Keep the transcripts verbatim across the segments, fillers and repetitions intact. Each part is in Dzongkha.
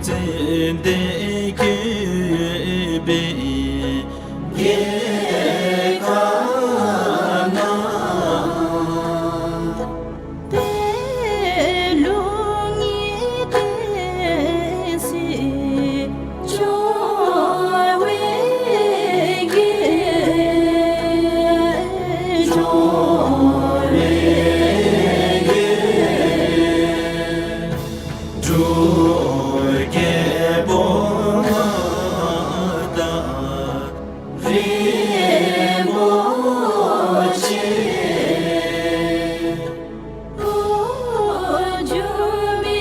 ཙན་དན་བཀོད་པའི་རྒྱལ་ཁབ་ན། པད་ལུང་གི་བསྟན་སྲིད་འཇོ་བའི་རྒྱལ། འཇོ་བའི་རྒྱལ། འབྲུག་རྒྱལ་པོ་ང་དང་རིན་པོ་ཆེ། འོག་འཇུག་མི་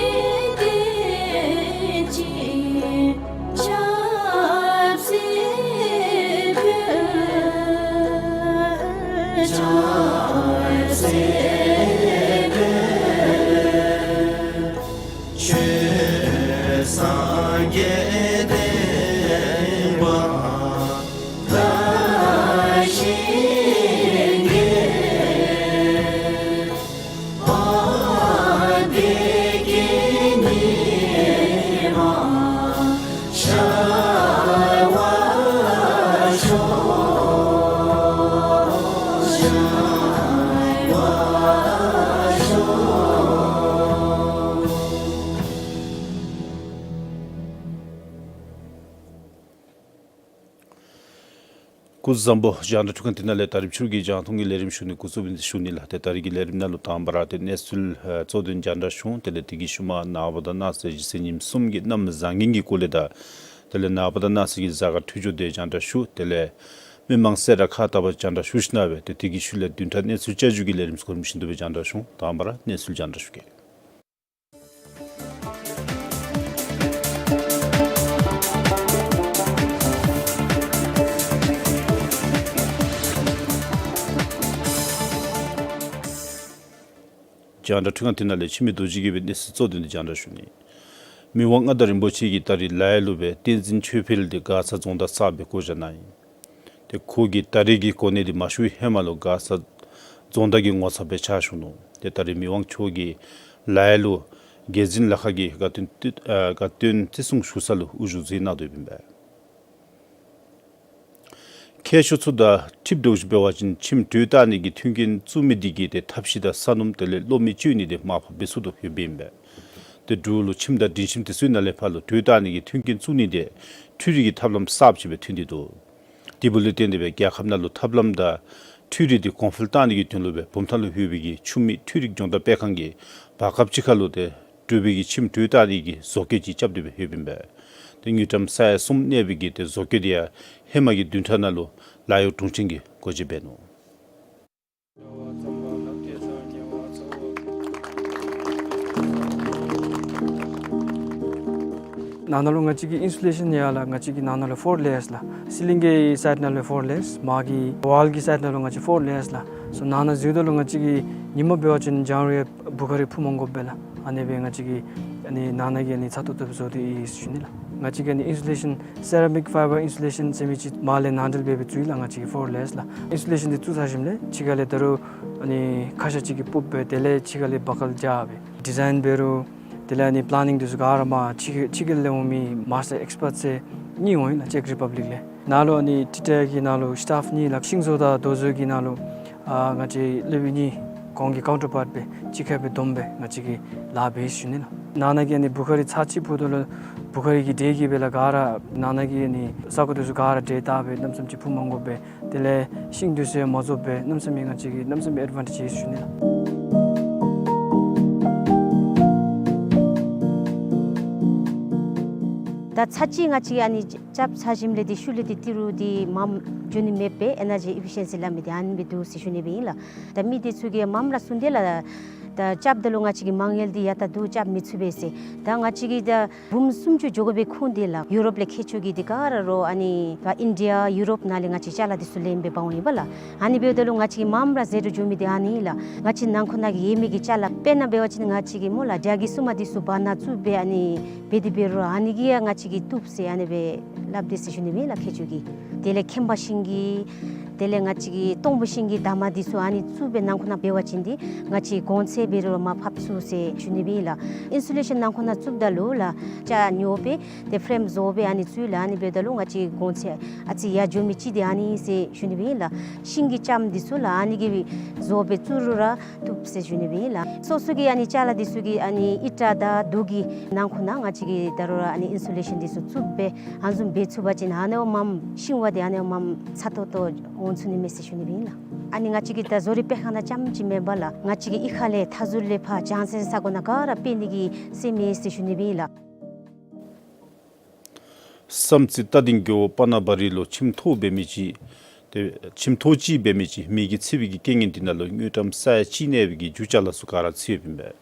བསྟན་ཅིང་ཆབ་སྲིད་འཕེལ། ཆབ་སྲིད་འཕེལ། ཆོས་སངས་རྒྱས་བསྟན་པ་དར་ཞིང་རྒྱས། དཔལ་བདེ་སྐྱིད་ཉི་མ་ཤར་བར་ཤོག། ཤར་བར་ཤོག། སྐུ་གཟུགས་བཟང་པོ། རྒྱང་བསྒྲགས་ཁང་འདི་ནང་ལས་ད་རིས་ཕྱི་རུ་གི་རྒྱང་མཐོང་གི་ལས་རིམ་ཞུ་ནི་འགོ་བཙུགས་ཞུ་ནི་ལགས། ཏེ་ད་རིས་ཀྱི་ལས་རིམ་ནང་ལུ་དང་པ་ར་ཏེ་གནས་ཚུལ་ཨ་གཙོ་དོན་རྒྱང་བསྒྲགས་ཞུ། དེ་ལས་དེ་གི་ཤུལ་མ་ནངས་པ་དང་གནངས་ཚེ་གཞེས་ཚེ་ཉིནམ་གསུམ་གྱི་གནམ་བཟང་ངན་གྱི་སྐོར་ལས་དང་དེ་ལས་ནངས་པ་དང་གནངས་ཚེ་གི་གཟའ་སྐར་འཕྲོད་སྦྱོར་དེ་རྒྱང་བསྒྲགས་ཞུ། དེ་ལས་མི་མང་གསལ་བསྒྲགས་ཁག་ལྟ་བུ་རྒྱང་བསྒྲགས་ཞུ་ཞིནམ་ལས་ཏེ་དེ་གི་ཤུལ་ལས་བདུན་ཕྲག་གནས་ཚུལ་བསྐྱར་ཞུ་གི་ལས་རིམ་གོ་རིམ་བཞིན་དུ་སྦེ་རྒྱང་བསྒྲགས་ཞུ། དང་པ་ར་གནས་ཚུལ་རྒྱང་བསྒྲགས་ཞུ་གེ། རྒྱང་བསྒྲགས་འཕྲུལ་ཁང་འདི་ནང་ལས་འཆི་མེད་རྡོ་རྗེ་དགེ་བའི་གནས་ཚུལ་གཙོ་དོན་དེ་རྒྱང་བསྒྲགས་ཞུ་ནི། མི་དབང་མངའ་བདག་རིན་པོ་ཆེ་གིས་ད་རིས་ལ་ཡ་ལུ་སྦེ་བསྟན་འཛིན་ཆོས་འཕེལ་དེ་མགར་ས་རྫོང་བདག་གསརཔ་སྦེ་བསྐོ་བཞག་གནང་ཡི། ཏེ་ཁོ་གིས་ད་རིས་ཀྱི་གོ་གནས་དེ་མ་ཞུ་བའི་ཧེ་མ་ལུ་མགར་ས་རྫོང་བདག་གི་ངོ་ཚབ་སྦེ་ཕྱག་ཞུ་ནུག། ཏེ་ད་རིས་མི་དབང་མཆོག་གིས་ལ་ཡ་ལུ་རྒྱལ་འཛིན་ལ་ཁ་གི་དགའ་སྟོན་དུས་ཨ་དགའ་སྟོན་བརྩི་སྲུང་ཞུ་ས་ལུ་དབུ་བཞུགས་མཛད་གནང་དོ་ཡོདཔ་ཨིན་པས། མཁས་མཆོག་ཚུ་དང་འཁྲིལཝ་འདྲཝ་ཅིག་འབད་བ་ཅིན་ཁྱིམ་གྲོལ་བཏང་ནི་གི་མཐུན་རྐྱེན་བཙུགས་མི་དེ་གིས་ཏེ་ཐབས་ཤེས་དང་ས་སྣུམ་དེ་ལས་གློག་མེ་སྤྱོད་ནི་དེ་མར་ཕབ་འབད་ཚུགས་དོ་ཡོདཔ་ཨིན་པས། ཏེ་འབྲུག་ལུ་ཁྱིམ་དང་སྒྲིང་ཁྱིམ་དེ་ཚུ་ནང་ལས་ཕར་ལུ་གྲོལ་བཏང་ནི་གི་མཐུན་རྐྱེན་བཙུགས་ནི་དེ་འཕྲུལ་རིག་གི་ཐབས་ལམ་གསརཔ་ཅིག་སྦེ་ཐོན་ཏེ་འདུག། དེ་འབདཝ་ལས་བརྟེན་ཏེ་སྦེ་རྒྱལ་ཁབ་ནང་ལུ་ཐབས་ལམ་དང་འཕྲུལ་རིག་དེ་གོང་འཕེལ་བཏང་ནི་གི་དོན་ལུ་སྦེ་བུམ་ཐང་ལུ་ཡོད་པའི་གི་ཆུ་མིག་འཕྲུལ་རིག་སྦྱོང་བརྡར་སྤེལ་ཁང་གིས་བར་སྐབས་ཅིག་ཁར་ལུ་ཏེ་འགྲུལ་པའི་གི་ཁྱིམ་གྲོལ་བཏང་ནི་གི་བཟོ་བཀོད་ཅིག་རྐྱབ་སྟེ་སྦེ་ཡོདཔ་ཨིན་པས། ཏེ་དངུལ་ཀྲམ་ས་ཡ་གསུམ་གནས་པའི་གི་ཏེ་བཟོ་བཀོད་དེ་ཡང་ཧེ་མ་གི་བདུན་ཕྲག་ནང་ལུ་ལཱ་གཡོག་དྲུང་ཆེན་གྱིས་སྒོ་འབྱེད་འབད་ནུག། ནང་ན་ལུ་ང་བཅས་ཀྱི་ཨིན་སུ་ལེ་ཤཱན་ཡར་ལགས། ང་བཅས་ཀྱི་ནང་ན་ལུ་ཕོར་ལེ་ཡརསི་ལགས། སི་ལིང་གི་སའིཌ་ནང་ལུ་ཕོར་ལེ་ཡརསི། མར་གྱི་ཝཱལ་གྱི་སའིཌ་ནང་ལུ་ང་བཅས་ཕོར་ལེ་ཡརསི་ལགས། སོ་ནང་ན་འཛུལཝ་ད་ལུ་ང་བཅས་ཀྱིས་ཉིན་མ་འབད་བ་ཅིན་ལྗང་རུང་བུ་ག་རི་འཕུ་མ་དགོཔ་སྦེ་ལགས། ཨ་ནི་སྦེ་ང་བཅས་ཀྱིས་ཨ་ནི་ནང་ན་གི་ཨ་ནི་ཚ་ཏོག་ཏོ་སྦེ་བཟོ་སྟེ་ཡོད་ཟེར་ཞུ་ནི་ལགས། ང་བཅས་ཀྱིས་ཨ་ནི་ཨིན་སུ་ལེ་ཤཱན་སེ་ར་མིག་ཕའི་བར་ཨིན་སུ་ལེ་ཤཱན་ཟེར་མི་ཅིག་མར་ལས་ནང་འདྲེན་འབད་སྦེ་བཙུགས་ཡི་ལགས། ང་བཅས་ཀྱིས་ཕོར་ལེ་ཡརསི་ལགས། ཨིན་སུ་ལེ་ཤཱན་དེ་བཙུགས་ཚར་ཞིནམ་ལས་ཕྱི་ཁ་ལས་ད་རུང་ཨ་ནི་ཁ་ཤ་ཅིག་གིས་སྤུབ་སྦེ་དེ་ལས་ཕྱི་ཁ་ལས་བར་ཁ་ལས་རྒྱག་སྦེ་ཌི་ཛའིན་འབད་རུང་དེ་ལས་ཨ་ནི་པི་ལེ་ནིང་དེ་ཚུ་ག་ར་མར་ཕྱི་ཕྱི་རྒྱལ་ལས་འོང་མི་མཱས་ཊར་ཨེགསི་པཊསི་ཟེར་གཉིས་འོང་ཡི་ལགས། ཅེཀ་རི་པབ་ལིཀ་ལས། ནཱ་ལུ་ཨ་ནི་ཊི་ཊི་ཨའི་གི་ནང་ལུ་སི་ཊཱཕ་གཉིས་ལགས། ཤིང་བཟོ་དང་རྡོ་བཟོ་གི་ནང་ལུ་ཨ་ང་བཅས་སློབ་དཔོན་གཉིས་གོང་གི་ཀའུན་ཊར་པཱརཊ་སྦེ་གཅིག་ཁར་སྦེ་བསྡོམས་སྦེ་ང་བཅས་ཀྱིས་ལཱ་འབད་ཡི་ཟེར་ཞུ་ནི་ལགས། ནང་ན་གི་ཨ་ནི་བུ་ག་རི་ཚར་གཅིག་འཕུཝ་ད་ལུ་བུ་ག་རི་གི་དྲེལ་གྱིས་སྦེ་ལགས་ག་ར་ནང་ན་གི་ཨ་ནི་ས་གོ་དེ་ཚུ་ག་ར་དྲེལ་བཏགས་སྦེ་གནམ་མེད་ས་མེད་ཅིག་འཕུ་མ་དགོཔ་སྦེ་དེ་ལས་ཤིང་དེ་ཚུ་ཡང་མ་རྫོགསཔ་སྦེ་གནམ་མེད་ས་མེད་ང་བཅས་ཀྱིས་གནམ་མེད་ས་མེད་ཨེཌ་ཝཱན་ཊེཇ་ཡོད་ཟེར་ཞུ་ནི་ལགས། ད་ཚར་གཅིག་ང་བཅས་ཀྱིས་ཨ་ནི་རྐྱབ་ཚར་ཞིནམ་ལས་དེ་ཤུལ་ལས་དེ་ཏི་རུ་དེ་མངམ་འགྱོ་ནི་མེདཔ་སྦེ་ཨེ་ནར་ཇི་ཨེ་ཕི་ཤཱན་སི་སླབ་མི་དེ་ཨ་ནི་སྦེ་འདུག་ཟེར་ཞུ་ནི་སྦེ་ཨིན་ལགས། ད་མི་དེ་ཚུ་གིས་མངམ་ར་གསུངས་དེས་ལགས། ད་རྐྱབ་ད་ལུ་ང་བཅས་ཀྱིས་མ་དངུལ་འདི་ཡར་ད་བསྡུ་རྐྱབ་མི་ཚུགས་པས་ཟེར། ད་ང་བཅས་ཀྱིས་ད་འབུམ་སུམ་ཅུ་འགྱོ་དགོ་པའི་ཁུངས་དེ་ལགས་ཡུ་རོབ་ལས་མཁས་མཆོག་གིས་དེ་ག་ར་རོགས་ཨ་ནི་ད་ཨིན་ཌི་ཡ་ཡུ་རོབ་ནང་ལས་ང་བཅས་ཅ་ལ་དེ་ཚུ་ལེན་སྦེ་འབག་འོང་ཡི་པ་ལགས། ཨ་ནི་འབདཝ་ད་ལུ་ང་བཅས་ཀྱིས་མངམ་ར་ཟད་འགྲོ་འགྱོ་མི་དེ་ཨ་ནི་ལགས། ང་བཅས་ནང་འཁོད་ནང་གི་ཡོད་མི་གི་ཅ་ལ་དཔེར་ན་འབད་བ་ཅིན་ང་བཅས་ཀྱི་སྨོ་ལགས་རྒྱ་གི་བསུ་མ་དེ་ཚུ་བར་ན་བཙུགས་སྦེ་ཨ་ནི་འབད་དེ་འབད་རུང་ཨ་ནི་གིས་ཡང་ང་བཅས་ཀྱིས་བཏུབ་ཟེར་ཨ་ནི་སྦེ་སླབ་དེས་ཟེར་ཞུ་ནི་མས་ལགས་མཁས་མཆོག་གིས། དེ་ལས་ཁྱིམ་པ་ཤིང་གི་ དེ་ལས་ང་བཅས་ཀྱི་སྟོང་ཕུ་ཤིང་གི་འདབ་མ་འདི་ཚུ་ཨ་ནི་བཙུགས་སྦེ་ནང་ཁོ་ན་འབད་བ་ཅིན་འདི་ང་བཅས་གོང་ཚད་འབད་རུང་མར་ཕབ་ཚུགས་ཟེར་ཞུ་ནི་སྦེ་ཨིན་ལགས། ཨིན་སུ་ལེ་ཤཱན་ནང་ཁོ་ན་བཙུགསཔ་ད་ལུ་ལགས་ཅ་ཉོ་སྦེ་ཏེ་ཕྲེམ་བཟོ་སྦེ་ཨ་ནི་བཙུགས་ལགས། ཨ་ནི་འབདཝ་ད་ལུ་ང་བཅས་གོང་ཚད་ཨ་ཙི་ཡར་འགྱོ་མི་ཅིག་འདི་ཨ་ནི་ཟེར་ཞུ་ནི་སྦེ་ཨིན་ལགས། ཤིང་གི་ལྕངམ་འདི་ཚུ་ལགས་ཨ་ནི་གིས་བཟོ་སྦེ་བཙུགས་རུང་ར་བཏུབ་ཟེར་ཞུ་ནི་སྦེ་ཨིན་ལགས། སོ་སོ་གི་ཨ་ནི་ཅ་ལ་འདི་ཚུ་གི་ཨ་ནི་ཨིཊ་དང་དུག་གི་ནང་ཁོ་ན་ང་བཅས་ཀྱིས་ད་རུང་ར་ཨ་ནི་ཨིན་སུ་ལེ་ཤཱན་འདི་ཚུ་བཙུགས་སྦེ་ཨ་ནི་བཟུམ་འབད་ཚུགས་པ་ཅིན་ཨ་ནི་བ་མངམ་ཤིང་བ་འདི་ཨ་ནི་བ་མངམ་ཚ་ཏོག་ཏོ་འོང་ཚུགས་ནི་མས་ཟེར་ཞུ་ནི་སྦེ་ཨིན་ལགས། ཨ་ནི་ང་བཅས་ཀྱི་ད་བཟོ་རིག་སྤེལ་ཁང་ནང་རྐྱངམ་ཅིག་མེན་པར་ལགས་ང་བཅས་ཀྱི་གཡུས་ཁ་ལས་མཐའ་ཟུར་ལས་ཕར་བྱང་སེམས་ས་གོ་ནང་ག་ར་སྤེལ་ནི་གི་སེམས་ཨིན་ཟེར་ཞུ་ནི་སྦེ་ཨིན་ལགས། བསམ་རྩེ་རྟ་སྡིང་རྒེད་འོག་པ་ན་བ་རི་ལུ་ཁྱིམ་ཐོག་འབད་མི་ཅིག་ཏེ་ཁྱིམ་ཐོག་ཅིག་འབད་མི་ཅིག་མེ་གིས་ཚིག་པའི་གི་རྐྱེན་ངན་འདི་ནང་ལུ་དངུལ་ཀྲམ་ས་ཡ་གཅིག་གནས་པའི་གི་རྒྱུ་ཅ་ལ་ཚུ་ག་ར་ཚུད་ཡོདཔ་ཨིན་པས།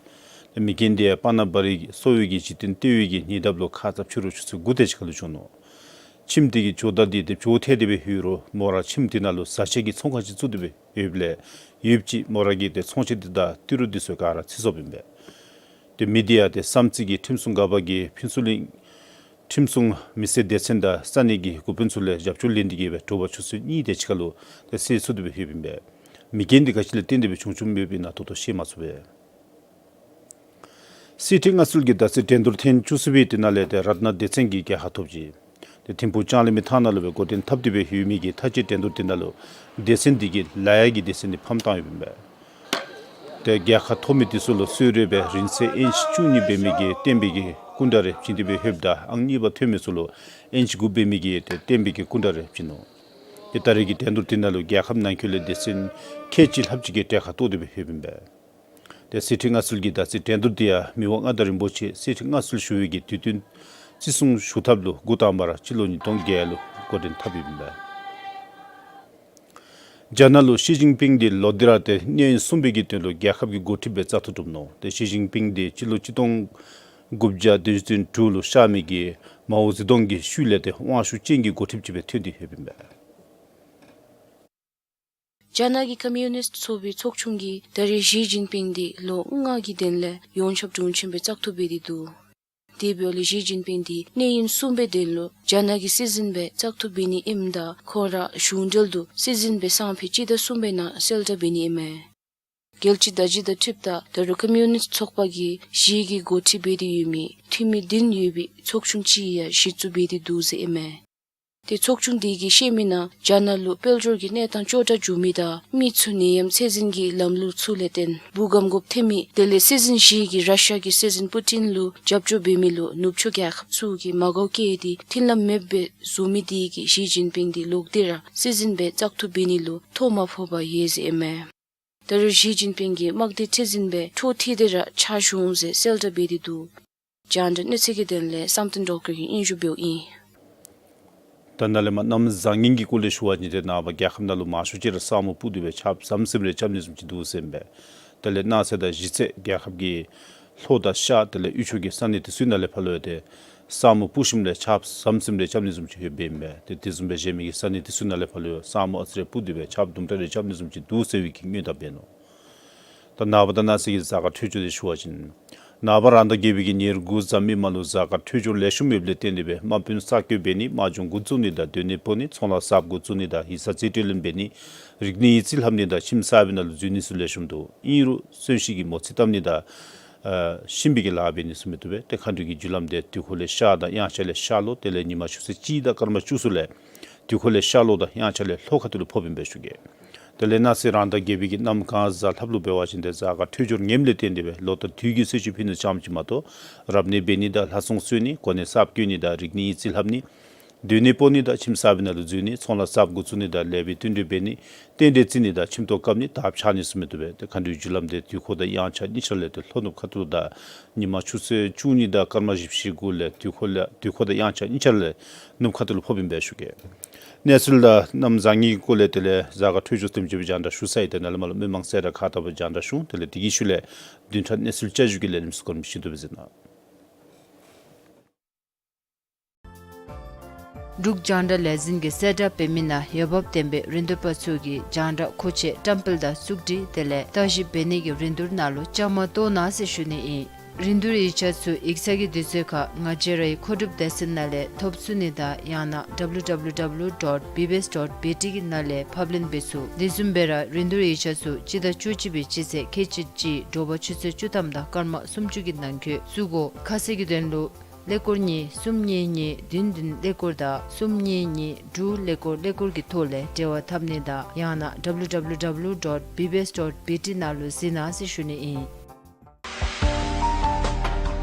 ཏེ་མེ་རྐྱེན་འདི་ཡང་པ་ན་བ་རི་གསོ་བའི་གི་གཞི་རྟེན་ལྟེ་བའི་གི་ཉེ་འདབས་ལུ་ཁ་ཙ་ཕྱི་རུ་ཆུ་ཚོད་དགུ་དེ་ཅིག་ཁར་ལུ་བྱུང་ནུག། ཁྱིམ་དེ་གི་ཇོ་བདག་འདི་ཏེ་ཇོ་ཐལ་ཏེ་སྦེ་ལྷོད་རུང་མོ་ར་ཁྱིམ་དེ་ནང་ལུ་བཟའ་ཆས་ཀྱི་ཚོང་ཁང་ཅིག་བཙུགས་ཏེ་སྦེ་ཡོདཔ་ལས་ཡོདཔ་ཅིག་མོ་ར་གི་ཏེ་ཚོང་ཆས་འདི་དང་ཏི་རུ་འདི་ཚུ་ག་ར་ཚུད་སོཔ་ཨིན་པས། ཏེ་མེ་འདི་ཡང་ཏེ་བསམ་རྩེ་གི་ཁྲིམས་སྲུང་འགག་པ་གིས་ཕུན་ཚོགས་གླིང་ཁྲིམས་སྲུང་མི་སེར་སྡེ་ཚན་དང་ས་གནས་ཀྱི་འགོ་དཔོན་ཚུ་ལས་རྒྱབ་སྐྱོར་ལེན་ཏེ་གིས་སྦེ་དྲོ་པ་ཆུ་ཚོད་གཉིས་དེ་ཅིག་ཁར་ལུ་ཏེ་སེལ་ཚུགས་ཏེ་སྦེ་ཡོདཔ་ཨིན་པས། མེ་རྐྱེན་འདི་ག་ཅི་ལས་བརྟེན་ཏེ་སྦེ་བྱུང་བྱུངམ་ཡོདཔ་ཨིན་ན་ད་ལྟོ་ཤེས་མ་ཚུགས་པས། གསེར་ཁྲི་མངའ་གསོལ་གྱི་ཟླ་རྩིས་འགྲན་བསྡུར་ཐེངས་བཅུ་གསུམ་པའི་དེ་ནང་ལས་ཏེ་རཏྣ་སྡེ་ཚན་གྱིས་རྒྱལ་ཁ་ཐོབ་ཅི། ཏེ་ཐིམ་ཕུག་ལྕང་གླིང་མི་ཐང་ནང་ལུ་སྦེ་འགོ་འདྲེན་འཐབ་སྟེ་སྦེ་ཡོད་མི་གི་མཐའ་དཔྱད་འགྲན་བསྡུར་དེ་ནང་ལུ་སྡེ་ཚན་འདི་གིས་ལ་ཡ་གི་སྡེ་ཚན་འདི་ཕམ་བཏང་ཡོདཔ་ཨིན་པས། ཏེ་རྒྱལ་ཁ་ཐོབ་མི་འདི་ཚུ་ལུ་གསོལ་རས་སྦེ་རིང་ཚད་ཨིན་ཅི་བཅུ་གཉིས་འབད་མི་གི་བརྟན་པའི་གི་སྐུ་འདྲ་རེ་བྱིན་ཏེ་སྦེ་ཡོདཔ་ད་ཨང་གཉིས་པ་ཐོན་མི་ཚུ་ལུ་ཨིན་ཅི་དགུ་འབད་མི་གི་ཏེ་བརྟན་པའི་གི་སྐུ་འདྲ་རེ་བྱིན་ནུག། ཏེ་ད་རེས་ཀྱི་འགྲན་བསྡུར་དེ་ནང་ལུ་རྒྱལ་ཁབ་ནང་འཁོད་ལས་སྡེ་ཚན་ཁལ་གཅིག་ལྷགཔ་ཅིག་གིས་གྲལ་ཁར་གཏོགས་ཏེ་སྦེ་ཡོདཔ་ཨིན་པས། ཏེ་གསེར་ཁྲི་མངའ་གསོལ་གྱི་ཟླ་རྩིས་འགྲན་བསྡུར་འདི་ཡང་མི་དབང་མངའ་བདག་རིན་པོ་ཆེ་གསེར་ཁྲི་མངའ་གསོལ་ཞུ་བའི་གི་དུས་སྟོན་བརྩི་སྲུང་ཞུ་ཐབས་ལུ་འགོ་དང་པ་ར་སྤྱི་ལོ་ཉིས་སྟོང་བརྒྱད་ལུ་འགོ་འདྲེན་འཐབ་ཡོདཔ་ཨིན་པས། རྒྱ་ནག་ལུ་ཞི་ཅིན་ཕིང་འདི་ལོག་སྟེ་ར་ཏེ་གནས་ཡུན་གསུམ་པའི་གི་དོན་ལུ་རྒྱལ་ཁབ་ཀྱི་འགོ་ཁྲིདཔ་སྦེ་བཙག་འཐུ་གྲུབ་ནུག། ཏེ་ཞི་ཅིན་ཕིང་འདི་སྤྱི་ལོ་གཅིག་སྟོང་དགུ་བརྒྱ་བདུན་ཅུ་དོན་དྲུག་ལུ་གཤགས་མི་གི་མའོ་ཙེ་ཏུང་གི་ཤུལ་ལས་ཏེ་དབང་ཤུགས་ཅན་གྱི་འགོ་ཁྲིདཔ་ཅིག་སྦེ་ཐོན་ཏེ་ཡོདཔ་ཨིན་པས། རྒྱ་ནག་གི་ཀོམ་མུ་ནིསཊ་ཚོགས་པའི་ཚོགས་ཆུང་གིས་ད་རེས་ཞི་ཅིན་ཕིང་འདི་ལོ་ལྔ་གི་དོན་ལས་ཡོངས་ཁྱབ་དྲུང་ཆེན་སྦེ་བཙག་འཐུ་འབད་དེ་འདུག། དེ་འབདཝ་ལས་ཞི་ཅིན་ཕིང་འདི་གནས་ཡུན་གསུམ་པའི་དོན་ལུ་རྒྱ་ནག་གི་སྲིད་འཛིན་སྦེ་བཙག་འཐུ་འབད་ནི་ཨིནམ་ད་ཁོ་ར་གཞུང་འབྲེལ་དུ་སྲིད་འཛིན་སྦེ་སང་ཕོད་སྤྱི་ཟླ་གསུམ་པའི་ནང་གསལ་བསྒྲགས་འབད་ནི་ཨིན་མས། རྒྱལ་སྤྱིའི་བརྡ་བརྒྱུད་དང་འཁྲིལཝ་ད་ད་རུང་ཀོམ་མུ་ནིསཊ་ཚོགས་པ་གིས་ཞི་གི་འགོ་ཁྲིད་འབད་དེ་ཡོད་མི་འཐུས་མི་བདུན་ཡོད་པའི་ཚོགས་ཆུང་ཅིག་ཡང་གཞི་བཙུགས་འབད་དེ་འདུག་ཟེར་ཨིན་མས། ཏེ་ཚོགས་ཆུང་འདི་གིས་བཤད་མི་ནང་རྒྱ་ནག་ལུ་དཔལ་འབྱོར་གྱི་གནས་སྟངས་སྐྱོ་དྲགས་འགྱོ་མི་དང་མི་ཚུ་ནད་ཡམས་ཚད་འཛིན་གྱི་ལམ་ལུགས་ཚུ་ལས་བརྟེན་བུ་སྒམ་སྒོམ་ཐོན་མི་དེ་ལས་སྲིད་འཛིན་ཞི་གིས་ར་ཤ་གི་སྲིད་འཛིན་པུ་ཏིན་ལུ་རྒྱབ་སྐྱོར་འབད་མི་ལུ་ནུབ་ཕྱོགས་རྒྱལ་ཁབ་ཚུ་གིས་མ་དགའཝ་བསྐྱེད་དེ་མཐུན་ལམ་མེདཔ་སྦེ་བཟོ་མི་འདི་གིས་ཞི་ཅིན་ཕིང་འདི་ལོག་སྟེ་ར་སྲིད་འཛིན་སྦེ་བཙག་འཐུ་འབད་ནི་ལུ་ཐོ་མ་ཕོགཔ་ཡོད་ཟེར་ཨིན་མས། ད་རུང་ཞི་ཅིན་ཕིང་གིས་དམག་སྡེ་ཁྲི་འཛིན་སྦེ་འཕྲོ་མཐུད་དེ་ར་ཕྱག་ཞུ་འོང་ཟེར་གསལ་བསྒྲགས་འབད་དེ་འདུག། རྒྱང་བསྒྲགས་གནས་ཚུལ་གྱི་དོན་ལས་བསམ་གཏན་སྒྲོལ་དཀར་གྱིས་སྙན་ཞུ་འབདཝ་ཨིན། ད་ནཱ་ལས་མར་གནམ་བཟང་ངན་གྱི་སྐོར་ལས་ཞུ་བ་ཅིན་ཏེ་ནངས་པ་རྒྱལ་ཁབ་ནང་ལུ་མང་ཤོས་ཅིག་ར་ས་སྨུག་སྤུབས་ཏེ་སྦེ་ཆརཔ་ཟམ་ཟིམ་རེ་རྐྱབ་ནི་བཟུམ་ཅིག་འདུག་ཟེར་ཨིན་པས། དེ་ལས་གནངས་ཚེ་དང་གཞེས་ཚེ་རྒྱལ་ཁབ་ཀྱི་ལྷོ་དང་ཤར་དེ་ལས་དབུས་ཕྱོགས་ཀྱི་ས་གནས་དེ་ཚུ་ནང་ལས་ཕར་ལུ་ཡང་ཏེ་ས་སྨུག་སྤུབས་ཞིནམ་ལས་ཆརཔ་ཟམ་ཟིམ་རེ་རྐྱབ་ནི་བཟུམ་ཅིག་ཡོདཔ་ཨིན་པས། ཏེ་དེ་བཟུམ་སྦེ་གཞན་མི་གི་ས་གནས་དེ་ཚུ་ནང་ལས་ཕར་ལུ་ཡང་ས་སྨུག་ཨ་ཙི་རེ་སྤུབས་ཏེ་སྦེ་ཆརཔ་དུམ་གྲ་རེ་རྐྱབ་ནི་བཟུམ་ཅིག་འདུག་ཟེར་བའི་གི་སྔོན་བརྡ་འབད་ནུག། ད་ནངས་པ་དང་གནངས་ཚེ་གི་གཟའ་སྐར་འཕྲོད་སྦྱོར་དེ་ཞུ་བ་ཅིན་ནངས་པ་རང་ཟླ་བརྒྱད་པའི་གི་ཉེར་དགུ་གཟའ་མིག་དམར་ལུ་གཟའ་སྐར་འཕྲོད་སྦྱོར་ལེགས་ཤོམ་ཡོདཔ་ལས་བརྟེན་ཏེ་སྦེ་དམག་དཔོན་གསར་བསྐོ་འབད་ནི་དམག་སྦྱོང་འགོ་བཙུགས་ནི་དང་སྡོད་གནས་སྤོ་ནི་ཚོང་ལཱ་གསརཔ་འགོ་བཙུགས་ནི་དང་ཡིག་ཚང་རྩིས་སྤྲོད་ལེན་འབད་ནི་རིག་གནས་ཡིག་རྩིས་ལྷབ་ནི་དང་ཁྱིམ་གསར་པའི་ནང་ལུ་འཛུལ་ནི་ཚུ་ལེགས་ཤོམ་འདུག། ཨིན་རུང་གསོན་གཤིན་གྱི་མོ་ཚིག་བཏབ་ནི་དང་ཨ་གཤིན་པོའི་གི་ལཱ་འབད་ནི་ཚུ་མི་བཏུབ་པས། ཏེ་མཁའ་འགྲོའི་གི་རྒྱུ་ལམ་དེ་དུས་འཁོར་ལས་ཤར་དང་དབྱངས་འཆར་ལས་ཤར་ལྷོ་དེ་ལས་ཉི་མ་ཆུ་ཚོད་གཅིག་དང་སྐར་མ་བཅུ་ཚུ་ལས་དུས་འཁོར་ལས་ཤར་ལྷོ་དང་དབྱངས་འཆར་ལས་ལྷོ་ཁ་ཐུག་ལུ་ཕོགཔ་ཨིན་པས་ཞུ་གེ། དེ་ལས་གནངས་ཚེ་རང་ཟླ་བརྒྱད་པའི་གི་གནམ་གང་གཟའ་ལྷགཔ་ལུ་འབད་བ་ཅིན་ཏེ་གཟའ་སྐར་འཕྲོད་སྦྱོར་ངནམ་ལས་བརྟེན་ཏེ་སྦེ་ལོ་ཟླ་དུས་ཀྱི་གསོལ་མཆོད་ཕུལ་ནི་ཙམ་ཅིག་མ་གཏོགས་རབ་གནས་འབད་ནི་དང་ལྷ་སྲུང་གསོལ་ནི་གོ་གནས་གསརཔ་བསྐོ་ནི་དང་རིག་གནས་ཡིག་རྩིས་ལྷབ་ནི་སྡོད་གནས་སྤོ་ནི་དང་ཁྱིམ་གསར་པའི་ནང་ལུ་འཛུལ་ནི་ཚོང་ལཱ་གསརཔ་འགོ་བཙུགས་ནི་དང་ལེགས་པའི་བསྟུན་གྲོས་འབད་ནི་རྟེན་འབྲེལ་བརྩི་ནི་དང་ཁྱིམ་ཐོག་བཀབ་ནི་དར་འཕྱར་ནི་ཚུ་མི་བཏུབ་པས། ཏེ་མཁའ་འགྲོའི་རྒྱུ་ལམ་དེ་དུས་འཁོར་དང་དབྱངས་འཆར་གཉིས་ཆ་ལས་ཏེ་ལྷོ་ནུབ་ཁ་ཐུག་ལུ་དང་ཉི་མ་ཆུ་ཚོད་བཅུ་གཉིས་དང་སྐར་མ་བཞི་བཅུ་ཞེ་དགུ་ལས་དུས་འཁོར་ལས་དུས་འཁོར་དང་དབྱངས་འཆར་གཉིས་ཆ་ལས་ནུབ་ཁ་ཐུག་ལུ་ཕོགཔ་ཨིན་པས་ཞུ་གེ། གནས་ཚུལ་དང་གནམ་བཟང་ངན་གྱི་སྐོར་ལས་དེ་ལས་གཟའ་སྐར་འཕྲོད་སྦྱོར་དེམ་ཅིག་སྦེ་རྒྱང་བསྒྲགས་ཞུ་ཚར་ཡི། ཏེ་ནཱ་ལས་མར་ལུ་མི་མང་གསལ་བསྒྲགས་ཁག་ལྟ་བུ་རྒྱང་བསྒྲགས་ཞུ། དེ་ལས་དེ་གི་ཤུལ་ལས་བདུན་ཕྲག་གནས་ཚུལ་བསྐྱར་ཞུ་གི་ལས་རིམ་ཚུ་སྐོར་མི་ཞུ་དོ་བཟེ་ན། འབྲུག་རྒྱང་བསྒྲགས་ལས་འཛིན་གྱིས་གསལ་བསྒྲགས་འབད་མི་ནང་འོས་འབབ་ལྡན་པའི་རིན་བསྡུར་པ་ཚུ་གིས་རྒྱང་བསྒྲགས་མཁོ་ཆས་བཀྲམ་སྤེལ་དང་བཙུགས་སྒྲིག་དེ་ལས་བརྟག་ཞིབ་འབད་ནི་གི་རིན་བསྡུར་ནང་ལུ་བཅའ་མར་གཏོགས་གནང་ཟེར་ཞུ་ནི་ཨིན། རིན་བསྡུར་ཡིག་ཆ་ཚུ་ཡིག་ཚང་གི་དུས་ཚོད་ཁར་ང་བཅས་རའི་མཁོ་སྒྲུབ་སྡེ་ཚན་ནང་ལས་ཐོབ་ཚུགས་ནི་དང་ཡང་ན་W W W dot B B S dot B T གི་ནང་ལས་ཕབ་ལེན་འབད་ཚུགས། དེ་བཟུམ་སྦེ་ར་རིན་བསྡུར་ཡིག་ཆ་ཚུ་སྤྱི་ཟླ་བཅུ་གཅིག་པའི་སྤྱི་ཚེས་ཁལ་གཅིག་གཅིག་དྲོ་པ་ཆུ་ཚོད་བཅུ་ཐམ་དང་སྐར་མ་སུམ་ཅུ་གི་ནང་འཁོད་བཙུགས་དགོ། ཁ་གསལ་གྱི་དོན་ལུ་ཀླད་ཀོར་གཉིས་གསུམ་གཉིས་གཉིས་བདུན་བདུན་ཀླད་ཀོར་དང་གསུམ་གཉིས་གཉིས་དྲུག་ཀླད་ཀོར་ཀླད་ཀོར་གྱི་ཐོག་ལས་འབྲེལ་བ་འཐབ་ནི་དང་ཡང་ན་W W W dot B B S dot B T ནང་ལུ་གཟིགས་གནང་ཟེར་ཞུ་ནི་ཨིན།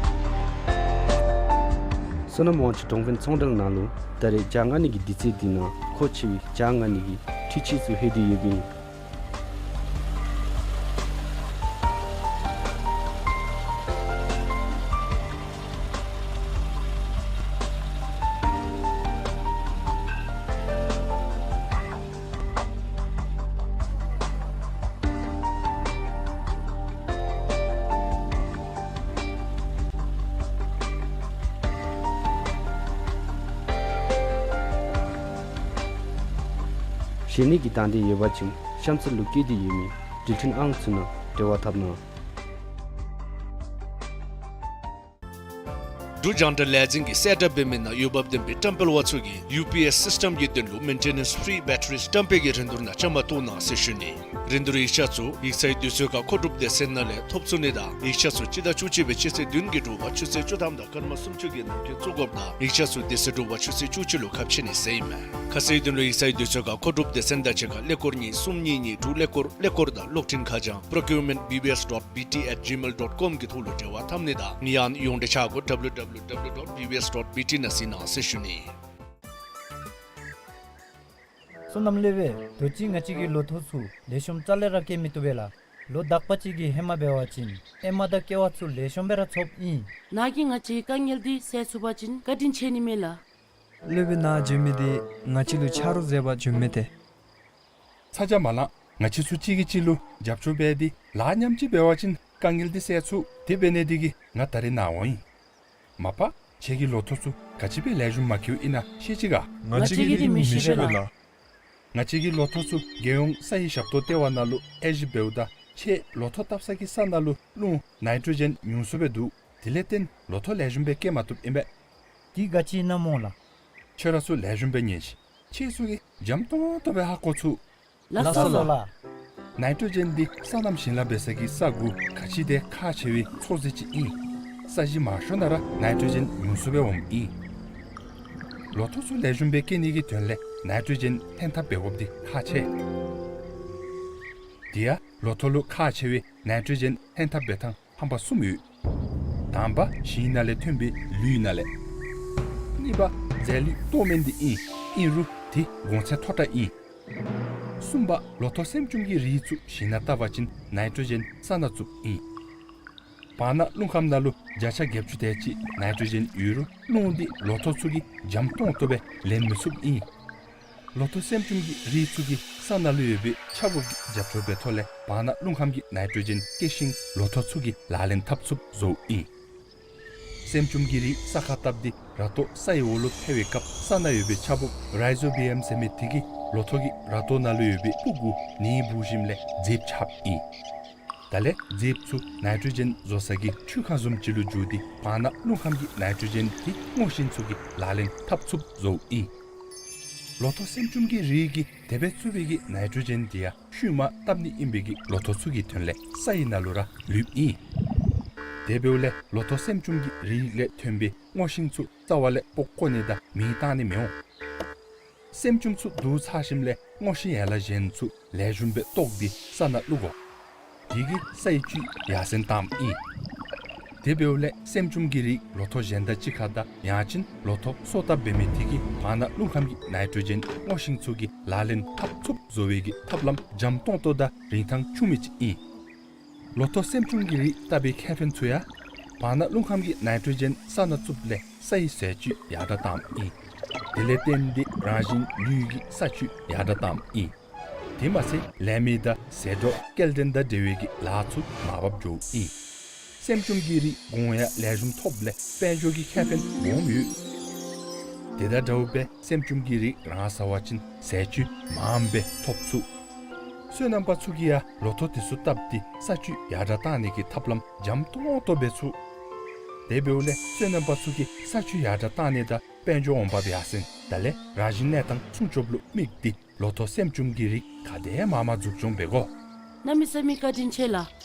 བསོད་ནམས་དབང་ཕྱུག་གྲོང་དཔོན་ཚོང་འབྲེལ་ནང་ལུ་ད་རེས་བྱ་མངག་ནི་གི་དུས་ཚོད་འདི་ནང་མཁོ་ཆེ་བའི་བྱ་མངག་ནི་གི་འཕྲུལ་ཆས་ཚུ་ལྷོད་དེ་ཡོདཔ་ཨིན། བཞེས་ནི་གི་དང་འདོད་ཡོད་པ་ཅིན་གཤམ་ཚུ་ལུ་བཀོད་དེ་ཡོད་མི་འབྲེལ་མཐུད་ཨང་ཚུ་ནང་འབྲེལ་བ་འཐབ་གནང་། འབྲུག་རྒྱང་བསྒྲགས་ལས་འཛིན་གྱིས་གསལ་བསྒྲགས་འབད་མི་ནང་འོས་འབབ་ལྡན་པའི་བཀྲམ་སྤེལ་བ་ཚུ་གིས་ཡུ་པི་ཨེསི་སིསི་ཊམ་གྱི་དོན་ལུ་མེན་ཊེ་ནེནསི་ཕི་རི་བེ་ཊ་རི་བཀྲམ་སྤེལ་གྱི་རིན་བསྡུར་ནང་བཅའ་མར་གཏོགས་གནང་ཟེར་ཞུ་ནི། རིན་བསྡུར་ཡིག་ཆ་ཚུ་ཡིག་ཚང་གི་དུས་ཚོད་ཁར་མཁོ་སྒྲུབ་སྡེ་ཚན་ནང་ལས་ཐོབ་ཚུགས་ནི་དང་ཡིག་ཆ་ཚུ་སྤྱི་ཟླ་བཅུ་གཅིག་པའི་སྤྱི་ཚེས་བདུན་གྱི་དྲོ་པ་ཆུ་ཚོད་བཅུ་ཐམ་དང་སྐར་མ་སུམ་ཅུ་གི་ནང་འཁོད་བཙུགས་དགོཔ་དང་ཡིག་ཆ་ཚུ་དེ་ཚེ་དྲོ་པ་ཆུ་ཚོད་བཅུ་གཅིག་ལུ་ཁ་ཕྱེ་ནི་ཟེར་ཨིན་མས། ཁ་གསལ་དོན་ལུ་ཡིག་ཚང་གི་དུས་ཚོད་ཁར་མཁོ་སྒྲུབ་སྡེ་ཚན་དང་གཅིག་ཁར་ཀླད་ཀོར་གཉིས་གསུམ་གཉིས་གཉིས་དྲུག་ཀླད་ཀོར་ཀླད་ཀོར་དང་གློག་འཕྲིན་ཁ་བྱང་procurement B B S dot B T at gmail dot com གི་ཐོག་ལུ་འབྲེལ་བ་འཐབ་ནི་དང་ངེས་ཡང་ཡོངས་འབྲེལ་ཆ་བགོས་W W W dot B B S dot B T ནང་གཟིགས་གནང་ཟེར་ཞུ་ནི། བསོད་ནམས་སློབ་དཔོན། དུས་ཅི་ང་བཅས་ཀྱི་ལོ་ཐོག་ཚུ་ལེགས་ཤོམ་རྩ་ལས་ར་སྐྱེ་མི་བཏུབ་པས་ལགས། ལོ་དག་པ་ཅིག་གི་ཧེ་མ་འབད་བ་ཅིན་ཨེ་མ་དང་ཀེ་བ་ཚུ་ལེགས་ཤོམ་སྦེ་ར་ཚོགསཔ་ཨིན། ནཱ་གིས་ང་བཅས་དཀའ་ངལ་འདི་སེལ་ཚུགས་པ་ཅིན་བཀའ་དྲིན་ཆེ་ནི་མས་ལགས། སློབ་དཔོན་ནཱ་བྱོན་མི་འདི་ང་བཅས་ལུ་ཆ་རོགས་མཛད་པར་བྱོན་མི་ཏེ། ཚ་གྱང་མ་ལང་། ང་བཅས་ཚུ་གཅིག་གིས་གཅིག་ལུ་རྒྱབ་སྐྱོར་འབད་དེ་ལཱ་མཉམ་གཅིག་འབད་བ་ཅིན་དཀའ་ངལ་འདི་སེལ་ཚུགས། དེ་འབད་ནི་འདི་གིས་ང་ད་རིས་ནཱ་འོང་ཡི། མ་པ་ཁྱེད་ཀྱི་ལོ་ཐོག་ཚུ་ག་ཅི་སྦེ་ལེགས་ཤོམ་མ་སྐྱེཝ་ཨིན་ན་ཤེས་ཅི་ག། ང་བཅས་ཀྱིས་འདི་མི་ཤེས་པས་ལགས། ང་བཅས་ཀྱི་ལོ་ཐོག་ཚུ་རྒྱལ་ཡོངས་ས་ཡི་ཞབས་ཏོག་ལྟེ་བ་ནང་ལུ་དབྱེ་ཞིབ་འབདཝ་ད་ཁྱེད་ལོ་ཐོག་བཏབ་ས་གི་ས་ནང་ལུ་རླུང་ནའི་ཊྲོ་ཇེན་ཉུང་སུ་སྦེ་འདུག། དེ་ལས་བརྟེན་ལོ་ཐོག་ལེགས་ཤོམ་སྦེ་སྐྱེ་མ་བཏུབ་ཨིན་པས། འདི་ག་ཅི་ཨིན་ན་སྨོ་ལགས། ཁྱོད་ར་ཚུ་ལེགས་ཤོམ་སྦེ་ཉན་ཤིག། ཁྱེད་ཚུ་གིས་འཇམ་ཏོང་ཏོ་སྦེ་ཧ་གོ་ཚུགས། ལགས་སོ་ལགས། ནའི་ཊྲོ་ཇེན་འདི་སོ་ནམ་ཞིང་ལཱ་འབད་ས་གི་ས་གུ་ག་ཅི་དེ་ཁག་ཆེ་བའི་ཚོད་བསྲེ་ཅིག་ཨིན། ས་གཞི་མང་ཤོས་ནང་ར་ནའི་ཊྲོ་ཇེན་ཉུང་སུ་སྦེ་འོངམ་ཨིན། ལོ་ཐོག་ཚུ་ལེགས་ཤོམ་སྦེ་སྐྱེ་ནི་གི་དོན་ལས་ནའི་ཊྲོ་ཇེན་ལྷན་ཐབས་འབད་དགོཔ་འདི་ཁག་ཆེ། དེ་ཡང་ལོ་ཐོག་ལུ་ཁག་ཆེ་བའི་ནའི་ཊྲོ་ཇེན་ལྷན་ཐབས་འབད་ཐངས་ཧམ་པ་གསུམ་ཡོད། དང་པ་ཞིང་ནང་ལས་ཐོན་པའི་ལུད་ནང་ལས། གཉིས་པ་རྫས་ལུད་ལྟོ་སྨན་འདི་ཨིན། ཨིན་རུང་དེ་གོང་ཚད་མཐོ་དྲགས་ཨིན། གསུམ་པ་ལོ་ཐོག་སེམ་ཅུམ་གྱི་རིགས་ཚུ་ཞིང་ནང་བཏབ་པ་ཅིན་ནའི་ཊྲོ་ཇེན་ས་ནང་བཙུགསཔ་ཨིན། བར་ན་རླུང་ཁམས་ནང་ལུ་བརྒྱ་ཆ་བརྒྱད་ཅུ་དེ་ཅིག་ནའི་ཊྲོ་ཇེན་ཡོད་རུང་རླུང་འདི་ལོ་ཐོག་ཚུ་གིས་འཇམ་ཏོང་ཏོ་སྦེ་ལེན་མི་ཚུགསཔ་ཨིན། ལོ་ཐོག་སེམ་ཅུམ་གྱི་རིགས་ཚུ་གིས་ས་ནང་ལུ་ཡོད་པའི་ཆརཔ་གི་རྒྱབ་སྐྱོར་འབད་ཐོག་ལས་བར་ན་རླུང་ཁམས་ཀྱི་ནའི་ཊྲོ་ཇེན་སྐྱེ་ཤིང་ལོ་ཐོག་ཚུ་གིས་ལག་ལེན་འཐབ་ཚུགསཔ་བཟོཝ་ཨིན། སེམ་ཅུམ་གྱི་རིགས་ས་ཁར་བཏབ་སྟེ་ར་ཏོག་ས་ཡི་འོག་ལུ་འཕེལ་བའི་སྐབས་ས་ནང་ཡོད་པའི་ཆརཔ་རའི་ཛོ་བི་ཡམ་ཟེར་མི་དེ་གིས་ལོ་ཐོག་གི་ར་ཏོག་ནང་ལུ་ཡོད་པའི་སྤུ་གུ་ནད་འབུ་ཞིནམ་ལས་མཛེསཔ་ཆགསཔ་ཨིན། དེ་ལས་མཛེསཔ་ཚུ་ནའི་ཊྲོ་ཇེན་བཟོ་ས་གི་འཕྲུལ་ཁང་བཟུམ་ཅིག་ལུ་འགྱུར་ཏེ་བར་ན་རླུང་ཁམས་ཀྱི་ནའི་ཊྲོ་ཇེན་དེ་སྔོ་ཤིང་ཚུ་གིས་ལག་ལེན་འཐབ་ཚུགསཔ་བཟོཝ་ཨིན། ལོ་ཐོག་སེམ་ཅུམ་གྱི་རིགས་ཀྱིས་དེ་སྦེ་བཙུགས་པའི་གི་ནའི་ཊྲོ་ཇེན་དེ་ཡང་ཤུལ་མ་བཏབ་ནི་ཨིན་པའི་གི་ལོ་ཐོག་ཚུ་གི་དོན་ལས་ས་ཡི་ནང་ལུ་ར་ལུསཔ་ཨིན། དེ་འབདཝ་ལས་ལོ་ཐོག་སེམ་ཅུམ་གྱི་རིགས་ལས་ཐོན་པའི་སྔོ་ཤིང་ཚུ་རྩ་བ་ལས་སྤོ་བཀོ་ནི་དང་མེ་བཏང་ནི་མི་འོང་། སེམ་ཅུམ་ཚུ་བསྡུ་ཚར་ཞིནམ་ལས་སྔོ་ཤིང་ཡན་ལག་གཞན་ཚུ་ལེགས་ཤོམ་སྦེ་བཏོག་སྟེ་ས་ནང་བླུག་དགོ། དེ་གིས་ས་ཡི་བཅུད་ཡར་སེང་བཏངམ་ཨིན། དེ་འབདཝ་ལས་སེམ་ཅུམ་གྱི་རིགས་ལོ་ཐོག་གཞན་དང་གཅིག་ཁར་དང་ཡང་ཅིན་ལོ་ཐོག་སོ་བཏབ་འབད་མི་དེ་གིས་བར་ན་རླུང་ཁམས་ཀྱི་ནའི་ཊྲོ་ཇེན་སྔོ་ཤིང་ཚུ་གིས་ལག་ལེན་འཐབ་ཚུགསཔ་བཟོ་བའི་གི་ཐབས་ལམ་འཇམ་ཏོང་ཏོ་དང་རིན་ཐང་ཆུང་མི་ཅིག་ཨིན། ལོ་ཐོག་སེམ་ཅུམ་གྱི་རིགས་བཏབ་པའི་ཁེ་ཕན་ཚུ་ཡང་བར་ན་རླུང་ཁམས་ཀྱི་ནའི་ཊྲོ་ཇེན་ས་ནང་བཙུགསཔ་ལས་ས་ཡི་ཟས་བཅུད་ཡར་དྲགས་བཏངམ་ཨིན། དེ་ལས་བརྟེན་ཏེ་རང་བཞིན་ལུད་ཀྱི་ས་བཅུད་ཡར་དྲགས་བཏངམ་ཨིན། དེ་མ་ཚད་ལས་མི་དང་ཟད་འགྲོ་སྐྱེལ་འདྲེན་དང་འབྲེལ་བའི་གི་ལཱ་ཚུ་མར་བབས་འགྱོཝ་ཨིན། སེམ་ཅུམ་གྱི་རིགས་གོང་ཡང་ལེགས་ཤོམ་ཐོབ་ལས་དཔལ་འབྱོར་གྱི་ཁེ་ཕན་སྦོམ་ཡོད། དེ་དང་འདྲཝ་སྦེ་སེམ་ཅུམ་གྱི་རིགས་རང་ཟ་བ་ཅིན་ཟས་བཅུད་མངམ་སྦེ་ཐོབ་ཚུགས། སོ་ནམ་པ་ཚུ་གིས་ཡང་ལོ་ཐོག་དེ་ཚུ་བཏབ་སྟེ་ས་བཅུད་ཡར་དྲགས་བཏང་ནི་གི་ཐབས་ལམ་འཇམ་ཏོང་ཏོ་འབད་ཚུགས། དེ་འབདཝ་ལས་སོ་ནམ་པ་ཚུ་གིས་ས་ཆུ་ཡར་དྲག་བཏང་ནི་དང་དཔལ་འབྱོར་འོང་འབབ་ཡར་སེང་དང་ལས་རང་བཞིན་གནས་སྟངས་སྲུང་སྐྱོབ་ལུ་དམིགས་ཏེ་ལོ་ཐོག་སེམས་བྱུང་གི་རིགས་ག་དེ་མང་མང་འཛུགས་སྐྱོང་འབད་དགོ། གནམ་མེད་ས་མེད་བཀའ་དྲིན་ཆེ་ལགས།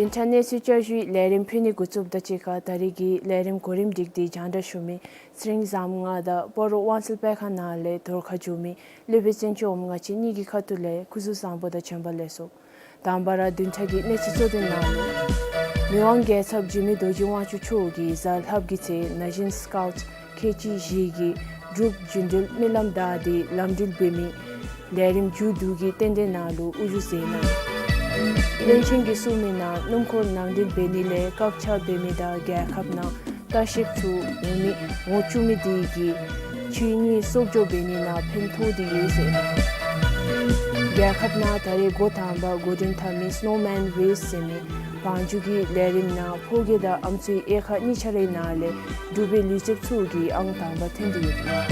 བདུན་ཕྲག་གནས་ཚུལ་བསྐྱར་ཞུའི་ལས་རིམ་ཕུལ་ནི་འགོ་བཙུགསཔ་དང་གཅིག་ཁར་ད་རིས་ཀྱི་ལས་རིམ་གོ་རིམ་སྒྲིག་སྟེ་རྒྱང་བསྒྲགས་ཞུ་མི་ཚེ་རིང་བཟངམོ་ང་དང་སྤ་རོ་དབང་སེལ་སྤེལ་ཁང་ནང་ལས་རྫོང་ཁ་བསྒྱུར་མི་སློབ་དཔོན་བཙན་སྐྱོགས་འམ་ང་བཅས་གཉིས་ཀྱི་ཁ་ཐུག་ལས་སྐུ་གཟུགས་བཟང་པོ་དང་བྱོན་པ་ལེགས་སོ། དང་པ་ར་བདུན་ཕྲག་གི་གནས་ཚུལ་གཙོ་དོན་ནང་ལུ། མི་དབང་རྒྱལ་ཚབ་འཇིགས་མེད་རྡོ་རྗེ་དབང་ཕྱུག་མཆོག་གིས་གཟའ་ལྷགཔ་གི་ཚེ་ན་གཞོན་སི་ཀའུཊ་ཁལ་གཅིག་བཞི་གི་འབྲུག་རྒྱུན་འགྲུལ་མི་ལམ་བདའ་སྟེ་ལམ་འགྲུལ་འབད་མི་ལས་རིམ་མཇུག་བསྡུ་གི་རྟེན་འབྲེལ་ནང་ལུ་དབུ་བཞུགས་མཛད་གནང་ཡི། བློན་ཆེན་གྱིས་གསུངས་མི་ནང་སྣུམ་འཁོར་ནང་འགྲུལ་འབད་ནི་ལས་བཀག་ཆ་འབད་མི་དང་རྒྱལ་ཁབ་ནང་ལྟ་བཤལཔ་ཚུ་འོང་མི་འོང་བཅུག་མི་དེ་གིས་ཆོས་ཉིད་གསོག་འཇོག་འབད་ནི་ནང་ཕན་ཐོགས་ཏེ་ཡོད་ཟེར་གནང་ཡི། རྒྱལ་ཁབ་ནང་ད་རེས་འགོ་དང་པ་འགོ་འདྲེན་འཐབ་མི་སི་ནོ་མཱན་རེསི་ཟེར་མི་བང་རྒྱུག་གི་ལས་རིམ་ནང་ཕོ་རྒས་དང་ཨམ་སྲུའི་དབྱེ་ཁག་གཉིས་ཆ་རའི་ནང་ལས་འབྲུག་པའི་ལུས་རྩལཔ་ཚུ་གིས་ཨང་དང་པ་ཐོན་ཏེ་ཡོདཔ་ཨིན།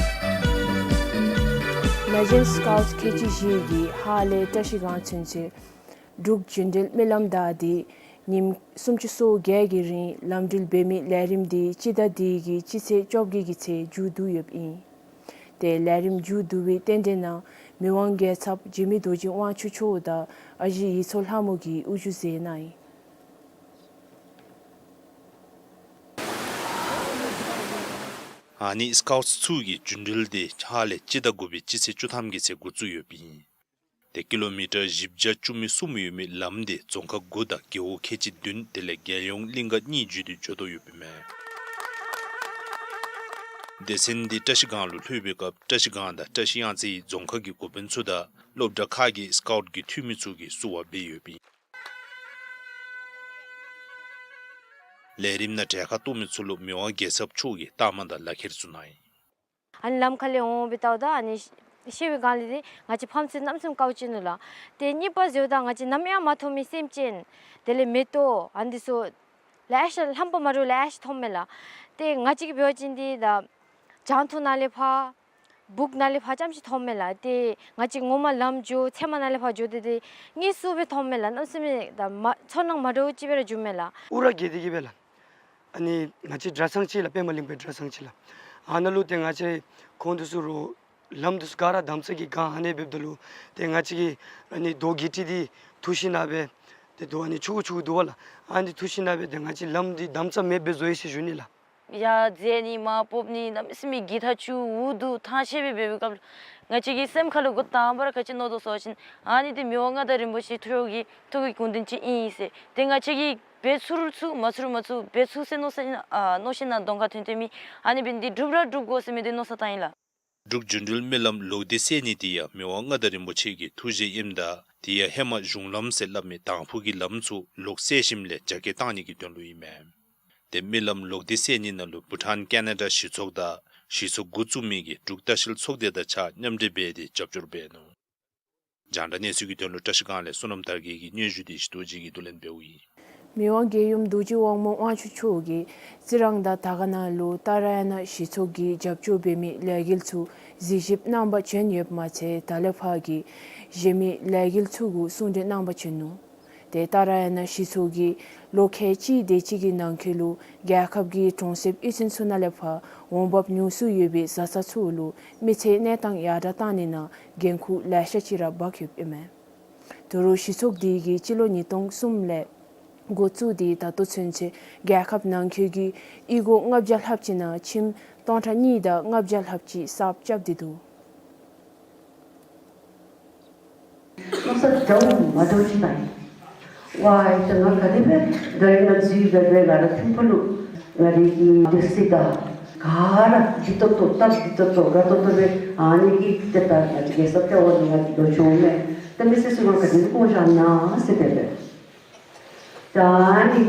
ན་གཞོན་སི་ཀའུཊ་ཁལ་གཅིག་བཞི་གིས་ཧཱ་ལས་བཀྲ་ཤིས་སྒང་ཚུན་ཚོད་འབྲུག་རྒྱུན་འགྲུལ་མི་ལམ་བདའ་སྟེ་ཉིནམ་སུམ་ཅུ་སོ་བརྒྱད་ཀྱི་རིང་ལམ་འགྲུལ་འབད་མི་ལས་རིམ་དེ་སྤྱི་ཟླ་འདི་གི་སྤྱི་ཚེས་བཅོ་བརྒྱད་ཀྱི་ཚེ་མཇུག་བསྡུ་ཡོདཔ་ཨིན། དེ་ལས་རིམ་མཇུག་བསྡུ་བའི་རྟེན་འབྲེལ་ནང་མི་དབང་རྒྱལ་ཚབ་འཇིགས་མེད་རྡོ་རྗེ་དབང་ཕྱུག་མཆོག་དང་ཨ་ཞེ་ཡིག་ཚོགས་ལྷ་མོ་གིས་དབུ་བཞུགས་མཛད་གནང་ཡི། ཨ་ནི་སི་ཀའུཊ་ཚུ་གི་རྒྱུན་འགྲུལ་དེ་ཧཱ་ལས་སྤྱི་ཟླ་དགུ་པའི་སྤྱི་ཚེས་བཅུ་ཐམ་གྱི་ཚེ་འགོ་བཙུགས་ཡོདཔ་ཨིན། དེ་ཀི་ལོ་མི་ཊར་བཞི་བརྒྱ་བཅུ་མེད་གསུམ་ཡོད་མི་ལམ་དེ་རྫོང་ཁག་དགུ་དང་རྒེད་འོག་ཁལ་གཅིག་བདུན་དེ་ལས་རྒྱལ་ཡོངས་གླིང་ག་གཉིས་བརྒྱུད་དེ་འགྱོ་དོ་ཡོདཔ་ཨིན་མས། སྡེ་ཚན་འདི་བཀྲ་ཤིས་སྒང་ལུ་ལྷོད་པའི་སྐབས་བཀྲ་ཤིས་སྒང་དང་བཀྲ་ཤིས་གཡང་རྩེའི་རྫོང་ཁག་གི་འགོ་དཔོན་ཚུ་དང་སློབ་གྲྭ་ཁག་གི་སི་ཀའུཊ་གི་འཐུས་མི་ཚུ་གིས་བསུ་བ་འབད་ཡོདཔ་ཨིན། ལས་རིམ་ནང་གྲལ་ཁར་གཏོགས་མི་ཚུ་ལུ་མི་དབང་རྒྱལ་ཚབ་མཆོག་གིས་རྟགས་མ་དང་ལག་ཁྱེར་ཚུ་གནང་ཡི། ཨ་ནི་ལམ་ཁ་ལས་འོང་སྦེ་བལྟཝ་ད་ཨ་ནི་ཤི་ཤི་བའི་སྒང་ལས་ཏེ་ང་བཅས་ཕམ་ཚུ་གནམ་མེད་ས་མེད་དཀའཝ་སྤྱད་ནུག་ལགས། ཏེ་གཉིས་པ་འཛོལཝ་ད་ང་བཅས་ནམ་ཡང་མ་མཐོང་མི་སེམས་ཅན་དེ་ལས་མེ་ཏོག་ཨ་ནི་ཚུ་ལེ་ཤ་རྣམ་པ་མ་འདྲཝ་ལེ་ཤ་མཐོངམ་མས་ལགས། ཏེ་ང་བཅས་ཀྱིས་འབད་བ་ཅིན་ཏེ་ད་གྱང་ཐོག་ནང་ལས་ཕར་སྦུག་ནང་ལས་ཕར་རྐྱངམ་ཅིག་མཐོངམ་མས་ལགས། ཏེ་ང་བཅས་ངོ་མ་ལམ་འགྱོ་ཚལ་མ་ནང་ལས་ཕར་འགྱོ་སྟེ་ཏེ་དངོས་སུ་སྦེ་མཐོངམ་མས་ལགས། གནམ་མེད་ས་མེད་ད་མ་ཚོར་སྣང་མ་འདྲཝ་ཅིག་སྦེ་ར་བྱུངམ་མས་ལགས། ཨུ་ར་གི་དེ་གི་སྦེ་ལགས། ཨ་ནི་ང་བཅས་གྲྭ་ཚང་ཅིག་ལགས། པདྨ་གླིང་པའི་གྲྭ་ཚང་ཅིག་ལགས། ཨ་ནཱ་ལུ་ཏེ་ང་བཅས་ཁོང་འདི་ཚུ་རོགས་ལམ་འདི་ཚུ་ག་ར་དམ་ཚགས་ཀྱི་སྒང་ཨ་ནི་འབདཝ་ད་ལུ་ཏེ་ང་བཅས་ཀྱི་ཨ་ནི་རྡོ་གི་ཏི་འདི་འཐུ་ཞིནམ་ལས་ཏེ་རྡོ་ཨ་ནི་ཆུང་ཀུ་ཆུང་ཀུ་འདུག་པ་ལགས། ཨ་ནི་འཐུ་ཞིནམ་ལས་ཏེ་ང་བཅས་ལམ་འདི་དམ་ཚགས་མེདཔ་སྦེ་བཟོ་ཡི་ཟེར་ཞུ་ནི་ལགས། ཡར་འཛེགས་ནི་མར་སྤོ་ནི་གནམ་མེད་ས་མེད་གི་ཐག་ཆོད་འུ་སྡུག་ཐང་ཆད་སྦེ་འབད་བའི་སྐབས་ལུ་ང་བཅས་ཀྱི་སེམས་ཁ་ལུ་འགོ་དང་པ་ར་ག་ཅི་མནོ་དོ་ཟེར་བ་ཅིན་ཨ་ནི་འདི་མི་དབང་མངའ་བདག་རིན་པོ་ཆེ་མཆོག་གི་ཐུགས་ཀྱི་དགོངས་དོན་ཅིག་ཨིན་ཟེར། ཏེ་ང་བཅས་ཀྱིས་འབད་ཚུགས་རུང་ཚུགས་མ་ཚུགས་རུང་མ་ཚུགས་འབད་ཚུགས་ཟེར་མནོ་ས་ཨིན་ཨ་མནོ་ཞིནམ་ལས་གདོང་ཁར་ཐོན་ཐོན་མི་ཨ་ནི་འབད་ནི་འདི་འགྲུབ་ར་འགྲུབ་དགོ་ཟེར་མི་འདི་མནོ་བསམ་བཏང་ཡི་ལགས། འབྲུག་རྒྱུན་འགྲུལ་མི་ལམ་ལོག་སྟེ་སེལ་ནི་འདི་ཡང་མི་དབང་མངའ་བདག་རིན་པོ་ཆེ་གི་ཐུགས་བཞེད་ཨིནམ་ད་དེ་ཡང་ཧེ་མ་གཞུང་ལམ་ཟེར་སླབ་མི་དང་ཕུ་གི་ལམ་ཚུ་ལོག་སེལ་ཞིནམ་ལས་རྒྱ་སྐྱེད་བཏང་ནི་གི་དོན་ལུ་ཨིན་མས། ཏེ་མི་ལམ་ལོག་སྟེ་སེལ་ནི་ནང་ལུ་བྷུ་ཊཱན་ཀེ་ན་ཌ་གཞི་ཚོགས་དང་གཞི་ཚོགས་འགོ་བཙུགས་མི་གི་འབྲུག་ལྟ་བཤལ་ཚོགས་སྡེ་དང་གཅིག་ཁར་མཉམ་འབྲེལ་འབད་དེ་རྒྱབ་སྐྱོར་འབད་ནུག། རྒྱང་བསྒྲགས་གནས་ཚུལ་གྱི་དོན་ལུ་བཀྲ་ཤིས་སྒང་ལས་བསོད་ནམས་དར་རྒྱས་ཀྱི་སྙན་ཞུ་དེ་ཞི་རྡོ་རྗེ་གིས་བསྡུ་ལེན་འབདཝ་ཨིན། མི་དབང་རྒྱལ་ཡུམ་རྡོ་རྗེ་དབང་མོ་དབང་ཕྱུག་མཆོག་གིས་རྩི་རང་དང་དར་དཀར་ནང་ལུ་ཏཱ་ར་ཡ་ན་གཞི་ཚོགས་ཀྱིས་རྒྱབ་སྐྱོར་འབད་མི་ལས་འགུལ་ཚུ་གཟིགས་ཞིབ་གནང་པར་བྱོན་ཡོདཔ་མ་ཚད་ད་ལས་ཕར་གྱི་གཞན་མི་ལས་འགུལ་ཚུ་གུ་གསུང་གྲོས་གནང་པར་བྱོན་ནུག། ཏེ་ཏཱ་ར་ཡ་ན་གཞི་ཚོགས་ཀྱིས་ལོ་ཁལ་གཅིག་དེ་ཅིག་གི་ནང་འཁོད་ལུ་རྒྱལ་ཁབ་ཀྱི་གྲོང་གསེབ་གཡུས་ཚན་ཚུ་ནང་ལས་ཕར་འོང་འབབ་ཉུང་སུ་ཡོད་པའི་བཟའ་ཚང་ཚུ་ལུ་མི་ཚེའི་གནས་སྟངས་ཡར་དྲག་བཏང་ནི་ནང་འགན་ཁུར་ལེ་ཤ་ཅིག་ར་འབག་ཡོདཔ་ཨིན་མས། ད་རུང་གཞི་ཚོགས་འདི་གིས་སྤྱི་ལོ་ཉིས་སྟོང་གསུམ་ལས་འགོ་བཙུགས་ཏེ་ད་ལྟོ་ཚུན་ཚོད་རྒྱལ་ཁབ་ནང་འཁོད་ཀྱི་གཡུས་སྒོ་ལྔ་བརྒྱ་ལྷགཔ་ཅིག་ནང་ཁྱིམ་ སྟོང་ཕྲག་གཉིས་དང་ལྔ་བརྒྱ་ལྷགཔ་ཅིག་གསརཔ་རྐྱབ་སྟེ་འདུག། མནོ་བསམ་འདྲཝ་མ་འདྲཝ་ཅིག་བཏང་ཡི། ཝའི་ད་ང་ག་དེ་སྦེ་ད་རིས་ང་འཛུལ་སྦེ་སྦེ་ང་ར་ཐིམ་ཕུག་ལུ་ང་རའི་གི་སྡོད་སའི་ད་ག་ར་སྒྲིག་ཏོག་ཏོ་སྟབས་བདེ་ཏོག་ཏོ་དགའ་ཏོག་ཏོ་སྦེ་ཨ་ནི་གི་ཏེ་ད་ང་བཅས་རྒྱལ་ས་ལྟེ་བ་ལུ་ང་འགྱོ་ཆོག་མས། ད་མི་སེར་ཚུ་ང་ག་དེ་སྦེ་བཀོ་བཞག་ན་ཟེར་སྦེ་སྦེ། ད་ཨ་ནི་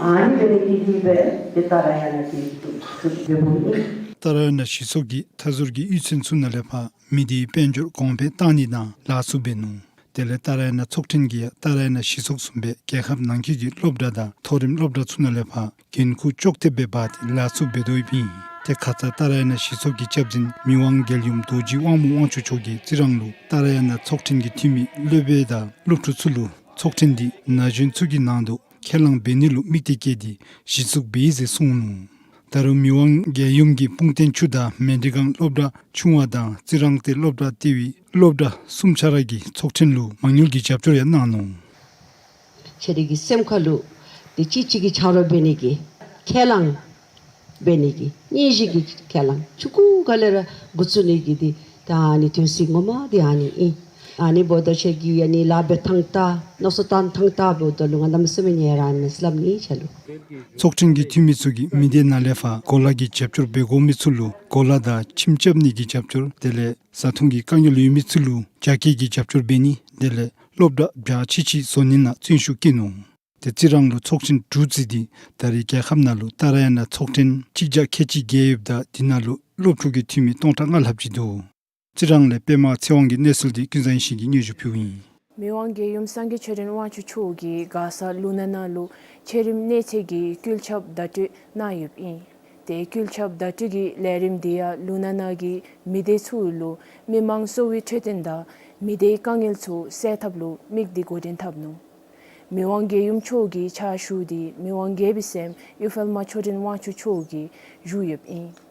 ཨ་ནི་འབད་ནི་འདི་གིས་སྦེ་ཏེ་ཏཱ་ར་ཡ་ན་གི་ཐུགས་ཐུགས་འདོད་པོ་ཨིན། ཏཱ་ར་ཡ་ན་གཞི་ཚོགས་ཀྱིས་མཐའ་ཟུར་གྱི་གཡུས་ཚན་ཚུ་ནང་ལས་ཕར་མི་སྡེའི་དཔལ་འབྱོར་གོང་འཕེལ་གཏང་ནི་དང་ལཱ་ཚུ་འབད་ནུག། དེ་ལས་ཏཱ་ར་ཡ་ན་ཚོགས་ཐེངས་ཀྱིས་ཡང་ཏཱ་ར་ཡ་ན་གཞི་ཚོགས་བཟུམ་སྦེ་རྒྱལ་ཁབ་ནང་འཁོད་ཀྱི་སློབ་གྲྭ་དང་མཐོ་རིམ་སློབ་གྲྭ་ཚུ་ནང་ལས་ཕར་འགན་ཁུར་ཅོག་འཐདཔ་སྦེ་འབག་སྟེ་ལཱ་ཚུ་འབད་དོ་ཡོདཔ་ཨིན། ཏེ་ཁ་ཙ་ཏཱ་ར་ཡ་ན་གཞི་ཚོགས་ཀྱི་སྐྱབས་འཛིན་མི་དབང་རྒྱལ་ཡུམ་རྡོ་རྗེ་དབང་མོ་དབང་ཕྱུག་མཆོག་གིས་རྩི་རང་ལུ་ཏཱ་ར་ཡ་ན་ཚོགས་ཐེངས་ཀྱི་འཐུས་མི་སློབ་དཔོན་དང་སློབ་ཕྲུག་ཚུ་ལུ་ཚོགས་ཐེངས་འདི་ན་གཞོན་ཚུ་གི་ནང་དུ་ཁས་བླངས་འབད་ནི་ལུ་དམིགས་གཏད་བསྐྱེད་དེ་གཞི་བཙུགས་འབད་ཡི་ཟེར་གསུངས་ནུག། ད་རུང་མི་དབང་རྒྱལ་ཡུམ་གྱིས་སྤུངས་ཐང་ཆུ་དང་མལ་གྲི་སྒང་སློབ་གྲྭ་ཆུང་བ་དང་རྩི་རང་སྟེང་སློབ་གྲྭ་ལྟེ་བའི་སློབ་གྲྭ་གསུམ་ཆ་ར་གི་ཚོགས་ཐེངས་ལུ་མ་དངུལ་གྱི་རྒྱབ་སྐྱོར་ཡང་གནང་ནུག། ཁྱེད་རའི་གི་སེམས་ཁ་ལུ་ཏེ་གཅིག་གཅིག་གི་ཆ་རོགས་འབད་ནི་གི་ཁས་བླངས་འབད་ནི་གི་སྙིང་རྗེ་གི་ཁས་བླངས་ཆུང་ཀུ་ག་ལས་ར་འགོ་བཙུགས་ནི་གི་འདི་ད་ཨ་ནི་དོན་ཚིག་ངོ་མ་འདི་ཨ་ནི་ཨིན། ཨ་ནི་འབདཝ་ད་ཁྱེད་ཀྱི་ཨ་ནི་ལཱ་འབད་ཐངས་ད་མནོ་བསམ་བཏང་ཐངས་ད་འབདཝ་ད་ལུ་ང་གནམ་མེད་ས་མེད་ཡ་ར་མེད་ཟེར་སླབ་ནི་ཁྱེད་ལུ། ཚོགས་ཐེངས་ཀྱི་འཐུས་མི་ཚུ་གིས་མི་སྡེ་ནང་ལས་ཕར་གོ་ལ་གི་རྒྱབ་སྐྱོར་འབད་དགོ་མི་ཚུ་ལུ་གོ་ལ་དང་ཁྱིམ་རྐྱབ་ནི་གི་རྒྱབ་སྐྱོར་དེ་ལས་བཟའ་འཐུང་གི་དཀའ་ངལ་ཡོད་མི་ཚུ་ལུ་རྒྱ་སྐྱེད་ཀྱི་རྒྱབ་སྐྱོར་འབད་ནི་དེ་ལས་སློབ་གྲྭ་རྒྱ་ཆེ་ཆེ་བཟོ་ནི་ནང་བརྩོན་ཤུགས་བསྐྱེད་ནུག། ཏེ་རྩི་རང་ལུ་ཚོགས་ཐེངས་དྲུག་བརྩིས་ཏེ་ད་རེས་རྒྱལ་ཁབ་ནང་ལུ་ཏཱ་ར་ཡ་ན་ཚོགས་ཐེངས་གཅིག་བརྒྱ་ཁལ་གཅིག་བརྒལ་ཡོདཔ་ད་དེ་ནང་ལུ་སློབ་ཕྲུག་གི་འཐུས་མི་སྟོང་ཕྲག་ལྔ་ལྷགཔ་ཅིག་འདུག། རྩི་རང་ལས་པདྨ་ཚེ་དབང་གི་གནས་ཚུལ་འདི་ཀུན་བཟང་ཡེ་ཤེས་ཀྱིས་སྙན་ཞུ་ཕུལཝ་ཨིན། མི་དབང་རྒྱལ་ཡུམ་སངས་རྒྱས་ཆོས་སྒྲོན་དབང་ཕྱུག་མཆོག་གིས་མགར་ས་ལུ་ན་ན་ལུ་ཆེད་རིམ་གནས་ཚད་ཀྱི་སྐུལ་ཁྱབ་བརྡ་སྤྲོད་གནང་ཡོདཔ་ཨིན། ཏེ་སྐུལ་ཁྱབ་བརྡ་སྤྲོད་ཀྱི་ལས་རིམ་འདི་ཡང་ལུ་ན་ན་གི་མི་སྡེ་ཚུ་ལུ་མི་མང་གསོ་བའི་འཕྲོད་བསྟེན་དང་མི་སྡེའི་དཀའ་ངལ་ཚུ་སེལ་ཐབས་ལུ་དམིགས་ཏེ་འགོ་འདྲེན་འཐབ་ནུག། མི་དབང་རྒྱལ་ཡུམ་མཆོག་གི་ཕྱག་ཞུ་འདི་མི་དབང་རྒྱལ་པོའི་སྲསམོ་གཡུ་འཕེལ་མ་ཆོས་སྒྲོན་དབང་ཕྱུག་མཆོག་གིས་ཞུ་ཡོདཔ་ཨིན།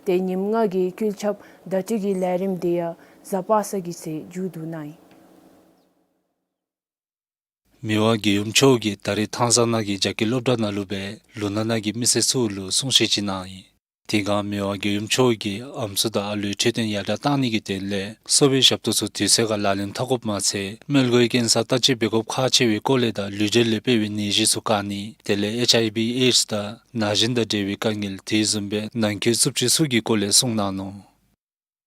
ཏེ་ཉིནམ་ལྔ་གི་སྐུལ་ཁྱབ་བརྡ་སྤྲོད་ཀྱི་ལས་རིམ་འདི་ཡང་གཟའ་པ་སངས་ཀྱི་ཚེ་མཇུག་བསྡུ་གནང་ཡི། མི་དབང་རྒྱལ་ཡུམ་མཆོག་གིས་ད་རེས་ཐང་ས་ནང་གི་རྒྱ་སྐྱེད་སློབ་གྲྭ་ནང་ལུ་སྦེ་ལུ་ན་ན་གི་མི་སེར་ཚུ་ལུ་གསུང་བཤད་ཅིག་གནང་ཡི། དེ་སྒང་མི་དབང་རྒྱལ་ཡུམ་མཆོག་གིས་ཨམ་སྲུ་དང་ཨ་ལུའི་འཕྲོད་བསྟེན་ཡར་དྲག་གཏང་ནི་གི་དོན་ལས་གསོ་བའི་ཞབས་ཏོག་ཚུ་དུས་ཚོད་ཁར་ལག་ལེན་འཐབ་དགོཔ་མ་ཚད་མོལ་གོའི་ཀེན་སར་བརྟག་དཔྱད་འབད་དགོཔ་ཁག་ཆེ་བའི་སྐོར་ལས་དང་ལུས་འབྲེལ་ལས་འཕེལ་བའི་ནད་གཞི་ཚུ་བཀག་ནི་དེ་ལས་ཨེཆ་ཨའི་ཝི་ཨེཌསི་དང་ན་གཞོན་དང་འབྲེལ་བའི་དཀའ་ངལ་དེ་བཟུམ་སྦེ་ནང་འཁོད་རྩུབ་སྤྱོད་ཚུ་གི་སྐོར་ལས་གསུངས་གནང་ནུག།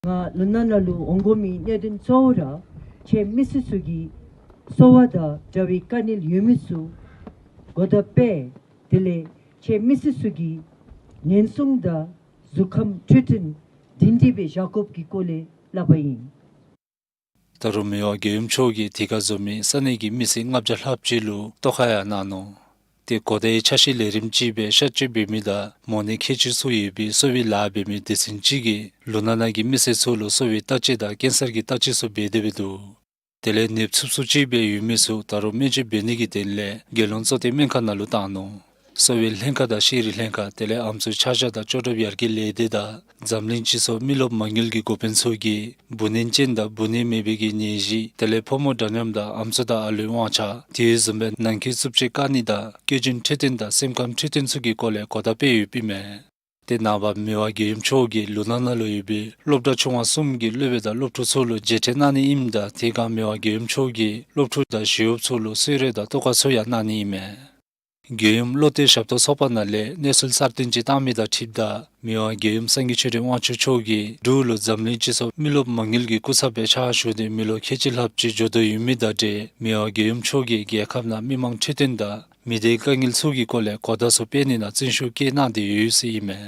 ང་ལུ་ན་ན་ལུ་འོང་དགོ་མི་གནད་དོན་གཙོ་བོ་ར་ཁྱེད་མི་སེར་ཚུ་གི་གསོ་བ་དང་འབྲེལ་བའི་དཀའ་ངལ་ཡོད་མི་ཚུ་གོ་བརྡ་སྤེལ། དེ་ལས་ཁྱེད་མི་སེར་ཚུ་གི་ཉེན་སྲུང་དང་གཟུགས་ཁམས་འཕྲོད་བསྟེན་སྒྲིང་སྒྲིང་སྦེ་བཞག་དགོཔ་གི་སྐོར་ལས་སླབ་པ་ཨིན། ད་རུང་མི་དབང་རྒྱལ་ཡུམ་མཆོག་གིས་དེ་ཁར་འཛོམས་མི་ས་གནས་ཀྱི་མི་སེར་ལྔ་བརྒྱ་ལྷགཔ་ཅིག་ལུ་ཐོག་ཁར་ཡང་གནང་ནུག། ཏེ་གོ་བརྡའི་ཆ་ཤས་ལས་རིམ་ཅིག་སྦེ་གཤག་བཅོས་འབད་མི་དང་མོ་ནད་ཁལ་གཅིག་ཚུ་ཡོད་པའི་གསོ་བའི་ལཱ་འབད་མི་སྡེ་ཚན་ཅིག་གིས་ལུ་ན་ན་གི་མི་སེར་ཚུ་ལུ་གསོ་བའི་བརྟག་དཔྱད་དང་ཀེན་སར་གྱི་བརྟག་དཔྱད་ཚུ་འབད་དེ་སྦེ་འདུག། དེ་ལས་ནདཔ་རྩུབ་རྩུབ་ཅིག་སྦེ་ཡོད་མི་ཚུ་ད་རུང་སྨན་བཅོས་འབད་ནི་གི་དོན་ལས་རྒྱལ་ཡོངས་གཙོ་བསྟེན་སྨན་ཁང་ནང་ལུ་བཏང་ནུག། གསོ་བའི་ལྷན་ཁག་དང་ཤེས་རིག་ལྷན་ཁག་དེ་ལས་ཨམ་སྲུའི་ཆ་བཞག་དང་ལྕོགས་གྲུབ་ཡར་རྒྱས་ལས་སྡེ་དང་འཛམ་གླིང་སྤྱི་ཚོགས་མི་རློབས་མ་དངུལ་གྱི་འགོ་དཔོན་ཚུ་གིས་འབུ་སྣོན་ཅན་དང་འབུ་སྣོན་མེད་པའི་གི་ནད་གཞི་དེ་ལས་ཕོ་མོ་འདྲ་མཉམ་དང་ཨམ་སྲུ་དང་ཨ་ལུའི་དབང་ཆ་དེ་བཟུམ་སྦེ་ནང་འཁོད་རྩུབ་སྤྱོད་བཀག་ནི་དང་སྐྱེ་རྒྱུན་འཕྲོད་བསྟེན་དང་སེམས་ཁམས་འཕྲོད་བསྟེན་ཚུ་གི་སྐོར་ལས་གོ་བརྡ་སྤེལ་ཡོདཔ་ཨིན་མས། ཏེ་ནངས་པ་མི་དབང་རྒྱལ་ཡུམ་མཆོག་གིས་ལུ་ན་ན་ལུ་ཡོད་པའི་སློབ་གྲྭ་ཆུང་བ་གསུམ་གྱི་སློབ་དཔོན་དང་སློབ་ཕྲུག་ཚུ་ལུ་མཇལ་འཕྲད་གནང་ནི་ཨིནམ་ད་དེ་སྒང་མི་དབང་རྒྱལ་ཡུམ་མཆོག་གིས་སློབ་ཕྲུག་དང་ཞི་གཡོགཔ་ཚུ་ལུ་གསོལ་རས་དང་ཐུགས་ཁར་ཚུ་ཡང་གནང་ནི་ཨིན་མས། རྒྱལ་ཡུམ་བློ་གཏད་ཞབས་ཏོག་ཚོགས་པ་ནང་ལས་གནས་ཚུལ་གསར་བཏོན་ཅིག་བཏང་མི་དང་འཁྲིལཝ་ད་མི་དབང་རྒྱལ་ཡུམ་སངས་རྒྱས་ཆོས་སྒྲོན་དབང་ཕྱུག་མཆོག་གིས་འབྲུག་ལུ་འཛམ་གླིང་སྤྱི་ཚོགས་མི་རློབས་མ་དངུལ་གྱི་སྐུ་ཚབ་སྦེ་ཕྱག་ཞུ་སྟེ་མི་ལོ་ཁལ་གཅིག་ལྷགཔ་ཅིག་འགྱོ་དོ་ཡོད་མི་དང་འབྲེལ་མི་དབང་རྒྱལ་ཡུམ་མཆོག་གིས་རྒྱལ་ཁབ་ནང་མི་མང་འཕྲོད་བསྟེན་དང་མི་སྡེའི་དཀའ་ངལ་ཚུ་གི་སྐོར་ལས་གོ་བརྡ་ཚུ་སྤེལ་ནི་ནང་བརྩོན་ཤུགས་བསྐྱེད་གནང་སྟེ་ཡོད་ཟེར་ཨིན་མས།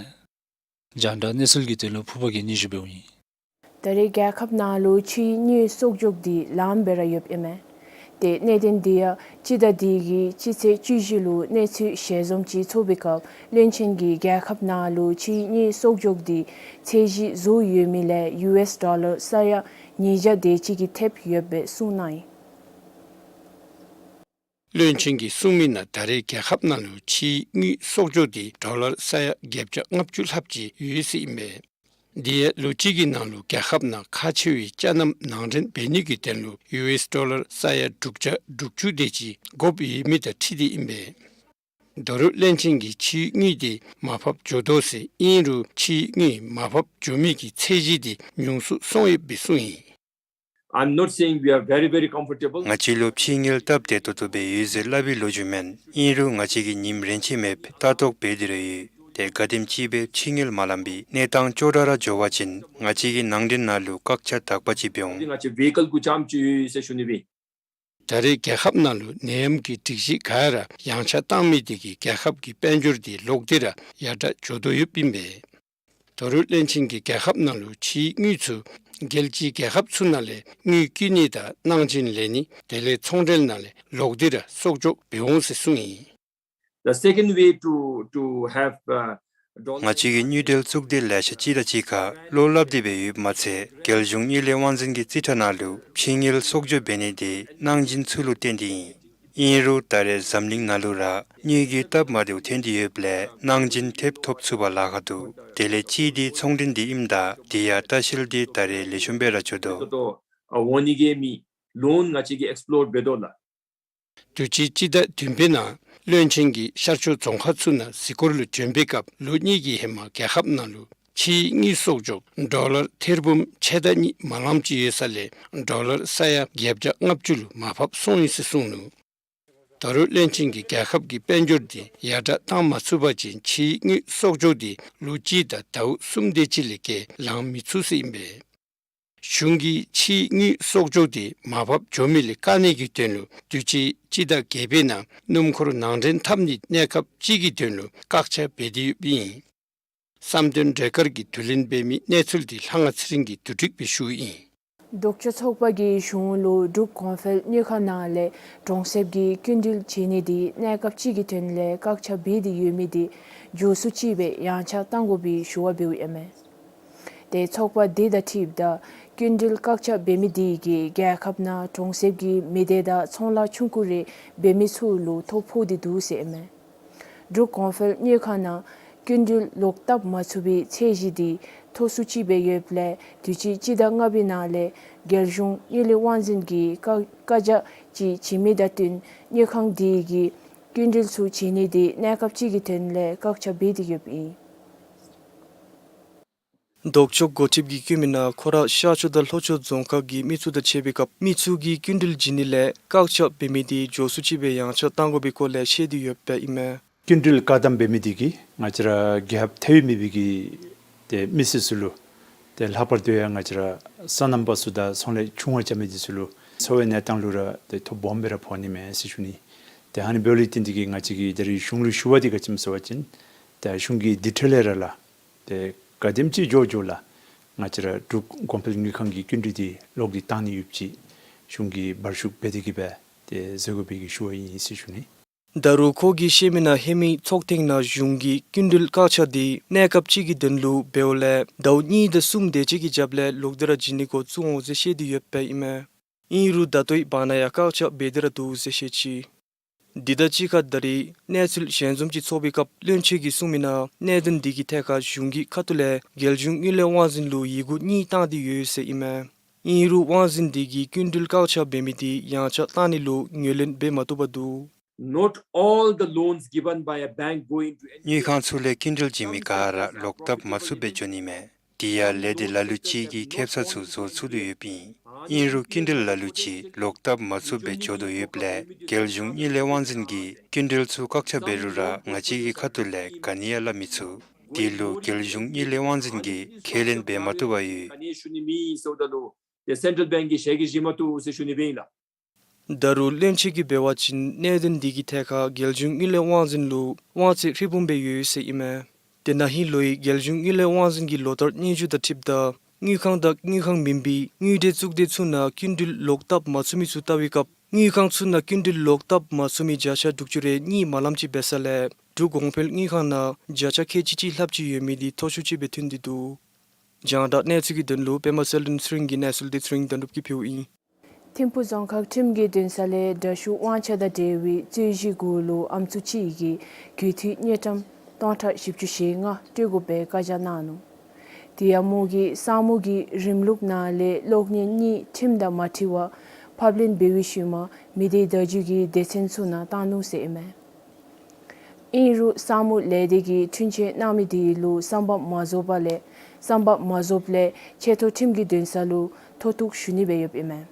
རྒྱང་བསྒྲགས་གནས་ཚུལ་གྱི་དོན་ལུ་ཕུར་པ་གིས་སྙན་ཞུ་འབདཝ་ཨིན། ད་རེས་རྒྱལ་ཁབ་ནང་ལུ་ཕྱིའི་དངུལ་གསོག་འཇོག་འདི་ལངམ་སྦེ་ར་ཡོདཔ་ཨིན་མས། ཏེ་གནད་དོན་འདི་ཡང་སྤྱི་ཟླ་འདི་གི་སྤྱི་ཚེས་བཅུ་བཞི་ལུ་གནས་ཚུལ་ཞལ་འཛོམས་ཅིག་ཚོགས་པའི་སྐབས་བློན་ཆེན་གྱིས་རྒྱལ་ཁབ་ནང་ལུ་ཕྱིའི་དངུལ་གསོག་འཇོག་འདི་ཚད་གཞི་བཟོ་ཡོད་མི་ལས་ཡུ་ཨེསི་ཌོ་ལར་ས་ཡ་ཉིས་བརྒྱ་དེ་ཅིག་གིས་ཐེབས་ཡོདཔ་སྦེ་གསུངས་གནང་ཡི། བློན་ཆེན་གྱིས་གསུངས་མི་ནང་ད་རེས་རྒྱལ་ཁབ་ནང་ལུ་ཕྱིའི་དངུལ་གསོག་འཇོག་འདི་ཌོ་ལར་ས་ཡ་བརྒྱད་བརྒྱ་ལྔ་བཅུ་ལྷགཔ་ཅིག་ཡོད་ཟེར་ཨིན་མས། འདི་ཡང་ལོ་གཅིག་གི་ནང་ལུ་རྒྱལ་ཁབ་ནང་ཁག་ཆེ་བའི་ཅ་རྣམ་ནང་འདྲེན་འབད་ནི་གི་དོན་ལུ་ཡུ་ཨེསི་ཌོ་ལར་ས་ཡ་དྲུག་བརྒྱ་དྲུག་ཅུ་དེ་ཅིག་དགོཔ་ཡོད་མི་དང་འཁྲིལ་ཏེ་ཨིན་པས། ད་རུང་བློན་ཆེན་གྱིས་ཕྱིའི་དངུལ་དེ་མར་ཕབ་འགྱོ་དོ་ཟེར་ཨིན་རུང་ཕྱིའི་དངུལ་མར་ཕབ་འགྱོ་མི་གི་ཚད་གཞི་དེ་ཉུང་སུ་སོང་ཡོདཔ་སྦེ་གསུངས་ཡི། I'm not saying we are very, very comfortable. ང་བཅས་ལུ་ཕྱིའི་དངུལ་སྟབས་བདེ་ཏོག་ཏོ་སྦེ་ཡོད་ཟེར་སླབ་པའི་ལོ་རྒྱུས་མེན། ཨིན་རུང་ང་བཅས་ཀྱིས་ཉིནམ་རེ་ཆད་མེདཔ་ལྟ་རྟོག་འབད་དེ་ར་ཡོད། ཏེ་ག་དེམ་ཅིག་སྦེ་ཕྱིའི་དངུལ་མ་ལང་པའི་གནས་སྟངས་ཅོག་འཐདཔ་ར་འགྱོ་བ་ཅིན་ང་བཅས་ཀྱིས་ནང་འདྲེན་ནང་ལུ་བཀག་ཆ་དག་པ་ཅིག་འབད་འོང་། ང་བཅས་བེ་ཀལ་གུ་རྐྱངམ་ཅིག་ཡོད་ཟེར་ཞུ་ནི་སྦེ། ད་རེས་རྒྱལ་ཁབ་ནང་ལུ་ནད་ཡམས་ཀྱི་སྒྲིག་གཞི་ག་ར་ཡངས་ཆག་བཏང་མི་དེ་གིས་རྒྱལ་ཁབ་ཀྱི་དཔལ་འབྱོར་དེ་ལོག་སྟེ་ར་ཡར་དྲག་འགྱོ་དོ་ཡོདཔ་ཨིན་པས། ད་རུང་བློན་ཆེན་གྱིས་རྒྱལ་ཁབ་ནང་ལུ་ཕྱིའི་དངུལ་ཚུ་རྒྱལ་སྤྱིའི་རྒྱལ་ཁབ་ཚུ་ནང་ལས་དངུལ་བསྐྱིན་ནི་དང་གནང་སྦྱིན་ལེན་ནི་དེ་ལས་ཚོང་འབྲེལ་ནང་ལས་ལོག་སྟེ་ར་གསོག་འཇོག་འབད་འོང་ཟེར་གསུངས་ཡི། The second way to, to have, uh, dollar ང་བཅས་ཀྱིས་དངུལ་འབྲེལ་བཙུགས་ཏེ་ལེ་ཤ་ཅིག་དང་གཅིག་ཁར་བློ་སླབ་སྟེ་སྦེ་ཡོདཔ་མ་ཚད་རྒྱལ་གཞུང་དངུལ་ལས་དབང་འཛིན་གྱི་རྩིས་ཁྲ་ནང་ལུ་ཕྱིའི་དངུལ་གསོག་འཇོག་འབད་ནི་དེ་གནང་སྦྱིན་ཚུ་ལུ་བརྟེན་ཏེ་ཨིན། ཨིན་རུང་ད་རེས་འཛམ་གླིང་ནང་ལུ་ར་དངུལ་གྱི་སྟབས་མ་བདེཝ་ཐོན་ཏེ་ཡོདཔ་ལས་གནང་སྦྱིན་ཐེབས་ཐོབ་ཚུགས་པར་ལཱ་ཁག་འདུག། དེ་ལས་གཅིག་དེ་ཚོང་འབྲེལ་འདི་ཨིནམ་ད་དེ་ཡང་ལྟ་བཤལ་འདི་ད་རེས་ལེགས་ཤོམ་སྦེ་ར་འགྱོ་དོ། ཨ་འོང་ནི་གི་མི་ལོན་ང་བཅས་ཀྱིས་ཨེགསི་པོ་ལོར་འབད་དོ་ལགས། དུས་ཅི་སྤྱི་ཟླ་བདུན་པའི་ནང་བློན་ཆེན་གྱིས་ཤར་ཕྱོགས་རྫོང་ཁག་ཚུ་ནང་གཟིགས་སྐོར་ལུ་བྱོན་པའི་སྐབས་ལོ་གཉིས་ཀྱི་ཧེ་མ་རྒྱལ་ཁབ་ནང་ལུ་ཕྱིའི་དངུལ་གསོག་འཇོག་ཌོ་ལར་ཐེར་འབུམ་ཕྱེད་དང་གཉིས་མ་ལངམ་ཅིག་ཡོད་ས་ལས་ཌོ་ལར་ས་ཡ་བརྒྱད་བརྒྱ་ལྔ་བཅུ་ལུ་མར་ཕབ་སོང་ཡི་ཟེར་གསུངས་ནུག། ད་རུང་བློན་ཆེན་གྱིས་རྒྱལ་ཁབ་ཀྱི་དཔལ་འབྱོར་དེ་ཡར་དྲག་བཏང་མ་ཚུགས་པ་ཅིན་ཕྱིའི་དངུལ་གསོག་འཇོག་དེ་ལོ་གཅིག་དང་ཟླཝ་གསུམ་དེ་ཅིག་ལས་བརྒལ་ལང་མི་ཚུགས་ཟེར་ཨིན་པས། གཞུང་གིས་ཕྱིའི་དངུལ་གསོག་འཇོག་དེ་མར་ཕབ་འགྱོ་མི་ལས་བཀག་ནི་གི་དོན་ལུ་དུས་ཅི་སྤྱི་ཟླ་བརྒྱད་པའི་ནང་སྣུམ་འཁོར་ནང་འདྲེན་འཐབ་ནི་གནས་སྐབས་ཅིག་གི་དོན་ལུ་བཀག་ཆ་འབད་དེ་ཡོདཔ་ཨིན། བསམ་དོན་འབྲས་དཀར་གྱིས་བསྡུ་ལེན་འབད་མི་གནས་ཚུལ་དེ་ལྷ་དབང་ཚེ་རིང་གིས་བསྡུ་སྒྲིག་འབད་ཞུཝ་ཨིན། ལྡོག་ཕྱོགས་ཚོགས་པ་གིས་གཞུང་ལུ་འབྲུག་གོང་འཕེལ་དངུལ་ཁང་ནང་ལས་གྲོང་གསེབ་ཀྱི་སྐྱིན་འགྲུལ་བྱིན་ནི་དེ་གནས་སྐབས་ཅིག་གི་དོན་ལས་བཀག་ཆ་འབད་དེ་ཡོད་མི་དེ་མགྱོགས་སུ་ཅིག་སྦེ་ཡངས་ཆག་བཏང་དགོ་པའི་ཞུ་བ་འབདཝ་ཨིན་མས། ཏེ་ཚོགས་པ་དེ་དང་འཁྲིལཝ་ད་སྐྱིན་འགྲུལ་བཀག་ཆ་འབད་མི་དེ་གིས་རྒྱལ་ཁབ་ནང་གྲོང་གསེབ་ཀྱི་མི་སྡེ་དང་ཚོང་ལཱ་ཆུང་ཀུ་རེ་འབད་མི་ཚུ་ལུ་ཐོ་ཕོག་སྟེ་འདུག་ཟེར་ཨིན་མས། འབྲུག་གོང་འཕེལ་དངུལ་ཁང་ནང་སྐྱིན་འགྲུལ་ལོག་བཏབ་མ་ཚུགས་པའི་ཚད་གཞི་དེ་མཐོ་སུ་ཅིག་སྦེ་ཡོདཔ་ལས་དུས་ཅི་སྤྱི་ཟླ་ལྔ་པའི་ནང་ལས་རྒྱལ་གཞུང་དངུལ་ལས་དབང་འཛིན་གྱིས་བཀའ་བཀའ་རྒྱ་ཅིག་བྱིན་མི་དང་བསྟུན་དངུལ་ཁང་དེ་གིས་སྐྱིན་འགྲུལ་ཚུ་བྱིན་ནི་དེ་གནས་སྐབས་ཅིག་གི་དོན་ལས་བཀག་ཆ་འབད་དེ་ཡོདཔ་ཨིན། ལྡོག་ཕྱོགས་འགོ་ཁྲིདཔ་གིས་བཀོད་མི་ནང་ཁོ་ར་ཤར་ཕྱོགས་དང་ལྷོ་ཕྱོགས་རྫོང་ཁག་གི་མི་ཚུ་དང་ཕྱད་པའི་སྐབས་མི་ཚུ་གིས་སྐྱིན་འགྲུལ་བྱིན་ནི་ལས་བཀག་ཆ་འབད་མི་དེ་མགྱོགས་སུ་ཅིག་སྦེ་ཡངས་ཆག་བཏང་དགོ་པའི་སྐོར་ལས་བཤད་དེ་ཡོདཔ་ཨིན་མས། སྐྱིན་འགྲུལ་བཀག་དམ་འབད་མི་དེ་གིས་ང་བཅས་ར་རྒྱལ་ཁབ་ཐེ་བའི་མེད་པའི་གི་ཏེ་མི་སེར་ཚུ་ལུ་ཏེ་ལྷག་པར་དུ་ཡང་ང་བཅས་ར་སོ་ནམ་པ་ཚུ་དང་ཚོང་ལས་ཆུང་བ་རྐྱབ་མི་དེ་ཚུ་ལུ་འཚོ་བའི་གནས་སྟངས་ལུ་ར་ཏེ་ཐོ་སྦོམ་སྦེ་ར་ཕོག་ནི་མས་ཟེར་ཞུ་ནི། ཏེ་ཨ་ནི་འབདཝ་ལས་བརྟེན་ཏེ་གིས་ང་བཅས་ཀྱིས་ད་རེས་གཞུང་ལུ་ཞུ་བ་དེ་ག་ཅི་སྨོ་ཟེར་བ་ཅིན་ཏེ་གཞུང་གིས་དེ་འཕྲོ་ལས་ར་ལགས། ཏེ་ག་དེམ་ཅིག་མགྱོགས་མགྱོགས་ལགས་ང་བཅས་ར་འབྲུག་གོང་འཕེལ་དངུལ་ཁང་གི་སྐྱིན་འགྲུལ་དེ་ལོག་སྟེ་བཏང་ནི་ཡོདཔ་ཅིག་གཞུང་གིས་འབར་ཞུགས་འབད་དེ་གིས་སྦེ་ཏེ་བཟོ་དགོ་པའི་གི་ཞུ་བ་ཨིན་ཟེར་ཞུ་ནི། ད་རུང་ཁོ་གིས་བཤད་མི་ནང་ཧེ་མའི་ཚོགས་ཐེངས་ནང་གཞུང་གིས་སྐྱིན་འགྲུལ་བཀག་ཆ་དེ་གནས་སྐབས་ཅིག་གི་དོན་ལུ་འབདཝ་ལས་ཟླཝ་གཉིས་དང་གསུམ་དེ་ཅིག་གི་རྒྱབ་ལས་ལོག་སྟེ་ར་བྱིན་ནི་འགོ་བཙུགས་འོང་ཟེར་བཤད་དེ་ཡོདཔ་ཨིན་མས། ཨིན་རུང་ད་ལྟོའི་བར་ན་ཡང་བཀག་ཆ་འབད་དེ་ར་འདུག་ཟེར་བཤད་ཅི། དེ་དང་གཅིག་ཁར་ད་རེས་གནས་ཚུལ་ཞལ་འཛོམས་ཅིག་ཚོགས་པའི་སྐབས་བློན་ཆེན་གྱིས་གསུངས་མི་ནང་གནད་དོན་དེ་གི་ཐད་ཁར་གཞུང་གི་ཁ་ཐུག་ལས་རྒྱལ་གཞུང་དངུལ་ལས་དབང་འཛིན་ལུ་ཡི་གུ་གཉིས་བཏང་སྟེ་ཡོད་ཟེར་ཨིན་མས། ཨིན་རུང་དབང་འཛིན་དེ་གིས་སྐྱིན་འགྲུལ་བཀག་ཆ་འབད་མི་དེ་ཡངས་ཆག་བཏང་ནི་ལུ་ངོས་ལེན་འབད་མ་བཏུབ་པར་འདུག། Not all the loans given by a bank go into དངུལ་ཁང་ཚུ་ལས་སྐྱིན་འགྲུལ་བྱིན་མི་ག་ར་ལོག་བཏབ་མ་ཚུགསཔ་སྦེ་འགྱོ་ནི་མས། དེ་ཡང་ལས་སྡེ་ལ་ལུ་ཅིག་གིས་ཁེབ་ས་ཚུ་བཟོ་ཚུགས་དོ་ཡོདཔ་ཨིན། ཨིན་རུང་སྐྱིན་འགྲུལ་ལ་ལུ་ཅིག་ལོག་བཏབ་མ་ཚུགསཔ་སྦེ་འགྱོ་དོ་ཡོདཔ་ལས་རྒྱལ་གཞུང་དངུལ་ལས་དབང་འཛིན་གྱིས་སྐྱིན་འགྲུལ་ཚུ་བཀག་ཆ་འབད་རུང་ར་ང་བཅས་ཀྱི་ཁ་ཐུག་ལས་ག་ནི་ཡང་སླབ་མི་ཚུགས། དེ་ལུ་རྒྱལ་གཞུང་དངུལ་ལས་དབང་འཛིན་གྱིས་ཁས་ལེན་འབད་མ་བཏུབ་པར་ཡོད། ག་ནི་ཡང་ཞུ་ནི་མེད་ཟེརཝ་ད་ལུ་ཏེ་སེན་ཊལ་བེངཀ་གིས་ཞལ་གྱིས་བཞེས་མ་བཏུབ་ཟེར་ཞུ་ནི་སྦེ་ཨིན་ལགས། ད་རུང་བློན་ཆེན་གྱིས་འབད་བ་ཅིན་གནད་དོན་དེ་གི་ཐད་ཁར་རྒྱལ་གཞུང་དངུལ་ལས་དབང་འཛིན་ལུ་དབང་ཚད་ཧྲིལ་བུམ་སྦེ་ཡོད་ཟེར་ཨིན་མས། ཏེ་ན་ཧིང་ལོའི་རྒྱལ་གཞུང་དངུལ་ལས་དབང་འཛིན་གྱི་ལོ་ལྟར་སྙན་ཞུ་དང་འཁྲིལཝ་ད་དངུལ་ཁང་དང་དངུལ་ཁང་མེན་པའི་དངུལ་འབྲེལ་གཙུག་སྡེ་ཚུ་ནང་སྐྱིན་འགྲུལ་ལོག་བཏབ་མ་ཚུགས་མི་ཚུ་བལྟ་བའི་སྐབས་དངུལ་ཁང་ཚུ་ནང་སྐྱིན་འགྲུལ་ལོག་བཏབ་མ་ཚུགས་མི་བརྒྱ་ཆ་དྲུག་ཅུ་རེ་གཉིས་མ་ལངམ་ཅིག་འབད་ས་ལས་འབྲུག་གོང་འཕེལ་དངུལ་ཁང་ནང་བརྒྱ་ཆ་ཁལ་གཅིག་ཅིག་ལྷགཔ་ཅིག་ཡོད་མི་དེ་མཐོ་ཤོས་ཅིག་སྦེ་ཐོན་ཏེ་འདུག། རྒྱང་བསྒྲགས་གནས་ཚུལ་གྱི་དོན་ལུ་པདྨ་གསལ་སྒྲོན་ཚེ་རིང་གི་གནས་ཚུལ་དེ་ཚེ་རིང་དོན་གྲུབ་ཀྱིས་ཕུལཝ་ཨིན། ཐིམ་ཕུག་རྫོང་ཁག་ཁྲིམས་ཀྱི་འདུན་ས་ལས་དྲག་ཤུགས་དབང་ཆ་དང་འབྲེལ་བའི་རྩོད་གཞི་གུ་ལུ་ཨམ་སྲུ་གཅིག་གིས་གྱོད་ཐུའི་དངུལ་ཀྲམ་སྟོང་ཕྲག་བཞི་བཅུ་ཞེ་ལྔ་སྤྲོད་དགོ་པའི་བཀའ་རྒྱ་གནང་ནུག། དེ་ཡང་མོ་གིས་ས་མོ་གི་རིམ་ལུགས་ནང་ལས་གློག་བརྙན་གཉིས་ཁྲིམས་དང་མ་འཁྲིལ་བར་ཕབ་ལེན་འབད་བའི་ཤུལ་མ་མི་སྡེ་བརྡ་བརྒྱུད་ཀྱི་སྡེ་ཚན་ཚུ་ནང་བཏང་ནུག་ཟེར་ཨིན་མས། ཨིན་རུང་ས་མོ་ལས་སྡེ་གིས་འཁྲུན་ཆོད་གནང་མི་དེ་ལུ་བསམ་པ་མ་རྫོགས་པ་ལས་བསམ་པ་མ་རྫོགསཔ་ལས་ཆེ་མཐོ་ཁྲིམས་ཀྱི་འདུན་ས་ལུ་མཐོ་གཏུགས་ཞུ་ནི་སྦེ་ཡོདཔ་ཨིན་མས།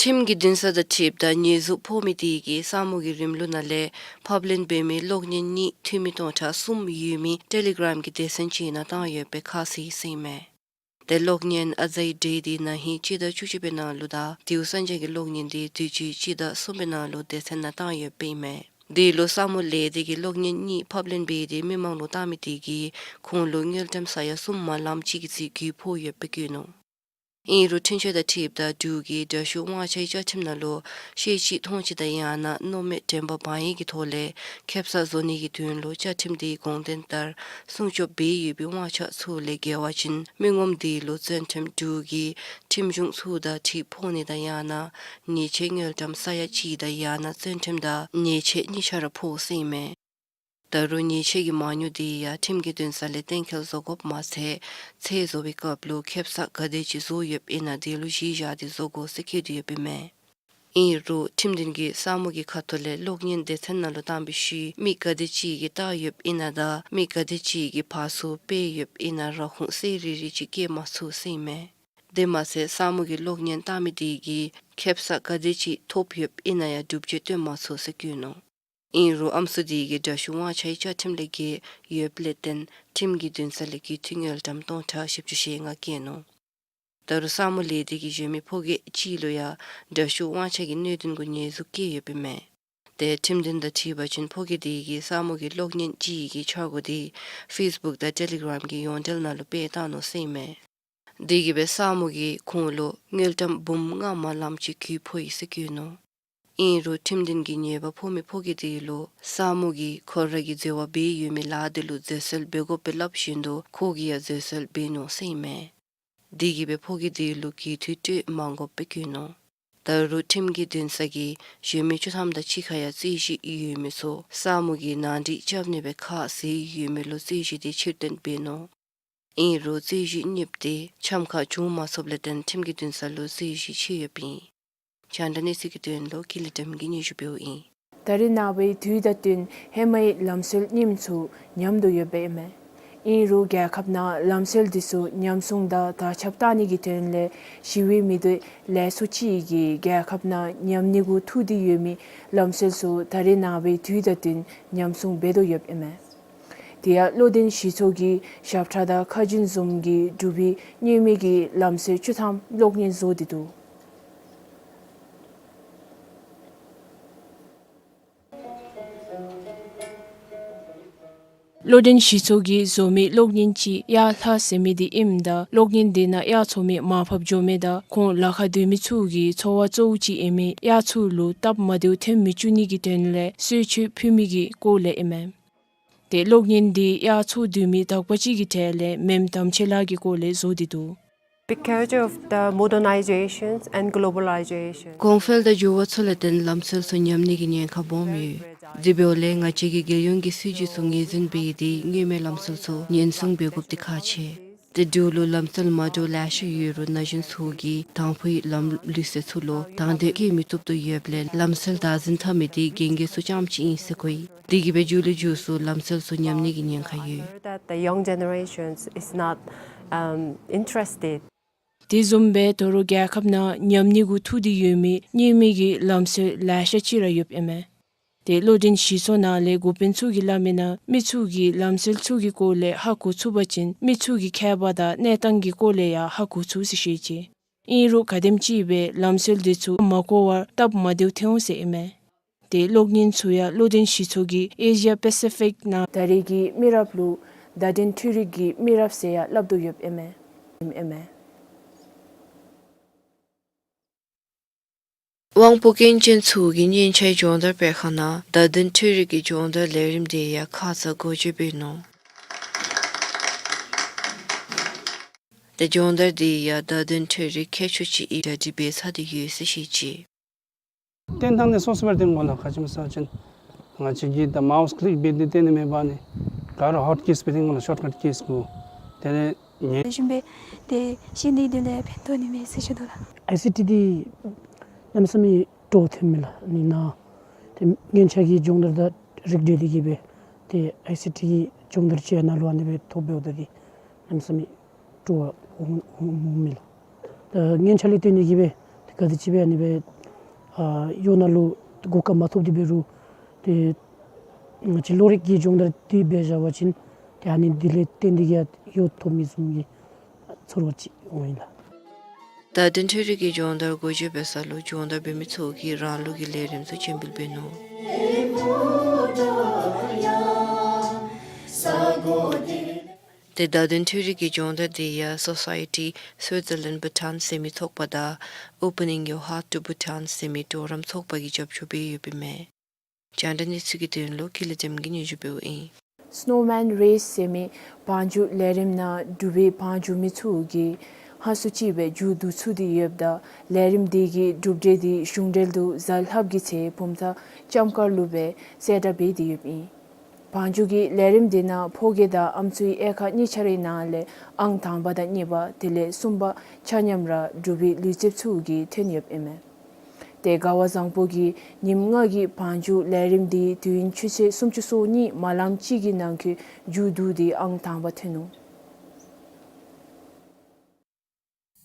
ཁྲིམས་ཀྱི་འདུན་ས་དང་འཁྲིལཝ་ད་ཉེས་འཛུགས་ཕོག་མི་དེ་གིས་ས་མོ་གི་རིམ་ལུགས་ནང་ལས་ཕབ་ལེན་འབད་མི་གློག་བརྙན་གཉིས་འཐུས་མི་སྟོང་ཕྲག་གསུམ་ཡོད་མི་ཊེ་ལི་གརམ་གྱི་སྡེ་ཚན་ཅིག་ནང་བཏང་ཡོདཔ་སྦེ་ཁ་བཟེད་ཡི་ཟེར་ཨིན་མས། ཏེ་གློག་བརྙན་ཨ་ཛའི་འདྲེ་དེ་ན་ཧིང་སྤྱི་ཟླ་བཅུ་གཅིག་པའི་ནང་ལུ་དང་དེའུ་ས་འཇའ་གི་གློག་བརྙན་དེ་དུས་ཅི་སྤྱི་ཟླ་གསུམ་པའི་ནང་ལུ་སྡེ་ཚན་ནང་བཏང་ཡོདཔ་ཨིན་མས། དེ་ལུ་ས་མོ་ལས་སྡེ་གིས་གློག་བརྙན་གཉིས་ཕབ་ལེན་འབད་དེ་མི་མང་ལུ་བཏང་མི་དེ་གིས་ཁོང་ལུ་དངུལ་ཀྲམ་ས་ཡ་གསུམ་མ་ལངམ་ཅིག་གི་རྩིས་རྒུད་ཕོག་ཡོདཔ་སྦེ་བཀོད་ནུག། ཨིན་རུང་འཁྲུན་ཆོད་དང་འཁྲིལཝ་ད་འབྲུག་གི་དྲག་ཤོས་དབང་ཆའི་བཅའ་ཁྲིམས་ནང་ལུ་ཤེས་བཞིན་མཐོང་བཞིན་དང་ཡང་ན་མནོ་མེད་དྲན་པ་བང་ཡིག་གི་ཐོག་ལས་ཁེབ་ས་བཟོ་ནི་གི་དོན་ལུ་བཅའ་ཁྲིམས་དེའི་དགོངས་དོན་ལྟར་སྲུང་སྐྱོབ་འབད་ཡོད་པའི་དབང་ཆ་ཚུ་ལས་འགལ་བ་ཅིན་མི་ངོམ་དེ་ལུ་བཙོན་ཁྲིམས་འབྲུག་གི་ཁྲིམས་གཞུང་ཚུ་དང་འཁྲིལ་ཕོག་ནི་དང་ཡང་ན་ཉེས་ཆད་དངུལ་ཀྲམ་ས་ཡ་གཅིག་དང་ཡང་ན་བཙོན་ཁྲིམས་དང་ཉེས་ཆད་གཉིས་ཆ་ར་ཕོག་ཟེར་ཨིན་མས། ད་རུང་ཉེས་ཆད་ཀྱི་མ་དངུལ་དེ་ཡང་ཁྲིམས་ཀྱི་འདུན་ས་ལས་གཏན་འཁེལ་བཟོ་དགོཔ་མ་ཚད་ཚེ་བཟོ་བའི་སྐབས་ལུ་ཁེབ་ས་ག་དེ་ཅིག་བཟོ་ཡོདཔ་ཨིན་ན་དེ་ལུ་གཞི་བཞག་སྟེ་བཟོ་དགོ་ཟེར་བཀོད་དེ་ཡོདཔ་ཨིན་མས། ཨིན་རུང་ཁྲིམས་འདུན་གྱིས་ས་མོ་གི་ཁ་ཐུག་ལས་གློག་བརྙན་སྡེ་ཚན་ནང་ལུ་བཏང་བའི་ཤུལ་མི་ག་དེ་ཅིག་གིས་བལྟ་ཡོདཔ་ཨིན་ན་དང་མི་ག་དེ་ཅིག་གིས་ཕར་ཚུར་སྤེལ་ཡོདཔ་ཨིན་ན་ར་ཁུངས་གསལ་རི་རི་ཅིག་བཀོད་མ་ཚུགས་ཟེར་ཨིན་མས། དེ་མ་ཚད་ས་མོ་གི་གློག་བརྙན་བལྟ་མི་དེ་གིས་ཁེབ་ས་ག་དེ་ཅིག་ཐོབ་ཡོདཔ་ཨིན་ན་ཡང་སྒྲུབ་བྱེད་སྟོན་མ་ཚུགས་ཟེར་བཀོད་ནུག། ཨིན་རུང་ཨམ་སྲུ་དེ་གིས་དྲག་ཤོས་དབང་ཆའི་བཅའ་ཁྲིམས་ལས་འགལ་ཡོདཔ་ལས་བརྟེན་ཁྲིམས་ཀྱི་འདུན་ས་ལས་རྒུད་འཐུས་དངུལ་ཀྲམ་སྟོང་ཕྲག་བཞི་བཅུ་ཞེ་ལྔ་བཀལ་ནུག། ད་རུང་ས་མོ་ལས་སྡེ་གིས་གཞན་མི་ཕོ་སྐྱེས་གཅིག་ལུ་ཡང་དྲག་ཤོས་དབང་ཆ་གི་གནད་དོན་གུ་ཉེས་འཛུགས་བཀལ་ཡོདཔ་ཨིན་མས། ཏེ་ཁྲིམས་འདུན་དང་འཁྲིལ་བ་ཅིན་ཕོ་སྐྱེས་དེ་གིས་ས་མོ་གི་གློག་བརྙན་གཅིག་གི་འཆར་སྒོ་དེ་ཕེསི་བུཀ་དང་ཊེ་ལི་གརམ་གྱི་ཡོངས་འབྲེལ་ནང་ལུ་སྤེལ་བཏང་ནུག་ཟེར་ཨིན་མས། དེ་གིས་སྦེ་ས་མོ་གིས་ཁོང་ལུ་དངུལ་ཀྲམ་འབུམ་ལྔ་མ་ལངམ་ཅིག་རྒུད་ཕོག་ཡི་ཟེར་བཀོད་ནུག། ཨིན་རུང་ཁྲིམས་འདུན་གྱིས་ཉེས་པ་ཕོག་མི་ཕོ་སྐྱེས་དེ་ལུ་ས་མོ་གིས་ཁོ་ར་གིས་འཛོལ་བ་འབད་ཡོད་མི་ལཱ་དེ་ལུ་འཛོལ་སེལ་འབད་དགོཔ་སྦེ་སླབ་བཞིན་དུ་ཁོ་གིས་ཡང་འཛོལ་སེལ་འབད་ནུག་ཟེར་ཨིན་མས། དེ་གིས་སྦེ་ཕོ་སྐྱེས་དེ་ལུ་རྒུད་འཐུས་སྤྲོད་མ་དགོཔ་སྦེ་བཀོད་ནུག། ད་རུང་ཁྲིམས་ཀྱི་འདུན་ས་གིས་གཞན་མི་བཅུ་ཐམ་དང་གཅིག་ཁར་ཡང་རྩོད་གཞི་ཡོད་མི་ཚུ་ས་མོ་གིས་ནང་འགྲིག་རྐྱབ་ནི་སྦེ་ཁ་བཟེད་ཡོད་མི་ལུ་རྩོད་གཞི་དེ་ཕྱིར་འདོན་འབད་ནུག། ཨིན་རུང་རྩོད་གཞི་གཉིསཔོ་དེ་འཆམ་ཁ་བྱུང་མ་ཚུགསཔ་ལས་བརྟེན་ཁྲིམས་ཀྱི་འདུན་ས་ལུ་རྩོད་གཞི་ཕྱེ་ཡོདཔ་ཨིན། རྒྱང་བསྒྲགས་གནས་ཚུལ་གྱི་དོན་ལུ་ཀུན་ལེགས་བདེམ་གྱིས་སྙན་ཞུ་འབདཝ་ཨིན། ད་རེས་ནངས་པའི་དུས་དང་བསྟུན་ཧེ་མའི་ལམ་སྲོལ་རྙིངམ་ཚུ་ཉམས་དོ་ཡོདཔ་ཨིན་མས། ཨིན་རུང་རྒྱལ་ཁབ་ནང་ལམ་སྲོལ་འདི་ཚུ་ཉམས་སྲུང་དང་དར་ཁྱབ་གཏང་ནི་གི་དོན་ལས་ཞི་བའི་མི་སྡེ་ལས་ཚོགས་ཅིག་གིས་རྒྱལ་ཁབ་ནང་ཉམས་ནི་གུ་ཐུག་སྟེ་ཡོད་མི་ལམ་སྲོལ་ཚུ་ད་རེས་ནངས་པའི་དུས་དང་བསྟུན་ཉམས་སྲུང་འབད་དོ་ཡོདཔ་ཨིན་མས། དེ་ཡང་བློ་ལྡན་གཞི་ཚོགས་ཀྱིས་ཞབས་ཁྲ་དང་ཁ་རྒྱུན་བཟུམ་གྱི་འབྲུག་པའི་རྙིང་མའི་གི་ལམ་སྲོལ་བཅུ་ཐམ་གློག་བརྙན་བཟོ་སྟེ་འདུག། བློ་ལྡན་གཞི་ཚོགས་ཀྱིས་བཟོ་མི་གློག་བརྙན་ཅིག་དབྱར་ལྷ་ཟེར་མི་དེ་ཨིནམ་ད་གློག་བརྙན་དེ་ནང་དབྱར་མཚོ་མི་མར་ཕབ་འགྱོ་མི་དང་ཁོང་ལ་ཁ་སྡོད་མི་ཚུ་གི་འཚོ་བ་གཙོ་བོ་ཅིག་ཨིན་མི་དབྱར་ཚུ་ལུ་སྟབས་མ་བདེཝ་ཐོན་མི་བཅུག་ནི་གི་དོན་ལས་གསོལ་མཆོད་ཕུལ་མི་གི་སྐོར་ལས་ཨིན་མས། ཏེ་གློག་བརྙན་འདི་དབྱར་མཚོ་སྡོད་མི་དག་པ་ཅིག་གི་གྲས་ལས་མེམ་དམ་ཆོས་ལགས་ཀྱི་སྐོར་ལས་བཟོ་སྟེ་འདུག། Because of the modernizations and globalization. གོང་འཕེལ་དང་འགྱུར་བ་ཚུ་ལས་བརྟེན་ལམ་སྲོལ་ཚུ་ཉམས་ནི་གི་ཉེན་ཁ་སྦོམ་ཡོད། དེ་འབདཝ་ལས་ང་བཅས་ཀྱིས་རྒྱལ་ཡོངས་ཀྱི་སྲིད་བྱུས་ཚུ་ངོས་འཛིན་འབད་དེ་སྔོན་མའི་ལམ་སྲོལ་ཚུ་ཉེན་སྲུང་འབད་དགོཔ་དེ་ཁག་ཆེ། ཏེ་འབྲུག་ལུ་ལམ་སྲོལ་མ་འདྲཝ་ལེ་ཤ་ཡོད་རུང་ན་གཞོན་ཚུ་གིས་དང་ཕུའི་ལམ་ལུགས་སྲོལ་ཚུ་ལུ་དང་འདོད་བསྐྱེད་མི་བཏུབ་དོ་ཡོདཔ་ལས་ལམ་སྲོལ་བདག་འཛིན་འཐབ་མི་དེ་གན་རྒྱ་ཚུ་ཙམ་ཅིག་ཨིན་ཟེར་གོ་ཡི། དེ་གིས་སྦེ་མཇུག་ལས་མཇུག་སུ་ལམ་སྲོལ་ཚུ་ཉམས་ནི་གི་ཉེན་ཁ་ཡོད། That the young generations is not, um, interested. དེ་བཟུམ་སྦེ་ད་རུང་རྒྱལ་ཁབ་ནང་ཉམས་ནི་གུ་ཐུག་སྟེ་ཡོད་མི་རྙིང་མའི་གི་ལམ་སྲོལ་ལེ་ཤ་ཅིག་ར་ཡོདཔ་ཨིན་མས། ཏེ་བློ་ལྡན་གཞི་ཚོགས་ནང་ལས་འགོ་དཔོན་ཚུ་གིས་སླབ་མིའི་ནང་མི་ཚུ་གིས་ལམ་སྲོལ་ཚུ་གི་སྐོར་ལས་ཧ་གོ་ཚུགས་པ་ཅིན་མི་ཚུ་གི་ཁྱད་པར་དང་གནས་སྟངས་ཀྱི་སྐོར་ལས་ཡང་ཧ་གོ་ཚུགས་ཟེར་བཤད་ཅི། ཨིན་རུང་ག་དེམ་ཅིག་སྦེ་ལམ་སྲོལ་དེ་ཚུ་མ་གོ་བར་སྟབས་མ་བདེཝ་ཐོན་འོང་ཟེར་ཨིན་མས། ཏེ་གློག་བརྙན་ཚུ་ཡང་བློ་ལྡན་གཞི་ཚོགས་ཀྱིས་ཨེ་ཤི་ཡ་པེ་སི་ཕིག་ནང་ད་རེས་ཀྱི་མི་རབས་ལུ་བརྡ་དོན་འཕྲུལ་རིག་གི་མི་རབས་ཟེར་ཡང་སླབ་དོ་ཡོདཔ་ཨིན་མས། ཨིན་མས། དབང་པོ་སྐྱོན་ཅན་ཚུ་གི་སྙན་ཆའི་སྦྱོང་བརྡར་སྤེལ་ཁང་ནང་བརྡ་དོན་འཕྲུལ་རིག་གི་སྦྱོང་བརྡར་ལས་རིམ་དེ་ཡང་ཁ་ཙ་འགོ་འབྱེད་འབད་ནུག། ཏེ་སྦྱོང་བརྡར་དེ་ཡང་བརྡ་དོན་འཕྲུལ་རིག་མཁས་མཆོག་ཅིག་གིས་གྲ་སྒྲིག་འབད་ཚར་ཏེ་ཡོད་ཟེར་བཤད་ཅི། བསྟན་སྟངས་ནི་སོ་སོ་སྦེ་བསྟན་དགོ་ལགས། ག་ཅི་སྨོ་ཟེར་བ་ཅིན་ང་བཅས་ཀྱིས་ད་མའུས་ཀླིག་འབད་དེ་བསྟན་ནི་མེད་པར་ནི་ག་ར་ཧོཊ་ཀིས་སྦེ་བསྟན་དགོ་ལགས། ཤོཊ་ཀཊ་ཀིས་གུ། དེ་ལས་ངེ་ཞིམ་པས་ཏེ་ཤེས་ནི་དེ་ལས་ཕན་ཐོགས་ནི་མས་ཟེར་ཞུ་དོ་ལགས། ཨའི་སི་ཊི་འདི་གནམ་མེད་ས་མེད་ སྤྲོ་ཐོན་མས་ལགས། ཨ་ནི་ནཱ་ཏེ་སྔོན་ཆད་ཀྱི་སྦྱོང་བརྡར་དང་རིགས་བསྒྲེས་ཏེ་གིས་སྦེ་ཏེ་ཨའི་སི་ཊི་གི་སྦྱོང་བརྡར་ཅིག་ཡང་ནཱ་ལུ་ཨ་ནི་སྦེ་ཐོབ་འབདཝ་ད་འདི་གནམ་མེད་ས་མེད་སྤྲོ་བ་འོང་འོང་འོང་མས་ལགས། ད་སྔོན་ཆད་ལས་བརྟེན་ཏེ་གིས་སྦེ་ཏེ་ག་དེ་ཅིག་སྦེ་ཨ་ནི་སྦེ་ཨ་ཡོད་ནཱ་ལུ་གོ་སྐབས་མ་ཐོབ་སྟེ་འབད་རུང་ཏེ་ང་བཅས་བློ་རིག་གི་སྦྱོང་བརྡར་འདི་འབད་བཞག་པ་ཅིན་ཏེ་ཨ་ནི་འདི་ལས་བརྟེན་ཏེ་གིས་ཡང་ཡོད་ཐོབ་མི་བཟུམ་གྱི་ཚོར་བ་ཅིག་འོང་ཡི་ལགས། བརྡ་དོན་འཕྲུལ་རིག་གི་སྦྱོང་བརྡར་འགོ་འབྱེད་འབད་ས་ལུ་སྦྱོང་བརྡར་འབད་མི་ཚུ་གིས་རང་ལུགས་ཀྱི་ལས་རིམ་ཚུ་སྤྱན་འབུལ་འབད་ནུག། ཏེ་བརྡ་དོན་འཕྲུལ་རིག་གི་སྦྱོང་བརྡར་འདི་ཡང་Society Switzerland Bhutan ཟེར་མི་ཚོགས་པ་དང་Opening Your Heart to Bhutan ཟེར་མི་གྲོགས་རམ་ཚོགས་པ་གིས་རྒྱབ་སྐྱོར་འབད་ཡོདཔ་ཨིན་མས། རྒྱང་བསྒྲགས་གནས་ཚུལ་གྱི་དོན་ལུ་ཀུན་ལེགས་བདེམ་གིས་སྙན་ཞུ་འབདཝ་ཨིན། Snowman Race ཟེར་མི་བང་རྒྱུག་ལས་རིམ་ནང་འབྲུག་པའི་བང་རྒྱུག་མི་ཚུ་གིས་ཧ་སུ་ཅིག་སྦེ་མཇུག་བསྡུ་ཚུགས་ཏེ་ཡོདཔ་ད་ལས་རིམ་འདི་གི་གྲུབ་འབྲས་འདི་གཞུང་འབྲེལ་དུ་གཟའ་ལྷགཔ་གི་ཚེ་བུམ་ཐང་ལྕམ་མཁར་ལུ་སྦེ་གསལ་བསྒྲགས་འབད་དེ་ཡོདཔ་ཨིན། བང་རྒྱུག་གི་ལས་རིམ་འདི་ནང་ཕོ་སྐྱེས་དང་ཨམ་སྲུའི་དབྱེ་ཁག་གཉིས་ཆ་རའི་ནང་ལས་ཨང་དང་པ་དང་གཉིས་པ་དེ་ལས་གསུམ་པ་ཆ་མཉམ་ར་འབྲུག་པའི་ལུས་རྩལཔ་ཚུ་གིས་ཐོན་ཡོདཔ་ཨིན་མས། ཏེ་དགའ་བ་བཟང་པོ་གིས་ཉིནམ་ལྔ་གི་བང་རྒྱུག་ལས་རིམ་འདི་དུས་ཡུན་ཆུ་ཚོད་སུམ་ཅུ་སོ་གཉིས་མ་ལངམ་ཅིག་གི་ནང་འཁོད་མཇུག་བསྡུ་སྟེ་ཨང་དང་པ་ཐོན་ནུག།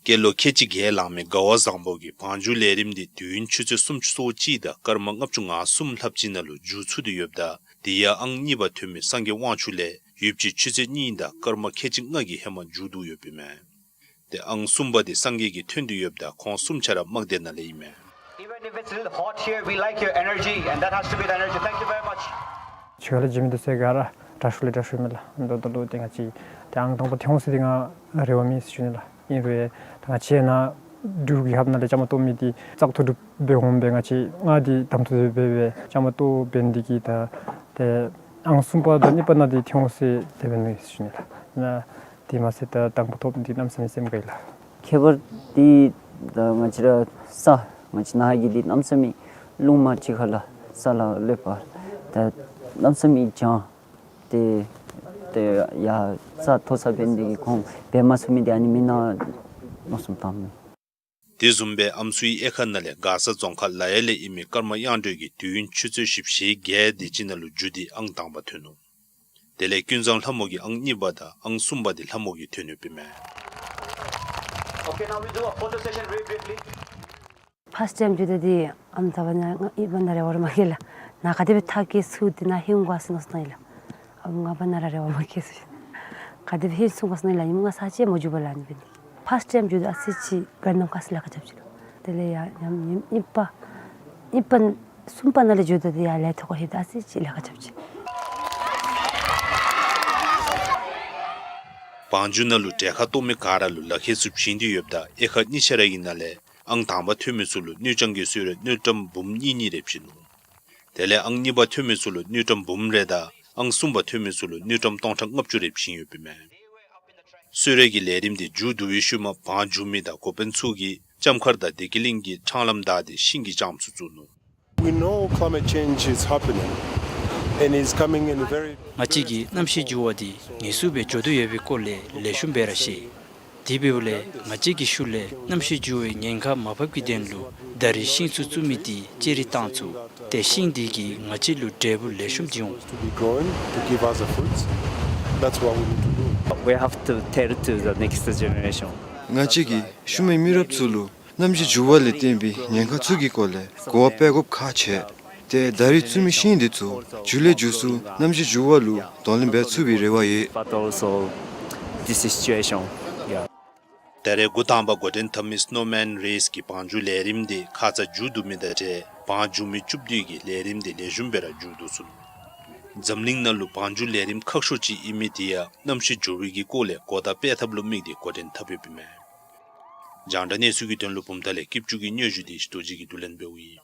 སྐྱེས་ལོ་ཁལ་གཅིག་བརྒྱད་ལང་མི་དགའ་བ་བཟང་པོ་གིས་བང་རྒྱུག་ལས་རིམ་འདི་དུས་ཡུན་ཆུ་ཚོད་སུམ་ཅུ་སོ་གཅིག་དང་སྐར་མ་ལྔ་བཅུ་ང་གསུམ་ལྷགཔ་ཅིག་ནང་ལུ་མཇུག་ཚུགས་ཏེ་ཡོདཔ་ད་དེ་ཡང་ཨང་གཉིས་པ་ཐོན་མི་སངས་རྒྱས་དབང་ཕྱུག་ལས་ཡུདཔ་ཅིག་ཆུ་ཚོད་གཉིས་དང་སྐར་མ་ཁལ་གཅིག་ལྔ་གི་ཧེ་མ་མཇུག་བསྡུ་ཡོདཔ་ཨིན་མས། ཏེ་ཨང་གསུམ་པ་འདི་སངས་རྒྱས་ཀྱིས་ཐོན་ཏེ་ཡོདཔ་ད་ཁོང་གསུམ་ཆ་ར་དམག་སྡེ་ནང་ལས་ཨིན་མས། Even if it's a little hot here, we like your energy, and that has to be the energy. Thank you very much. ཕྱི་ཁ་ལས་འགྱོ་མི་འདི་ཚུ་ག་ར་དྲག་ཤོས་ལས་དྲག་ཤོས་མས་ལགས། མདོར་བསྡུ་ལུ་ཏེ་ང་བཅས་ཏེ་ཨང་དང་པ་ཐོན་འོང་ཟེར་ཏེ་ང་རེ་བ་མེད་ཟེར་ཞུ་ནི་ལགས། ཨིན་རུང་ད་ང་བཅས་ནཱ་འབྲུག་གི་ཧབ་ནང་ལས་བཅའ་མར་གཏོགས་མི་འདི་བཙག་འཐུ་གྲུབ་འབད་འོང་སྦེ་ང་བཅས་ལྔ་འདི་གདམ་འཐུ་འབད་སྦེ་བཅའ་མར་གཏོགས་འབད་ནི་འདི་གིས་ད་ཏེ་ཨང་གསུམ་པ་དང་གཉིས་པ་ནང་འདི་ཐོན་འོང་ཟེར་དེ་སྦེ་མནོ་ཡི་ཟེར་ཞུ་ནི་ལགས། ནཱ་དེ་མ་ཚད་ད་དང་པ་ཐོབ་འདི་གནམ་མེད་ས་མེད་སེམས་དགའ་ཡི་ལགས། ཁྱད་པར་འདི་ད་ང་བཅས་ར་ས་ང་བཅས་ནཱ་གི་འདི་གནམ་མེད་ས་མེད་རླུང་མ་ཅིག་ཁ་ལས་ས་ལས་ལྷོདཔ་ད་གནམ་མེད་ས་མེད་གྱང་ཏེ་ཏེ་ཡར་ས་མཐོ་ས་འབད་ནི་འདི་གིས་ཁོང་འབད་མ་ཚུགས་མི་འདི་ཨ་ནི་མེན་ན་མནོ་བསམ་བཏངམ་མས། དེ་བཟུམ་སྦེ་ཨམ་སྲུའི་དབྱེ་ཁག་ནང་ལས་མགར་ས་རྫོང་ཁག་ལ་ཡ་ལས་ཨིན་མི་ཀརྨ་དབྱངས་སྒྲོན་གྱིས་དུས་ཡུན་ཆུ་ཚོད་བཞི་བཅུ་ཞེ་བརྒྱད་དེ་ཅིག་ནང་ལུ་མཇུག་སྟེ་ཨང་དང་པ་ཐོན་ནུག། དེ་ལས་ཀུན་བཟང་ལྷ་མོ་གིས་ཨང་གཉིས་པ་དང་ཨང་གསུམ་པ་འདི་ལྷ་མོ་གིས་ཐོན་ཡོདཔ་ཨིན་མས། Okay, now we do a photo session very briefly. ཕརསཊ་ཊའིམ་འགྱོ་ད་འདི་ཨང་དང་པ་ནང་གཉིས་པ་ནང་རེ་བ་ར་མ་བསྐྱེད་ལགས། ནཱ་ག་དེ་སྦེ་ཐག་བཅད་ཚུགས་ཏེ་ནཱ་ཧིང་ག་སོང་ག་སོང་ཡི་ལགས། ཨང་ལྔ་པ་ནང་ར་རེ་བ་མ་བསྐྱེད་ཟེར་ཞུ་ནི། ག་དེ་སྦེ་ཧིང་སོང་ག་སོང་ཡི་ལགས། ཉིནམ་ལྔ་ས་ཅིག་མ་མཇུག་པར་ལང་ནི་འབད་ནི། ཕརསཊ་ཊའིམ་འགྱོ་ད་ཨ་ཙི་ཅིག་དགའ་ནི་ཁ་ཙ་ལཱ་ཁག་རྐྱབ་ཅི་ལགས། དེ་ལས་ཡང་ཉིནམ་གཉིས་པ་གཉིས་པ་གསུམ་པ་ནང་ལས་འགྱོ་ད་འདི་ཡར་ལས་ཐོག་ཁར་ལྷོད་ད་ཨ་ཙི་ཅིག་ལཱ་ཁག་རྐྱབ་ཅི། བང་རྒྱུག་ནང་ལུ་གྲལ་ཁར་གཏོགས་མི་ག་ར་ལུ་ལག་ཁྱེར་ཚུ་བྱིན་ཏེ་ཡོདཔ་ད་དབྱེ་ཁག་གཉིས་ཆ་ར་གི་ནང་ལས་ཨང་དང་པ་ཐོན་མི་ཚུ་ལུ་དངུལ་ཀྲམ་གྱི་གསོལ་རས་དངུལ་ཀྲམ་འབུམ་གཉིས་གཉིས་རེ་བྱིན་ནུག། དེ་ལས་ཨང་གཉིས་པ་ཐོན་མི་ཚུ་ལུ་དངུལ་ཀྲམ་འབུམ་རེ་དང་ཨང་གསུམ་པ་ཐོན་མི་ཚུ་ལུ་དངུལ་ཀྲམ་སྟོང་ཕྲག་ལྔ་བཅུ་རེ་བྱིན་ཡོདཔ་ཨིན་མས། གསོལ་རས་ཀྱི་ལས་རིམ་འདི་མཇུག་བསྡུ་བའི་ཤུལ་མ་བང་རྒྱུག་མི་དང་འགོ་དཔོན་ཚུ་གིས་ལྕམ་མཁར་དང་བདེ་སྐྱིད་གླིང་གི་འཕྲང་ལམ་བདའ་སྟེ་ཤིང་གི་ལྕངམ་ཚུ་བཙུགས་ནུག། We know climate change is happening and is coming in a very ང་བཅས་ཀྱིས་གནམ་གཤིས་འགྱུར་བ་འདི་ངེས་སུ་སྦེ་འགྱོ་དོ་ཡོད་པའི་སྐོར་ལས་ལེགས་ཤོམ་སྦེ་ར་ཤེས། དེ་འབདཝ་ལས་ང་བཅས་ཀྱི་ཤུལ་ལས་གནམ་གཤིས་འགྱུར་བའི་ཉེན་ཁ་མ་བབས་ཀྱི་དོན་ལུ་ད་རིས་ཤིང་ཚུ་བཙུགས་མི་འདི་ཅི་རིགས་བཏང་ཚུགས། ཏེ་ཤིང་འདི་གིས་ང་བཅས་ལུ་འབྲས་བུ་ལེགས་ཤོམ་འབྱུང་། To be growing to give us the fruits. That's what we need to do. We have to tell to the next generation. ང་བཅས་ཀྱིས་ཤུལ་མའི་མི་རབས་ཚུ་ལུ་གནམ་གཤིས་འགྱུར་བ་ལས་བརྟེན་པའི་ཉེན་ཁ་ཚུ་གི་སྐོར་ལས་གོ་བ་སྤེལ་དགོཔ་ཁག་ཆེ། ཏེ་ད་རིས་བཙུགས་མི་ཤིང་འདི་ཚུ་མཇུག་ལས་མཇུག་སུ་གནམ་གཤིས་འགྱུར་བ་ལུ་གདོང་ལེན་འབད་ཚུགས་པའི་རེ་བ་ཡོད། But also this situation. Yeah. ད་རེས་འགོ་དང་པ་འགོ་འདྲེན་འཐབ་མི་Snowman Race གི་བང་རྒྱུག་ལས་རིམ་འདི་ཁ་ཙ་མཇུག་བསྡུ་མི་དང་འབྲེལ་བང་རྒྱུག་མི་བཅུ་བདུན་གྱིས་ལས་རིམ་འདི་ལེགས་ཤོམ་སྦེ་ར་མཇུག་བསྡུ་ཚུགས་ནུག། འཛམ་གླིང་ནང་ལུ་བང་རྒྱུག་ལས་རིམ་ཁག་ཤོས་ཅིག་ཨིན་མི་འདི་ཡང་གནམ་གཤིས་འགྱུར་བའི་གི་སྐོར་ལས་གོ་བརྡ་སྤེལ་ཐབས་ལུ་དམིགས་ཏེ་འགོ་འདྲེན་འཐབ་ཡོདཔ་ཨིན་མས། རྒྱང་བསྒྲགས་གནས་ཚུལ་གྱི་དོན་ལུ་བུམ་ཐང་ལས་སྐྱིད་ཆུ་གི་སྙན་ཞུ་འདི་རྡོ་རྗེ་གིས་བསྡུ་ལེན་འབདཝ་ཨིན།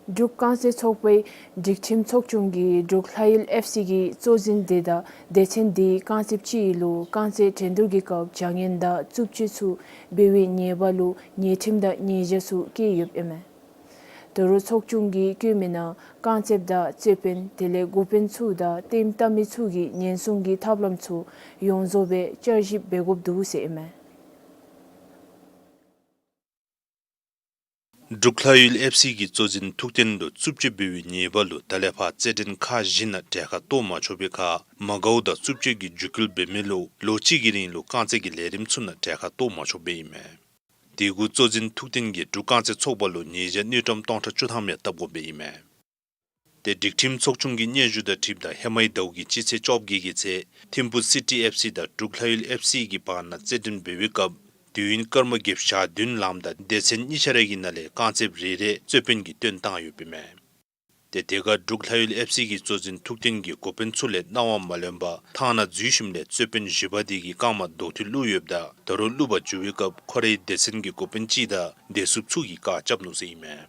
འབྲུག་རྐང་རྩེད་ཚོགས་པའི་སྒྲིག་ཁྲིམས་ཚོགས་ཆུང་གིས་འབྲུག་ལྷ་ཡུལ་ཨེཕ་སི་གི་གཙོ་འཛིན་སྡེ་དང་སྡེ་ཚན་འདི་རྐང་རྩེདཔ་ཅིག་ལུ་རྐང་རྩེད་འགྲན་བསྡུར་གྱི་སྐབས་བྱ་ངན་དང་རྩུབ་སྤྱོད་ཚུ་འབད་བའི་ཉེས་པ་ལུ་ཉེས་ཁྲིམས་དང་ཉེས་བྱ་ཚུ་བཀལ་ཡོདཔ་ཨིན་མས། ད་རུང་ཚོགས་ཆུང་གིས་བཀོད་མི་ནང་རྐང་རྩེདཔ་དང་རྩེད་དཔོན་དེ་ལས་འགོ་དཔོན་ཚུ་དང་ལྟདམོ་བལྟ་མི་ཚུ་གིས་ཉེན་སྲུང་གི་ཐབས་ལམ་ཚུ་ཡོངས་རྫོགས་སྦེ་བསྐྱར་ཞིབ་འབད་དགོཔ་འདུག་ཟེར་ཨིན་མས། འབྲུག་ལྷ་ཡུལ་ཨེཕ་སི་གི་གཙོ་འཛིན་ཐུགས་རྟེན་ལུ་རྩུབ་སྤྱོད་འབད་བའི་ཉེས་པ་ལུ་ད་ལས་ཕར་རྩེད་འགྲན་ཁག་བཞི་ནང་གྲལ་ཁར་གཏོགས་མ་ཆོག་པའི་ཁར་མ་དགའཝ་དང་རྩུབ་སྤྱོད་ཀྱི་འཇིགས་སྐུལ་འབད་མི་ལུ་ལོ་གཅིག་གི་རིང་ལུ་རྐང་རྩེད་ཀྱི་ལས་རིམ་ཚུ་ནང་གྲལ་ཁར་གཏོགས་མ་ཆོགཔ་ཨིན་མས། དེ་གུ་གཙོ་འཛིན་ཐུགས་རྟེན་གྱིས་འབྲུག་རྐང་རྩེད་ཚོགས་པ་ལུ་ཉེས་བྱ་དངུལ་ཀྲམ་སྟོང་ཕྲག་བཅུ་ཐམ་ཡང་བཏབ་དགོཔ་ཨིན་མས། ཏེ་སྒྲིག་ཁྲིམས་ཚོགས་ཆུང་གི་སྙན་ཞུ་དང་འཁྲིལཝ་ད་ཧེ་མའི་ཟླཝ་གི་སྤྱི་ཚེས་བཅོ་བརྒྱད་ཀྱི་ཚེ་ཐིམ་ཕུ་སི་ཊི་ཨེཕ་སི་དང་འབྲུག་ལྷ་ཡུལ་ཨེཕ་སི་གི་བར་ན་རྩེད་འགྲན་འབད་བའི་སྐབས་དུས་ཡུན་སྐར་མ་བརྒྱད་ཅུ་གྱ་བདུན་ལངམ་ད་སྡེ་ཚན་གཉིས་ཆ་ར་གི་ནང་ལས་རྐང་རྩེདཔ་རེ་རེ་རྩོད་དཔོན་གྱིས་བཏོན་བཏང་ཡོདཔ་ཨིན་མས། ཏེ་དེ་ཁར་འབྲུག་ལྷ་ཡུལ་ཨེཕ་སི་གི་གཙོ་འཛིན་ཐུགས་རྟེན་གྱིས་འགོ་དཔོན་ཚུ་ལས་གནང་བ་མ་ལེན་པར་ཐང་ནང་འཛུལ་ཞིནམ་ལས་རྩོད་དཔོན་བཞི་པ་དེ་གིས་རྐང་མར་རྡོག་ཐིག་བླུགས་ཡོདཔ་ད་ད་རུང་བླུག་པར་འགྱུར་བའི་སྐབས་ཁོ་རའི་སྡེ་ཚན་གྱི་འགོ་དཔོན་གཅིག་དང་སྡེ་སྲིདཔ་ཚུ་གིས་བཀག་རྐྱབ་ནུག་ཟེར་ཨིན་མས།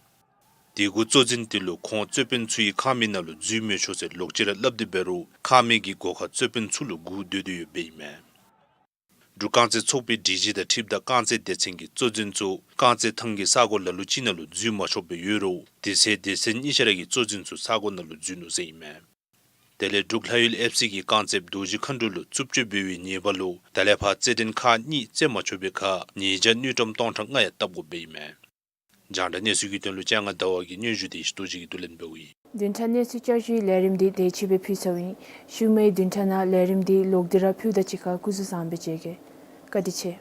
དེ་གུ་གཙོ་འཛིན་དེ་ལུ་ཁོང་རྩོད་དཔོན་ཚུ་གིས་ཁང་མིག་ནང་ལུ་འཛུལ་མི་ཆོག་ཟེར་ལོག་ཅི་ར་སླབ་སྟེ་འབད་རུང་ཁང་མིག་གི་སྒོ་ཁར་རྩོད་དཔོན་ཚུ་ལུ་སྒུག་སྡོད་དེ་ཡོདཔ་ཨིན་མས། འབྲུག་རྐང་རྩེད་ཚོགས་པའི་སྒྲིག་གཞི་དང་འཁྲིལཝ་ད་རྐང་རྩེད་སྡེ་ཚན་གྱི་གཙོ་འཛིན་ཚུ་རྐང་རྩེད་ཐང་གི་ས་གོ་ལ་ལུ་ཅིག་ནང་ལུ་འཛུལ་མ་ཆོགཔ་སྦེ་ཡོད་རུང་དེ་ཚེ་སྡེ་ཚན་གཉིས་ཆ་ར་གི་གཙོ་འཛིན་ཚུ་ས་གོ་ནང་ལུ་འཛུལ་ནུག་ཟེར་ཨིན་མས། དེ་ལས་འབྲུག་ལྷ་ཡུལ་ཨེཕ་སི་གི་རྐང་རྩེདཔ་རྡོ་རྗེ་མཁའ་འགྲོ་ལུ་རྩུབ་སྤྱོད་འབད་བའི་ཉེས་པ་ལུ་ད་ལས་ཕར་རྩེད་འགྲན་ཁག་གཉིས་རྩེད་མ་ཆོག་པའི་ཁར་ཉེས་བྱ་དངུལ་ཀྲམ་སྟོང་ཕྲག་ལྔ་ཡང་བཏབ་དགོཔ་ཨིན་མས། རྒྱང་བསྒྲགས་གནས་ཚུལ་གྱི་དོན་ལུ་ལྕང་ང་ཟླ་བ་གི་སྙན་ཞུ་དེ་ཡེ་ཤེས་རྡོ་རྗེ་གིས་བསྡུ་ལེན་འབདཝ་ཨིན། བདུན་ཕྲག་གནས་ཚུལ་བསྐྱར་ཞུའི་ལས་རིམ་དེ་དེ་ཅིག་སྦེ་ཕུལ་ཚརཝ་ཨིན། ཤུལ་མའི་བདུན་ཕྲག་ནང་ལས་རིམ་དེ་ལོག་སྟེ་ར་ཕུལཝ་ད་གཅིག་ཁར་སྐུ་གཟུགས་བཟང་པོ་མཇལ་གེ། བཀའ་དྲིན་ཆེ།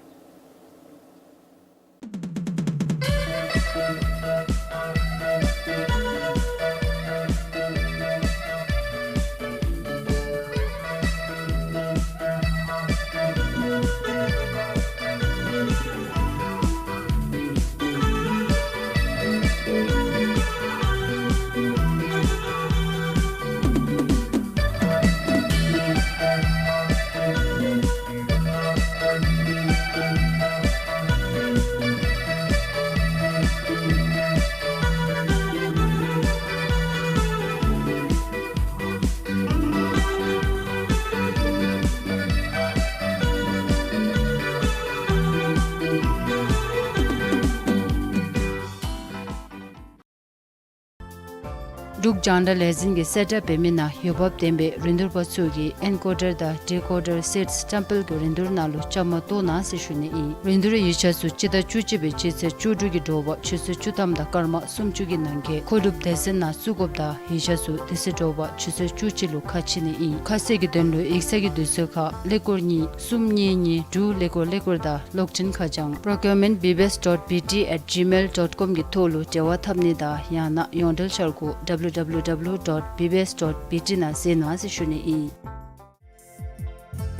འབྲུག་རྒྱང་བསྒྲགས་ལས་འཛིན་གྱིས་གསལ་བསྒྲགས་འབད་མི་ནང་འོས་འབབ་ལྡན་པའི་རིན་བསྡུར་པ་ཚུ་གིས་ཨེན་ཀོ་ཌར་དང་ཌི་ཀོ་ཌར་སེཊསི་བཀྲམ་སྤེལ་གྱི་རིན་བསྡུར་ནང་ལུ་བཅའ་མར་གཏོགས་གནང་ཟེར་ཞུ་ནི་ཨིན། རིན་བསྡུར་ཡིག་ཆ་ཚུ་སྤྱི་ཟླ་བཅུ་གཅིག་པའི་སྤྱི་ཚེས་བཅུ་དྲུག་གི་དྲོ་པ་ཆུ་ཚོད་བཅུ་ཐམ་དང་སྐར་མ་སུམ་ཅུ་གི་ནང་འཁོད་མཁོ་སྒྲུབ་སྡེ་ཚན་ནང་བཙུགས་དགོཔ་དང་ཡིག་ཆ་ཚུ་དེ་ཚེ་དྲོ་པ་ཆུ་ཚོད་བཅུ་གཅིག་ལུ་ཁ་ཕྱེ་ནི་ཨིན། ཁ་གསལ་གྱི་དོན་ལུ་ཡིག་ཚང་གི་དུས་ཚོད་ཁར་ཀླད་ཀོར་གཉིས་གསུམ་གཉིས་གཉིས་དྲུག་ཀླད་ཀོར་ཀླད་ཀོར་དང་གློག་འཕྲིན་ཁ་བྱང་procurement B B S dot B T at gmail dot com གི་ཐོག་ལུ་འབྲེལ་བ་འཐབ་ནི་དང་ཡང་ན་ཡོངས་འབྲེལ་འཆར་སྒོ་W W W dot B B S dot B T ནང་གཟིགས་གནང་ཟེར་ཞུ་ནི་ཨིན།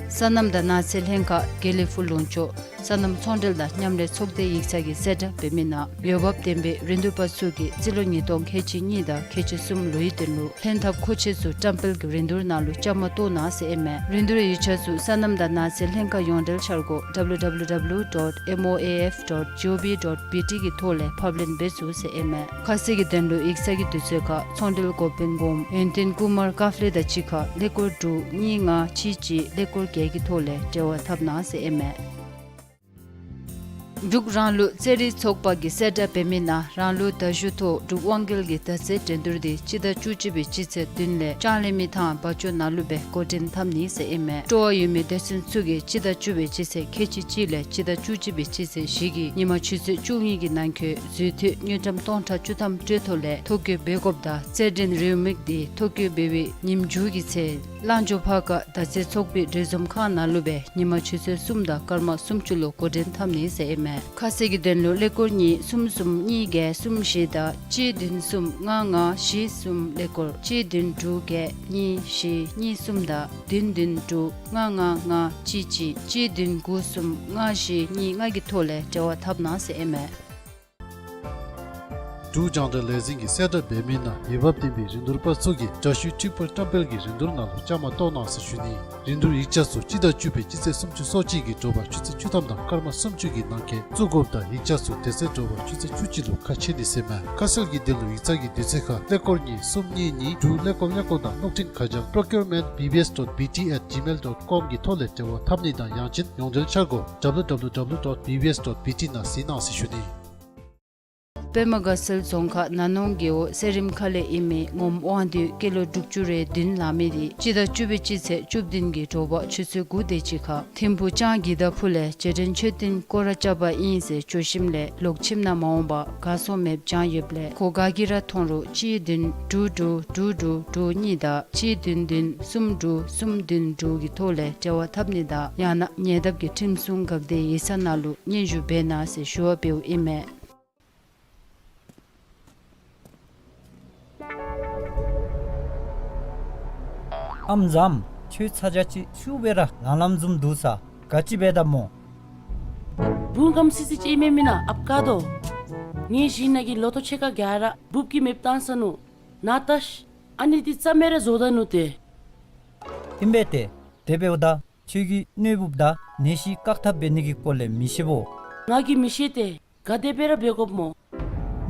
སོ་ནམ་དང་ནགས་ཚལ་ལྷན་ཁག་དགེ་ལེགས་ཕུག་ལུང་ཕྱོགས་སོ་ནམ་ཚོང་འབྲེལ་དང་མཉམ་ལས་ཚོགས་སྡེ་ཡིག་ཚང་གིས་གསལ་བསྒྲགས་འབད་མི་ནང་འོས་འབབ་ལྡན་པའི་རིན་བསྡུར་པ་ཚུ་གིས་རྩིས་ལོ་ཉིས་སྟོང་ཁལ་གཅིག་གཉིས་དང་ཁལ་གཅིག་གསུམ་ལོའི་དོན་ལུ་ལྷན་ཐབས་མཁོ་ཆས་ཚུ་བཀྲམ་སྤེལ་གྱི་རིན་བསྡུར་ནང་ལུ་བཅའ་མར་གཏོགས་གནང་ཟེར་ཨིན་མས། རིན་བསྡུར་ཡིག་ཆ་ཚུ་སོ་ནམ་དང་ནགས་ཚལ་ལྷན་ཁག་ཡོངས་འབྲེལ་འཆར་སྒོ་W W W dot M O A F dot G O V dot B T གི་ཐོག་ལས་ཕབ་ལེན་འབད་ཚུགས་ཟེར་ཨིན་མས། ཁ་གསལ་གྱི་དོན་ལུ་ཡིག་ཚང་གི་དུས་ཚོད་ཁར་ཚོང་འབྲེལ་འགོ་དཔོན་སྒོམ་ཡོན་ཏན་ཀུ་མར་ཀཱཔ་ལེ་དང་གཅིག་ཁར་ཀླད་ཀོར་དྲུག་གཉིས་ལྔ་གཅིག་གཅིག་ཀླད་ཀོར་བརྒྱད་ཀྱི་ཐོག་ལས་འབྲེལ་བ་འཐབ་གནང་ཟེར་ཨིན་མས། འབྲུག་རང་ལུགས་རྩེད་རིགས་ཚོགས་པ་གིས་གསལ་བསྒྲགས་འབད་མི་ནང་རང་ལུགས་མདའ་གཞུ་ཐོག་འབྲུག་དབང་རྒྱལ་གྱི་མདའ་རྩེད་འགྲན་བསྡུར་དེ་སྤྱི་ཟླ་བཅུ་གཅིག་པའི་སྤྱི་ཚེས་བདུན་ལས་ལྕང་གླིང་མི་ཐང་བ་ཅོ་ནང་ལུ་སྦེ་འགོ་འདྲེན་འཐབ་ནི་ཟེར་ཨིན་མས། སྤྲོ་བ་ཡོད་མི་སྡེ་ཚན་ཚུ་གིས་སྤྱི་ཟླ་བཅུ་པའི་སྤྱི་ཚེས་ཁལ་གཅིག་གཅིག་ལས་སྤྱི་ཟླ་བཅུ་གཅིག་པའི་སྤྱི་ཚེས་བཞི་གི་ཉིན་མ་ཆུ་ཚོད་བཅུ་གཉིས་ཀྱི་ནང་འཁོད་འཛུལ་ཐོབ་དངུལ་ཀྲམ་སྟོང་ཕྲག་བཅུ་ཐམ་སྤྲོད་ཐོ་ལས་ཐོ་བཀོད་འབད་དགོཔ་དང་རྩེད་འགྲན་རེའུ་མིག་དེ་ཐོ་བཀོད་འབད་བའི་ཉིནམ་མཇུག་གི་ཚེ་གླང་ཇོ་ཕར་ཁ་མདའ་རྩེད་ཚོགས་པའི་གྲོས་འཛོམས་ཁང་ནང་ལུ་སྦེ་ཉིན་མ་ཆུ་ཚོད་གསུམ་དང་སྐར་མ་སུམ་ཅུ་ལུ་འགོ་འདྲེན་འཐབ་ནི་ཟེར་ཨིན་མས། ཁ་གསལ་གྱི་དོན་ལུ་ཀླད་ཀོར་གཉིས་གསུམ་གསུམ་གཉིས་བརྒྱད་གསུམ་བཞི་དང་གཅིག་བདུན་གསུམ་ལྔ་ལྔ་བཞི་གསུམ་ཀླད་ཀོར་གཅིག་བདུན་དྲུག་བརྒྱད་གཉིས་བཞི་གཉིས་གསུམ་དང་བདུན་བདུན་དྲུག་ལྔ་ལྔ་ལྔ་གཅིག་གཅིག་གཅིག་བདུན་དགུ་གསུམ་ལྔ་བཞི་གཉིས་ལྔ་གི་ཐོག་ལས་འབྲེལ་བ་འཐབ་གནང་ཟེར་ཨིན་མས། འབྲུག་རྒྱང་བསྒྲགས་ལས་འཛིན་གྱིས་གསལ་བསྒྲགས་འབད་མི་ནང་འོས་འབབ་ལྡན་པའི་རིན་བསྡུར་པ་ཚུ་གིས་དྲ་ཞུའི་འཕྲིན་ཕུར་བཀྲམ་སྤེལ་གྱི་རིན་བསྡུར་ནང་ལུ་བཅའ་མར་གཏོགས་གནང་ཟེར་ཞུ་ནི། རིན་བསྡུར་ཡིག་ཆ་ཚུ་སྤྱི་ཟླ་བཅུ་པའི་སྤྱི་ཚེས་སུམ་ཅུ་སོ་གཅིག་གི་དྲོ་པ་ཆུ་ཚོད་བཅུ་ཐམ་དང་སྐར་མ་སུམ་ཅུ་གི་ནང་འཁོད་བཙུགས་དགོཔ་དང་ཡིག་ཆ་ཚུ་དེ་ཚེ་དྲོ་པ་ཆུ་ཚོད་བཅུ་གཅིག་ལུ་ཁ་ཕྱེ་ནི་ཟེར་མས། ཁ་གསལ་གྱི་དོན་ལུ་ཡིག་ཚང་གི་དུས་ཚོད་ཁར་ཀླད་ཀོར་གཉིས་གསུམ་གཉིས་གཉིས་དྲུག་ཀླད་ཀོར་ཀླད་ཀོར་དང་གློག་འཕྲིན་ཁ་བྱང་procurement B B S dot B T at gmail dot com གི་ཐོག་ལས་འབྲེལ་བ་འཐབ་ནི་དང་ཡང་ཅིན་ཡོངས་འབྲེལ་འཆར་སྒོ་W W W dot B B S dot B T ནང་གཟིགས་གནང་ཟེར་ཞུ་ནི། པདྨ་དགའ་ཚལ་རྫོང་ཁག་ན་ནོང་རྒེད་འོག་སེ་རིམ་ཁ་ལས་ཨིན་མི་ངོམ་དབང་འདུས་ཀི་ལོ་དྲུག་ཅུ་རེ་བདུན་ལང་མི་དེ་སྤྱི་ཟླ་བཅུ་པའི་སྤྱི་ཚེས་བཅུ་བདུན་གྱི་དྲོ་པ་ཆུ་ཚོད་དགུ་དེ་ཅིག་ཁར་ཐིམ་ཕུག་ལྕང་གི་ད་ཕུ་ལས་རྗེས་དྲན་མཆོད་རྟེན་སྐོར་ར་རྐྱབ་པ་ཨིན་ཟེར་བྱོ་ཞིནམ་ལས་ལོག་ཁྱིམ་ནང་མ་འོང་པར་གར་སོང་མེདཔ་བྱང་ཡོདཔ་ལས་ཁོ་ག་གིས་ར་མཐོང་རུང་གཅིག་བདུན་དྲུག་དྲུག་དྲུག་དྲུག་དྲུག་གཉིས་དང་གཅིག་བདུན་བདུན་གསུམ་དྲུག་གསུམ་བདུན་དྲུག་གི་ཐོག་ལས་འབྲེལ་བ་འཐབ་ནི་དང་ཡང་ན་ཉེ་འདབས་ཀྱི་ཁྲིམས་སྲུང་འགག་སྡེ་ཡིག་ཚང་ནང་ལུ་སྙན་ཞུ་འབད་གནང་ཟེར་ཞུ་བ་འབདཝ་ཨིན་མས། ཨམ་བཟངམ། ཁྱོད་ཚ་གྱང་ཅིག་ཤུགས་སྦེ་ར་ལང་ལངམ་བཟུམ་འདུག་ས། ག་ཅི་འབད་དཝ་སྨོ། བུམོ་སྐམ་སི་སི་ཅིག་ཨིན་མས་མེན་ན་ཨཔ་ཀ་དོ། ངེའི་ཞིང་ནང་གི་ལོ་ཐོག་ཕྱེད་ཀ་ག་ར་འབུཔ་གིས་མེདཔ་བཏང་སོ་ནུག། ནཱ་བལྟ་ཤིག། ཨ་ནི་འདི་རྩ་མེད་ར་བཟོ་ད་ནུག་ཏེ། ཨིན་པས་ཏེ། དེ་འབདཝ་ད་ཁྱོད་ཀྱིས་གནས་འབུཔ་དང་ནད་གཞི་བཀག་ཐབས་འབད་ནི་གི་སྐོར་ལས་མི་ཤེས་བོ། ང་གིས་མི་ཤེས་ཏེ། ག་དེ་སྦེ་ར་འབད་དགོཔ་སྨོ།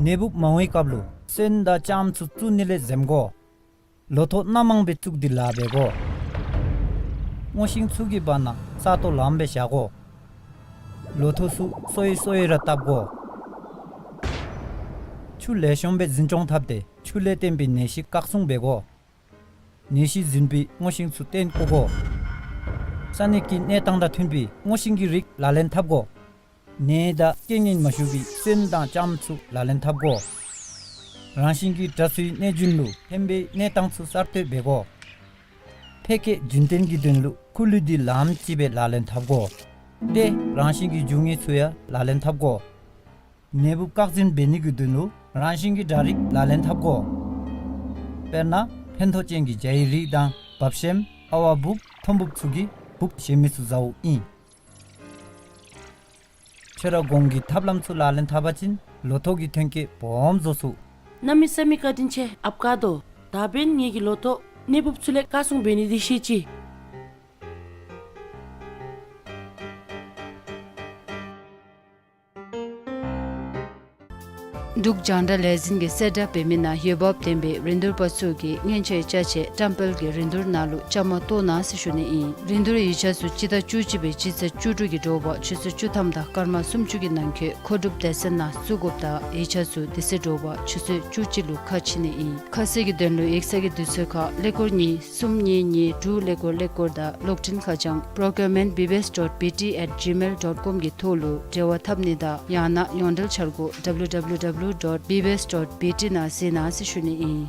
ནད་འབུཔ་མ་འོང་བའི་སྐབས་ལུ་སོན་དང་ལྕངམ་ཚུ་བཙུགས་ནི་ལས་འཛེམ་དགོ། ལོ་ཐོག་སྣ་མང་སྦེ་བཙུགས་ཏེ་ལཱ་འབད་དགོ། སྔོ་ཤིང་ཚུ་གི་བར་ན་ས་སྟོང་ལངམ་སྦེ་བཞག་དགོ། ལོ་ཐོག་ཚུ་སོ་ཡི་སོ་ཡི་ར་བཏབ་དགོ། ཆུ་ལེགས་ཤོམ་སྦེ་འཛིན་སྐྱོང་འཐབ་སྟེ་ཆུ་ལས་བརྟེན་པའི་ནད་གཞི་བཀག་སྲུང་འབད་དགོ། ནད་གཞི་འཛིན་པའི་སྔོ་ཤིང་ཚུ་བཏོན་བཀོ་དགོ། ས་གནས་ཀྱི་གནས་སྟངས་དང་མཐུན་པའི་སྔོ་ཤིང་གི་རིགས་ལག་ལེན་འཐབ་དགོ། ནད་དང་རྐྱེན་ངན་མ་ཞུགས་པའི་སོན་དང་ལྕངམ་ཚུ་ལག་ལེན་འཐབ་དགོ། རང་བཞིན་གྱིས་དྲག་སའི་གནོད་སྦྱིན་ལུ་ཕན་པའི་གནས་སྟངས་ཚུ་གསར་གཏོད་འབད་དགོ། ཕལ་སྐད་རྒྱུན་བརྟན་གྱི་དོན་ལུ་ཁུ་ལུ་འདི་ལངམ་ཅིག་སྦེ་ལག་ལེན་འཐབ་དགོ། ཏེ་རང་བཞིན་གྱི་རྒྱུ་དངོས་ཚུ་ཡང་ལག་ལེན་འཐབ་དགོ། ནད་འབུཔ་བཀག་འཛིན་འབད་ནི་གི་དོན་ལུ་རང་བཞིན་གྱི་དྲག་རིགས་ལག་ལེན་འཐབ་དགོ། དཔེར་ན་ཕན་ཐོགས་ཅན་གྱི་བྱའི་རིགས་དང་འབབ་ཤེམ་ཨ་ཝ་འབུཔ་ཐོམ་འབུཔ་ཚུ་གིས་འབུཔ་གཞན་མི་ཚུ་བཟའཝ་ཨིན། ཁྱོད་ར་གོང་གི་ཐབས་ལམ་ཚུ་ལག་ལེན་འཐབ་པ་ཅིན་ལོ་ཐོག་གི་ཐོན་སྐྱེད་སྦོམ་བཟོ་ཚུགས། གནམ་མེད་ས་མེད་བཀའ་དྲིན་ཆེ་ཨཔ་ཀ་དོ། ད་འབདན་ངེ་གི་ལོ་ཐོག་ནད་འབུཔ་ཚུ་ལས་བཀག་སྲུང་འབད་ནི་འདི་ཤེས་ཅི། འབྲུག་རྒྱང་བསྒྲགས་ལས་འཛིན་གྱིས་གསལ་བསྒྲགས་འབད་མི་ནང་འོས་འབབ་ལྡན་པའི་རིན་བསྡུར་པ་ཚུ་གིས་མཉེན་ཆས་ཅ་ཆས་བཀྲམ་སྤེལ་གྱི་རིན་བསྡུར་ནང་ལུ་བཅའ་མར་གཏོགས་གནང་ཟེར་ཞུ་ནི་ཨིན། རིན་བསྡུར་ཡིག་ཆ་ཚུ་སྤྱི་ཟླ་བཅུ་གཅིག་པའི་སྤྱི་ཚེས་བཅུ་དྲུག་གི་དྲོ་པ་ཆུ་ཚོད་བཅུ་ཐམ་དང་སྐར་མ་སུམ་ཅུ་གི་ནང་འཁོད་མཁོ་སྒྲུབ་སྡེ་ཚན་ནང་བཙུགས་དགོཔ་དང་ཡིག་ཆ་ཚུ་དེ་ཚེ་དྲོ་པ་ཆུ་ཚོད་བཅུ་གཅིག་ལུ་ཁ་ཕྱེ་ནི་ཨིན། ཁ་གསལ་གྱི་དོན་ལུ་ཡིག་ཚང་གི་དུས་ཚོད་ཁར་ཀླད་ཀོར་གཉིས་གསུམ་གཉིས་གཉིས་དྲུག་ཀླད་ཀོར་ཀླད་ཀོར་དང་གློག་འཕྲིན་ཁ་བྱང་procurement B B S dot B T at gmail dot com གི་ཐོག་ལུ་འབྲེལ་བ་འཐབ་ནི་དང་ཡང་ན་ཡོངས་འབྲེལ་འཆར་སྒོ་W W W dot B B S dot B T ནང་གཟིགས་གནང་ཟེར་ཞུ་ནི་ཨིན།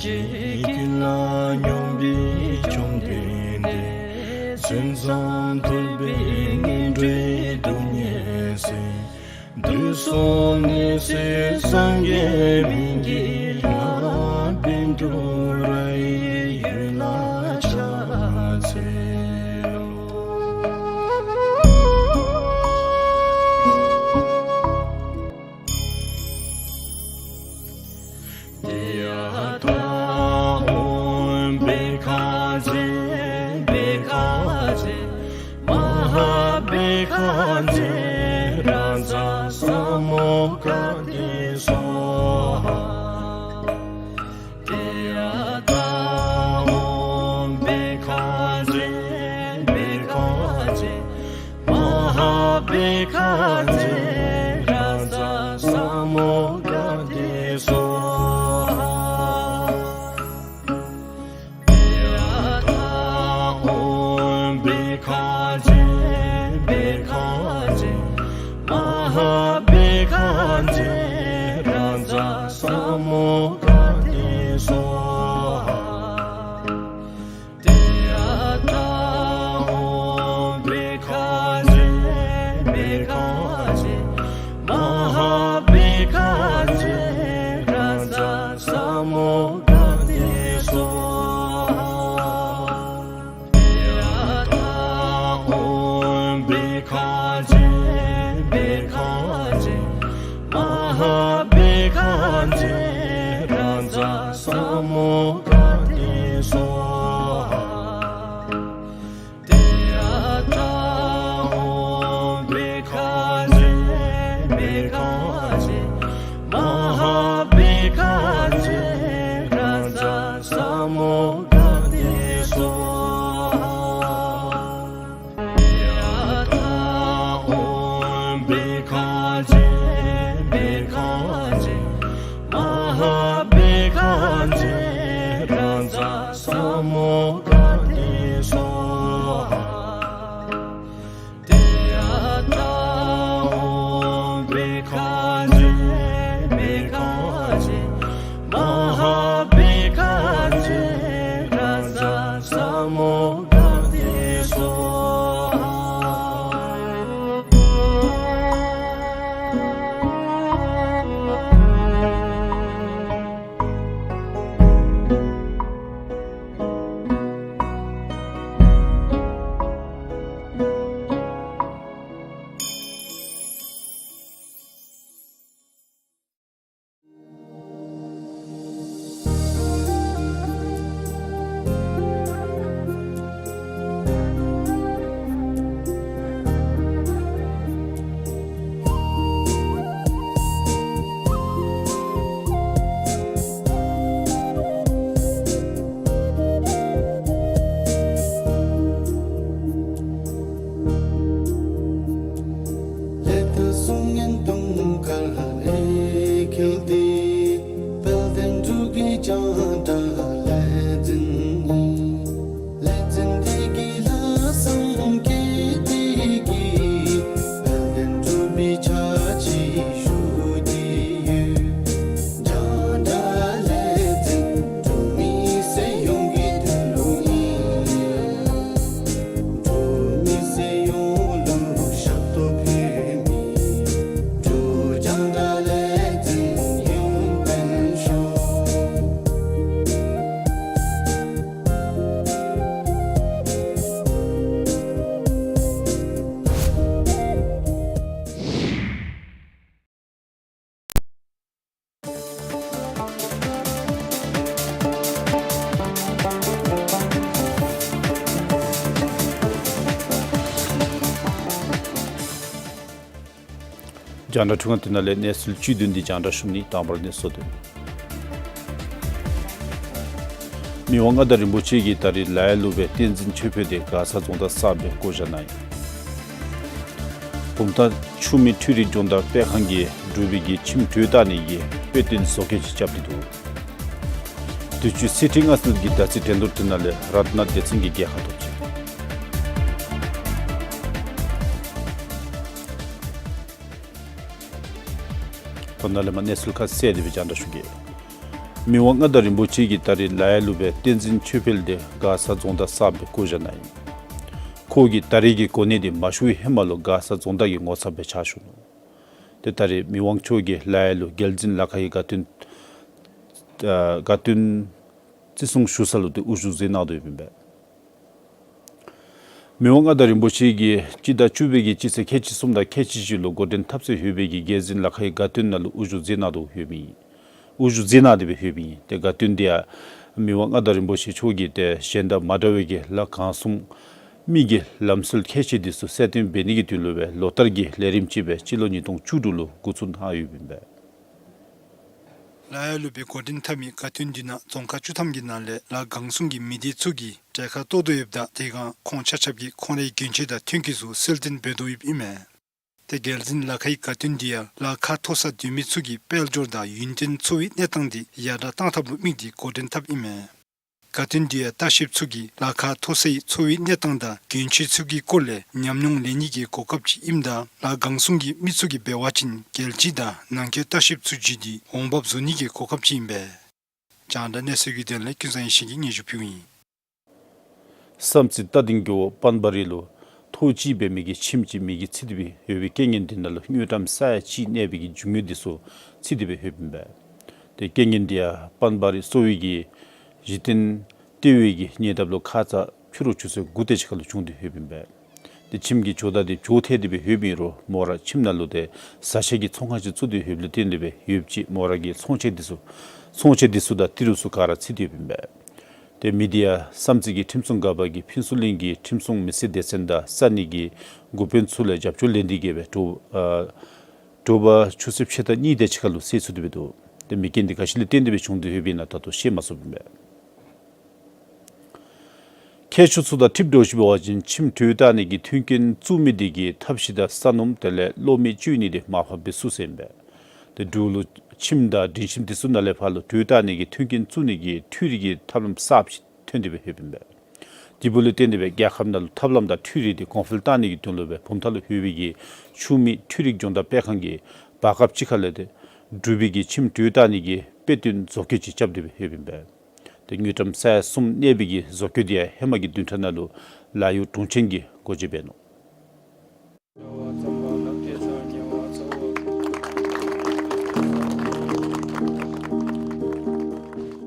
ཀྱེ་ཀུན་ལ་སྙོམས་པའི་བཅོམ་ལྡན་འདས། མཚན་ཙམ་ཐོས་པས་ངན་འགྲོའི་སྡུག་བསྔལ་སེལ། དུས་གསུམ་ནི་སྲས་སངས་རྒྱས་མི་བསྐྱོད་ལྷ། བཻ་ཌཱུརྱ་ཡི་ཡུལ་ལ་ཕྱག་འཚལ་ལོ། ཡ་ཐཱ། ཨོཾ་བྷཻ་ཥ་ཛྱེ་བྷཻ་ཥ་ཛྱེ་མ་ཧཱ་བྷཻ་ཥ་ཛྱེ་རཱ་ཛ་ས་མུདྒ་ཏེ་སྭཱ་ཧཱ། ཏདྱ་ཐཱ། ཨོཾ་བྷཻ་ཥ་ཛྱེ་བྷཻ་ཥ་ཛྱེ་མ་ཧཱ་བྷཻ་ཥ་ཛྱེ་རཱ་ཛ་ས་མུདྒ་ཏེ་སྭཱ་ཧཱ། ཏདྱ་ཐཱ། ཨོཾ་བྷཻ་ཥ་ཛྱེ་བྷཻ་ཥ་ཛྱེ་མ་ཧཱ་བྷཻ་ཥ་ཛྱེ་རཱ་ཛ་ས་མུདྒ་ཏེ་སྭཱ་ཧཱ། ཏདྱ་ཐཱ། ཨོཾ་བྷཻ་ཥ་ཛྱེ་བྷཻ་ཥ་ཛྱེ་མ་ཧཱ་བྷཻ་ཥ་ཛྱེ་རཱ་ཛ་ས་མུདྒ་ཏེ་སྭཱ་ཧཱ། ཏདྱ་ཐཱ། ཨོཾ་བྷཻ་ཥ་ཛྱེ་བྷཻ་ཥ་ཛྱེ་མ་ཧཱ་བྷཻ་ཥ་ཛྱེ་རཱ་ཛ་ས་མུདྒ་ཏེ་སྭཱ་ཧཱ། ཏདྱ་ཐཱ། ཨོཾ་བྷཻ་ཥ་ཛྱེ་བྷཻ་ཥ་ཛྱེ་མ་ཧཱ་བྷཻ་ཥ་ཛྱེ་རཱ་ཛ་ས་མུདྒ་ཏེ་སྭཱ་ཧཱ། ཏདྱ་ཐཱ། ཨོཾ་བྷཻ་ཥ་ཛྱེ་བྷཻ་ཥ་ཛྱེ་མ་ཧཱ་བྷཻ་ཥ་ཛྱེ་རཱ་ཛ་ས་མུདྒ་ཏེ་སྭཱ་ཧཱ། ཏདྱ་ཐཱ། ཨོཾ་བྷཻ་ཥ་ཛྱེ་བྷཻ་ཥ་ཛྱེ་མ་ཧཱ་བྷཻ་ཥ་ཛྱེ་རཱ་ཛ་ས་མུདྒ་ཏེ་སྭཱ་ཧཱ། ལས་དང་གསུང་ངན་གདོན་དཀར་ལས་འཁྱིལ་ཏེ། དཔལ་ལྡན་འབྲུག་པའི་རྒྱང་གྲགས་ལས་འཛིན་ཡིན། ལས་འཛིན་སྡེ་དགེ་ལྷ་བསམ་རྒྱས་སྡེ་དགེ། དཔལ་ལྡན་འབྲུག་པའི་ཆ་བྱད་ཞུ་སྟེ་ཡོད། རྒྱང་གྲགས་ལས་འཛིན་འབྲུག་མི་སེར་ཡོངས་ཀྱི་དོན་ལུ་ཨིན། འབྲུག་མི་སེར་ཡོངས་ལུ་ཞབས་ཏོག་ཕུལ་མི་འབྲུག་རྒྱང་གྲགས་ལས་འཛིན་ཡུན་བརྟན་ཤོག། རྒྱང་བསྒྲགས་ཐོག་ཁང་འདི་ནང་ལས་གནས་ཚུལ་བཅུད་བསྡུས་འདི་རྒྱང་བསྒྲགས་ཞུ་ནི། དང་པ་ར་གནས་ཚུལ་དོན། མི་དབང་མངའ་བདག་རིན་པོ་ཆེ་གིས་ད་རིས་ལ་ཡ་ལུ་སྦེ་བསྟན་འཛིན་ཆོས་འཕེལ་དེ་མགར་ས་རྫོང་བདག་གསརཔ་སྦེ་བསྐོ་བཞག་གནང་ཡི། བུམ་ཐང་ཆུ་སྨད་འཕྲུལ་རིག་སྦྱོང་བརྡར་སྤེལ་ཁང་གིས་འབྲུག་པའི་གི་ཁྱིམ་དྲུག་བཏབ་ནི་གི་དཔེ་སྟོན་བཟོ་བཀོད་ཅིག་རྐྱབ་སྟེ་འདུག། དུས་ཅི་གསེར་ཁྲི་མངའ་གསོལ་གྱི་ཟླ་ཚེས་འགྲན་བསྡུར་དེ་ནང་ལས་རཏྣ་སྡེ་ཚན་གྱིས་རྒྱལ་ཁ་ཐོབ་ཅི། ད་ནཱ་ལས་མར་གནས་ཚུལ་ཁ་གསལ་དེ་སྦེ་རྒྱང་བསྒྲགས་ཞུ་གེ། མི་དབང་མངའ་བདག་རིན་པོ་ཆེ་གིས་ད་རེས་ལ་ཡ་ལུ་སྦེ་བསྟན་འཛིན་ཆོས་འཕེལ་འདི་མགར་ས་རྫོང་བདག་གསརཔ་སྦེ་བསྐོ་བཞག་གནང་ཡི། ཁོ་གིས་ད་རེས་ཀྱི་གོ་གནས་འདི་མ་ཞུ་བའི་ཧེ་མ་ལུ་མགར་ས་རྫོང་བདག་གི་ངོ་ཚབ་སྦེ་ཕྱག་ཞུ་ནུག། ཏེ་ད་རེས་མི་དབང་མཆོག་གིས་ལ་ཡ་ལུ་རྒྱལ་འཛིན་ལ་ཁ་ཡི་དགའ་སྟོན་ཨ་དགའ་སྟོན་བརྩི་སྲུང་ཞུ་ས་ལུ་ཏེ་དབུ་བཞུགས་མཛད་གནང་དོ་ཡོདཔ་ཨིན་པས། མི་དབང་མངའ་བདག་རིན་པོ་ཆེ་གིས་སྤྱི་ཟླ་བཅུ་པའི་གི་སྤྱི་ཚེས་ཁལ་གཅིག་གསུམ་དང་ཁལ་གཅིག་བཞི་ལུ་འགོ་འདྲེན་འཐབ་སའི་ཧོད་པའི་གི་རྒྱལ་འཛིན་ལ་ཁ་ཡི་དགའ་སྟོན་ནང་ལུ་དབུ་བཞུགས་མཛད་གནང་དོ་ཡོདཔ་ཨིན། དབུ་བཞུགས་མཛད་གནང་སྟེ་སྦེ་ཧོདཔ་ཨིན། ཏེ་དགའ་སྟོན་འདི་ཡང་མི་དབང་མངའ་བདག་རིན་པོ་ཆེ་མཆོག་གིས་ཏེ་གཞན་དང་མ་འདྲ་བའི་གི་ལཱ་གང་གསུམ་མི་གི་ལམ་སྲོལ་ཁྱད་ཆོས་འདི་ཚུ་གསལ་སྟོན་འབད་ནི་གི་དོན་ལུ་སྦེ་ལོ་ལྟར་གྱི་ལས་རིམ་ཅིག་སྦེ་སྤྱི་ལོ་ཉིས་སྟོང་བཅུ་དྲུག་ལུ་འགོ་བཙུགས་གནང་ཡོདཔ་ཨིན་པས། ལ་ཡ་ལུ་སྦེ་འགོ་འདྲེན་འཐབ་མི་དགའ་སྟོན་འདི་ནང་རྫོང་ཁག་བཅུ་ཐམ་གྱི་ནང་ལས་ལ་གང་གསུམ་གྱི་མི་སྡེ་ཚུ་གིས་གྲལ་ཁར་གཏོགས་དོ་ཡོདཔ་ད་དེ་སྒང་ཁོང་ཆ་ཁྱབ་ཀྱིས་ཁོང་རའི་གྱོན་ཆས་དང་ཐོན་སྐྱེད་ཚུ་གསལ་སྟོན་འབད་དོ་ཡོདཔ་ཨིན་མས། ཏེ་རྒྱལ་འཛིན་ལ་ཁ་ཡི་དགའ་སྟོན་འདི་ཡང་ལ་ཁ་མཐོ་ས་སྡོད་མི་ཚུ་གིས་དཔལ་འབྱོར་དང་ཡུན་བརྟན་འཚོ་བའི་གནས་སྟངས་འདི་ཡར་དྲག་གཏང་ཐབས་ལུ་དམིགས་ཏེ་འགོ་འདྲེན་འཐབ་ཨིན་མས། དགའ་སྟོན་འདི་ཡང་ལྟ་བཤལཔ་ཚུ་གིས་ལ་ཁ་མཐོ་སའི་འཚོ་བའི་གནས་སྟངས་དང་གྱོན་ཆས་ཚུ་གི་སྐོར་ལས་ཉམས་མྱོང་ལེན་ནི་གི་གོ་སྐབས་ཅིག་ཨིནམ་ད་ལ་གང་གསུམ་གྱི་མི་ཚུ་གིས་འབད་བ་ཅིན་རྒྱལ་སྤྱི་དང་ནང་འཁོད་ལྟ་བཤལཔ་ཚུ་བརྒྱུད་དེ་འོང་འབབ་བཟོ་ནི་གི་གོ་སྐབས་ཅིག་ཨིན་པས། རྒྱང་བསྒྲགས་གནས་ཚུལ་གྱི་དོན་ལས་ཀུན་བཟང་ཡེ་ཤེས་ཀྱིས་སྙན་ཞུ་ཕུལཝ་ཨིན། བསམ་རྩེ་རྟ་སྡིང་རྒེད་འོག་པན་བ་རི་ལུ་ཐོག་གཅིག་སྦེ་མི་གི་ཁྱིམ་གཅིག་མེ་གིས་འཚིག་སྟེ་སྦེ་ཡོད་པའི་རྐྱེན་ངན་འདི་ནང་ལུ་དངུལ་ཀྲམ་ས་ཡ་གཅིག་གནས་པའི་གི་རྒྱུ་དངོས་འདི་ཚུ་འཚིག་སྟེ་སྦེ་ཡོདཔ་ཨིན་པས། ཏེ་རྐྱེན་ངན་འདི་ཡང་པན་བ་རི་གསོ་བའི་གི་གཞི་རྟེན་ལྟེ་བའི་གི་ཉེ་འདབས་ལུ་ཁ་ཙ་ཕྱི་རུ་ཆུ་ཚོད་དགུ་དེ་ཅིག་ཁར་ལུ་བྱུང་སྟེ་ཡོདཔ་ཨིན་པས། ཏེ་ཁྱིམ་གྱི་ཇོ་བདག་འདི་བྱོག་ཐལ་ཏེ་སྦེ་ཡོདཔ་ཨིན་རུང་མོ་ར་ཁྱིམ་ནང་ལུ་ཏེ་བཟའ་ཆས་ཀྱི་ཚོང་ཁང་ཅིག་བཙུགས་ཏེ་ཡོདཔ་ལས་བརྟེན་ཏེ་སྦེ་ཡོདཔ་ཅིག་མོ་ར་གི་ཚོང་ཆས་འདི་ཚུ་ཚོང་ཆས་འདི་ཚུ་དང་ཏི་རུ་ཚུ་ག་ར་འཚིག་སྟེ་ཡོདཔ་ཨིན་པས། ཏེ་མི་འདི་ཡང་བསམ་རྩེ་གི་ཁྲིམས་སྲུང་འགག་པ་གིས་ཕུན་ཚོགས་གླིང་གི་ཁྲིམས་སྲུང་མི་སེར་སྡེ་ཚན་དང་ས་གནས་ཀྱི་འགོ་དཔོན་ཚུ་ལས་རྒྱབ་སྐྱོར་ལེན་ཏེ་གིས་སྦེ་དྲོ་ཨ་དྲོ་པ་ཆུ་ཚོད་ཕྱེད་དང་གཉིས་དེ་ཅིག་ཁར་ལུ་སེལ་ཚུགས་ཏེ་སྦེ་འདུག། ཏེ་མེ་རྐྱེན་འདི་ག་ཅི་ལས་བརྟེན་ཏེ་སྦེ་བྱུང་སྟེ་ཡོདཔ་ཨིན་ན་ད་ལྟོ་ཤེས་མ་ཚུགསཔ་ཨིན་པས། མཁས་མཆོག་ཚུ་དང་འཁྲིལ་འགྱོ་ཞིནམ་འབད་བ་ཅིན་ཁྱིམ་གྲོས་བཏང་ནི་གི་མཐུན་རྐྱེན་བཙུགས་མི་འདི་གིས་ཐབས་ཤེས་དང་ས་སྣུམ་དེ་ལས་གློག་མེ་བཙུགས་ནི་འདི་མར་ཕབ་སྦེ་ཚུགས་ཟེར་ཨིན་པས། ཏེ་འབྲུག་ལུ་ཁྱིམ་དང་སྒྲིང་ཁྱིམ་འདི་ཚུ་ནང་ལས་ཕར་ལུ་གྲོས་བཏང་ནི་གི་མཐུན་རྐྱེན་བཙུགས་ནི་གི་འཕྲུལ་རིག་གི་ཐབས་ལམ་གསརཔ་ཅིག་ཐོན་ཏེ་སྦེ་ཡོདཔ་ཨིན་པས། དེ་འབདཝ་ལས་བརྟེན་ཏེ་སྦེ་རྒྱལ་ཁབ་ནང་ལུ་ཐབས་ལམ་དང་འཕྲུལ་རིག་འདི་གོང་འཕེལ་བཏང་ནི་གི་དོན་ལུ་སྦེ་བུམ་ཐང་ལུ་ཡོད་པའི་གི་ཆུ་མིག་འཕྲུལ་རིག་སྦྱོང་བརྡར་སྤེལ་ཁང་གིས་བར་སྐབས་ཅིག་ཁ་ལས་ཏེ་འབྲུག་པའི་གི་ཁྱིམ་གྲོས་བཏང་ནི་གི་དཔེ་སྟོན་བཟོ་བཀོད་ཅིག་རྐྱབ་སྟེ་སྦེ་ཡོདཔ་ཨིན་པས། ཏེ་དངུལ་ཀྲམ་ས་ཡ་གསུམ་གནས་པའི་གི་བཟོ་བཀོད་འདི་ཡང་ཧེ་མ་གི་བདུན་ཕྲག་ནང་ལུ་ལ་ཡུལ་དྲུང་ཆེན་གྱིས་སྒོ་འབྱེད་འབད་ནུག།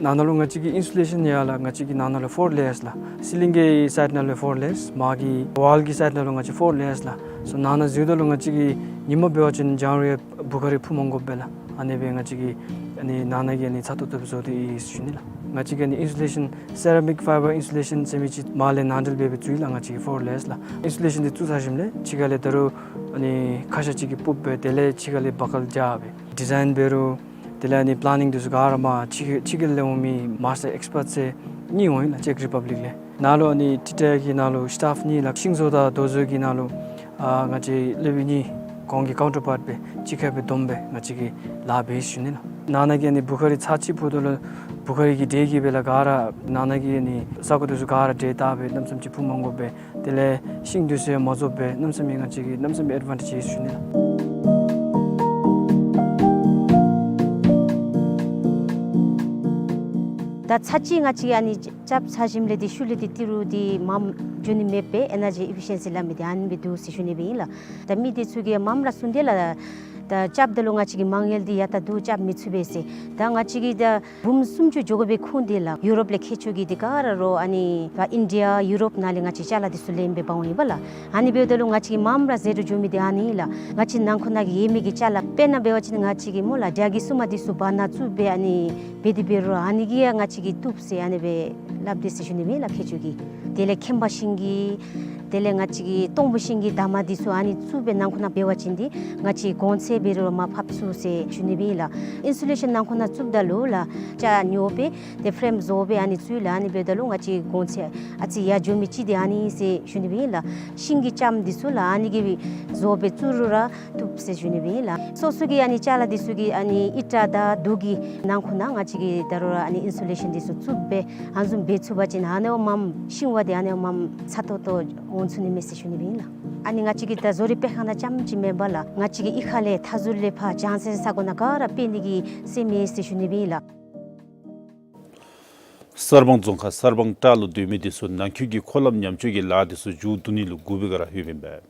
ནང་ན་ལུ་ང་བཅས་ཀྱི་ཨིན་སུ་ལེ་ཤཱན་ཡོད་ལགས། ང་བཅས་ཀྱི་ནང་ན་ལུ་ཕོར་ལེ་ཡརསི་ལགས། སི་ལིང་གི་སའིཌ་ནང་ལུ་ཕོར་ལེ་ཡརསི། མར་གྱི་ཝཱལ་གྱི་སའིཌ་ནང་ལུ་ང་བཅས་ཕོར་ལེ་ཡརསི་ལགས། སོ་ནང་ན་འཛུལཝ་ད་ལུ་ང་བཅས་ཀྱིས་ཉིན་མ་འབད་བ་ཅིན་ལྗང་རུང་བུ་ག་རི་འཕུ་མ་དགོཔ་སྦེ་ལགས། ཨ་ནི་སྦེ་ང་བཅས་ཀྱིས་ཨ་ནི་ནང་ན་གི་ཨ་ནི་ཚ་ཏོག་ཏོ་སྦེ་བཟོ་སྟེ་ཡོད་ཟེར་ཞུ་ནི་ལགས། ང་བཅས་ཀྱིས་ཨ་ནི་ཨིན་སུ་ལེ་ཤཱན་སེ་ར་མིག་ཕའི་བར་ཨིན་སུ་ལེ་ཤཱན་ཟེར་མི་ཅིག་མར་ལས་ནང་འབྲེལ་འབད་སྦེ་བཙུགས་ཡི་ལགས། ང་བཅས་ཀྱིས་ཕོར་ལེ་ཡརསི་ལགས། ཨིན་སུ་ལེ་ཤཱན་འདི་བཙུགས་ཚར་ཞིནམ་ལས་ཕྱི་ཁ་ལས་ད་རུང་ཨ་ནི་ཁ་ཤ་ཅིག་གིས་སྤུབ་སྦེ་དེ་ལས་ཕྱི་ཁ་ལས་བར་ཁ་ལས་རྐྱབ་སྦེ་ཌི་ཛའིན་འབད་རུང་དེ་ལས་ཨ་ནི་པི་ལེ་ནིང་འདི་ཚུ་ག་ར་མར་ཕྱི་ཕྱི་རྒྱལ་ལས་འོང་མི་མཱས་ཊར་ཨེགསི་པརཊ་ཚུ་གཉིས་འོང་ཡི་ལགས། ཅེཀ་རི་པབ་ལིཀ་ལས། ནཱ་ལུ་ཨ་ནི་ཊི་ཊེག་གི་ནང་ལུ་སི་ཊཱཕ་གཉིས་ལགས། ཤིང་བཟོ་དང་རྡོ་བཟོ་གི་ནང་ལུ་ཨ་ང་བཅས་སློབ་དཔོན་གཉིས་ཁོང་གི་ཀའུན་ཊར་པཱརཊ་སྦེ་གཅིག་ཁར་སྦེ་བསྡོམས་སྦེ་ང་བཅས་ཀྱིས་ལཱ་འབད་ཡི་ཟེར་ཞུ་ནི་ལགས། ནང་ན་གི་ཨ་ནི་བུ་ག་རི་ཚར་གཅིག་འཕུཝ་ད་ལུ་བུ་ག་རི་གི་དྲོད་ཀྱིས་སྦེ་ལགས་ག་ར་ནང་ན་གི་ཨ་ནི་ས་གོ་འདི་ཚུ་ག་ར་དྲོད་བཏབ་སྦེ་གནམ་མེད་ས་མེད་ཅིག་འཕུ་མ་དགོཔ་སྦེ་དེ་ལས་ཤིང་འདི་ཚུ་ཡང་མ་རྫོགཔ་སྦེ་གནམ་མེད་ས་མེད་ང་བཅས་ཀྱིས་གནམ་མེད་ས་མེད་ཨེཌ་ཝཱན་ཊེཇ་ཡོད་ཟེར་ཞུ་ནི་ལགས། ད་ཚར་གཅིག་ང་བཅས་ཀྱིས་ཨ་ནི་རྐྱབ་ཚར་ཞིནམ་ལས་འདི་ཤུལ་ལས་འདི་ཏི་རུ་འདི་མངམ་འགྱོ་ནི་མེདཔ་སྦེ་ཨེ་ནར་ཇི་ཨེ་ཕི་ཤཱན་སི་སླབ་མི་འདི་ཨ་ནི་སྦེ་འདུག་ཟེར་ཞུ་ནི་སྦེ་ཨིན་ལགས། ད་མི་འདི་ཚུ་གིས་མངམ་ར་གསུངས་དེས་ལགས། ད་རྐྱབ་ད་ལུ་ང་བཅས་ཀྱི་མ་དངུལ་འདི་ཡར་ད་བསྡུ་རྐྱབ་མི་ཚུགས་པས་ཟེར། ད་ང་བཅས་ཀྱིས་ད་འབུམ་སུམ་ཅུ་འགྱོ་དགོ་པའི་ཁུངས་འདི་ལགས་ཡུ་རོབ་ལས་མཁས་མཆོག་གིས་འདི་ག་ར་རོགས་ཨ་ནི་ཨིན་ཌི་ཡ་ཡུ་རོབ་ནང་ལས་ང་བཅས་ཅ་ལ་འདི་ཚུ་ལེན་སྦེ་འབག་འོང་ཡི་པ་ལགས། ཨ་ནི་འབདཝ་ད་ལུ་ང་བཅས་ཀྱིས་མངམ་ར་ཟེར་རུང་འགྱོ་མི་འདི་ཨ་ནི་ལགས། ང་བཅས་ནང་ཁོག་ནང་གི་ཡོད་མི་གི་ཅ་ལ་དཔེར་ན་འབད་བ་ཅིན་ང་བཅས་ཀྱི་སྨོ་ལགས་དྲེ་གི་སྲུང་མ་འདི་ཚུ་བར་ན་བཙུགས་སྦེ་ཨ་ནི་འབད་དེ་འབད་རུང་ཨ་ནི་གིས་ཡང་ང་བཅས་ཀྱིས་བཏུབ་ཟེར་ཨ་ནི་སྦེ་སླབ་དེས་ཟེར་ཞུ་ནི་སྦེ་ལགས་མཁས་མཆོག་གིས། དེ་ལས་ཁེམ་པ་ཤིང་གི་དེ་ལས་ང་བཅས་ཀྱི་སྟོང་བུ་ཤིང་གི་འདབ་མ་འདི་ཚུ་ཨ་ནི་བཙུགས་སྦེ་ནང་ཁོག་ནང་འབད་བ་ཅིན་འདི་ང་བཅས་གོང་ཚད་འབད་རུང་མར་ཕབ་ཚུགས་ཟེར་ཞུ་ནི་སྦེ་ཨིན་ལགས། ཨིན་སུ་ལེ་ཤཱན་ནང་ཁོག་ནང་བཙུགསཔ་ད་ལུ་ལགས་ཅ་ཉོ་སྦེ་ཏེ་ཕྲེམ་བཟོ་སྦེ་ཨ་ནི་བཙུགས་ལགས། ཨ་ནི་འབདཝ་ད་ལུ་ང་བཅས་གོང་ཚད་ཨ་ཙི་ཡར་འགྱོ་མི་ཅིག་འདི་ཨ་ནི་ཟེར་ཞུ་ནི་སྦེ་ཨིན་ལགས། ཤིང་གི་ལྕངམ་འདི་ཚུ་ལགས་ཨ་ནི་གིས་བཟོ་སྦེ་བཙུགས་རུང་ར་བཏུབ་ཟེར་ཞུ་ནི་སྦེ་ཨིན་ལགས། སོ་སོ་གི་ཨ་ནི་ཅ་ལ་འདི་ཚུ་གི་ཨ་ནི་ཨིཊ་དང་རྡོ་གི་ནང་ཁོག་ནང་ང་བཅས་ཀྱིས་ད་རུང་ར་ཨ་ནི་ཨིན་སུ་ལེ་ཤཱན་འདི་ཚུ་བཙུགས་སྦེ་ཨ་ནི་བཟུམ་འབད་ཚུགས་པ་ཅིན་ཨ་ནི་བ་མངམ་ཤིང་བ་འདི་ཨ་ནི་བ་མངམ་ཚ་ཏོག་ཏོ་འོང་ཚུགས་ནི་མས་ཟེར་ཞུ་ནི་སྦེ་ཨིན་ལགས། ཨ་ནི་ང་བཅས་ཀྱི་ད་བཟོ་རིག་སྤེལ་ཁང་ནང་རྐྱངམ་ཅིག་མེན་པར་ལགས་ང་བཅས་ཀྱི་གཡུས་ཁ་ལས་མཐའ་ཟུར་ལས་ཕར་བྱང་སེམས་ས་གོ་ནང་ག་ར་སྤེལ་ནི་གི་སེམས་ཡོད་ཟེར་ཞུ་ནི་སྦེ་ཨིན་ལགས། གསར་སྤང་རྫོང་ཁག་གསར་སྤང་བྲག་ལུ་སྡོད་མི་འདི་ཚུ་ནང་འཁོད་ཀྱི་འཁོར་ལམ་ཉམས་བཅོས་ཀྱི་ལཱ་འདི་ཚུ་མཇུག་བསྡུ་ནི་ལུ་སྒུག་པའི་བསྒང་ར་ཡོདཔ་ཨིན་པས།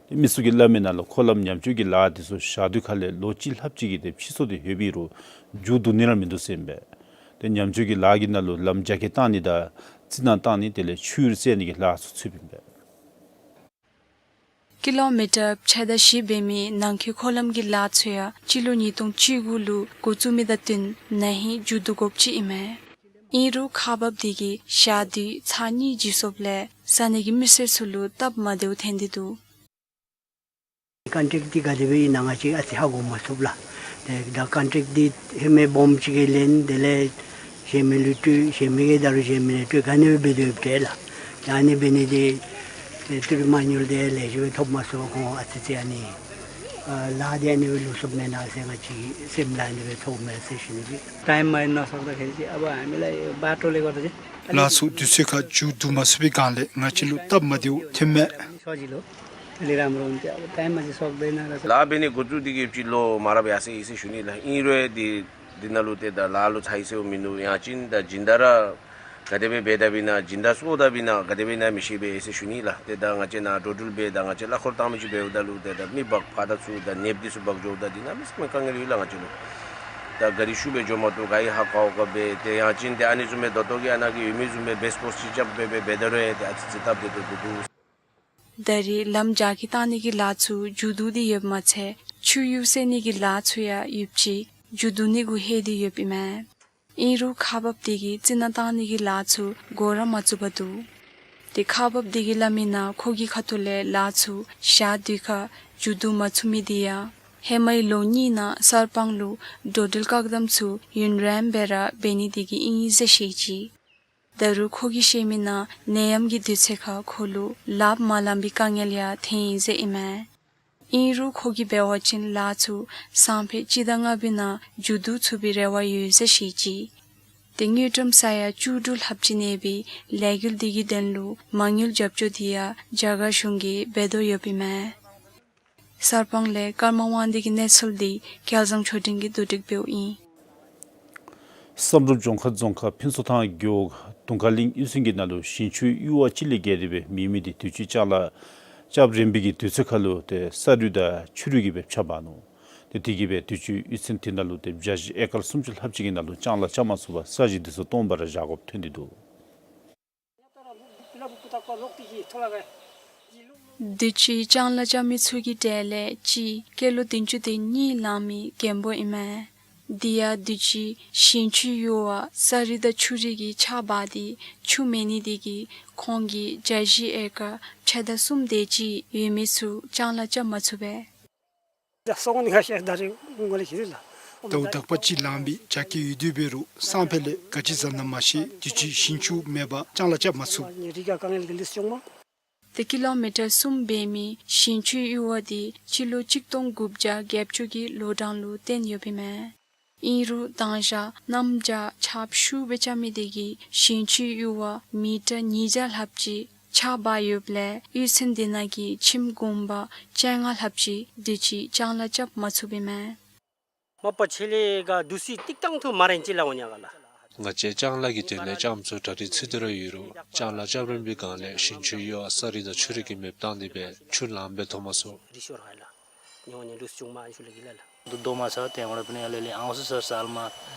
ཏེ་མི་ཚུ་གིས་སླབ་མིའི་ནང་ལུ་འཁོར་ལམ་ཉམས་བཅོས་ཀྱི་ལཱ་འདི་ཚུ་ཞག་དུས་ཁ་ལས་ལོ་གཅིག་ལྷགཔ་ཅིག་གི་ཏེ་ཕྱིས་སོང་སྟེ་ཡོད་པའི་རུང་མཇུག་བསྡུ་ནི་ར་མིན་འདུག་ཟེར་ཨིན་པས། ཏེ་ཉམས་བཅོས་ཀྱི་ལཱ་གི་ནང་ལུ་ལམ་རྒྱ་སྐྱེད་བཏང་ནི་དང་རྩི་ནག་བཏང་ནི་དེ་ལས་ཆུ་ཡུར་བསལ་ནི་གི་ལཱ་ཚུ་ཚུདཔ་ཨིན་པས། ཀི་ལོ་མི་ཊར་ཕྱེད་དང་བཞི་འབད་མི་ནང་འཁོད་འཁོར་ལམ་གྱི་ལཱ་ཚུ་ཡང་སྤྱི་ལོ་ཉིས་སྟོང་བཅུ་དགུ་ལུ་འགོ་བཙུགས་མི་དང་བསྟུན་ན་ཧིང་མཇུག་བསྡུ་དགོཔ་ཅིག་ཨིན་མས། ཨིན་རུང་ཁག་འབགཔ་དེ་གིས་ཞག་དུས་ཚར་གཉིས་འགྱོ་སོངམ་ལས་ས་གནས་ཀྱི་མི་སེར་ཚུ་ལུ་སྟབས་མ་བདེཝ་ཐོན་ཏེ་འདུག། ཀོན་ཊེཀཊ་འདི་ག་དེ་སྦེ་ཨིན་ན་ང་བཅས་ཨ་ཙི་ཧ་གོ་མ་ཚུགས་ལགས། ཏེ་ད་ཀོན་ཊེཀཊ་འདི་ཧེ་མ་སྦོམ་ཅིག་གིས་ལེན། དེ་ལས་གཞན་མི་ལུ་སྤྲོད། གཞན་མི་གིས་ད་རུང་གཞན་མི་ལུ་སྤྲོད། ག་ནི་སྦེ་འབད་དོ་ཡོདཔ་འདྲས་ལགས། ད་ཨ་ནི་འབད་ནི་འདི་ཏེ་ཏི་རུ་མ་དངུལ་འདི་ལེགས་ཤོམ་སྦེ་ཐོབ་མ་ཚུགས། ཁོང་ཨ་ཙི་ཙི་ཨ་ནི་ཨ་ལཱ་འདི་ཨ་ནི་སྦེ་ལུས་སོངམ་མེན་ན་ཟེར་ང་བཅས་སེམས་ལུ་ཨ་ནི་སྦེ་ཐོན་མས་ཟེར་ཞུ་ནི་སྦེ། ཊའིམ་མ་ཨིན་ན་སོང་ད་ཁེ་ཅིག་ཨ་བ་ཨ་མི་ལ་བ་ཊོ་ལེ་གོ་ད་ཅི། ལཱ་ཚུ་དུས་ཚོད་ཁར་མཇུག་བསྡུ་མ་ཚུགས་པའི་སྒང་ལས་ང་བཅས་ལུ་སྟབས་མ་བདེཝ་ཐོན་མས། ལཱ་འབད་ནི་འགོ་བཙུགས་འདི་གིས་སྤྱི་ལོ་མ་རབས་ཡར་སོ་ཡི་ཟེར་ཞུ་ནི་ལགས། ཨིན་རུང་འདི་འདི་ནང་ལུ་ཏེ་ད་ལཱ་ལུ་ཚར་ཡི་ཟེར་མིན་འདུག། ཡང་ཅིན་ད་སྦྱིན་བདག་ར་ག་དེ་སྦེ་འབད་དཔ་ཨིན་ན་སྦྱིན་བདག་ཚུ་འོང་དཔ་ཨིན་ན་ག་དེ་སྦེ་ཨིན་ན་མི་ཤེས་པས་ཟེར་ཞུ་ནི་ལགས། ཏེ་ད་ང་བཅས་ནཱ་འགྲོ་འགྲུལ་འབད་ད་ང་བཅས་གླ་འཁོར་བཏང་མི་ཅིག་འབདཝ་ད་ལུ་ཏེ་ད་མི་འབག་ཕར་དང་ཚུར་ད་ནདཔ་འདི་ཚུ་འབག་འགྱོཝ་ད་འདི་གནམ་མེད་ས་མེད་དཀའ་ངལ་ཡོད་ལགས་ང་བཅས་ལུ། ད་གཱ་རི་ཤུགས་སྦེ་འགྱོ་མ་བཏུབ། ག་ཡི་ཧ་གོ་ག་འབད་ཏེ་ཡང་ཅིན་ཏེ་ཨ་ནི་བཟུམ་སྦེ་ད་ལྟོ་གི་ཨ་ནཱ་གི་ཡོད་མི་བཟུམ་སྦེ་བེསི་པོསཊ་ཅིག་རྐྱབ་སྦེ་འབད་འབད་ད་རུང་ཡང་ཏེ་ཨ་ཙི་ཙི་སྟབས་བདེ་ཏོག་ཏོ་འདུག། ད་རེས་ལམ་རྒྱ་སྐྱེད་བཏང་ནི་གི་ལཱ་ཚུ་མཇུག་བསྡུ་སྟེ་ཡོདཔ་མ་ཚད་ཆུ་ཡུར་བསལ་ནི་གི་ལཱ་ཚུ་ཡང་ཡོདཔ་ཅིག་མཇུག་བསྡུ་ནི་གུ་ལྷོད་དེ་ཡོདཔ་ཨིན་མས། ཨིན་རུང་ཁག་འབགཔ་དེ་གིས་རྩི་ནག་བཏང་ནི་གི་ལཱ་ཚུ་འགོ་ར་མ་བཙུགས་པར་འདུག། ཏེ་ཁག་འབགཔ་དེ་གིས་སླབ་མིའི་ནང་ཁོ་གི་ཁ་ཐུག་ལས་ལཱ་ཚུ་ཞག་དུས་ཁར་མཇུག་བསྡུ་མ་ཚུགས་མི་དེ་ཡང་ཧེ་མའི་ལོ་གཉིས་ནང་གསར་སྤང་ལུ་འགྲོ་འགྲུལ་བཀག་དམ་ཚུ་ཡུན་རིངམོ་སྦེ་ར་འབད་ནི་དེ་གིས་ཨིན་ཟེར་བཤད་ཅི། ད་རུང་ཁོ་གིས་བཤད་མིའི་ནང་ནད་ཡམས་ཀྱི་དུས་ཚོད་ཁར་ཁོ་ལུ་ལགཔ་མ་ལངམ་པའི་དཀའ་ངལ་ཡང་ཐོན་ཡི་ཟེར་ཨིན་མས། ཨིན་རུང་ཁོ་གིས་འབད་བ་ཅིན་ལཱ་ཚུ་སང་ཕོད་སྤྱི་ཟླ་ལྔ་པའི་ནང་མཇུག་བསྡུ་ཚུགས་པའི་རེ་བ་ཡོད་ཟེར་བཤད་ཅི། ཏེ་དངུལ་ཀྲམ་ས་ཡ་བཅུ་དྲུག་ལྷགཔ་ཅིག་གནས་པའི་ལས་འགུལ་འདི་གི་དོན་ལུ་མ་དངུལ་རྒྱབ་སྐྱོར་དེ་ཡང་རྒྱ་གར་གཞུང་གིས་འབད་དོ་ཡོདཔ་ཨིན་མས། གསར་སྤང་ལས་ཀརྨ་དབང་འདུས་ཀྱི་གནས་ཚུལ་འདི་སྐལ་བཟང་ཆོས་སྒྲོན་གྱིས་བསྡུ་སྒྲིག་འབདཝ་ཨིན། བསམ་གྲུབ་ལྗོངས་མཁར་རྫོང་ཁག་ཕུན་ཚོགས་ཐང་རྒེད་འོག་དུང་དཀར་གླིང་གཡུས་ཚན་གྱི་ནང་ལུ་ཞིང་ཆུའི་གཡུར་བ་ཅིག་ལས་བརྒལ་ཏེ་སྦེ་མེད་མི་འདི་དུས་ཅི་ལྕང་ལཱ་རྐྱབ་རན་པའི་གི་དུས་ཚོད་ཁར་ལུ་ཏེ་ས་རུད་དང་ཆུ་རུད་ཀྱིས་སྦེ་ཕྱགས་འབག་ནུག། ཏེ་དེ་གིས་སྦེ་དུས་ཅི་གཡུས་ཚན་དེ་ནང་ལུ་ཏེ་བྱ་བཞི་ཨེ་ཀར་སུམ་ཅུ་ལྷགཔ་ཅིག་གི་ནང་ལུ་ལྕང་ལཱ་རྐྱབ་མ་ཚུགས་པར་ས་གཞི་འདི་ཚུ་སྟོངམ་སྦེ་ར་བཞག་དགོཔ་ཐོན་ཏེ་འདུག། དུས་ཅི་ལྕང་ལཱ་རྐྱབ་མི་ཚུ་གི་གྲས་ལས་གཅིག་སྐྱེས་ལོ་བདུན་ཅུ་དོན་གཉིས་ལང་མི་རྒན་པོ་ཨིན་མས། དེ་ཡང་དུས་ཅི་ཞིང་ཆུའི་གཡུར་བ་ས་རུད་དང་ཆུ་རུད་ཀྱིས་ཕྱགས་འབག་སྟེ་ཆུ་མེད་ནི་དེ་གིས་ཁོང་གིས་བྱ་བཞི་ཨེ་ཀར་ཕྱེད་དང་གསུམ་དེ་ཅིག་ཡོད་མི་ཚུ་ལྕང་ལཱ་རྐྱབ་མ་ཚུགས་པས། ཟླཝ་དག་པ་ཅིག་ལང་པའི་རྒྱ་སྐྱེད་ཡོད་དེ་འབད་རུང་སང་ཕོད་ལས་ག་ཅི་བཟའ་ན་མ་ཤེས། དུས་ཅི་ཞིང་ཆུ་མེད་པར་ལྕང་ལཱ་རྐྱབ་མ་ཚུགས། ཏེ་ཀི་ལོ་མི་ཊར་གསུམ་འབད་མི་ཞིང་ཆུའི་གཡུར་བ་དེ་སྤྱི་ལོ་གཅིག་སྟོང་དགུ་བརྒྱ་བརྒྱད་ཅུ་གི་ལོ་གྲངས་ལུ་བརྟེན་ཡོདཔ་ཨིན་མས། ཨིན་རུང་དང་ཞག་གནམ་བྱཱར་ཆརཔ་ཤུགས་སྦེ་རྐྱབ་མི་དེ་གིས་ཞིང་ཆུའི་གཡུར་བ་མི་ཊར་ཉིས་བརྒྱ་ལྷགཔ་ཅིག་ཕྱགས་འབག་ཡོདཔ་ལས་གཡུས་ཚན་དེ་ནང་གི་ཁྱིམ་གུང་པ་བཅོ་ལྔ་ལྷགཔ་ཅིག་དུས་ཅི་ལྕང་ལཱ་རྐྱབ་མ་ཚུགསཔ་ཨིན་མས། མ་པ་ཆེ་ལས་ག་དུས་ཚོད་ཏིག་ཏང་ཐུ་མ་རན་ཅི་ལ་འོང་ཉ་ག་ལ། ང་བཅས་ལྕང་ལཱ་གི་དོན་ལས་རྐྱངམ་ཚུ་གྲ་སྒྲིག་ཚུད་དེ་ར་ཡོད་རུང་ལྕང་ལཱ་རྐྱབ་རན་པའི་སྒང་ལས་ཞིང་ཆུའི་གཡུར་བ་ས་རུད་དང་ཆུ་རུད་ཀྱིས་མེདཔ་བཏང་སྟེ་སྦེ་ཆུ་ལངམ་སྦེ་ཐོབ་མ་ཚུགས། རྡོ་མ་ཚ་ཏེ་ང་ར་ཕི་ནི་ཡ་ལེ་ལེ་ཨང་སུ་སར་སལ་མ།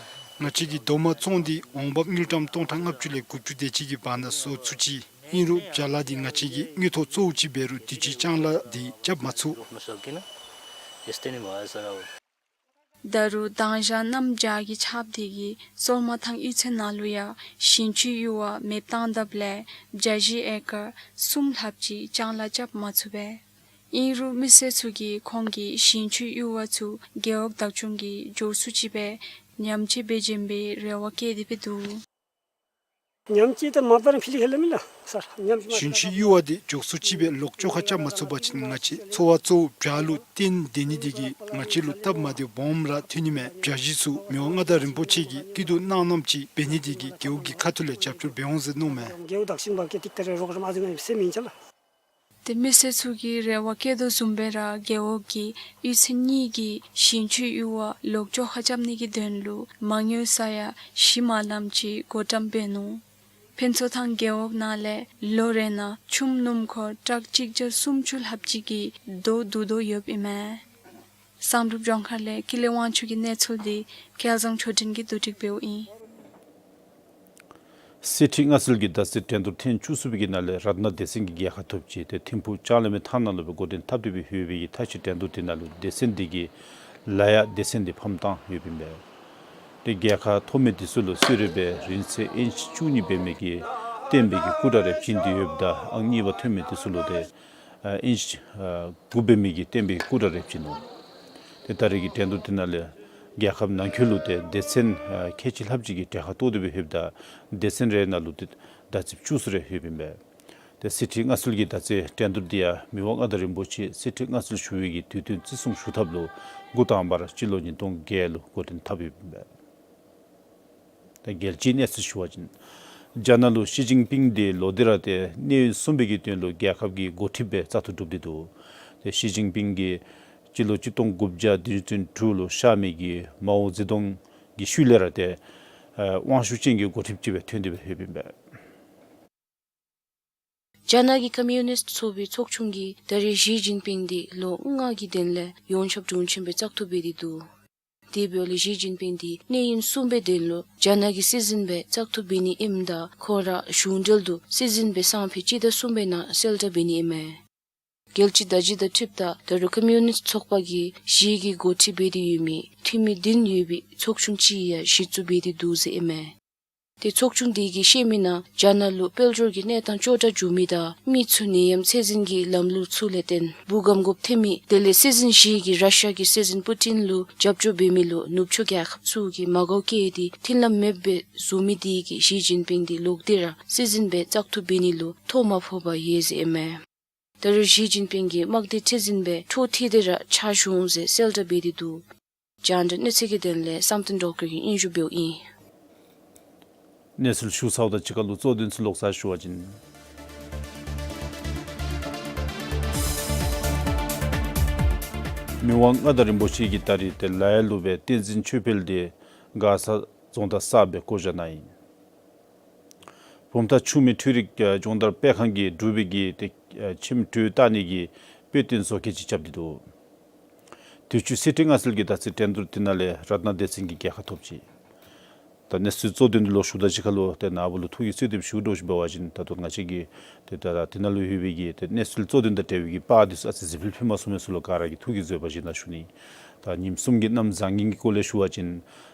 ང་བཅས་ཀྱི་རྡོ་མ་བཙོང་སྟེ་འོང་འབབ་དངུལ་ཀྲམ་སྟོང་ཕྲག་ལྔ་བཅུ་ལས་དགུ་བཅུ་དེ་ཅིག་གི་བར་ན་བཟོ་ཚུགས་ཅི། ཨིན་རུང་བྱ་ལཱ་འདི་ང་བཅས་ཀྱི་དངུལ་ཐོག་གཙོ་བོ་ཅིག་འབད་རུང་དུས་ཅི་ལྕང་ལཱ་འདི་རྐྱབ་མ་ཚུགས། ད་རུང་དང་ཞག་གནམ་བྱཱར་གྱི་ཆརཔ་དེ་གིས་སོར་མ་ཐང་གཡུས་ཚན་ནང་ལུ་ཡང་ཞིང་ཆུའི་གཡུར་བ་མེདཔ་བཏང་དཔ་ལས་བྱ་བཞི་ཨེ་ཀར་གསུམ་ལྷགཔ་ཅིག་ལྕང་ལཱ་རྐྱབ་མ་ཚུགས་པས། ཨིན་རུང་མི་སེར་ཚུ་གིས་ཁོང་གི་ཞིང་ཆུའི་གཡུར་བ་ཚུ་རྒེད་འོག་བདག་སྐྱོང་གིས་འགྱོ་ཚུགས་ཅི་སྦེ་ཉམས་བཅོས་འབད་བྱིན་པའི་རེ་བ་བསྐྱེད་དེ་སྦེ་འདུག། ཉམས་བཅོས་དེ་མ་པ་ར་ཕི་ལི་ཧེ་ལ་མི་ལ་སར་ཉམས་བཅོས་མ། ཞིང་ཆུའི་གཡུར་བ་དེ་མགྱོགས་སུ་ཅིག་སྦེ་ལོག་ཆོག་ཁར་རྐྱབ་མ་ཚུགས་པ་ཅིན་ང་བཅས་འཚོ་བ་གཙོ་བོ་བྱ་ལུ་བརྟེན་སྡོད་ནི་དེ་གིས་ང་བཅས་ལུ་སྟབས་མ་བདེཝ་སྦོམ་ར་ཐོན་ནི་མས། བྱ་བཞི་ཚུ་མི་དབང་མངའ་བདག་རིན་པོ་ཆེ་གིས་སྐྱིད་སྡུག་གནང་གནངམ་ཅིག་འབད་ནི་དེ་གིས་རྒེད་འོག་གི་ཁ་ཐུག་ལས་རྒྱབ་སྐྱོར་འབད་འོང་ཟེར་མནོཝ་མས། རྒེད་འོག་བདག་སྐྱོང་འབག་གི་ཏིག་ཏ་རེ་རོགས་རམ་ཨ་ཙི་ང་སེམས་ཨིན་ཅ་ལགས། ཏེ་མི་སེར་ཚུ་གི་རེ་བ་བསྐྱེད་དོ་བཟུམ་སྦེ་ར་རྒེད་འོག་གིས་གཡུས་ཚན་གཉིས་ཀྱི་ཞིང་ཆུའི་གཡུར་བ་ལོག་ཅོག་ཁ་རྐྱབ་ནི་གི་དོན་ལུ་མ་དངུལ་ས་ཡ་བཞི་མ་ལངམ་ཅིག་བགོ་བཀྲམ་འབད་ནུག། ཕུན་ཚོགས་ཐང་རྒེད་འོག་ནང་ལས་ལོ་རེ་ནང་ཆུམ་སྣུམ་འཁོར་ཊཱག་གཅིག་བརྒྱ་སུམ་ཅུ་ལྷགཔ་ཅིག་གིས་རྡོ་བསྡུ་དོ་ཡོདཔ་ཨིན་མས། བསམ་གྲུབ་ལྗོངས་མཁར་ལས་ཀུན་ལེགས་དབང་ཕྱུག་གི་གནས་ཚུལ་འདི་སྐལ་བཟང་ཆོས་སྒྲོན་གྱིས་བསྡུ་སྒྲིག་འབདཝ་ཨིན། གསེར་ཁྲི་མངའ་གསོལ་གྱི་ཟླ་རྩིས་འགྲན་བསྡུར་ཐེངས་བཅུ་གསུམ་པའི་གི་ནང་ལས་རཏྣ་སྡེ་ཚན་གྱིས་རྒྱལ་ཁ་ཐོབ་ཅི། ཏེ་ཐིམ་ཕུག་ལྕང་གླིང་མའི་ཐང་ནང་ལུ་སྦེ་འགོ་འདྲེན་འཐབ་སྟེ་སྦེ་ལྷོད་པའི་གི་མཐའ་དཔྱད་འགྲན་བསྡུར་དེ་ནང་ལུ་སྡེ་ཚན་འདི་གིས་ལ་ཡ་སྡེ་ཚན་འདི་ཕམ་བཏང་ཡོདཔ་ཨིན་པས། ཏེ་རྒྱལ་ཁ་ཐོབ་མི་འདི་ཚུ་ལུ་གསོལ་རས་སྦེ་རིང་ཚད་ཨིན་ཅི་བཅུ་གཉིས་འབད་མི་གི་བརྟན་པའི་གི་སྐུ་འདྲ་རེ་བྱིན་ཏེ་ཡོདཔ་ད་ཨང་གཉིས་པ་ཐོན་མི་འདི་ཚུ་ལུ་ཏེ་ཨ་ཨིན་ཅི་ཨ་དགུ་འབད་མི་གི་བརྟན་པའི་སྐུ་འདྲ་རེ་བྱིན་ནུག། ཏེ་ད་རེས་ཀྱི་འགྲན་བསྡུར་དེ་ནང་ལས་རྒྱལ་ཁབ་ནང་འཁོད་ལུ་ཏེ་སྡེ་ཚན་ཨ་ཁལ་གཅིག་ལྷགཔ་ཅིག་གིས་གྲལ་ཁར་གཏོགས་ཏེ་སྦེ་ལྷོདཔ་ད་སྡེ་ཚན་རེ་ནང་ལུ་ཏེ་ཟླ་རྩིས་བཅུ་གསུམ་རེ་ལྷོདཔ་ཨིན་པས། ཏེ་གསེར་ཁྲི་མངའ་གསོལ་གྱི་ཟླ་རྩིས་འགྲན་བསྡུར་འདི་ཡང་མི་དབང་མངའ་བདག་རིན་པོ་ཆེ་གསེར་ཁྲི་མངའ་གསོལ་ཞུ་བའི་གི་དུས་སྟོན་བརྩི་སྲུང་ཞུ་ཐབས་ལུ་འགོ་དང་པ་ར་སྤྱི་ལོ་ཉིས་སྟོང་བརྒྱད་ལུ་འགོ་འདྲེན་འཐབ་ཡོདཔ་ཨིན་པས། ད་རྒྱལ་སྤྱིའི་གནས་ཚུལ་ཞུ་བ་ཅིན། རྒྱ་ནག་ལུ་ཞི་ཅིན་ཕིང་འདི་ལོག་སྟེ་ར་ཏེ་གནས་ཡུན་གསུམ་པའི་གི་དོན་ལུ་རྒྱལ་ཁབ་ཀྱི་འགོ་ཁྲིདཔ་སྦེ་བཙག་འཐུ་གྲུབ་སྟེ་འདུག། ཏེ་ཞི་ཅིན་ཕིང་གིས་སྤྱི་ལོ་གཅིག་སྟོང་དགུ་བརྒྱ་བདུན་ཅུ་དོན་དྲུག་ལུ་གཤགས་མི་གི་མའོ་ཙེ་ཏུང་གི་ཤུལ་ལས་ར་ཏེ་ཨ་དབང་ཤུགས་ཅན་གྱི་འགོ་ཁྲིདཔ་ཅིག་སྦེ་ཐོན་ཏེ་སྦེ་ལྷོདཔ་ཨིན་པས། རྒྱ་ནག་གི་ཀོམ་མུ་ནིསཊ་ཚོགས་པའི་ཚོགས་ཆུང་གིས་ད་རེས་ཞི་ཅིན་ཕིང་འདི་ལོ་ལྔ་གི་དོན་ལས་ཡོངས་ཁྱབ་དྲུང་ཆེན་སྦེ་བཙག་འཐུ་འབད་དེ་འདུག། དེ་འབདཝ་ལས་ཞི་ཅིན་ཕིང་འདི་གནས་ཡུན་གསུམ་པའི་དོན་ལུ་རྒྱ་ནག་གི་སྲིད་འཛིན་སྦེ་བཙག་འཐུ་འབད་ནི་ཨིནམ་ད་ཁོ་ར་གཞུང་འབྲེལ་དུ་སྲིད་འཛིན་སྦེ་སང་ཕོད་སྤྱི་ཟླ་གསུམ་པའི་ནང་གསལ་བསྒྲགས་འབད་ནི་ཨིན་མས། རྒྱལ་སྤྱི་བརྡ་བརྒྱུད་དང་འཁྲིལཝ་ད་ད་རུང་ཀོམ་མུ་ནིསཊ་ཚོགས་པ་གིས་ཞི་གི་འགོ་ཁྲིད་འབད་དེ་ཡོད་མི་འཐུས་མི་བདུན་ཡོད་པའི་ཚོགས་ཆུང་ཅིག་ཡང་གཞི་བཙུགས་འབད་དེ་འདུག་ཟེར་ཨིན་མས། ཏེ་ཚོགས་ཆུང་དེ་གིས་བཤད་མི་ནང་རྒྱ་ནག་ལུ་དཔལ་འབྱོར་གྱི་གནས་སྟངས་སྐྱོ་དྲགས་འགྱོ་མི་དང་མི་ཚུ་ནད་ཡམས་ཚད་འཛིན་གྱི་ལམ་ལུགས་ཚུ་ལས་བརྟེན་འབུ་སྒམ་དགོཔ་ཐོན་མི་དེ་ལས་སྲིད་འཛིན་ཞི་གིས་ར་ཤ་གི་སྲིད་འཛིན་པུ་ཊིན་ལུ་རྒྱབ་སྐྱོར་འབད་མི་ལུ་ནུབ་ཕྱོགས་རྒྱལ་ཁབ་ཚུ་གིས་མ་དགའཝ་བསྐྱེད་དེ་མཐུན་ལམ་མེདཔ་སྦེ་བཟོ་མི་དེ་གིས་ཞི་ཅིན་ཕིང་འདི་ལོག་སྟེ་ར་སྲིད་འཛིན་སྦེ་བཙག་འཐུ་འབད་ནི་ལུ་ཐོ་མ་ཕོགཔ་ཡོད་ཟེར་ཨིན་མས། ད་རུང་ཞི་ཅིན་ཕིང་གིས་དམག་སྡེ་ཁྲི་འཛིན་སྦེ་འཕྲོ་མཐུད་དེ་ར་ཕྱག་ཞུ་འོང་ཟེར་གསལ་བསྒྲགས་འབད་དེ་འདུག། རྒྱང་བསྒྲགས་གནས་ཚུལ་གྱི་དོན་ལས་བསམ་གཏན་སྒྲོལ་དཀར་གྱིས་སྙན་ཞུ་འབདཝ་ཨིན། གནས་ཚུལ་ཞུ་ཚརཝ་དང་གཅིག་ཁར་ལུ་གཙོ་དོན་ཚུ་ལོག་ཚར་ཞུ་བ་ཅིན། མི་དབང་མངའ་བདག་རིན་པོ་ཆེ་གིས་ད་རེས་ཏེ་ལ་ཡ་ལུ་སྦེ་བསྟན་འཛིན་ཆོས་འཕེལ་འདི་མགར་ས་རྫོང་བདག་གསརཔ་སྦེ་བསྐོ་བཞག་གནང་ཡི། བུམ་ཐང་ཆུ་སྨད་འཕྲུལ་རིག་ཨ་སྦྱོང་བརྡར་སྤེལ་ཁང་གིས་འབྲུག་པའི་གི་ཏེ་ཨ་ཁྱིམ་དྲོད་བཏང་ནི་གི་དཔེ་སྟོན་བཟོ་བཀོད་ཅིག་རྐྱབ་སྟེ་འདུག། དུས་ཅི་གསེར་ཁྲི་མངའ་གསོལ་གྱི་ཟླ་རྩིས་འགྲན་བསྡུར་དེ་ནང་ལས་རཏྣ་སྡེ་ཚན་གྱིས་རྒྱལ་ཁ་ཐོབ་ཅི། ད་གནས་ཚུལ་གཙོ་དོན་འདི་ལོག་ཞུཝ་དང་གཅིག་ཁར་ལུ་ཏེ་ནཱ་བུ་ལུ་ཐུགས་ཀྱི་གསོལ་འདེབས་ཞུ་དོ་ཞུ་འབད་བ་ཅིན་ད་ལྟོ་ང་བཅས་ཀྱིས་ཏེ་ད་དེ་ནང་ལུ་ཡོད་པའི་གི་ཏེ་གནས་ཚུལ་གཙོ་དོན་དང་འབྲེལ་བའི་གི་པར་འདི་ཚུ་ཨ་ཙི་གཟིགས་འབུལ་ཕུལ་མ་ཚུགས་མི་ཚུ་ལུ་ག་ར་གིས་ཐུགས་ཀྱི་བཟོད་པ་བཞེས་གནང་ཞུ་ནི། ད་ཉིནམ་གསུམ་གྱི་གནམ་བཟང་ངན་གྱི་སྐོར་ལས་ཞུ་བ་ཅིན་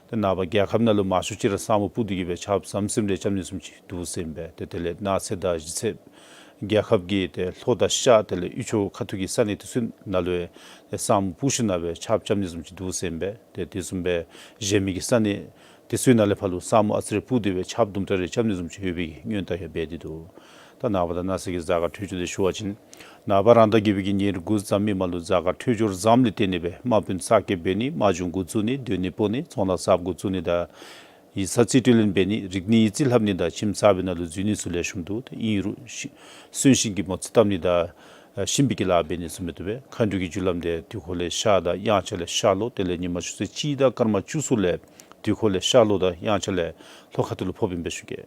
ཏེ་ནངས་པ་རྒྱལ་ཁབ་ནང་ལུ་མང་ཤོས་ཅིག་ར་ས་སྨུག་སྤུབས་ཏེ་གི་སྦེ་ཆརཔ་ཟམ་ཟིམ་རེ་རྐྱབ་ནི་བཟུམ་ཅིག་འདུག་ཟེར་ཨིན་པས། ཏེ་དེ་ལས་གནངས་ཚེ་དང་གཞེས་ཚེ་རྒྱལ་ཁབ་ཀྱི་ཏེ་ལྷོ་དང་ཤར་དེ་ལས་དབུས་ཕྱོགས་ཁ་ཐུག་གི་ས་གནས་དེ་ཚུ་ནང་ལུ་ཡང་ཏེ་ས་སྨུག་སྤུབས་ཞིནམ་ལས་ཆརཔ་རྐྱབ་ནི་བཟུམ་ཅིག་འདུག་ཟེར་ཨིན་པས། ཏེ་དེ་བཟུམ་སྦེ་གཞན་མི་གི་ས་གནས་དེ་ཚུ་ནང་ལས་ཕར་ལུ་ས་སྨུག་ཨ་ཙི་རེ་སྤུབས་ཏེ་སྦེ་ཆརཔ་དུམ་གྲ་རེ་རྐྱབ་ནི་བཟུམ་ཅིག་ཡོད་པའི་སྔོན་བརྡ་ཡང་འབད་དེ་འདུག། ད་ནངས་པ་དང་གནངས་ཚེ་གི་གཟའ་སྐར་འཕྲོད་སྦྱོར་འདི་ཞུ་བ་ཅིན་ནངས་པ་རང་ཟླ་བརྒྱད་པའི་གི་ཉེར་དགུ་གཟའ་མིག་དམར་ལུ་གཟའ་སྐར་འཕྲོད་སྦྱོར་བཟངམ་ལས་བརྟེན་ཏེ་སྦེ་དམག་དཔོན་གསར་བསྐོ་འབད་ནི་དམག་སྦྱོང་འགོ་བཙུགས་ནི་སྡོད་གནས་སྤོ་ནི་ཚོང་ལཱ་གསརཔ་འགོ་བཙུགས་ནི་དང་ཡིག་ཚང་རྩིས་སྤྲོད་ལེན་འབད་ནི་རིག་གནས་ཡིག་རྩིས་ལྷབ་ནི་དང་ཁྱིམ་གསར་པའི་ནང་ལུ་འཛུལ་ནི་ཚུ་ལེགས་ཤོམ་འདུག། ཏེ་ཨིན་རུང་ཤི་གསོན་གཤིན་གྱི་མོ་རྩིས་བཏབ་ནི་དང་ཨ་གཤིན་པའི་གི་ལཱ་འབད་ནི་ཚུ་མི་བཏུབ་པས། མཁའ་འགྲོའི་གི་རྒྱུ་ལམ་འདི་དུས་འཁོར་ལས་ཤར་དང་དབྱངས་འཆར་ལས་ཤར་ལྷོ་དེ་ལས་ཉི་མ་ཆུ་ཚོད་གཅིག་དང་སྐར་མ་བཅུ་གསུམ་ལས་དུས་འཁོར་ལས་ཤར་ལྷོ་དང་དབྱངས་འཆར་ལས་ལྷོ་ཁ་ཐུག་ལུ་ཕོགཔ་ཨིན་པས་ཞུ་གེ།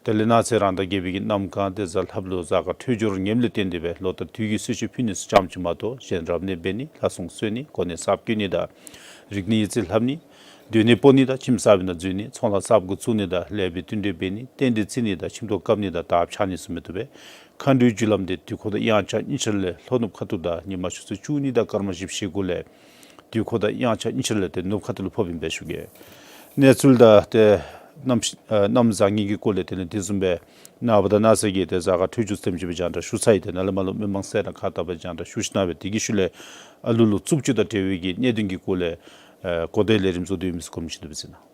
དེ་ལས་གནངས་ཚེ་རང་ཟླ་བརྒྱད་པའི་གི་གནམ་གང་ཏེ་གཟའ་ལྷགཔ་ལུ་གཟའ་སྐར་འཕྲོད་སྦྱོར་ངནམ་ལས་བརྟེན་ཏེ་སྦེ་ལོ་ལྟར་དུས་ཀྱི་གསོལ་མཆོད་ཕུལ་ནི་ཚུ་ཙམ་ཅིག་མ་གཏོགས་གཞན་རབ་གནས་འབད་ནི་ལྷ་སྲུང་གསོལ་ནི་གོ་གནས་གསརཔ་བསྐོ་ནི་དང་རིག་གནས་ཡིག་རྩིས་ལྷབ་ནི་སྡོད་གནས་སྤོ་ནི་དང་ཁྱིམ་གསར་པའི་ནང་འཛུལ་ནི་ཚོང་ལཱ་གསརཔ་འགོ་བཙུགས་ནི་དང་ལེགས་པའི་བསྟུན་གྲོས་འབད་ནི་རྟེན་འབྲེལ་བརྩི་ནི་དང་ཁྱིམ་ཐོག་བཀབ་ནི་དང་དར་འཕྱར་ནི་ཚུ་མི་བཏུབ་པས། མཁའ་འགྲོའི་རྒྱུ་ལམ་འདི་དུས་འཁོར་དང་དབྱངས་འཆར་དབྱིངས་འཆར་ལས་ལྷོ་ནུབ་ཁ་ཐུག་དང་ཉི་མ་ཆུ་ཚོད་བཅུ་གཉིས་དང་སྐར་མ་བཞི་བཅུ་ཞེ་དགུ་ལས་དུས་འཁོར་དང་དབྱངས་འཆར་དབྱིངས་འཆར་ལས་ཏེ་ནུབ་ཁ་ཐུག་ལུ་ཕོགཔ་ཨིན་པས་ཞུ་གེ། གནས་ཚུལ་དང་ཏེ་གནམ་གཤིས་ཨ་གནམ་བཟང་ངན་གྱི་སྐོར་ལས་དེ་ལས་དེ་བཟུམ་སྦེ་ནངས་པ་དང་གནངས་ཚེ་གི་ཏེ་གཟའ་སྐར་འཕྲོད་སྦྱོར་ཙམ་ཅིག་སྦེ་རྒྱང་བསྒྲགས་ཞུ་ཚར་ཡི། ཏེ་ནཱ་ལས་མར་ལུ་མི་མང་སེར་ནང་ཁ་ཐུག་སྦེ་རྒྱང་བསྒྲགས་ཞུ་ཞིནམ་ལས་དེ་གི་ཤུལ་ལས་ཨ་ལུ་ལུ་རྩུབ་སྤྱོད་དང་འབྲེལ་བའི་གི་གནད་དོན་གྱི་སྐོར་ལས་ཨ་གོ་བརྡའི་ལས་རིམ་བཟོ་དོ་ཡོད་མི་ཚུ་གོམས་ཤིག་འདུག་པས་ཟེར་ན།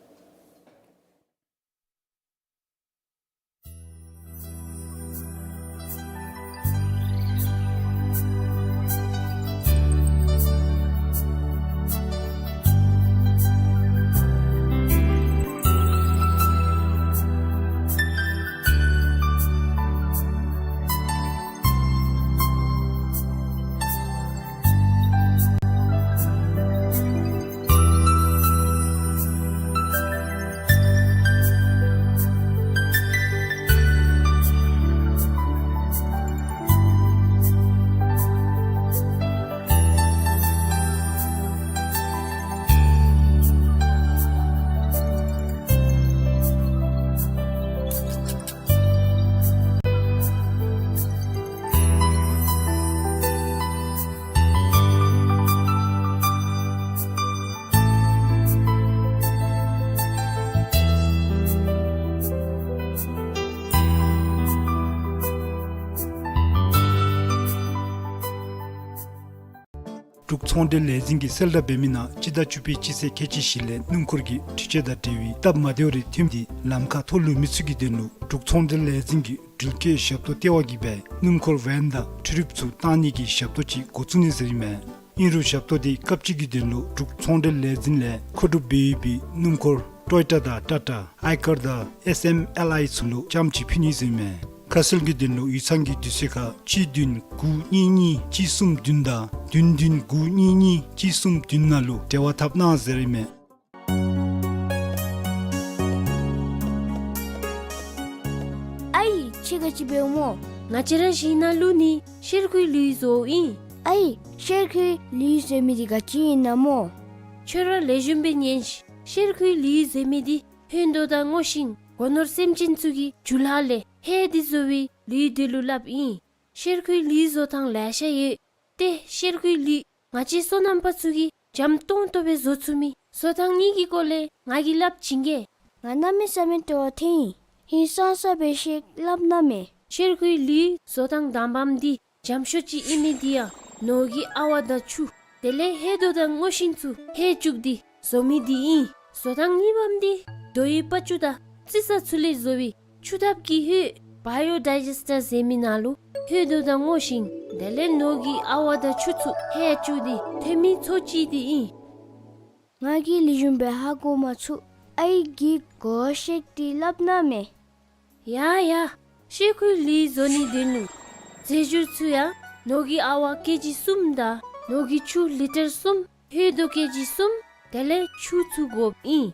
ཚོང་འབྲེལ་ལས་འཛིན་གྱིས་གསལ་བསྒྲགས་འབད་མི་ནང་སྤྱི་ཟླ་བཅུ་པའི་སྤྱི་ཚེས་ཁལ་གཅིག་བཞི་ལས་སྣུམ་འཁོར་གྱི་འཕྲུལ་ཆས་དང་འབྲེལ་བའི་སྟབས་མ་བདེཝ་རེ་ཐོནམ་འདི་ལམ་ཁར་མཐོང་ལུས་མི་ཚུ་གི་དོན་ལུ་འབྲུག་ཚོང་འབྲེལ་ལས་འཛིན་གྱིས་འགྲུལ་སྐྱེལ་ཞབས་ཏོག་ལྟེ་བ་གིས་སྦེ་སྣུམ་འཁོར་ཝེན་དང་འཕྲུལ་རིགཔ་ཚུ་བཏང་ནི་གི་ཞབས་ཏོག་ཅིག་འགོ་བཙུགས་ནི་ཟེར་ཨིན་མས། ཨིན་རུང་ཞབས་ཏོག་འདི་སྐབས་གཅིག་གི་དོན་ལུ་འབྲུག་ཚོང་འབྲེལ་ལས་འཛིན་ལས་མཁོ་སྒྲུབ་འབད་ཡོད་པའི་སྣུམ་འཁོར་ཊོ་ཡོ་ཊ་དང་ཊ་ཊ་ཨའི་ཀར་དང་ཨེསི་ཨེམ་ཨེལ་ཨའི་ཚུ་ལུ་ལྕམ་ཅིག་ཕུལ་ནི་ཟེར་ཨིན་མས། ཁ་གསལ་གྱི་དོན་ལུ་ཡིག་ཚང་གི་དུས་ཚོད་ཁར་གཅིག་བདུན་དགུ་གཉིས་གཉིས་གཅིག་གསུམ་བདུན་དང་བདུན་བདུན་དགུ་གཉིས་གཉིས་གཅིག་གསུམ་བདུན་ནང་ལུ་འབྲེལ་བ་འཐབ་གནང་ཟེར་ཨིན་མས། ཨའི་ཁྱོད་ག་ཅི་འབདཝ་སྨོ། ང་བཅས་ར་ཞིང་ནང་བླུག་ནི་གཤེར་ཁུའི་ལུད་བཟོཝ་ཨིན། ཨའི་གཤེར་ཁུའི་ལུད་ཟེར་མི་འདི་ག་ཅི་ཨིན་ན་སྨོ། ཁྱོད་ར་ལེགས་ཤོམ་སྦེ་ཉན་ཤིག། གཤེར་ཁུའི་ལུད་ཟེར་མི་འདི་ཧོད་རྡོ་དང་སྔོ་ཤིང་སྒོ་ནོར་སེམས་ཅན་ཚུ་གི་རྒྱུ་ལྷག་ལས་ཧེ་འདི་བཟོ་བའི་ལུད་འདི་ལུ་སླབ་ཨིན། གཤེར་ཁུའི་ལུད་བཟོ་ཐངས་ལེ་ཤ་ཡོད། ཏེ་གཤེར་ཁུའི་ལུད་ང་བཅས་སོ་ནམ་པ་ཚུ་གིས་འཇམ་ཏོང་ཏོ་སྦེ་བཟོ་ཚུགས་མི་བཟོ་ཐངས་གཉིས་ཀྱི་སྐོར་ལས་ང་གིས་སླབ་བྱིན་གེ། ང་གནམ་མེད་ས་མེད་སྤྲོ་བ་ཐོན་ཡི། ཧིང་སངས་ས་སྦེ་ཤེས་སླབ་གནང་མས། གཤེར་ཁུའི་ལུད་བཟོ་ཐངས་དང་པམ་འདི་འཇམ་ཤོས་ཅིག་ཨིན་མི་འདི་ཡང་ནོར་གྱི་ཨ་ཝ་དང་ཆུ་དེ་ལས་ཧོད་རྡོ་དང་སྔོ་ཤིང་ཚུ་ཧེ་བཅུག་སྟེ་བཟོ་མི་འདི་ཨིན། བཟོ་ཐངས་གཉིས་པམ་འདི་རྡོའི་པ་ཅུ་དང་རྩི་ས་ཚུ་ལས་བཟོ་བའི་ཆུ་ཐབ་ཀྱི་ཧོད་བཱ་ཡོ་ཌའི་ཇེསི་ཊར་ཟེར་མི་ནང་ལུ་ཧོད་རྡོ་དང་སྔོ་ཤིང་དེ་ལས་ནོར་གྱི་ཨ་ཝ་དང་ཆུ་ཚུ་ཧེ་བཅུག་སྟེ་ཐོན་མི་འཚོ་བཅུག་སྟེ་ཨིན། ང་གིས་ལེགས་ཤོམ་སྦེ་ཧ་གོ་མ་ཚུགས། ཨའི་གིས་གོ་བ་བཤད་དེ་སླབ་གནང་མས། ཡ་ཡ། གཤེར་ཁུའི་ལུད་བཟོ་ནིའི་དོན་ལུ་རྫས་སྦྱོར་ཚུ་ཡང་ནོར་གྱི་ཨ་ཝ་ཀེ་ཇི་གསུམ་དང་ནོར་གྱི་ཆུ་ལི་ཊར་གསུམ་ཧོད་རྡོ་ཀེ་ཇི་གསུམ་དེ་ལས་ཆུ་ཚུ་དགོཔ་ཨིན།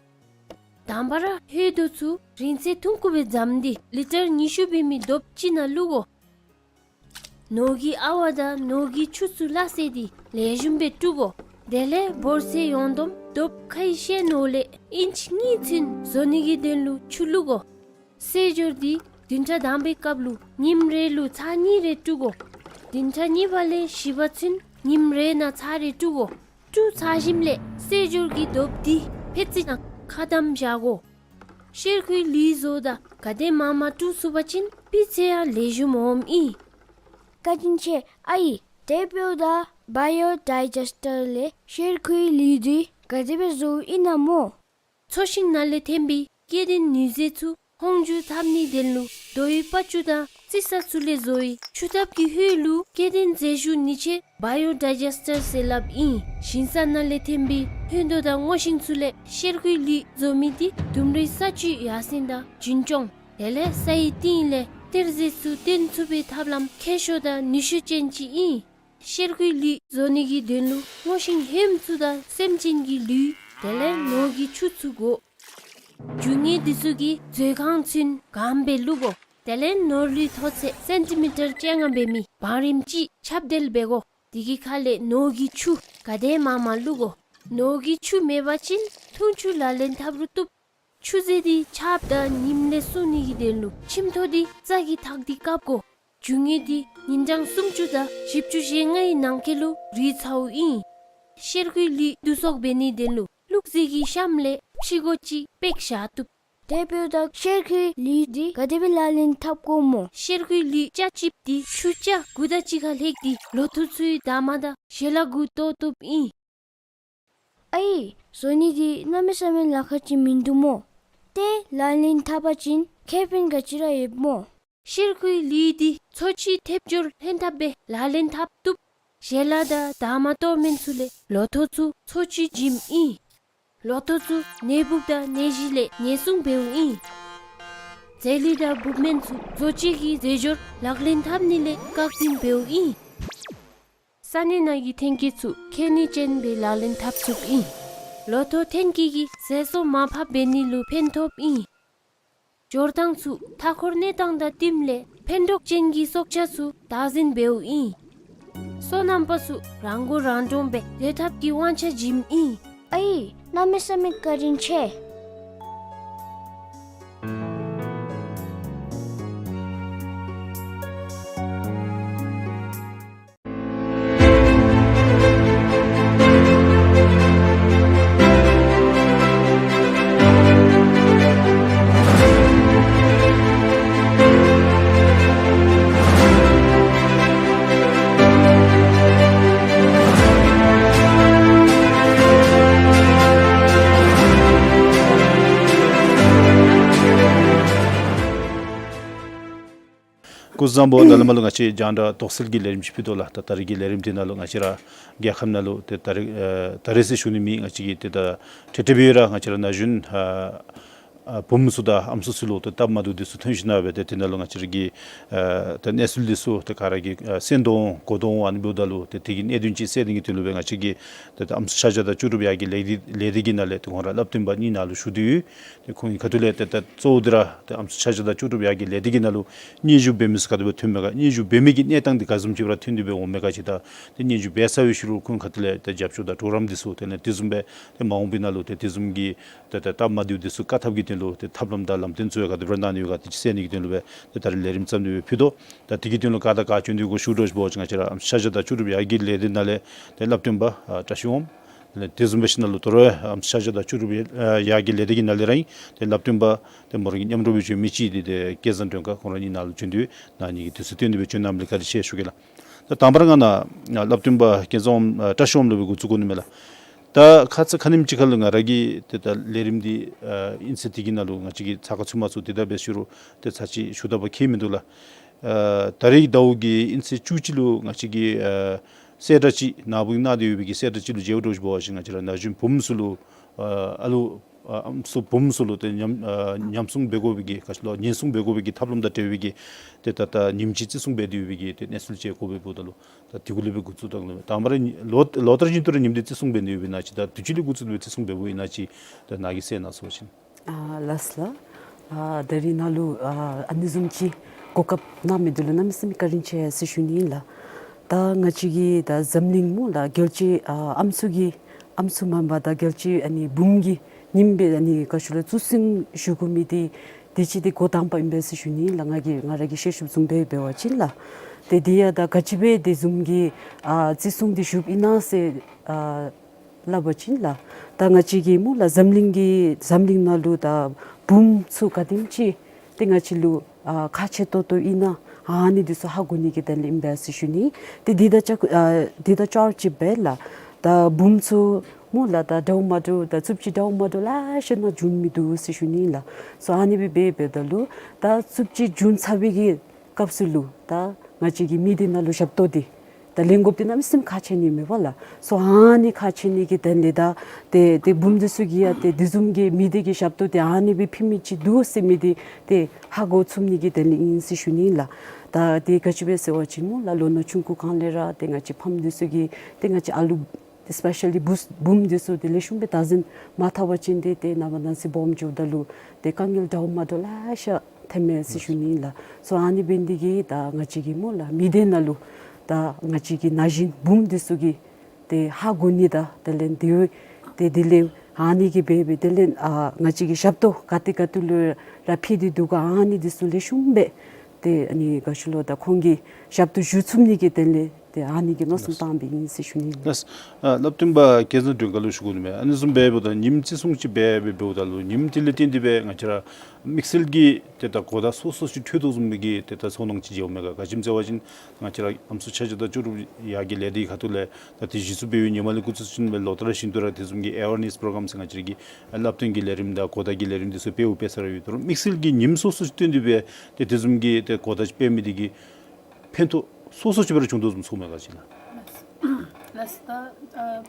དང་པ་ར་ཧོད་རྡོ་ཚུ་རིང་ཚད་ཐུང་ཀུ་སྦེ་བཟུམ་སྟེ་ལི་ཊར་ཉི་ཤུ་འབད་མི་དོབ་ཅིག་ནང་བླུག་དགོ། ནོར་གྱི་ཨ་ཝ་དང་ནོར་གྱི་ཆུ་ཚུ་སླ་བསྲེ་སྟེ་ལེགས་ཤོམ་སྦེ་བཀྲུ་དགོ། དེ་ལས་བོར་ཚད་ཡོངས་བསྡོམས་དོབ་ཁའི་ཤེལ་ནོར་ལས་ཨིན་ཅི་གཉིས་ཚུན་བཟོ་ནི་གི་དོན་ལུ་ཆུ་བླུག་དགོ། བསྲེ་སྦྱོར་འདི་བདུན་ཕྲག་དང་པའི་སྐབས་ལུ་ཉིནམ་རེ་ལུ་ཚར་གཉིས་རེ་བཀྲུ་དགོ། བདུན་ཕྲག་གཉིས་པ་ལས་བཞི་པ་ཚུན་ཉིནམ་རེ་ནང་ཚར་རེ་བཀྲུ་དགོ། བཀྲུ་ཚར་ཞིནམ་ལས་བསྲེ་སྦྱོར་གྱི་དོབ་འདི་ཕད་ཙི་ནང་ཁ་བསྡམ་བཞག་དགོ། གཤེར་ཁུའི་ལུད་བཟོཝ་ད་ག་དེ་མང་མང་བཀྲུ་ཚུགས་པ་ཅིན་སྤུས་ཚད་ཡང་ལེགས་ཤོམ་འོངམ་ཨིན། བཀའ་དྲིན་ཆེ་ཨའི། དེ་འབདཝ་ད་བཱ་ཡོ་ཌའི་ཇེསི་ཊར་ལས་གཤེར་ཁུའི་ལུད་འདི་ག་དེ་སྦེ་བཟོཝ་ཨིན་ན་སྨོ། འཚོ་ཞིང་ནང་ལས་ཐོན་པའི་སྐྱེ་ལྡན་ནུས་རྫས་ཚུ་ཧོང་འཇུ་འཐབ་ནིའི་དོན་ལུ་རྡོའི་པ་ཅུ་དང་རྩི་ས་ཚུ་ལས་བཟོ་བའི་ཆུ་ཐབ་ཀྱི་ཧོད་ལུ་སྐྱེ་ལྡན་རྫས་ཞུ་ནི་ཆེ་བཱ་ཡོ་ཌའི་ཇེསི་ཊར་ཟེར་སླབ་ཨིན། ཞིང་ས་ནང་ལས་ཐོན་པའི་ཧོད་རྡོ་དང་སྔོ་ཤིང་ཚུ་ལས་གཤེར་ཁུའི་ལུད་བཟོ་མི་འདི་ལྡུམ་རའི་ས་བཅུད་ཡར་སེང་དང་རྒྱུན་སྐྱོང་དེ་ལས་སའི་གཏིང་ལས་གཏེར་རྫས་ཚུ་བཏོན་ཚུགས་པའི་ཐབས་ལམ་མཁས་ཤོས་དང་ནུས་ཤུགས་ཅན་ཅིག་ཨིན། གཤེར་ཁུའི་ལུད་བཟོ་ནི་གི་དོན་ལུ་སྔོ་ཤིང་ཧོནམ་ཚུ་དང་སེམས་ཅན་གྱི་ལུད་དེ་ལས་ནོར་གྱི་ཆུ་ཚུ་དགོ། རྒྱུ་དངོས་འདི་ཚུ་གི་མཛོད་ཁང་ཚུན་གང་སྦེ་བླུག་དགོ། དེ་ལས་ནོར་ལུད་མཐོ་ཚད་སེན་ཊི་མི་ཊར་བཅོ་ལྔ་འབད་མི་བང་རིམ་ཅིག་ཁྱབ་བརྡལ་འབད་དགོ། དེ་གི་ཁ་ལས་ནོར་གྱི་ཆུ་ག་དེ་མང་མང་བླུག་དགོ། ནོར་གྱི་ཆུ་མེད་པ་ཅིན་འཐུང་ཆུ་ལག་ལེན་འཐབ་རུང་བཏུབ། ཆུ་རྫས་འདི་ཆརཔ་དང་ཉིམ་ལས་སྲུང་ནི་གི་དོན་ལུ་ཁྱིམ་ཐོག་འདི་རྩྭ་གིས་ཐགས་ཏེ་བཀབ་དགོ། རྒྱུ་དངོས་འདི་ཉིན་གྲངས་སུམ་ཅུ་དང་བཞི་བཅུ་ཞེ་ལྔའི་ནང་འཁོད་ལུ་རུལ་ཚརཝ་ཨིན། གཤེར་ཁུའི་ལུད་བསྡུ་གསོག་འབད་ནིའི་དོན་ལུ་བླུགས་རྫས་ཀྱི་གཤམ་ལས་ཕྱི་སྒོ་ཅིག་སྤེག་བཞག་བཏུབ། དེ་འབདཝ་ད་གཤེར་ཁུའི་ལུད་འདི་ག་དེ་སྦེ་ལག་ལེན་འཐབ་དགོཔ་སྨོ། གཤེར་ཁུའི་ལུད་ཆ་གཅིགཔོ་འདི་ཆུ་རྐྱང་དགུ་དང་གཅིག་ཁར་ལྷོད་དེ་ལོ་ཐོག་ཚུའི་འདབ་མ་དང་ཞལ་ལག་གུ་གཏོར་བཏུབ་ཨིན། ཨའི་བཟོ་ནི་འདི་གནམ་མེད་ས་མེད་ལཱ་ཁག་ཅིག་མིན་འདུག་སྨོ། ཏེ་ལག་ལེན་འཐབ་པ་ཅིན་ཁེ་ཕན་ག་ཅི་ར་ཡོདཔ་སྨོ། གཤེར་ཁུའི་ལུད་འདི་འཚོ་བཅུད་ཐེབས་སྦྱོར་ལྷན་ཐབས་སྦེ་ལག་ལེན་འཐབ་བཏུབ། ཞལ་ལག་དང་འདབ་མ་གཏོར་སྨན་ཚུ་ལས་ལོ་ཐོག་ཚུ་འཚོ་བཅུད་བྱིནམ་ཨིན། ལོ་ཐོག་ཚུ་ནད་འབུཔ་དང་ནད་གཞི་ལས་ཉེན་སྲུང་འབདཝ་ཨིན། རྫས་ལུད་དང་འབུཔ་སྨན་ཚུ་བཟོ་བཅོས་ཀྱི་རྫས་སྦྱོར་ལག་ལེན་འཐབ་ནི་ལས་བཀག་འཛིན་འབདཝ་ཨིན། ས་གནས་ནང་གི་ཐོན་སྐྱེད་ཚུ་ཁེ་ནི་ཅན་སྦེ་ལག་ལེན་འཐབ་ཚུགསཔ་ཨིན། ལོ་ཐོག་ཐོན་སྐྱེད་ཀྱིས་ཟས་སོ་མར་ཕབ་འབད་ནི་ལུ་ཕན་ཐོགསཔ་ཨིན། སྦྱོར་སྟངས་ཚུ་མཐའ་འཁོར་གནས་སྟངས་དང་བསྟུནམ་ལས་ཕན་གྲོགས་ཅན་གྱི་སྲོག་ཆགས་ཚུ་བདག་འཛིན་འབདཝ་ཨིན། སོ་ནམ་པ་ཚུ་རང་མགོ་རང་འདྲོངས་སྦེ་སྡོད་ཐབས་ཀྱི་དབང་ཆ་བྱིནམ་ཨིན། ཨའི་གནམ་མེད་ས་མེད་བཀའ་དྲིན་ཆེ། སྐུ་གཟུགས་བཟང་པོ། ད་ལས་མར་ལུ་ང་བཅས་རྒྱང་བསྒྲགས་དོགས་སེལ་གྱི་ལས་རིམ་ཅིག་ཕུལ་དོ་ལགས། ད་ད་རིས་ཀྱི་ལས་རིམ་འདི་ནང་ལུ་ང་བཅས་ར་རྒྱལ་ཁབ་ནང་ལུ་ཏེ་ད་རིས་ཨ་ད་རིས་ཟེར་ཞུ་ནི་མེད། ང་བཅས་ཀྱི་ཏེ་ད་ཏེ་ཏེ་སྦེ་ར་ང་བཅས་ར་ན་གཞོན་ཨ་ཨ་བུམོ་ཚུ་དང་ཨམ་སྲུ་ཚུ་ལུ་ཏེ་སྟབས་མ་བདེཝ་འདི་ཚུ་ཐོན་ཞིནམ་ལས་སྦེ་ཏེ་དེ་ནང་ལུ་ང་བཅས་ར་གི་ཨ་ཏེ་གནས་ཚུལ་འདི་ཚུ་ཏེ་ག་ར་གིས་ཨ་གསན་དོ་འོང་གོ་དོ་འོང་། ཨ་ནི་འབདཝ་ད་ལུ་ཏེ་དེ་གི་གནད་དོན་ཅིག་སེལ་ནི་གི་དོན་ལུ་སྦེ་ང་བཅས་ཀྱིས་ཏེ་ད་ཨམ་སྲུ་ཆ་བཞག་དང་ལྕོགས་གྲུབ་ཡར་རྒྱས་ལས་སྡེ་ལས་སྡེ་གི་ནང་ལས་ཏེ་ཁོང་ར་བསླབ་སྟོན་པ་གཉིས་ནང་ལུ་ཞུ་དོ་ཡོད། ཏེ་ཁོང་གི་ཁ་ཐུག་ལས་ཏེ་ད་གཙོ་བོ་འདི་ར་ཏེ་ཨམ་སྲུ་ཆ་བཞག་དང་ལྕོགས་གྲུབ་ཡར་རྒྱས་ལས་སྡེ་གི་ནང་ལུ་སྙན་ཞུ་འབད་མི་ཚུ་ག་དེ་སྦེ་ཐོན་མས་ག། སྙན་ཞུ་འབད་མི་གི་གནས་སྟངས་འདི་ག་བཟུམ་ཅིག་སྦེ་ར་ཐོན་ཏེ་སྦེ་འོང་མས་ག་ཅིག། ད་ཏེ་སྙན་ཞུ་འབད་ཚར་བའི་ཤུལ་ལུ་ཁོང་ཁ་ཐུག་ལས་ཏེ་རྒྱབ་སྐྱོར་དང་གྲོགས་རམ་འདི་ཚུ་དེ་ལས་དེ་བཟུམ་སྦེ་ཏེ་མ་འོངས་པའི་ནང་ལུ་ཏེ་དེ་བཟུམ་གྱི་ཏེ་ད་སྟབས་མ་བདེཝ་འདི་ཚུ་བཀག་ཐབས་ཀྱི་དོན་ལུ་ཏེ་ཐབས་ལམ་དང་ལམ་སྟོན་ཚུ་ཡང་ག་དེ་སྦེ་གནང་ནི་ཡོད་ག་དེ་ཅིག་སེལ་ནི་གི་དོན་ལུ་སྦེ་ཏེ་ད་རིས་ལས་རིམ་བརྩམས་ཏེ་སྦེ་ཕུལ་དོ། ད་དེ་གི་དོན་ལུ་ག་དང་ག་བྱོན་ཏེ་གོ་ཞུ་དོ་ཞུ་བ་ཅིན་ང་བཅས་ར་ཨམ་སྲུ་ཆ་བཞག་དང་ལྕོགས་གྲུབ་ཡར་རྒྱས་ལས་སྡེ་ནང་ལས་ཏེ་བསླབ་སྟོན་པ་ཨ་བཀྲ་ཤིས་འོགམ། དེ་ལས་དེ་བཟུམ་སྦེ་ཞིནམ་ལས་ད་རུང་ཨམ་སྲུ་ཆ་བཞག་དང་ལྕོགས་གྲུབ་ཡར་ཨ་ཡར་རྒྱས་ལས་སྡེ་གི་ནང་ལས་ར་ཨིན། ཏེ་བསླབ་སྟོན་པ་ཏེ་མོ་ར་གི་མཉམ་རོགས་སྦེ་བྱོན་མི་ཅིག་འདི་ཏེ་སྐལ་བཟང་སྒྲོལ་དཀར་ཁོང་ར་གཉིས་ནཱ་ལུ་བྱོན་ཏེ་ན་ཧིང་གི་དུས་ཚོད་བཏོན་ཏེ་སྦེ་བྱོན་གནང་མི་ལས་བཀའ་དྲིན་ཆེ་ཞུ་གེ་ལགས། ད་དང་པ་ར་ང་ནཱ་བསླབ་སྟོན་པ་སྐལ་བཟང་འོགམ་ཨ་བཀྲ་ཤིས་འོགམ་ལུ་སྦེ་འགོ་བཙུགས་དགོ་ནི་མས་ལགས། ད་ཁ་ཙ་ཁ་ཉིནམ་ཅིག་ཁ་ལུ་ང་ར་གིས་ཏེ་ད་ལས་རིམ་འདི་ཨ་ཨིན་ཚེས་འདི་གི་ནང་ལུ་ང་བཅས་ཀྱིས་ཚ་ཁ་ཚུད་མ་ཚུད་དེ་ད་འབད་ཞུ་རུང་ཏེ་ཚར་ཅིག་ཞུ་དགོཔ་ཁྱད་མིན་འདུག་ལགས། ཨ་ད་རིས་ཟླཝ་གི་ཨིན་ཚེས་བཅུ་གཅིག་ལུ་ང་བཅས་ཀྱིས་ཨ་གསལ་བསྒྲགས་ཅིག་ནཱ་བུ་གིས་གནང་སྟེ་ཡོད་པའི་གི་གསལ་བསྒྲགས་ཅིག་ལུ་མཇལ་བར་འགྱོ་བ་ཅིན་ང་བཅས་ར་ན་གཞོན་བུམོ་ཚུ་ལུ་ཨ་ཨ་ལུ་ཨ་ཨམ་སྲུ་བུམོ་ཚུ་ལུ་ཏེ་ཉམས་ཨ་ཉམས་སྲུང་འབད་དགོ་པའི་གི་ག་ཅི་ལོ་ཉེན་སྲུང་འབད་དགོ་པའི་གི་ཐབས་ལམ་དང་འབྲེལ་བའི་གི་ཏེ་ད་ད་ཉིནམ་གཅིག་བརྩི་སྲུང་འབད་དེ་ཡོད་པའི་གི་ཏེ་གནས་ཚུལ་ཅིག་གོ་བ་འབདཝ་ད་ལུ་ད་དེ་གུ་ལུ་སྦེ་འགོ་བཙུགས་ད་ལུ་དང་པ་ར་ལོ་ལོ་ལྟར་བཞིན་དུ་ར་ཉིནམ་འདི་བརྩི་སྲུང་འབད་དེ་ཡོདཔ་ཨིན་ན་ཅིག། ད་དུས་ཅི་ལས་འགོ་བཙུགས་ཏེ་སྦེ་བརྩི་སྲུང་འབདཝ་ཨིན་ན་ཅིག་ད་ནཱ་གིས་གསལ་གནང་ཟེར་བ་ཅིན། ཨ་ལགས་ལགས། ཨ་ད་རིས་ནཱ་ལུ་ཨ་ཨ་ནི་བཟུམ་ཅིག་གོ་སྐབས་གནང་མི་འདི་ལུ་གནམ་མེད་ས་མེད་བཀའ་དྲིན་ཆེ་ཟེར་ཞུ་ནི་ཨིན་ལགས། ད་ང་བཅས་ཀྱི་ད་འཛམ་གླིང་སྨོ་ལགས་རྒྱལ་སྤྱི་ཨ་ཨམ་སྲུ་གི་ཨམ་སྲུ་མེན་པར་ད་རྒྱལ་སྤྱི་ཨ་ནི་བུམོ་གི་ཉིནམ་སྦེ་ཨ་ནི་ག་ཅི་ལོ་བརྩི་སྲུང་ཞུ་དགོ་མི་འདི་དུས་ཅི་འདི་འགོ་དང་པ་ཨིན་པས་ཟེར་ཞུ་ནི་ཨིན་ལགས། ང་གིས་ང་ར་གིས་ཤེས་ཤུགས་བཟུམ་སྦེ་འབད་བ་ཅིན་ལགས། ཏེ་འདི་ཡང་ད་ག་ཅི་སྦེ་དེ་བཟུམ་གྱི་ཨ་བརྩི་སྲུང་འདི་ཞུཝ་ཨིན་ན་ཟེར་ཨ་སླབ་པ་ཅིན་ལགས། ད་ང་བཅས་ཀྱི་སྨོ་ལགས་འཛམ་གླིང་གི་འཛམ་གླིང་ནང་ལུ་ད་བུམོ་ཚུ་ག་དེམ་ཅིག་ཏེ་ང་བཅས་ལུ་ཨ་ཁག་ཆེ་ཏོག་ཏོ་ཨིན་ན་ཨ་ནི་འདི་ཚུ་ཧ་གོ་ནི་གི་དོན་ལས་ཨིན་པས་ཟེར་ཞུ་ནི། ཏེ་འདི་དང་ཅ་ཨ་འདི་དང་ཅོག་ར་གཅིགཔ་སྦེ་ལགས། ད་བུམོ་ཚུ་སྨོ་ལགས་ད་འདྲཝ་མ་འདྲཝ་ད་རྩུབ་སྤྱོད་འདྲཝ་མ་འདྲཝ་ལེ་ཤ་ནང་འབྱུང་མི་འདུག་ཟེར་ཞུ་ནི་ལགས། སོ་ཨ་ནི་སྦེ་འབད་འབདཝ་ད་ལུ་ད་རྩུབ་སྤྱོད་འབྱུང་ཚར་བའི་གི་སྐབས་སུ་ལུ་ད་ང་བཅས་ཀྱིས་མི་སྡེ་ནང་ལུ་ཞབས་ཏོག་འདི་ད་ལེན་དགོཔ་འདི་གནམ་མེད་ས་མེད་ཁག་ཆེ་ནི་མས་པ་ལགས། སོ་ཨ་ནི་ཁག་ཆེ་ནི་གི་དོན་ལས་ད་ཏེ་ཏེ་བུམོ་འདི་ཚུ་གིས་ཡང་ཏེ་དེ་བཟུམ་གྱི་མི་སྡེ་གི་ཞབས་ཏོག་འདི་ཨ་ནི་སྦེ་ཕུལ་མི་ཅིག་འདུག་ཟེར་མི་འདི་ཏེ་ཧ་གོ་ཚུགས་ནི་གི་དོན་ལས་ཨིན་ཟེར་ཞུ་ནི་ལགས། ད་ཏེ་ག་ཅི་སྦེ་ཟེར་བ་ཅིན་སྨོ་ལགས་ལོ་ན་ཆུང་ཀུ་གང་ལས་ར་ཏེ་ང་བཅས་ཕམ་འདི་ཚུ་གིས་ཏེ་ང་བཅས་ཨ་ལུ་ཏེ་སི་པེ་ཤལ་ལི་བུམོ་བུམོ་འདི་ཚུ་ཏེ་ལེགས་ཤོམ་སྦེ་བདག་འཛིན་མ་འཐབ་པ་ཅིན་ཏེ་ཏེ་ནངས་པ་གནངས་ཚེ་སྦོམ་འགྱོཝ་ད་ལུ་ཏེ་དཀའ་ངལ་འདྲཝ་མ་འདྲཝ་ལེ་ཤ་ཐོནམ་མས་ཟེར་ཞུ་ནི་ལགས། སོ་ཨ་ནི་འབད་ནི་འདི་གིས་ད་ང་བཅས་ཀྱི་སྨོ་ལགས་མི་སྡེ་ནང་ལུ་ད་ང་བཅས་ཀྱི་ན་གཞོན་བུམོ་འདི་ཚུ་གིས་ཏེ་ཧ་གོ་ནི་དང་དེ་ལས་འདི་ཏེ་དེ་ལས་ཨ་ནི་གིས་འབད་འབད་དེ་ལས་ཨ་ང་བཅས་ཀྱིས་ཞབས་ཏོག་ག་ཏེ་ག་ཏེ་ལུ་ར་ཕུལ་ཏེ་འདུག་ག་ཨ་ནི་འདི་ཚུ་ལེགས་ཤོམ་སྦེ་ཏེ་ཨ་ནི་ག་ཅི་ལོ་ད་ཁོང་གིས་ཞབས་ཏོག་ཞུ་ཚུགས་ནི་གི་དོན་ལས་ཏེ་ཨ་ནི་གི་མནོ་བསམ་བཏང་སྦེ་ཨིན་ཟེར་ཞུ་ནི་ལགས། ལགས། ཨ་བསླབ་སྟོན་པ་སྐལ་བཟང་སྒྲོལ་དཀར་ལུ་ཞུ་དགོ་ནི་མས། ཨ་ནི་བཟུམ་སྦེ་འབདཝ་ད་ཉིནམ་བརྩི་སྲུང་ཅིག་འབད་འབད་འབདཝ་ད་ལུ་ཉིནམ་དེ་ལས་བརྟེན་ཏེ་སྦེ་ང་བཅས་ར་དམིགས་བསལ་གྱི་ཏེ་ད་གོ་བརྡ་སོ་སོ་ཅིག་འཕྲོད་དོ་བཟུམ་མའི་གི་ཏེ་ད་ཚོར་སྣང་ཅིག་ཡོད་མས་ག། ག་ཅི་སྨོ་ཟེར་བ་ཅིན་ང་བཅས་ར་ཨམ་སྲུ་ཆ་བཞག་དང་ལྕོགས་གྲུབ་ཡར་རྒྱས་ལས་སྡེ་ཁ་ཐུག་ལས་ད་ཏེ་གཞི་བཙུགས་འབད་བའི་ཉིནམ་ལས་འགོ་བཙུགས་ཞིནམ་ལས་ལོ་ལྟར་བཞིན་དུ་ར་དེ་བཟུམ་གྱི་ཨེ་ཝེར་ནེསི་པོརོ་གྲམ་ཟེར་ང་བཅས་ར་གི་བསླབ་སྟོན་གྱི་ལས་རིམ་དང་གོ་བརྡ་གི་ལས་རིམ་འདི་ཚུ་འབདཝ་འབད་ས་ར་ཡོད། ད་རུང་དམིགས་བསལ་གྱི་ཉིནམ་སོ་སོ་ཅིག་བཏོན་ཏེ་སྦེ་ཏེ་དེ་བཟུམ་གྱི་ཏེ་གོ་བརྡ་ཅིག་སྤེལ་མི་འདི་གིས་ཕན་ཐོགས་སོ་སོ་ཅིག་སྦེ་ར་བྱུང་དོ་བཟུམ་ཚོརཝ་མས་ག་ཅི་ལགས། ལགས། ད་ཨ་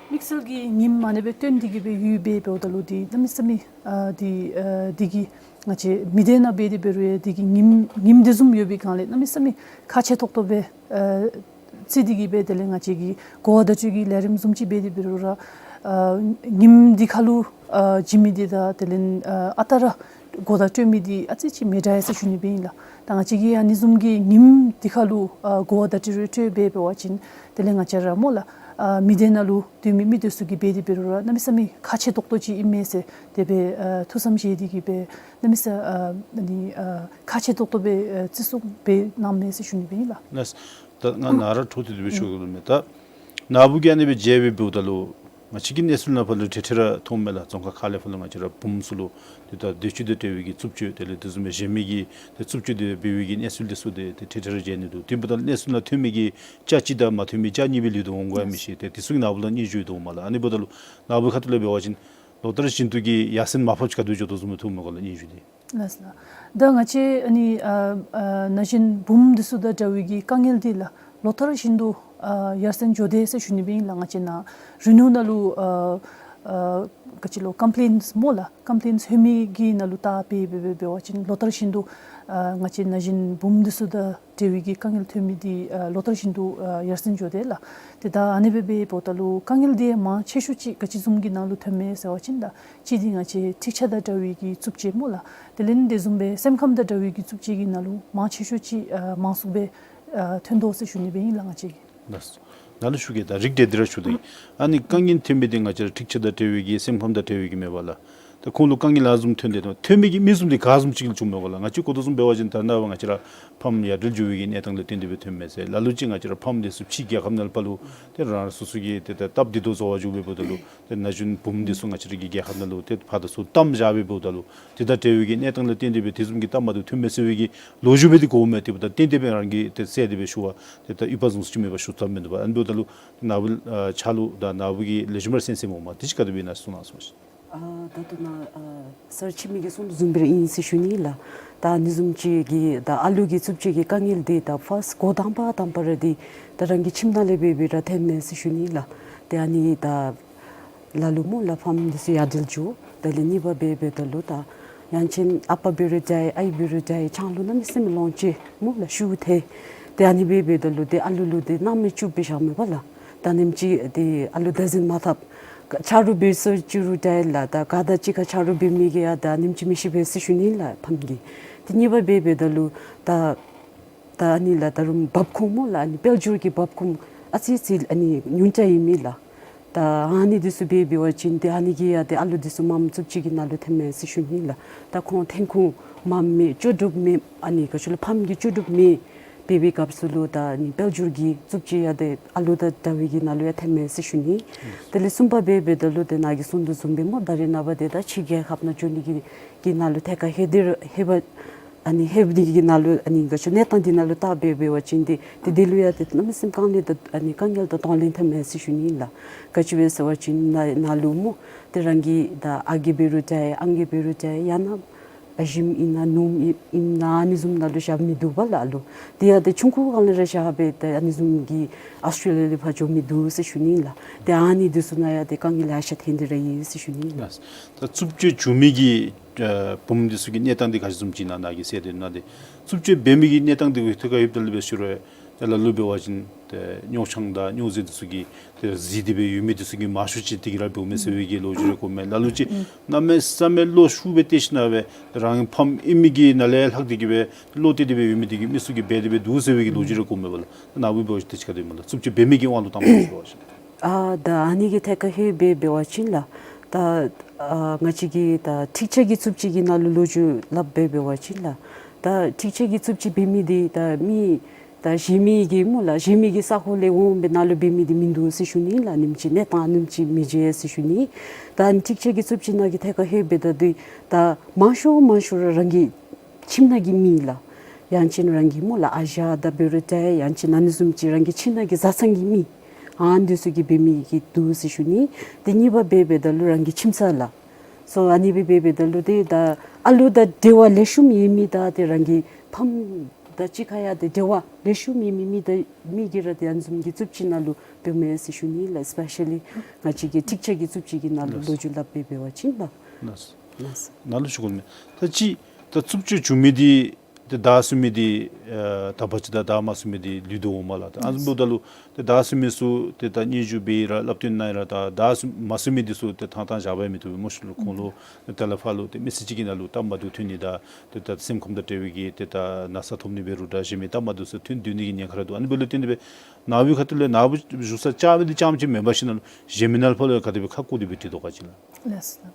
དམིགས་བསལ་གྱི་ཉིནམ་ཨ་ནི་སྦེ་བཏོན་ཏེ་གི་སྦེ་ཡོདཔ་སྦེ་འབདཝ་ད་ལུ་འདི་གནམ་མེད་ས་མེད་ཨ་འདི་ཨ་འདི་གིས་ང་བཅས་མི་སྡེ་ནང་འབད་དེ་འབད་རུང་ཡང་འདི་གིས་ཉིནམ་ཉིནམ་དེ་བཟུམ་ཡོད་པའི་སྒང་ལས་གནམ་མེད་ས་མེད་ཁག་ཆེ་ཏོག་ཏོ་སྦེ་ཨ་བརྩི་སྟེ་གི་སྦེ་དེ་ལས་ང་བཅས་ཀྱིས་གོ་བརྡ་སྤྲོད་ཀྱི་ལས་རིམ་བཟུམ་ཅིག་འབད་དེ་འབད་རུང་ར་ཨ་ཉིནམ་འདི་ཁ་ལུ་ཨ་བྱིན་མི་འདི་དང་དེ་ལས་ཨ་ཨ་རྟག་ར་གོ་བརྡ་སྤྲོད་མི་འདི་ཨ་ཙི་ཅིག་མི་འདྲ་ཡི་ཟེར་ཞུ་ནི་སྦེ་ཨིན་ལགས། ད་ང་བཅས་ཀྱིས་ཨ་ནི་བཟུམ་གྱི་ཉིནམ་འདི་ཁ་ལུ་ཨ་གོ་བརྡ་སྤྲོད་རུང་སྤྲོད་འབད་འབད་བ་ཅིན་དེ་ལས་ང་བཅས་ར་སྨོ་ལགས་ཨ་མི་སྡེ་ནང་ལུ་སྡོད་མི་མི་སྡེ་ཚུ་གིས་འབད་དེ་འབད་རུང་ར་གནམ་མེད་ས་མེད་ཁག་ཆེ་ཏོག་ཏོ་ཅིག་ཨིན་མས་ཟེར་དེ་སྦེ་ཨ་ཐུགས་བསམ་བཞེས་ཏེ་གི་སྦེ་གནམ་མེད་ས་ཨ་ཨ་ནི་ཨ་ཁག་ཆེ་ཏོག་ཏོ་སྦེ་ཨ་བརྩི་སྲུང་འབད་གནངམ་མས་ཟེར་ཞུ་ནི་སྦེ་ཨིན་ལགས། ལགས། ད་ང་ནཱ་ར་འཕྲོ་མཐུད་དེ་སྦེ་ཞུ་དགོ་མནོཝ་མས། ད་ནཱ་བུ་གིས་ཨ་ནི་སྦེ་མཇལ་སྦེ་འབདཝ་ད་ལུ་ང་བཅས་ཀྱི་གནས་ཚུལ་ནང་ཕར་ལུ་ཏེ་ཏེ་ར་མཐོངམ་མས་ལགས། རྫོང་ཁག་ཁག་ལས་ཕར་ལུ་ང་བཅས་ར་བུམོ་ཚུ་ལུ་ཏེ་ད་འདོད་སྤྱོད་དང་འབྲེལ་བའི་གི་རྩུབ་སྤྱོད་དེ་ལས་དེ་བཟུམ་སྦེ་གཞན་མི་གིས་ཏེ་རྩུབ་སྤྱོད་དེ་འབད་བའི་གི་གནས་ཚུལ་འདི་ཚུ་ཏེ་ཏེ་ཏེ་ར་མཇལ་ནི་འདུག། དེ་འབདཝ་ད་གནས་ཚུལ་ནང་ཐོན་མི་གི་ཅ་གཅིག་དང་མ་ཐོན་མི་ཅ་གཉིས་སྦེ་ལུས་ཏེ་འོང་དགོ་ཡང་མི་ཤེས། ཏེ་དེ་ཚུ་གི་ནང་ཕར་ལུ་སྙན་ཞུ་ཡོད་དོ་མས་ལགས། ཨ་ནི་འབདཝ་ད་ལུ་ནཱ་བུ་ཁ་ཐུག་ལས་འབད་བ་ཅིན་ ལོ་ལྟར་བཞིན་དུ་གི་ཡར་སེང་མར་ཕབ་ཅིག་ག་དེ་སྦེ་འགྱོ་དོ་བཟུམ་ཐོནམ་མས་ག་ལགས་སྙན་ཞུ་འདི། ལགས་སོ་ལགས། ད་ང་བཅས་ཨ་ནི་ཨ་ཨ་ན་གཞོན་བུམོ་འདི་ཚུ་དང་འདྲ་བའི་གི་དཀའ་ངལ་འདི་ལགས་ལོ་ལྟར་བཞིན་དུ་ཨ་ཡར་སེང་འགྱོ་དེས་ཟེར་ཞུ་ནི་སྦེ་ཨིན་ལགས། ང་བཅས་ནཱ་རི་ནུ་ནང་ལུ་ཨ་ཨ་ག་ཅི་ལོ་ཀམ་པི་ལེནསི་སྨོ་ལགས། ཀམ་པི་ལེནསི་ལྷོད་མི་གི་ནང་ལུ་བལྟ་སྦེ་འབད་འབད་འབད་བ་ཅིན་ལོ་ལྟར་བཞིན་དུ་ཨ་ང་བཅས་ན་གཞོན་བུམོ་འདི་ཚུ་དང་འབྲེལ་བའི་གི་དཀའ་ངལ་ཐོན་མི་འདི་ཨ་ལོ་ལྟར་བཞིན་དུ་ཨ་ཡར་སེང་འགྱོ་དེས་ལགས། ཏེ་ད་ཨ་ནི་སྦེ་འབདཝ་ད་ལུ་དཀའ་ངལ་འདི་མང་ཆེ་ཤོས་ཅིག་ག་ཅི་བཟུམ་གྱི་ནང་ལུ་ཐོནམ་མས་ཟེར་བ་ཅིན་ད་གཅིག་འདི་ང་བཅས་འཁྲིག་ཆ་དང་འདྲ་བའི་གི་རྩུབ་སྤྱོད་སྨོ་ལགས། དེ་ལས་དེ་བཟུམ་སྦེ་སེམས་ཁམས་དང་འདྲ་བའི་གི་རྩུབ་སྤྱོད་ཀྱི་ནང་ལུ་མང་ཆེ་ཤོས་ཅིག་ཨ་མང་སུ་སྦེ་ཨ་ཐོན་དོ་ཟེར་ཞུ་ནི་སྦེ་ཨིན་ལགས་ང་བཅས་ཀྱིས། ལགས། ནཱ་ལུ་ཞུ་གེ། ད་རིགས་འགྲེ་འདི་ར་ཞུ་དེ། ཨ་ནི་དཀའ་ངལ་ཐོན་མི་འདི་ང་བཅས་ར་འཁྲིག་ཆ་དང་འབྲེལ་བའི་གི་སེམས་ཁམས་དང་འབྲེལ་བའི་གི་མེན་པ་ལགས། ད་ཁོང་ལུ་དཀའ་ངལ་ཨ་བཟུམ་ཐོན་དེས་ད་ཐོན་མི་གི་མི་བཟུམ་འདི་ག་བཟུམ་ཅིག་ལུ་བྱུངམ་མས་ག་ལགས། ང་བཅས་གོ་དོ་བཟུམ་འབད་བ་ཅིན་ད་ནཱ་བ་ང་བཅས་ར་ཕམ་ཡ་བྲལ་འགྱོ་བའི་གི་གནས་སྟངས་ལུ་བརྟེན་ཏེ་སྦེ་ཐོནམ་མས་ཟེར། ལ་ལུ་ཅིག་ང་བཅས་ར་ཕམ་འདི་ཚུ་ཕྱི་རྒྱལ་ཁབ་ནང་ལུ་ཕར་ལུ་ཏེ་རང་སོ་སོ་གི་ཏེ་ད་སྟབས་བདེ་ཏོག་ཏོ་བཟོ་བར་འགྱོ་སྦེ་འབདཝ་ད་ལུ་ཏེ་ན་གཞོན་བུམོ་འདི་ཚུ་ང་བཅས་ར་གི་རྒྱལ་ཁབ་ནང་ལུ་ཏེ་ཕར་དང་ཚུར་བཏངམ་བཞག་སྦེ་འབདཝ་ད་ལུ་ཏེ་ད་འབྲེལ་བའི་གི་གནས་སྟངས་ལུ་བརྟེན་ཏེ་སྦེ་དེ་བཟུམ་གྱི་སྟབས་མ་བདེཝ་ཐོནམ་མས་ཟེར་བའི་གི་ལོ་རྒྱུས་སྦེ་འདི་གོཝ་མས། ཏེ་འབདཝ་ད་ཏན་ཏན་སྦེ་རང་གིས་ཏེ་གསལ་ཏེ་སྦེ་ཞུ་བ་ཏེ་ད་ཡུལ་པ་བཟུམ་ཅིག་མེད་པར་ཞུ་ཚར་མི་འདུག་པ། ཨ་ནི་འབདཝ་ད་ལུ་ནཱ་བུ་ཨ་ཕྱག་ལུ་ད་ནཱ་བུ་གི་ལེགས་ཤོམ་སྦེ་གསན་གསནམ་འོང་མས། དེ་ཅིག་ག་དེ་སྦེ་ཨིན་ན་གསུང་གནང་ཟེར་ཞུ་ནི། ཨ་ད་ལྟོ་ནཱ་ཨ་སར་འཆི་མེད་ཀྱིས་གསུང་དོ་བཟུམ་སྦེ་ར་ཨིན་ཟེར་ཞུ་ནི་ལགས། ད་ཨ་ནི་བཟུམ་ཅིག་གི་ད་ཨ་ལུ་གི་རྩུབ་སྤྱོད་ཀྱི་དཀའ་ངལ་འདི་ད་ཕརསཊ་འགོ་དང་པ་དང་པ་ར་འདི་ད་རང་གི་ཁྱིམ་ནང་ལས་འབད་འབད་ར་ཐོནམ་མས་ཟེར་ཞུ་ནི་ལགས། ཏེ་ཨ་ནི་ད་ལ་ལུ་སྨོ་ལགས་ཕམ་འདི་ཚུ་ཡ་བྲལ་འགྱོ། དེ་ལས་གཉིས་པ་འབད་འབདཝ་ད་ལུ་ད་ཡང་ཅིན་ཨ་པ་འབད་རུང་འདྲ་ཨའི་འབད་རུང་འདྲ་ཆང་ལུ་གནམ་མེད་ས་མེད་ལོངས་སྤྱོད་སྨོ་ལགས་ཤུགས་ཐལ། ཏེ་ཨ་ནི་འབད་འབདཝ་ད་ལུ་ཏེ་ཨ་ལུ་ལུ་ཏེ་སྣང་མེད་བཅུག་སྦེ་བཞགཔ་མས་པ་ལགས། ད་ཨ་ནེམ་ཅིག་ཏེ་ཨ་ལུ་བདག་འཛིན་མ་འཐབ། ཆ་རོགས་འབད་སོང་ཅི་རུང་འདྲ་ལགས། ད་ག་དང་གཅིག་ཁར་ཆ་རོགས་འབད་མི་གིས་ཡང་ད་ཨ་ནེམ་ཅིག་མི་ཤེས་པས་ཟེར་ཞུ་ནི་ལགས་ཕམ་གྱིས། ཏེ་གཉིས་པ་འབད་འབདཝ་ད་ལུ་ད་ད་ཨ་ནི་ལགས་ད་རུང་འབབ་ཁུངས་སྨོ་ལགས། ཨ་ནི་དཔལ་འབྱོར་གྱི་འབབ་ཁུངས་ཨ་ཙི་ཙི་ཨ་ནི་ཉུང་དྲགས་ཨིན་མས་ལགས། ད་ཨ་ནི་འདི་ཚུ་འབད་འབད་བ་ཅིན་ཏེ་ཨ་ནི་གིས་ཡང་ཏེ་ཨ་ལུ་འདི་ཚུ་མངམ་རྩུབ་སྤྱོད་ཀྱི་ནང་ལུ་ཐོནམ་མས་ཟེར་ཞུ་ནི་ལགས། ད་ཁོང་འཐོན་ཁུངས་མངམ་མེད་ལྕོགས་གྲུབ་མེད་ཨ་ནི་ག་ཅི་ལོ་ཕམ་གྱི་ལྕོགས་གྲུབ་མེད་འབད་བའི་སྐབས་སུ་ལུ་ད་ཨ་ནི་དཔལ་འབྱོར་གྱི་རྩུབ་སྤྱོད་ཡང་ཏེ་ཨ་ལུ་དང་འདྲ་བའི་གི་ནང་ལུ་ཡང་ཐོནམ་མས་ཟེར་ཞུ་ནི། དེ་ལས་གསུམ་པ་འབད་འབདཝ་ད་ལུ་ཏེ་ནཱ་གིས་གསུང་དོ་བཟུམ་སྦེ་སྨོ་ད་རེས་ནངས་པ་ཏེ་ད་ཕྱི་རྒྱལ་ཁབ་ནང་འགྱོ་ནི་གི་གི་ནང་ལུ་ཐད་ཀར་ལྷོད་དེ་ར་ལྷོད་པ་ཨ་ནི་ལྷོད་པའི་གི་ནང་ལུ་ཨ་ནི་ག་ཅི་གནས་སྟངས་འདི་ནང་ལུ་བལྟ་འབད་འབད་བ་ཅིན་ཏེ་ཏེ་དེ་ལུ་ཡང་ཏེ་གནམ་མེད་ས་མེད་དཀའ་ངལ་དང་ཨ་ནི་དཀའ་ངལ་དང་གདོང་ལེན་འཐབ་མས་ཟེར་ཞུ་ནི་ལགས། ག་ཅི་སྦེ་ཟེར་བ་ཅིན་ནཱ་ནཱ་ལུ་སྨོ་ཏེ་རང་གི་ད་ཨ་རྒས་འབད་རུང་འདྲ་ཨང་རྒས་འབད་རུང་འདྲ་ཡང་ན་ཨ་ཞིམ་ཨིན་ན་ནུམོ་ཨིན་ན་ཨ་ནི་བཟུམ་ནང་ལུ་བཞག་མི་བཏུབ་པས་ལགས་ལོ། དེ་ཡང་ཏེ་ཆུང་ཀུ་སྒང་ལས་ར་བཞག་སྦེ་ཏེ་ཨ་ནི་བཟུམ་གྱི་ཨཱོས་ཊྲེ་ལི་ཡ་ལས་ཕར་འགྱོ་མི་བཏུབ་ཟེར་ཞུ་ནི་ལགས། ཏེ་ཨ་ནི་འདི་ཚུ་ནང་ཡང་ཏེ་དཀའ་ངལ་ལེ་ཤ་ཐོན་ཏེ་ར་ཡོད་ཟེར་ཞུ་ནི་ལགས། ད་རྩུབ་སྤྱོད་བྱུང་མི་གི་ཨ་བུམོ་འདི་ཚུ་གི་གནས་སྟངས་འདི་ག་ཅི་བཟུམ་ཅིག་ཨིན་ན་ནཱ་གིས་གསལ་ཏེ་ན་ཏེ་རྩུབ་སྤྱོད་འབད་མི་གི་གནས་སྟངས་འདི་གི་ཐད་ཁར་ལྷོདཔ་ད་ལུ་འབད་ཞུ་རུང་ཏེ་ལ་ལུ་འབད་བ་ཅིན་ཏེ་རྙོག་ཆང་དང་སྨྱོ་རྫས་འདི་ཚུ་གིས་ཏེ་གཟིར་ཏེ་སྦེ་ཡོད་མི་འདི་ཚུ་གིས་མང་ཤོས་ཅིག་འདི་གིས་ར་འབདཝ་མས་ཟེར་བའི་གི་ལོ་རྒྱུས་རེ་གོཝ་མས། ལ་ལུ་ཅིག་གནམ་མེད་ས་མེད་བློ་ཤུགས་སྦེ་གཏད་ཞིན་ན་སྦེ་རང་ཕམ་ཨིན་མི་གི་ནང་ལས་ལྷག་སྟེ་གི་སྦེ་བློ་གཏད་དེ་སྦེ་ཡོད་མི་འདི་གིས་མི་ཚུ་གིས་འབད་དེ་སྦེ་འདུག་ཟེར་བའི་གི་ལོ་རྒྱུས་རེ་གོཝ་མས་པ་ལགས། ནཱ་བུ་འབད་བ་ཅིན་ཏེ་ཅིག་ག་དེ་སྨོ་ལགས་རྩུབ་སྤྱོད་འབད་མི་གི་དབང་དུ་བཏང་སྟེ་ཞུ་བ་ཅིན། ཨ་ད་ཨ་ནི་གི་ཐད་ཁར་ལྷོད་འབད་འབད་བ་ཅིན་ལགས། ད་ཨ་ང་བཅས་ཀྱིས་ད་འཁྲིག་ཆ་གི་རྩུབ་སྤྱོད་ཀྱི་ནང་ལུ་ལོ་རྒྱུས་སླབ་འབད་འབད་བ་ཅིན་ལགས། ད་འཁྲིག་ཆ་གི་རྩུབ་སྤྱོད་འབད་མི་འདི་ད་མི་ད་གཞན་མི་གི་སྨོ་ལགས་གཞན་མི་གི་ས་ཁོངས་ལས་འོང་སྦེ་ནཱ་ལུ་འབད་མི་འདི་མིན་འདུག་ཟེར་ཞུ་ནི་ལགས། ཨ་ནེམ་ཅིག་གནས་སྟངས་ཨ་ནེམ་ཅིག་མི་མཇལ་ཟེར་ཞུ་ནི། ད་འཁྲིག་ཆ་གི་རྩུབ་སྤྱོད་ནང་གི་ཐད་ཁར་ལྷོད་འབདཝ་ད་འདི་ད་མང་ཤོས་མང་ཤོས་ར་རང་གི་ཁྱིམ་ནང་གི་མི་ལགས། ཡང་ཅིན་རང་གི་སྨོ་ལགས་ཨ་ཞང་དང་འབད་རུང་འདྲ་ཡང་ཅིན་ཨ་ནི་བཟུམ་ཅིག་རང་གི་ཁྱིམ་ནང་གི་བཟའ་ཚང་གི་མི་ཨ་ནི་འདི་ཚུ་གིས་འབད་མི་གི་འདུག་ཟེར་ཞུ་ནི། ཏེ་གཉིས་པ་འབད་འབདཝ་ད་ལུ་རང་གི་ཁྱིམ་ཚང་ལགས། སོ་ཨ་ནི་སྦེ་འབད་འབདཝ་ད་ལུ་ཏེ་ད་ཨ་ལུ་དང་འབྲེལ་བ་ལེགས་ཤོམ་ཡོད་མི་དང་ཏེ་རང་གི་ཕམ་དང་གཅིག་ཁར་ཡང་ཏེ་འབྲེལ་བ་ལེགས་ཤོམ་ཡོད་མི་མི་དང་མི་གིས་ར་ཏེ་ཨ་ནི་བཟུམ་གྱི་རྩུབ་སྤྱོད་ནང་ལུ་འབདཝ་མས་ཟེར་ཞུ་ནི་ལགས། ཨེསི་པེ་ཤ་ལི་ང་བཅས་ཀྱི་འཁྲིག་ཆ་གི་རྩུབ་སྤྱོད་ཀྱི་ནང་ལུ་ལོ་རྒྱུས་སླབ་འབད་འབད་བ་ཅིན་ལགས། ལགས། ལགས། ནཱ་ལུ་ཞུ་དགོ་མི་ད་ཅི་ད་རྩུབ་སྤྱོད་བྱུང་མི་འདི་ཏེ་བདའ་ཟུན་མི་འདི་ཨ་དག་པ་ཅིག་དང་བདའ་མ་ཟུན་མི་འདི་ལུས་འདུག་འོང་མས་ལགས། ད་ཨ་ནི་འབདཝ་ད་ལུ་ཏེ་བདའ་ཟུན་མི་ཚུ་ཏེ་ད་སྙན་ཞུ་འབད་ཡི་ར་སླབ་སྟོན་གནང་ཡི་ར་ད་བདའ་ཟུན་མ་ཟུན་མི་འདི་ཚུ་ཏེ་ཐང་ཐང་བཞག་པའི་མི་བཏུབ་པས་སྨོ་ཤིག་ལོ། ཁོང་ལུ་ཏེ་ད་ལས་ཕར་ལུ་ཏེ་མི་ཚེ་གཅིག་གི་ནང་ལུ་སྟབས་མ་བདེཝ་ཐོན་ནི་དང་ཏེ་ད་སེམས་ཁམས་དང་འབྲེལ་བའི་གི་ཏེ་ད་ན་ཚ་ཐོབ་ནི་འབད་རུང་འདྲ་གཞན་མི་སྟབས་མ་བདེཝ་ཚུ་ཐོན་སྡོད་ནི་གི་ཉེན་ཁ་ར་འདུག། ཨ་ནི་འབདཝ་ལས་བརྟེན་ཏེ་སྦེ་ནཱ་བུའི་ཁ་ཐུག་ལས་ནཱ་བུ་བཞུགས་ས་རྐྱབ་མི་འདི་རྐྱངམ་ཅིག་མེན་པར་ཞིན་ན་ལུ་གཞན་མི་ནང་ལུ་ཕར་ལུ་ཡང་ག་དེ་སྦེ་ཁ་བསྐོར་ཏེ་སྦེ་འདྲིས་དོ་ག་ཅི་ལགས། ལགས་སོ།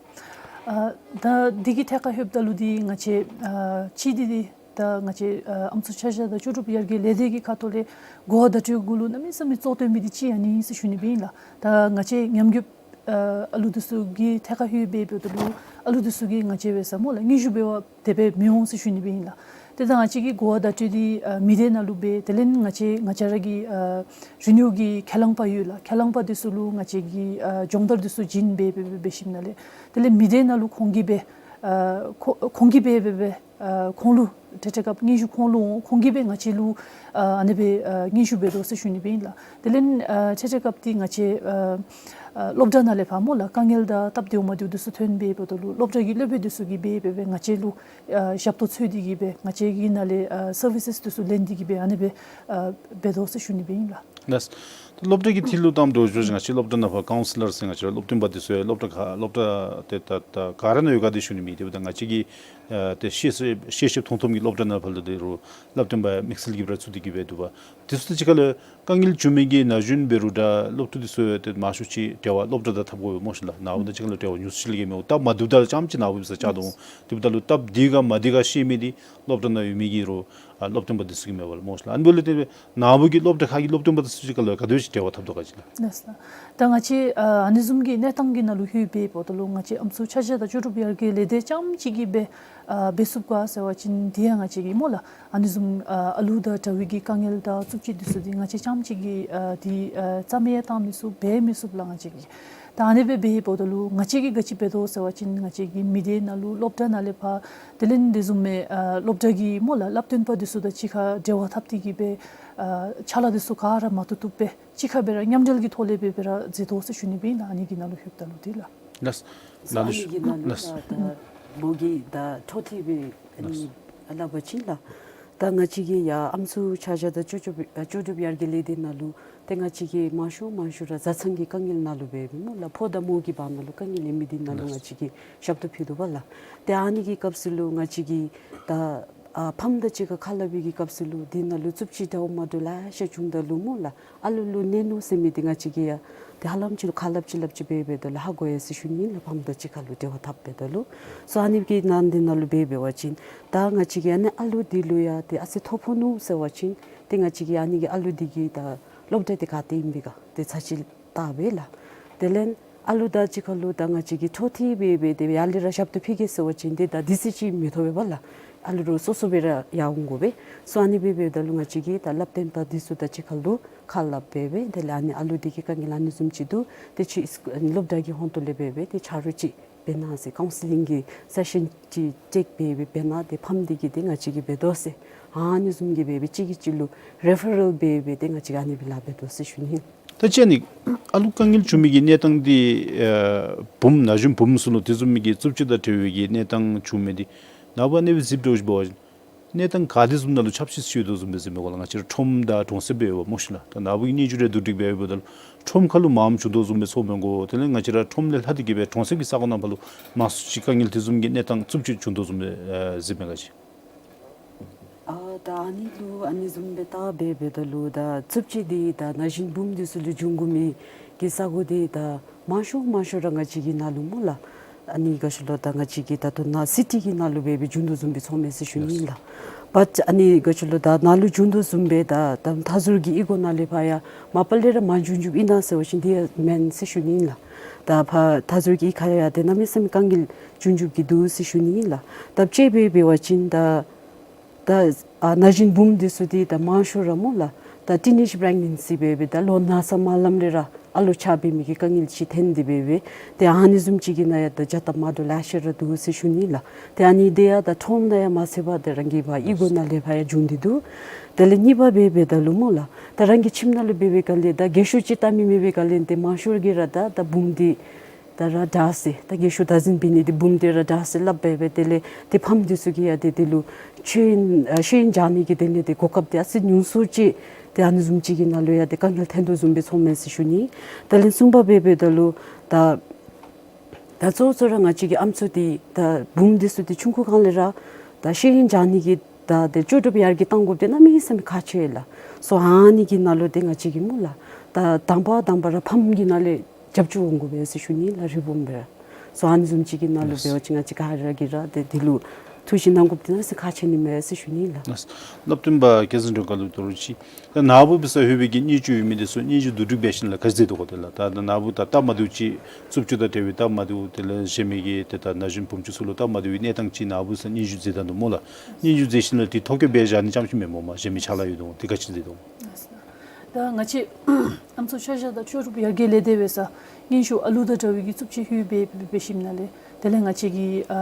ཨ་ད་འདི་གི་ཐད་ཁར་ལྷོདཔ་ད་ལུ་འདི་ང་བཅས་ཨ་གཅིག་འདི་འདི་ད་ང་བཅས་ཨ་ཨམ་སྲུ་ཆ་བཞག་དང་ལྕོགས་གྲུབ་ཡར་རྒྱས་ལས་སྡེ་གི་ཁ་ཐུག་ལས་གོ་བ་བརྡ་སྤྲོད་གུ་ལུ་གནམ་མེད་ས་མེད་གཙོ་བོར་བཏོན་མི་འདི་གཅིག་ཨ་ནི་ཨིན་ཟེར་ཞུ་ནི་སྦེ་ཨིན་ལགས། ད་ང་བཅས་ཉམས་རྒུད་ཨ་ཨ་ལུ་འདི་ཚུ་གི་ཐད་ཁར་ལྷོད་འབད་འབདཝ་ད་ལུ་ཨ་ལུ་འདི་ཚུ་གིས་ང་བཅས་འབད་ས་སྨོ་ལགས་སྙན་ཞུ་འབད་བར་དེ་སྦེ་མི་འོང་ཟེར་ཞུ་ནི་སྦེ་ཨིན་ལགས། དེ་དང་ང་བཅས་ཀྱིས་གོ་བ་བརྡ་སྤྲོད་འདི་ཨ་མི་སྡེ་ནང་ལུ་འབད། དེ་ལས་ང་བཅས་ང་བཅས་ར་གི་ཨ་རི་ནིའུ་གི་ཁས་བླངས་པ་ཡོད་ལགས། ཁས་བླངས་པ་འདི་ཚུ་ལུ་ང་བཅས་ཀྱིས་ཨ་སྦྱོང་བརྡར་འདི་ཚུ་བྱིན་སྦེ་འབད་འབད་འབད་ཞིནམ་ལས། དེ་ལས་མི་སྡེ་ནང་ལུ་ཁོང་གིས་འབད་ཨ་ཁོ་ཁོང་གིས་འབད་འབད་འབད་ཨ་ཁོང་ལུ་འཕྲལ་འཕྲལ་སྐབས་སྙན་ཞུ་ཁོང་ལུ་འོང་། ཁོང་གིས་འབད་ང་བཅས་ལུ་ཨ་ཨ་ནི་སྦེ་ཨ་སྙན་ཞུ་འབད་དོ་ཟེར་ཞུ་ནི་སྦེ་ཨིན་ལགས། དེ་ལས་ཨ་འཕྲལ་འཕྲལ་སྐབས་འདི་ང་བཅས་ཨ་ཨ་སློབ་གྲྭ་ནང་ལས་ཕར་སྨོ་ལགས། དཀའ་ངལ་དང་སྟབས་བདེཝ་མ་བདེཝ་འདི་ཚུ་ཐོན་སྦེ་འབདཝ་ད་ལུ་སློབ་གྲྭ་གི་སློབ་དཔོན་འདི་ཚུ་གིས་འབད་འབད་འབད་ང་བཅས་ལུ་ཨ་ཞབས་ཏོག་འཚོལ་ཏེ་གིས་འབད་ང་བཅས་ཀྱི་ནང་ལས་ཨ་སར་བི་སེས་འདི་ཚུ་ལེན་ཏེ་གིས་འབད་ཨ་ནི་སྦེ་ཨ་འབད་དོ་ཟེར་ཞུ་ནི་སྦེ་ཨིན་ལགས། ལགས། སློབ་གྲྭ་གི་ཐད་ལུ་བཏངམ་ད་ཞུ་ང་བཅས་སློབ་གྲྭ་ནང་ཕར་ཀའུན་སི་ལར་ཟེར་ང་བཅས་སློབ་སྟོན་པ་འདི་ཚུ་ཡང་སློབ་གྲྭ་ཁ་སློབ་གྲྭ་དེ་ད་ད་ག་ར་ནང་ཡོད་ག་དེ་ཞུ་ནི་མེད། དེ་འབདཝ་ད་ང་བཅས་ཀྱི་ཨ་དེ་ཤེས་ཤེས་ཤེསཔ་མཐོང་མཐོངམ་གྱི་སློབ་གྲྭ་ནང་ཕར་ལུ་དེ་རུ་སློབ་སྟོན་པ་དམིགས་བསལ་གྱིས་ར་ཚུད་དེ་གིས་འབད་འདུག་པ། དེ་ཚུ་དང་གཅིག་ཁར་ལུ་དཀའ་ངལ་བྱུང་མི་གི་ན་གཞོན་འབད་རུང་འདྲ་སློབ་ཕྲུག་འདི་ཚུ་ཡང་ཏེ་མང་ཤོས་ཅིག་འབྲེལ་བ་སློབ་གྲྭ་དང་འཐབ་དགོ་པས་སྨོ་ཤིག་ལགས། ནཱ་བུ་དང་གཅིག་ཁར་ལུ་འབྲེལ་བ་ཉུང་སུ་ཅིག་ལས་བརྒལ་མི་འོང་། སྟབས་མ་བདེཝ་དང་རྐྱངམ་ཅིག་ནཱ་བུ་འབད་ས་བཅར་དོ་འོང་། དེ་འབདཝ་ད་ལུ་སྟབས་བདེ་ག་མ་བདེ་ག་ཤེས་མི་འདི་སློབ་གྲྭ་ནང་ཡོད་མི་གི་རུང་ཨ་སློབ་སྟོན་པ་འདི་ཚུ་གིས་མས་པ་ལགས་སྨོ་ཤིག་ལགས། ཨ་ནི་འབདཝ་ལས་ཏེ་ནཱ་བུ་གི་སློབ་གྲྭ་ཁག་གི་སློབ་སྟོན་པ་འདི་ཚུ་གཅིག་ཁར་ལུ་ག་དེ་སྦེ་འབྲེལ་བ་འཐབ་དོ་ག་ཅིག་ལགས། ལགས་སོ། ད་ང་བཅས་ཨ་ཨ་ནི་བཟུམ་གྱི་གནས་སྟངས་ཀྱི་ནང་ལུ་ལྷོད་སྦེ་འབདཝ་ད་ལུ་ང་བཅས་ཨམ་སྲུ་ཆ་བཞག་དང་ལྕོགས་གྲུབ་ཡར་རྒྱས་ལས་སྡེ་རྐྱངམ་ཅིག་གིས་འབད་ཨ་འབད་ཚུགས་ག་ཟེར་བ་ཅིན་དེ་ཡང་ང་བཅས་ཀྱིས་སྨོ་ལགས། ཨ་ནི་བཟུམ་ཨ་ཨ་ལུ་དང་འདྲ་བའི་གི་དཀའ་ངལ་དང་རྩུབ་སྤྱོད་འདི་ཚུ་འདི་ང་བཅས་རྐྱངམ་ཅིག་གིས་ཨ་འདི་ཨ་རྩ་མེད་ཡང་བཏང་མི་ཚུགས་འབད་མི་ཚུགས་ལགས་ང་བཅས་ཀྱིས། ད་ཨ་ནི་སྦེ་འབད་འབདཝ་ད་ལུ་ང་བཅས་ཀྱིས་ག་ཅི་འབད་དོ་ཟེར་བ་ཅིན་ང་བཅས་ཀྱིས་མི་སྡེ་ནང་ལུ་སློབ་གྲྭ་ནང་ལས་ཕར་དེ་ལས་དེ་བཟུམ་མའི་ཨ་སློབ་གྲྭ་གི་སྨོ་ལགས་སློབ་སྟོན་པ་འདི་ཚུ་དང་གཅིག་ཁར་འབྲེལ་བ་འཐབ་སྟེ་གིས་འབད་ཨ་ཕྱག་ལཱ་འདི་ཚུ་ག་ར་མ་བཏུབ་བཏུབ་སྦེ་གཅིག་ཁར་སྦེ་ར་མཉམ་འབྲེལ་གྱི་ཐོག་ལས་སྦེ་སྦེ་ར་མཛད་དོ་ཟེར་ཞུ་ནི་སྦེ་ཨིན་ལགས། ཨ་ནི་གི་ནང་ལུ་ལྷོདཔ་ད་ལུ་དེ་ལགས། ལགས། ལགས་སོ། ཨ་ནི་གི་ནང་ལུ་ལགས། ད་ད་མོ་གིས་ད་འཕྲོ་མཐུད་སྦེ་ཨ་ནི་ལགས། སླབ་པ་ཅིན་ལགས། ད་ང་བཅས་ཀྱི་ཡ་ཨམ་སྲུ་ཆ་བཞག་དང་ལྕོགས་གྲུབ་ལྕོགས་གྲུབ་ཡར་རྒྱས་ལས་སྡེ་ནང་ལུ་ཏེ་ང་བཅས་ཀྱིས་མང་ཤོས་མང་ཤོས་ར་བཟའ་ཚང་གི་དཀའ་ངལ་ནང་ལུ་འབད་འབདཝ་སྨོ་ལགས། ཕོ་དང་མོ་གི་བར་ན་ལུ་དཀའ་ངལ་ཡོད་མི་འདི་ནང་ལུ་ལགས། ང་བཅས་ཀྱིས་ཞབས་ཏོག་ཕུལ་དོ་བ་ལགས། ཏེ་ཨ་ནི་གི་སྐབས་སུ་ལུ་ང་བཅས་ཀྱིས་ད་ཨ་ཕམ་དང་གཅིག་ཁར་ཁ་སླབ་པའི་གི་སྐབས་སུ་ལུ་འདི་ནང་ལུ་རྩུབ་སྤྱོད་འདྲཝ་མ་འདྲཝ་ལེ་ཤ་བྱུངམ་ད་ལུ་སྨོ་ལགས། ཨ་ལུ་ལུ་གནོད་ནུག་ཟེར་མི་འདི་ང་བཅས་ཀྱིས་ཡང་ཏེ་ཧ་ལམ་ཅིག་ལུ་ཁ་སླབ་ཅིག་སླབ་ཅིག་འབད་འབདཝ་ད་ལུ་ཧ་གོ་ཡི་ཟེར་ཞུ་ནི་ལགས། ཕམ་དང་གཅིག་ཁར་ལུ་འབྲེལ་བ་འཐབ་འབདཝ་ད་ལུ། སོ་ཨ་ནི་གི་ནང་འདི་ནང་ལུ་འབད་འབད་བ་ཅིན་ད་ང་བཅས་ཀྱིས་ཨ་ནི་ཨ་ལུ་འདི་ལུ་ཡང་ཏེ་ཨ་ཙི་ཐོ་ཕོག་ནུག་ཟེར་བ་ཅིན་ཏེ་ང་བཅས་ཀྱིས་ཨ་ནི་གི་ཨ་ལུ་འདི་གི་ད་སློབ་གྲྭ་འདི་ག་ཏེ་ཨིན་པས་ག་ཏེ་ཚར་གཅིག་བལྟ་སྦེ་ལགས། དེ་ལས་ཨ་ལུ་དང་གཅིག་ཁར་ལུ་ད་ང་བཅས་ཀྱིས་འཕྲོ་མཐུད་འབད་འབད་དེ་ཡར་ལས་ར་ཞབས་ཏོག་ཕུལ་གེ་ཟེར་བ་ཅིན་ཏེ་ད་དུས་ཚོད་ཅིག་མི་ཐོབ་པས་པ་ལགས། ཨ་ལུ་ར་སོ་སོ་སྦེ་ར་ཡར་འོང་དགོ་པས། སོ་ཨ་ནི་འབད་འབདཝ་ད་ལུ་ང་བཅས་ཀྱིས་ད་སློབ་སྟོན་པ་འདི་ཚུ་དང་གཅིག་ཁར་ལུ་ཁ་སླབ་འབད་འབད་དེ་ལས་ཨ་ནི་ཨ་ལུ་འདི་གི་དཀའ་ངལ་ཨ་ནི་བཟུམ་ཅིག་འདུག། ཏེ་ཁྱོད་སི་སློབ་གྲྭ་གི་ཧོངས་ཏོ་ལས་འབད་འབད་ཏེ་ཆ་རོགས་ཅིག་འབད་གནང་ཟེར་ཀའུན་སི་ལིང་གི་སེ་ཤཱན་ཅིག་ཅིག་འབད་འབད་འབད་གནང་སྟེ་ཕམ་འདི་གིས་ཏེ་ང་བཅས་ཀྱིས་འབད་དོ་ཟེར་ཨ་ནི་བཟུམ་གྱི་འབད་འབད་གཅིག་གིས་གཅིག་ལུ་རེ་ཕེ་རཱལ་འབད་འབད་ཏེ་ང་བཅས་ཨ་ནི་སྦེ་ལཱ་འབད་དོ་ཟེར་ཞུ་ནི། ད་ཅི་ཨ་ནི་ཨ་ལུ་དཀའ་ངལ་བྱུང་མི་གི་གནས་སྟངས་འདི་ཨ་བུམོ་ན་གཞོན་བུམོ་ཚུ་ལུ་དེ་བཟུམ་མའི་གི་རྩུབ་སྤྱོད་དང་འབྲེལ་བའི་གི་གནས་སྟངས་བྱུང་མི་འདི་ནཱ་བུ་ཨ་ནི་སྦེ་གཟིགསཔ་ད་ཞུ་བ་ཅིན་གནས་སྟངས་ག་དེ་བཟུམ་ནང་ལུ་ཁྱབ་ཆེ་ཤོས་ཡོད་དོ་བཟུམ་སྦེ་གཟིགས་མས་གོ་ལགས། ང་བཅས་ར་ཁྲོམ་དང་གྲོང་གསེབ་འབད་འབདཝ་སྨོ་ཤིག་ལགས། ད་ནཱ་བུ་གི་སྙན་ཞུ་རེ་བསྡུ་སྒྲིག་འབད་འབདཝ་ད་ལུ་ཁྲོམ་ཁར་ལུ་མངམ་བྱུང་དོ་བཟུམ་སྦེ་ཚོར་མས་གོ། དེ་ལས་ང་བཅས་ར་ཁྲོམ་ལས་ལྷག་སྟེ་གིས་སྦེ་གྲོང་གསེབ་ཀྱི་ས་གོ་ནང་ཕར་ལུ་མང་སུ་ཅིག་དཀའ་ངལ་དེ་བཟུམ་གྱི་གནས་སྟངས་རྩུབ་སྤྱོད་བྱུང་དོ་བཟུམ་སྦེ་ཨ་གཟིགས་མས་ག་ཅིག། ཨ་ད་ཨ་ནི་ལུ་ཨ་ནི་བཟུམ་སྦེ་བལྟ་འབད་འབདཝ་ད་ལུ་ད་རྩུབ་སྤྱོད་འདི་ད་ན་གཞོན་བུམོ་འདི་ཚུ་ལུ་འབྱུང་དགོ་མི་གི་ས་གོ་འདི་ད་མང་ཤོས་མང་ཤོས་ར་ང་བཅས་ཀྱི་ནང་ལུ་སྨོ་ལགས། ཨ་ནི་ག་ཅི་ལོ་ད་ང་བཅས་ཀྱི་ད་ལྟོ་ནཱ་སི་ཊི་གི་ནང་ལུ་འབད་འབད་འབྱུང་དོ་བཟུམ་སྦེ་ཚོར་མས་ཟེར་ཞུ་ནི་ལགས། བཊ་ཨ་ནི་ག་ཅི་ལོ་ད་ནཱ་ལུ་འབྱུང་དོ་བཟུམ་སྦེ་ད་ད་མཐའ་ཟུར་གྱི་གཡུས་སྒོ་ནང་ལས་ཕར་ཡང་མ་པ་ལས་ར་མ་འབྱུང་འབྱུངམ་ཨིན་ན་ཟེར་བ་ཅིན་དེ་ཡང་མེན་ཟེར་ཞུ་ནི་ལགས། ད་ཕར་མཐའ་ཟུར་གྱི་གཡུས་ཁར་ཡང་ཏེ་གནམ་མེད་ས་མེད་དཀའ་ངལ་འབྱུང་འབྱུངམ་གི་འདུག་ཟེར་ཞུ་ནི་ལགས། ད་དཔྱེ་འབད་འབད་བ་ཅིན་ད་ད་ཨ་ན་གཞོན་བུམོ་འདི་ཚུ་འདི་ད་མང་ཤོས་ར་སྨོ་ལགས། ད་ཊིན་ཨེཇ་པི་རེག་ནེན་སི་འབད་འབད་ད་ལོ་ན་ཚ་མ་ལངམ་ལས་ར་ཨ་ལོ་ཆགས་པའི་མི་གི་དཀའ་ངལ་ཅིག་ཐོན་ཏེ་འབད་འབད་ཏེ་ཨ་ནི་བཟུམ་ཅིག་གི་ནང་ཡང་ད་བྱ་སྟབས་མ་འདྲཝ་ལེ་ཤ་ར་འདུག་ཟེར་ཞུ་ནི་ལགས། ཏེ་ཨ་ནི་འདི་ཡང་ད་ཁྲོམ་ནང་ཡང་མ་ཚད་པར་ཏེ་རང་གི་ཕར་གཡུས་སྒོ་ནང་ལས་ཕར་ཡང་འབྱུང་སྟེ་འདུག། དེ་ལས་གཉིས་པ་འབད་འབདཝ་ད་ལུ་སྨོ་ལགས། ད་རང་གི་ཁྱིམ་ནང་ལུ་འབད་འབདཝ་ག་ལས་ད་རྒས་ཤོས་ཅིག་བལྟ་མི་མེད་པའི་ག་ལས་ཏེ་མང་ཤོས་ཀྱིས་ར་ད་ད་བུམོ་འདི་ད་ར་དྲག་ཟེར་ད་རྒས་ཤོས་བདག་འཛིན་འབད་ནི་འདི་བུམོ་འདི་ར་དྲག་ཟེར་སླབ་འབད་འབད་དེ་ལས་ཏེ་ཕམ་འདི་ཚུ་གིས་ཡང་ཏེ་དེ་ལུ་ཤེས་ཡོན་ཨ་ཤེས་ཡོན་སྦྱང་ནི་གི་དེ་ལས་ཏེ་གོ་སྐབས་འདི་ཨ་ཙི་ཉུང་སུ་ཅིག་ཏེ་ཨ་ནི་བཟུམ་ཅིག་གི་ནང་ལུ་ཡང་ཏེ་དཀའ་ངལ་ཐོན་དོ་བཟུམ་སྦེ་ཚོར་མས་ཟེར་ཞུ་ནི། དེ་ལས་གསུམ་པ་འབད་འབདཝ་ད་ལུ་ད་ད་གཙོ་བོ་གཙོ་ར་ང་བཅས་ཀྱི་ཨམ་སྲུ་འདི་ད་བུམོ་འདི་ཚུ་འདི་ཆུང་ཀུ་སྒང་ལས་ར་ད་ཤེས་ཡོན་སྦྱང་ནི་གི་ད་ཏེ་ལྕོགས་གྲུབ་ཡར་རྒྱས་གཏང་དགོཔ་འདི་གནམ་མེད་ས་མེད་ཁག་ཆེ་ལགས། སོ་ཨ་ནི་གི་ནང་ལུ་ཏེ་ང་བཅས་ཀྱིས་སྨོ་ལགས། ད་དང་པ་དང་པ་ར་ཕམ་གྱི་ནང་ལས་རྒྱབ་སྐྱོར་འོང་དགོ་པས་ཟེར་ཞུ་ནི་ལགས། རི་བོ་འབད་ར་སོ་ཨ་ནི་བཟུམ་ཅིག་གི་ནང་ལུ་འབད་བ་ཅིན་ང་བཅས་ག་ར་གིས་ར་ཏེ་དེ་ལུ་ ཐུགས་ཞིབ་གནང་དགོཔ་འདི་གནམ་མེད་ས་མེད་ཁག་ཆེ་ནི་མས་ཟེར་ཞུ་ནི་ལགས། ལགས། སླབ་སྟོན་པ་སྐལ་བཟང་སྒྲོལ་དཀར་ལུ་ད་རུང་ཅིག། ད་ནཱ་བུ་འབད་སར་ལྷོད་པའི་གི་སྙན་ཞུ་ཡོད་མི་འདི་ཚུ་སྙན་ཞུ་བསྡུ་སྒྲིག་འབད་ཞིནམ་ལས་ག་ཅི་མཛད་དོ་གོ། དེ་ལས་ད་ནཱ་བུ་ད་སྟབས་མ་བདེཝ་ཅིག་རྩུབ་སྤྱོད་དང་འབྲེལ་བའི་སྟབས་མ་བདེཝ་དེ་ལས་གཞན་མི་གི་ཏེ་ད་ན་གཞོན་བུམོ་ཚུ་ལུ་སྟབས་མ་བདེ་བའི་གནས་སྟངས་ཅིག་ནཱ་བུ་འབད་སར་སྙན་ཞུ་མཛད་ད་ནུག་སྨོ་ལགས། སྙན་ཞུ་མཛད་ཞིནམ་ལས་དེ་ཐོ་བཀོད་འབད་བཞག་ནི་ཙམ་ཅིག་མེན་སྨོ། མ་གཞན་མི་ཕྱག་ལཱ་ཡོད་དོ་དེ་ག་ཅི་མཛད་དོ། ད་ང་བཅས་ཨམ་སྲུ་ཤར་རྒྱགས་དང་ལྕོགས་གྲུབ་ཡར་རྒྱས་ལས་སྡེ་འབད་སར་སྙན་ཞུ་ཨ་ལུ་དང་འདྲ་བའི་གི་རྩུབ་སྤྱོད་ལྷོད་སྦེ་འབད་ཞིནམ་ལས་དེ་ལས་ང་བཅས་ཀྱི་ཨ་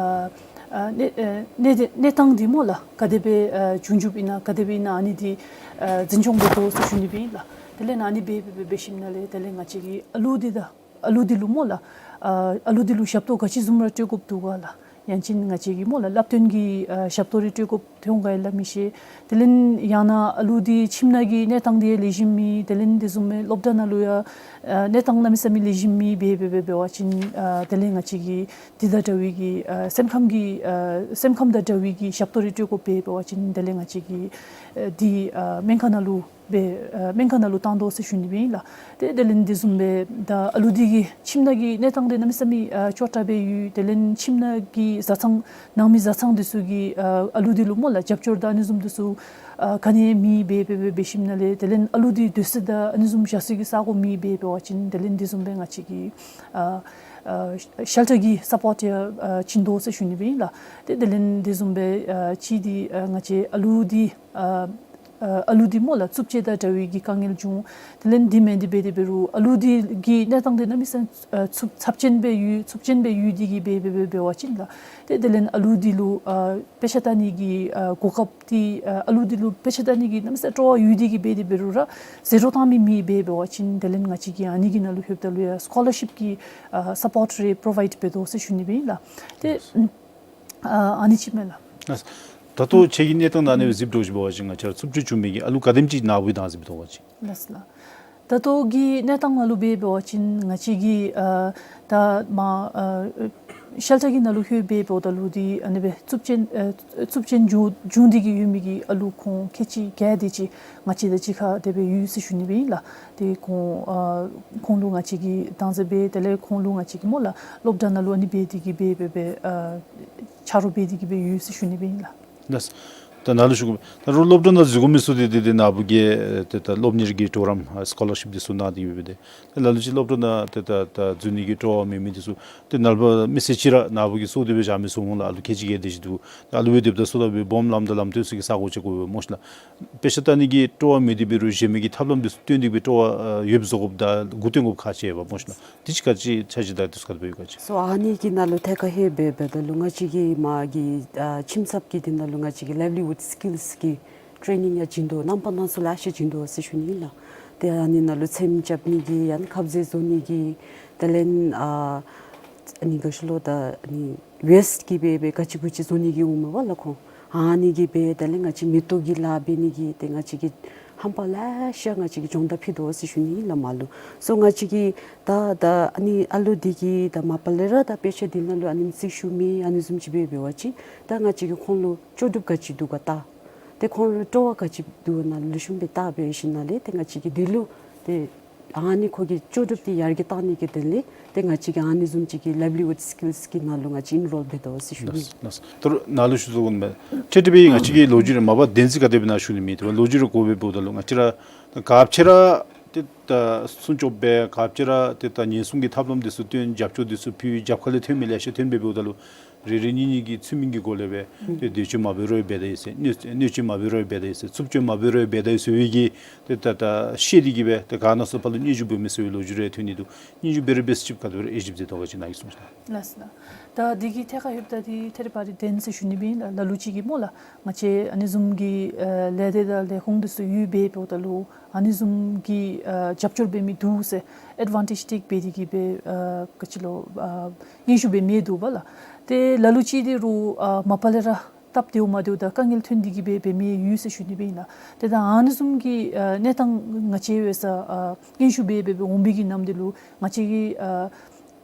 ཨ་གནས་ཨ་གནས་གནས་སྟངས་འདི་སྨོ་ལགས། ག་དེ་སྦེ་ཨ་བྱུང་བྱུངམ་ཨིན་ན་ག་དེ་སྦེ་ཨིན་ན་ཨ་ནི་འདི་ཨ་འཛིན་སྐྱོང་འབད་དོ་ཟེར་ཞུ་ནི་སྦེ་ཨིན་ལགས། དེ་ལས་ཨ་ནི་སྦེ་འབད་འབད་ཞིནམ་ལས་དེ་ལས་ང་བཅས་ཀྱི་ཨ་ལུ་འདི་དང་ཨ་ལུ་འདི་ལུ་སྨོ་ལགས། ཨ་ཨ་ལུ་འདི་ལུ་ཞབས་ཏོག་ག་ཅི་བཟུམ་ར་སྤྲོད་དགོཔ་འདུག་ག་ལགས། ཡང་ཅིན་ང་བཅས་ཀྱི་སྨོ་ལགས་བསླབ་སྟོན་གྱི་ཨ་ཞབས་ཏོག་རེ་སྤྲོད་དགོཔ་འདུག་ག་ཡང་སླབ་མི་ཤེས། དེ་ལས་ཡང་ན་ཨ་ལུ་འདི་ཁྱིམ་ནང་གི་གནས་སྟངས་འདི་ལེགས་ཤོམ་མེད། དེ་ལས་དེ་བཟུམ་སྦེ་སློབ་གྲྭ་ནང་ལུ་ཡང་ཨ་གནས་སྟངས་གནམ་མེད་ས་མེད་ལེགས་ཤོམ་མེད་སྦེ་འབད་འབད་འབད་བ་ཅིན་ཨ་དེ་ལས་ང་བཅས་ཀྱི་འདི་དང་འདྲ་བའི་གི་ཨ་སེམས་ཁམས་ཀྱི་ཨ་སེམས་ཁམས་དང་འདྲ་བའི་གི་ཞབས་ཏོག་རེ་སྤྲོད་དགོཔ་འབད་བ་ཅིན་དེ་ལས་ང་བཅས་ཀྱིས་ཨ་འདི་ཨ་སྨན་ཁང་ནང་ལུ་སྦེ་ཨ་སྨན་ཁང་ནང་ལུ་བཏང་དོ་ཟེར་ཞུ་ནི་སྦེ་ཨིན་ལགས། ཏེ་དེ་ལས་དེ་བཟུམ་སྦེ་ད་ཨ་ལུ་འདི་གི་ཁྱིམ་ནང་གི་གནས་སྟངས་འདི་གནམ་མེད་ས་མེད་ཨ་སྐྱོ་དྲགས་སྦེ་ཡོད། དེ་ལས་ཁྱིམ་ནང་གི་བཟའ་ཚང་ནང་མི་བཟའ་ཚང་འདི་ཚུ་གིས་ཨ་ཨ་ལུ་འདི་ལུ་སྨོ་ལགས་རྒྱབ་སྐྱོར་དང་ཨ་ནི་བཟུམ་འདི་ཚུ་ཨ་ག་ནི་མེད་སྦེ་འབད་འབད་འབད་ཞིནམ་ལས་དེ་ལས་ཨ་ལུ་འདི་སྡོད་ས་དང་ཨ་ནི་བཟུམ་བཞག་ས་གི་ས་གོ་མེད་སྦེ་འབད་བ་ཅིན་དེ་ལས་དེ་བཟུམ་སྦེ་ང་བཅས་ཀྱིས་ཨ་ཨ་ཤེལ་ཊར་གྱི་སཔོརཊ་ཡང་ཨ་བྱིན་དོ་ཟེར་ཞུ་ནི་སྦེ་ཨིན་ལགས། ཏེ་དེ་ལས་དེ་བཟུམ་སྦེ་ཨ་ཅིག་འདི་ཨ་ང་བཅས་ཨ་ལུ་འདི་ཨ་ཨ་ཨ་ལུ་འདི་སྨོ་ལགས་རྩུབ་སྤྱོད་དང་འདྲ་བའི་གི་དཀའ་ངལ་བྱུང་། དེ་ལས་འདི་མེན་འདི་འབད་དེ་འབད་རུང་ཨ་ལུ་འདི་གི་གནས་སྟངས་འདི་གནམ་མེད་ས་མེད་ཨ་ཚབས་ཚབས་ཆེན་སྦེ་ཡོད། ཚབས་ཆེན་སྦེ་ཡོད་འདི་གིས་འབད་འབད་འབད་འབད་བ་ཅིན་ལགས། ཏེ་དེ་ལས་ཨ་ལུ་འདི་ལུ་ཨ་དཔེ་ཆ་ལྟ་ནི་གི་ཨ་གོ་སྐབས་འདི་ཨ་ཨ་ལུ་འདི་ལུ་དཔེ་ཆ་ལྟ་ནི་གི་གནམ་མེད་ས་མེད་སྤྲོ་བ་ཡོད་འདི་གིས་འབད་དེ་འབད་རུང་ར་ཟད་འགྲོ་བཏང་མི་མེད་སྦེ་འབད་བ་ཅིན་དེ་ལས་ང་བཅས་ཀྱིས་ཨ་ནི་གི་ནང་ལུ་ལྷོདཔ་ད་ལུ་ཡང་སི་ཀོ་ལར་ཤིཔ་ཀྱི་ཨ་སཔོརཊ་རེ་པྲོ་བའིཌ་འབད་དོ་ཟེར་ཞུ་ནི་སྦེ་ཨིན་ལགས། ཏེ་ཨ་ཨ་ནི་ཅིག་མས་ལགས། ལགས། ད་ལྟོ་ཁྱེད་ཀྱི་གནས་སྟངས་ནང་ཨ་ནི་སྦེ་གཟིགསཔ་འདྲཝ་ཅིག་འབད་བ་ཅིན་ང་བཅས་ར་རྩུབ་སྤྱོད་བྱུང་མི་གི་ཨ་ལུ་ག་དེམ་ཅིག་ནཱ་བུ་བདག་འཛིན་འབད་དོ་ག་ཅིག། ལགས་ལགས། ད་ལྟོ་གི་གནས་སྟངས་ནང་ལུ་འབད་འབད་བ་ཅིན་ང་བཅས་ཀྱིས་ཨ་ད་མ་ཨ་ཤེལ་ཊར་གྱི་ནང་ལུ་ལྷོད་འབད་འབདཝ་ད་ལུ་འདི་ཨ་ནི་སྦེ་རྩུབ་སྤྱོད་ཨ་རྩུབ་སྤྱོད་བྱུང་བྱུང་འདི་གིས་ཡོད་མི་གི་ཨ་ལུ་ཁོང་ཁལ་གཅིག་བརྒྱད་དེ་ཅིག་ང་བཅས་དང་གཅིག་ཁར་དེ་སྦེ་ཡོད་ཟེར་ཞུ་ནི་སྦེ་ཨིན་ལགས། ཏེ་ཁོང་ཨ་ཁོང་ལུ་ང་བཅས་ཀྱིས་བདག་འཛིན་འབད་དེ་ལས་ཁོང་ལུ་ང་བཅས་ཀྱིས་སྨོ་ལགས་སློབ་གྲྭ་ནང་ལུ་ཨ་ནི་འབད་འདི་གིས་འབད་འབད་འབད་ཨ་ཆ་རོགས་འབད་འདི་གིས་འབད་ཡོད་ཟེར་ཞུ་ནི་སྦེ་ཨིན་ལགས། ལགས། ད་ནཱ་ལུ་ཞུ་དགོ་པས། ད་རུང་སློབ་གྲྭ་ནང་འཛུལ་དགོ་མི་ཚུ་འདི་འདི་འདི་ནཱ་བུ་གིས་ཏེ་ད་སློབ་གཉེར་གྱི་གྲོགས་རམ་ཨ་སི་ཀོ་ལར་ཤིཔ་འདི་ཚུ་གནང་སྟེ་ཡོད་པས། ཏེ་ལ་ལུ་ཅིག་སློབ་གྲྭ་ནང་ཏེ་ད་ད་འཛུལ་ནི་གི་སྤྲོ་བ་མེད་མི་འདི་ཚུ་ཏེ་ནཱ་ལུ་མི་སེར་ཅིག་ར་ནཱ་བུ་གིས་གསོ་སྟེ་སྦེ་བཞག་མི་ཚུ་འོང་ལགས། ཨ་ལུ་ཁལ་གཅིག་བརྒྱད་དེ་ཅིག་འདུག། ད་ཨ་ལུ་སྦེ་སྡོདཔ་ད་གསོ་ད་སྦེ་སྦོམ་ལམ་དང་ལམ་སྟོན་ཚུ་གི་ས་གོ་ཅིག་དགོ་པས་སྨོ་ཤི་ལགས། དཔེ་ཆ་ལྟ་ནི་གི་སྤྲོ་བ་མེད་དེ་འབད་རུང་གཞན་མི་གི་ཐབས་ལམ་འདི་ཚུ་སྟོན་ཏེ་སྦེ་སྤྲོ་བ་ཨ་ཡོདཔ་བཟོ་དགོཔ་དང་འགོ་སྟོན་དགོཔ་ཁག་ཆེ་བས་སྨོ་ཤི་ལགས། དེ་ཅིག་ག་ཅི་ཆ་ཅིག་དང་དེ་ཚུ་ག་དེ་སྦེ་ཡོད་ག་ཅི། སོ་ཨ་ནི་གི་ནང་ལུ་ཐད་ཁར་ལྷོད་འབད་འབདཝ་ད་ལུ་ང་བཅས་ཀྱིས་མ་གི་ཨ་ཁྱིམ་ཚབ་ཀྱི་འདི་ནང་ལུ་ང་བཅས་ཀྱིས་ལའིབ་ལི་ཝུཌ་སི་ཀིལསི་གི་ཊེ་ནིང་ཡང་བྱིན་དོ། རྣམ་པ་སྣ་ཚོགས་ལེ་ཤ་བྱིན་དོ་ཟེར་ཞུ་ནི་ཨིན་ལགས། ཏེ་ཨ་ནི་ནང་ལུ་ཚེམ་རྐྱབ་ནི་གི་ཡང་ཁབ་ཟས་བཟོ་ནི་གི་དེ་ལས་ཨ་ཨ་ནི་ག་ཅི་ལོ་ད་ཨ་ནི་ཝེསཊ་གིས་འབད་འབད་ག་ཅི་གུ་ཅི་བཟོ་ནི་གི་འོང་མས་པ་ལགས་ཁོང་། ཨ་ནི་གིས་འབད་དེ་ལས་ང་བཅས་མེ་ཏོག་གི་ལཱ་འབད་ནི་གི་ཏེ་ང་བཅས་ཀྱིས་ཧམ་པ་ལེ་ཤ་ང་བཅས་ཀྱིས་སྦྱོང་བརྡར་ཕུལ་དོ་ཟེར་ཞུ་ནི་ཨིན་ལགས་མ་ལུ། སོ་ང་བཅས་ཀྱིས་ད་ད་ཨ་ནི་ཨ་ལུ་འདི་གིས་ད་མ་པ་ལས་ར་ད་དཔེ་ཆ་འདི་ནང་ལུ་ཨ་ནེམ་ཅིག་ཞུ་མི་ཨ་ནི་བཟུམ་ཅིག་འབད་འབད་བ་ཅིན་ད་ང་བཅས་ཀྱིས་ཁོང་ལུ་ལྕོགས་གྲུབ་ག་ཅི་འདུག་ག་བལྟ། ཏེ་ཁོང་ལུ་སྤྲོ་བ་ག་ཅི་འདུག་ན་ལེགས་ཤོམ་སྦེ་བལྟ་འབད་ཞིནམ་ལས་ཏེ་ང་བཅས་ཀྱིས་འདི་ལུ་ཏེ་ཨ་ནི་ཁོ་གི་ལྕོགས་གྲུབ་འདི་ཡར་རྒྱས་གཏང་ནི་གི་དོན་ལས་ཏེ་ང་བཅས་ཀྱིས་ཨ་ནི་བཟུམ་ཅིག་གི་ལའིབ་ལི་ཝུཌ་སི་ཀིལསི་གི་ནང་ལུ་ང་བཅས་ཨིན་རོལ་འབད་དོ་ཟེར་ཞུ་ནི། ལགས་ལགས། ད་རུང་ནཱ་ལུ་ཞུ་དོ་གོ་མས། ཏེ་དེ་སྦེ་ང་བཅས་ཀྱིས་ལོ་རྒྱུས་རེ་མ་པ་བདེན་རྫུན་ག་དེ་སྦེ་ཨིན་ན་ཞུ་ནི་མེད། ཏེ་ལོ་རྒྱུས་རེ་གོ་སྦེ་འབདཝ་ད་ལུ་ང་བཅས་ར་ད་ག་ཅི་ར་ཏེ་ད་སྲུང་སྐྱོབ་འབད་ག་ཅི་ར་ཏེ་ད་ཉེན་སྲུང་གི་ཐབས་ལམ་འདི་ཚུ་སྟོན་རྒྱབ་སྐྱོར་འདི་ཚུ་ཕུལ་རྒྱབ་ཁ་ལས་ཐོན་མི་ལེ་ཤ་ཐོན་སྦེ་འབདཝ་ད་ལུ་རེ་རེ་གཉིས་གཉིས་ཀྱིས་ཚུལ་མིན་གྱི་སྒོ་ལས་སྦེ་ཏེ་འདོད་སྤྱོད་མ་འབད་རུང་འབད་དེ་ཡོད་ཟེར། གནོད་གནོད་སྤྱོད་མ་འབད་རུང་འབད་དེ་ཡོད་ཟེར། རྩུབ་སྤྱོད་མ་འབད་རུང་འབད་དེ་ཡོད་ཟེར་བའི་གི་ཏེ་ད་ད་བཤད་དེ་གིས་སྦེ་ཏེ་ག་ནང་སོ་པ་ལུ་སྙན་ཞུ་འབད་མི་ཟེར་བའི་ལོ་རྒྱུས་རེ་ཐོན་ནི་འདུག། སྙན་ཞུ་འབད་རུང་འབད་ས་ཅིག་ག་དེ་སྦེ་ར་དབྱེ་ཞིབ་མཛད་དོ་ག་ཅི་ནཱ་གིས་གསུངས་ཤིག་ལགས། ལགས་ལགས། ད་འདི་གི་ཐད་ཁར་ལྷོདཔ་ད་འདི་ཐད་རི་བ་རི་བདེན་ཟེར་ཞུ་ནི་སྦེ་ཨིན་ལགས། ལ་ལུ་ཅིག་གིས་སྨོ་ལགས་ང་བཅས་ཨ་ནི་བཟུམ་གྱི་ཨ་ལས་སྡེ་དང་ལས་ཁུངས་འདི་ཚུ་ཡོད་སྦེ་འབདཝ་ད་ལུ་ཨ་ནི་བཟུམ་གྱི་ཨ་རྒྱབ་སྐྱོར་འབད་མི་འདུག་ཟེར་ཨེཌ་ཝན་ཊེཇ་ཊེཀ་འབད་དེ་གིས་སྦེ་ཨ་ག་ཅི་ལོ་ཨ་སྙན་ཞུ་འབད་མི་འདུག་པ་ལགས། ཏེ་ལ་ལུ་ཅིག་འདི་རུང་ཨ་མ་པ་ལས་ར་སྟབས་བདེཝ་མ་བདེཝ་དང་དཀའ་ངལ་ཐོན་ཏེ་གིས་སྦེ་འབད་མི་ཡོད་ཟེར་ཞུ་ནི་སྦེ་ཨིན་ལགས། ཏེ་ད་ཨ་ནི་བཟུམ་གྱི་ཨ་གནས་སྟངས་ང་བཅས་འབད་སར་ཨ་སྙན་ཞུ་འབད་འབད་འབད་འོང་མི་གི་ནང་འདི་ལུ་ང་བཅས་ཀྱིས་ཨ་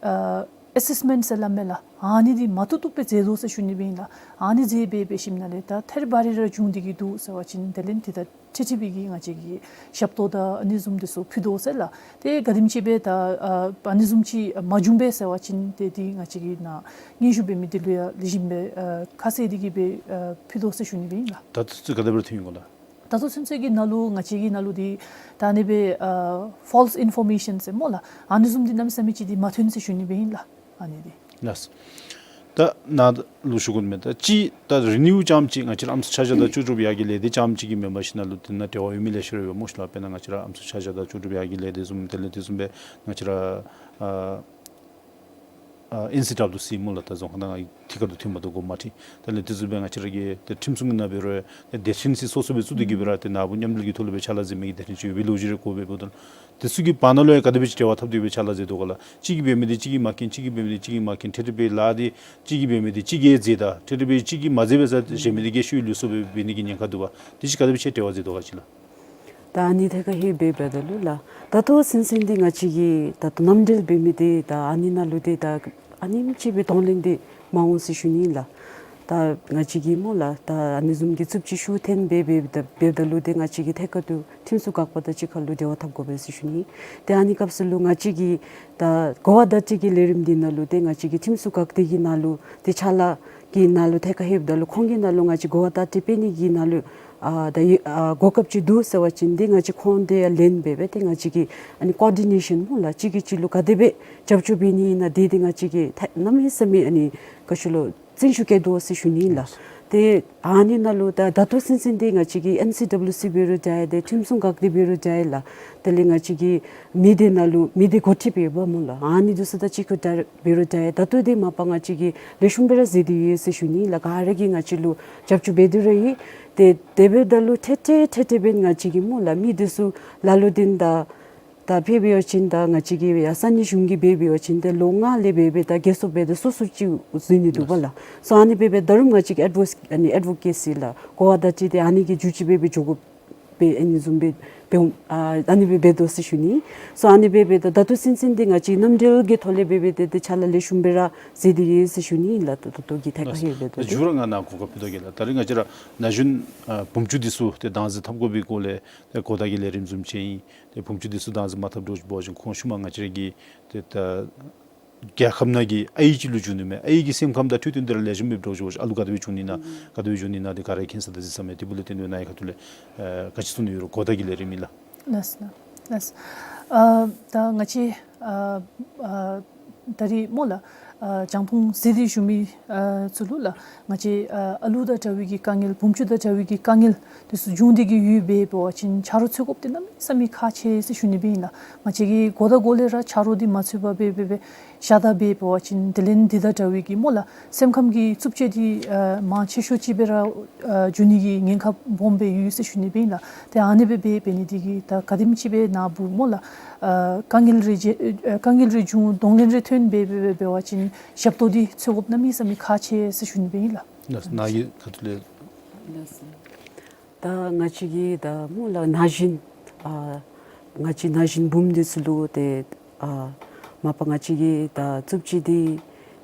ཨ་ ཨེ་སེསི་མེནཊ་ཟེར་སླབ་མས་ལགས། ཨ་ནི་འདི་མ་བཏུབ་བཏུབ་སྦེ་མཛད་དོ་ཟེར་ཞུ་ནི་སྦེ་ཨིན་ལགས། ཨ་ནི་མཛད་སྦེ་འབད་ཞིནམ་ལས་ད་ཐད་རི་བ་རི་ར་བྱུང་སྟེ་གི་འདུག་ཟེར་བ་ཅིན་དེ་ལས་འདི་ད་ཁྲིག་ཁྲི་སྦེ་གི་ང་བཅས་ཀྱི་ཞབས་ཏོག་དང་ཨ་ནི་བཟུམ་འདི་ཚུ་ཕུལ་དོ་ཟེར་ལགས། ཏེ་ག་དེམ་ཅིག་སྦེ་ད་ཨ་ཨ་ནི་བཟུམ་ཅིག་མ་བྱུང་པས་ཟེར་བ་ཅིན་ཏེ་འདི་ང་བཅས་ཀྱིས་ནཱ་སྙན་ཞུ་འབད་མི་འདི་ལུ་ཡང་ལེགས་ཤོམ་སྦེ་ཨ་ཁ་གསལ་ཏེ་གི་སྦེ་ཨ་ཕུལ་དོ་ཟེར་ཞུ་ནི་སྦེ་ཨིན་ལགས། ད་ཚུན་ཚོད་ག་དེ་སྦེ་ཐོན་ཡི་གོ་ལགས། ད་ལྟོ་ཚུན་ཚོད་ཀྱི་ནང་ལུ་ང་བཅས་ཀྱི་ནང་ལུ་འདི་ད་ཨ་ནི་སྦེ་ཨ་ཕོལསི་ཨིན་ཕོར་མེ་ཤཱན་ཟེར་སྨོ་ལགས། ཨ་ནི་བཟུམ་འདི་གནམ་མེད་ས་མེད་ཅིག་འདི་མ་ཐོན་ཟེར་ཞུ་ནི་སྦེ་ཨིན་ལགས། ཨ་ནི་འདི། ལགས། ད་ནཱ་ལུ་ཞུ་དགོ་མི་ད་ཅི་ད་རི་ནིའུ་རྐྱངམ་ཅིག་ང་བཅས་ར་ཨམ་སྲུ་ཆ་བཞག་དང་ལྕོགས་གྲུབ་ཡར་རྒྱས་ལས་སྡེ་རྐྱངམ་ཅིག་གིས་མེན་པར་ཞིན་ན་ལུ་དེ་ནང་འབྲེལ་བ་ཡོད་མི་ལེ་ཤ་ར་ཡོད་སྨོ་ཤིག་ལགས། དཔེར་ན་ང་བཅས་ར་ཨམ་སྲུ་ཆ་བཞག་དང་ལྕོགས་གྲུབ་ཡར་རྒྱས་ལས་སྡེ་བཟུམ་དེ་ལས་དེ་བཟུམ་སྦེ་ང་བཅས་ར་ཨ་ཨ་ཨེན་སི་ཌབ་ལིའུ་སི་སྨོ་ལགས། ད་རྫོང་ཁག་ནང་ཐད་ཀར་དུ་ཐོན་མ་བཏུབ་དགོ་མ་ཐོན། དེ་ལས་དེ་བཟུམ་སྦེ་ང་བཅས་ར་གི་ཏེ་ཁྲིམས་སྲུང་གི་ནང་འབད་རུང་ཏེ་སྡེ་ཚན་ཅིག་སོ་སོ་སྦེ་བཙུགས་ཏེ་གི་སྦེ་ར་ཏེ་ནཱ་བུ་མཉམ་འབྲེལ་གྱི་ཐོག་ལུ་སྦེ་ཕྱག་ལཱ་མཛད་མི་གི་སྡེ་ཚན་ཅིག་ཡོད་པའི་ལོ་རྒྱུས་རེ་གོ་སྦེ་འབདཝ་ད་དེ་ཚུ་གི་བར་ན་ལུ་ཡང་ག་དེ་སྦེ་ཅིག་འབྲེལ་བ་འཐབ་སྟེ་སྦེ་ཕྱག་ལཱ་མཛད་དོ་ག་ལགས། གཅིག་གིས་འབད་མི་འདི་གཅིག་གིས་མ་མཁྱེན། གཅིག་གིས་འབད་མི་འདི་གཅིག་གིས་མ་མཁྱེན། ཏེ་དེ་སྦེ་ལཱ་འདི་གཅིག་གིས་འབད་མི་འདི་གཅིག་གིས་མཛད་ད་ཏེ་དེ་སྦེ་གཅིག་གིས་མ་མཛད་པའི་ས་གཞན་མི་འདི་གིས་ཤུལ་ལུས་སོ་སྦེ་འབད་ནི་གི་ཉེན་ཁ་འདུག་པ། དེ་ཅིག་ག་དེ་སྦེ་ཅིག་འབྲེལ་བ་མཛད་དོ་ག་ཅིག་ལགས། ད་ཨ་ནི་ཐད་ཁར་ཧེ་འབད་འབདཝ་ད་ལུ་ལགས། ད་ལྟོ་ཚུན་ཚོད་འདི་ང་བཅས་ཀྱིས་ད་ལྟོ་མཉམ་འབྲེལ་འབད་མི་འདི་ད་ཨ་ནི་ནང་ལུ་འདི་ད་ཨ་ནེམ་ཅིག་སྦེ་གདོང་ལེན་འདི་མ་འོང་ཟེར་ཞུ་ནི་ལགས། ད་ང་བཅས་ཀྱིས་སྨོ་ལགས། ད་ཨ་ནི་བཟུམ་གྱི་རྩུབ་སྤྱོད་ཤུགས་ཐོན་སྦེ་འབད་འབདཝ་ད་ལུ་འདི་ང་བཅས་ཀྱིས་ཐད་ཀར་དུ་ཁྲིམས་སྲུང་འགག་པ་དང་གཅིག་ཁར་ལུ་འབྲེལ་བ་འཐབ་དགོ་པས་ཟེར་ཞུ་ནི། ཏེ་ཨ་ནི་སྐབས་སུ་ལུ་ང་བཅས་ཀྱིས་ད་གོ་བརྡ་སྤྲོད་ཀྱི་ལས་རིམ་འདི་ནང་ལུ་འདི་ང་བཅས་ཀྱི་ཁྲིམས་སྲུང་འགག་སྡེ་གི་ནང་ལུ་འདི་ཕྱག་ལཱ་གི་ནང་ལུ་ཐད་ཁར་ཧེ་འབདཝ་ད་ལུ་ཁོང་གི་ནང་ལུ་ང་བཅས་གོ་བརྡ་སྤྲོད་པའི་ནི་གི་ནང་ལུ་ཨ་ད་ཡོད་ཨ་གོ་སྐབས་ཅིག་འདུག་ཟེར་བ་ཅིན་འདི་ང་བཅས་ཁོང་དེ་ཡང་ལེན་འབད་འབད་དེ་ང་བཅས་ཀྱིས་ཨ་ནི་ཀོ་ཨོར་ཌི་ནེ་ཤཱན་སྨོ་ལགས། གཅིག་གིས་གཅིག་ལུ་ག་དེ་སྦེ་རྒྱབ་སྐྱོར་འབད་ནི་ཨིན་ན་འདི་འདི་ང་བཅས་ཀྱིས་ཐད་གནམ་མེད་ས་མེད་ཨ་ནི་ག་ཅི་ལོ་བརྩོན་ཤུགས་བསྐྱེད་དོ་ཟེར་ཞུ་ནི་ལགས། ཏེ་ཨ་ནི་ནང་ལུ་ད་ད་ལྟོ་ཚུན་ཚོད་འདི་ང་བཅས་ཀྱི་ཨེན་སི་ཌབ་ལིའུ་སི་འབད་རུང་འདྲ་ཡ་ཏེ་ཁྲིམས་སྲུང་འགག་སྡེ་འབད་རུང་འདྲ་ཡ་ལགས། དེ་ལས་ང་བཅས་ཀྱི་མི་སྡེ་ནང་ལུ་མི་སྡེ་འགོ་ཁྲིདཔ་འབདཝ་སྨོ་ལགས། ཨ་ནི་འདི་ཚུ་དང་གཅིག་ཁར་འབད་རུང་འདྲ་ཡ་ད་ལྟོ་འདི་མ་པ་ང་བཅས་ཀྱིས་ལེགས་ཤོམ་སྦེ་ར་མཛད་དེ་ཡོད་ཟེར་ཞུ་ནི་ལགས། ག་ར་གིས་ང་བཅས་ལུ་རྒྱབ་སྐྱོར་འབད་དེ་ར་ཡོད། ཏེ་དེ་འབདཝ་ད་ལུ་ཐད་ཐད་ཐད་ཐད་འབདན་ང་བཅས་ཀྱིས་སྨོ་ལགས་མི་འདི་ཚུ་ལ་ལུ་འདི་ད་ད་དཔེ་འབད་བ་ཅིན་ད་ང་བཅས་ཀྱི་ཡ་ས་གནས་གཞུང་གི་སྦེ་འབད་བ་ཅིན་ཏེ་ལོ་ལྔ་ལས་འབད་འབད་ད་རྒས་སོངམ་འབད་ད་སོ་སོ་ཅིག་འཛུལ་ནི་འདུག་པ་ལགས། སོ་ཨ་ནི་འབད་འབད་ད་རུང་ང་བཅས་ཀྱི་ཨེཌ་ཝོ་ཨ་ནི་ཨེཌ་ཝོ་ཀེ་སི་ལགས་གོ་བརྡ་སྤྲོད་དེ་ཨ་ནི་གི་བརྒྱུད་ཅིག་འབད་འབད་འགྱོ་དགོ་པས། ཨ་ནི་བཟུམ་སྦེ་འབད་ཨ་ཨ་ནི་སྦེ་འབད་དོ་ཟེར་ཞུ་ནི། སོ་ཨ་ནི་འབད་འབད་ད་ད་ལྟོ་ཚུན་ཚོད་འདི་ང་བཅས་མཉམ་འབྲེལ་གྱི་ཐོག་ལས་འབད་འབད་དེ་ཏེ་ཕྱག་ལཱ་ལེགས་ཤོམ་སྦེ་ར་མཛད་དེ་ཡོད་ཟེར་ཞུ་ནི་ལགས། ད་ད་ལྟོ་གི་ཐད་ཁར་ལགས། ཧེ་འབད་དེ་མཇུག་ར་ང་ནཱ་གོ་སྐབས་ཕུལ་དོ་གེ་ལགས། ད་རིས་ང་བཅས་ར་ན་གཞོན་ཨ་བུམ་ཅུ་འདི་ཚུ་ཏེ་བདག་འཛིན་འཐབ་དགོ་པའི་སྐོར་ལས་ཏེ་གོ་བརྡ་གི་ལས་རིམ་བཟུམ་ཅིག་ཨིན། ཏེ་བུམ་ཅུ་འདི་ཚུ་བདག་འཛིན་མ་འཐབ་འགྱོ་བ་ཅིན་ཁོང་ཤུལ་མ་ང་བཅས་ར་གི་ཏེ་ད་རྒྱལ་ཁབ་ནང་གི་ཨའི་ཅིག་ལུ་འགྱུར་ནི་མས། ཨའི་གི་སེམས་ཁམས་དང་འཕྲོད་བསྟེན་འདི་ར་ལེགས་ཤོམ་སྦེ་འགྱོ་བ་ཅིན་ཨ་ལུ་ག་དེ་སྦེ་འབྱུང་ནི་ན་ག་དེ་སྦེ་འབྱུང་ནི་ན་འདི་ག་ར་མཁྱེན་ས་དང་གཟིགས་ས་མས། དེ་འབདཝ་ལས་བརྟེན་ཏེ་ནཱ་གི་ཁ་ཐུག་ལས་ཨ་ག་ཅི་གསུང་ནི་ཡོད་རུང་གོ་བརྡ་གི་ལས་རིམ་ཨིན་ལགས། ལགས་སོ་ལགས། ལགས་སོ། ཨ་ད་ང་བཅས་ཨ་ཨ་ད་རིས་སྨོ་ལགས་ཨ་རྒྱང་མཐོང་གཟིགས་ཏེ་བཞུགས་མི་ཨ་ཚུ་ལུ་ལགས་ང་བཅས་ཨ་ཨ་ལུ་དང་འདྲ་བའི་གི་དཀའ་ངལ་བུམ་ཅུ་དང་འདྲ་བའི་གི་དཀའ་ངལ་འདི་ཚུ་འབྱུང་སྟེ་གི་ཡོདཔ་འབད་བ་ཅིན་ཆ་རོགས་འཚོལ་དགོཔ་འདི་གནམ་མེད་ས་མེད་ཁག་ཆེ་ཟེར་ཞུ་ནི་སྦེ་ཨིན་ལགས། ང་བཅས་ཀྱིས་གོ་བརྡ་གུ་ལས་ར་ཆ་རོགས་འདི་མ་འཚོལ་བར་འབད་འབད་འབད་ཤ་སྟག་འབད་བ་ཅིན་དེ་ལས་འདི་དང་འདྲ་བའི་གི་སྨོ་ལགས་སེམས་ཁམས་ཀྱི་རྩུབ་སྤྱོད་འདི་ཨ་མང་ཆེ་ཤོས་ཅིག་སྦེ་ར་ཨ་འབྱུང་ནི་གི་ཉེན་ཁ་སྦོམ་སྦེ་ཡོད་ཟེར་ཞུ་ནི་སྦེ་ཨིན་ལགས། ཏེ་ཨ་ནི་སྦེ་འབད་འབད་ནི་འདི་གིས་ད་ག་དེམ་ཅིག་སྦེ་ནཱ་བུ་སྨོ་ལགས་ཨ་དཀའ་ངལ་རེ་ཅིག་ཨ་དཀའ་ངལ་རེ་བྱུང་གདོང་ལེན་རེ་ཐོན་འབད་འབད་འབད་འབད་བ་ཅིན་ཞབས་ཏོག་འདི་འཚོལ་དགོཔ་གནམ་མེད་ས་མེད་ཁག་ཆེ་ཟེར་ཞུ་ནི་སྦེ་ཨིན་ལགས། ལགས་ནཱ་གི་ཁ་ཐུག་ལས། ལགས་སོ། ད་ང་བཅས་ཀྱི་ད་སྨོ་ལགས་ན་གཞོན་ཨ་ང་བཅས་ན་གཞོན་བུམོ་འདི་ཚུ་ལུ་ཏེ་ཨ་མ་པ་ང་བཅས་ཀྱི་ད་རྩུབ་སྤྱོད་འདི་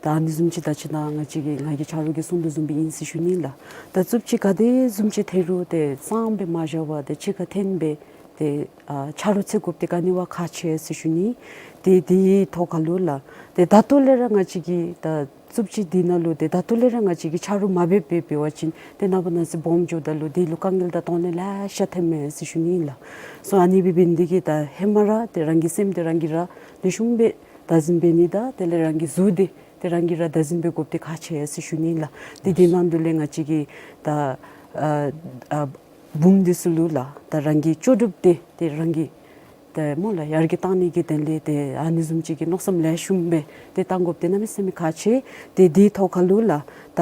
ད་ཨ་ནི་བཟུམ་ཅིག་ད་ཅི་ན་ང་བཅས་ཀྱི་ང་གི་ཆ་རོགས་ཀྱིས་གསུང་དོ་བཟུམ་སྦེ་ཨིན་ཟེར་ཞུ་ནི་ལགས། ད་རྩུབ་སྤྱོད་ག་དེ་བཟུམ་ཅིག་ཐོན་རུང་ཏེ་གཙང་སྦེ་མ་བཞག་པར་ཏེ་ཕྱི་ཁར་འཐོན་སྦེ་ཏེ་ཨ་ཆ་རོགས་འཚོལ་དགོཔ་འདི་ག་ནི་བ་ཁག་ཆེ་ཟེར་ཞུ་ནི། ཏེ་དེའི་ཐོག་ཁར་ལུ་ལགས་ཏེ་ད་ལྟོ་ལས་ར་ང་བཅས་ཀྱི་ད་རྩུབ་སྤྱོད་འདི་ནང་ལུ་ཏེ་ད་ལྟོ་ལས་ར་ང་བཅས་ཀྱིས་ཆ་རོགས་མ་འབད་འབད་འབད་བ་ཅིན་ཏེ་ནངས་པ་གནངས་ཚེ་སྦོམ་འགྱོཝ་ད་ལུ་འདི་ལུ་དཀའ་ངལ་དང་གདོང་ལེན་ལེ་ཤ་ཐོནམ་མས་ཟེར་ཞུ་ནི་ལགས། སོ་ཨ་ནི་སྦེ་འབད་ནི་འདི་གིས་ད་ཧེ་མ་ར་ཏེ་རང་གི་སེམས་འདི་རང་གིས་ར་ལེགས་ཤོམ་སྦེ་བདག་འཛིན་འབད་ནི་དང་དེ་ལས་རང་གི་གཟུགས་འདི་ཏེ་རང་གིས་ར་བདག་འཛིན་འབད་དགོཔ་འདི་ཁག་ཆེ་ཟེར་ཞུ་ནི་ལགས། ཏེ་དེ་ནང་དུ་ལས་ང་བཅས་ཀྱིས་ད་ཨ་ཨ་བུམོ་འདི་ཚུ་ལུ་ལགས་ད་རང་གི་ལྕོགས་གྲུབ་འདི་ཏེ་རང་གིས་ཏེ་སྨོ་ལགས་ཡར་རྒྱས་གཏང་ནི་གི་དོན་ལས་ཏེ་ཨ་ནི་བཟུམ་ཅིག་གི་མནོ་བསམ་ལེགས་ཤོམ་སྦེ་ཏེ་གཏང་དགོཔ་འདི་གནམ་མེད་ས་མེད་ཁག་ཆེ། ཏེ་དེའི་ཐོག་ཁར་ལུ་ལགས་ད་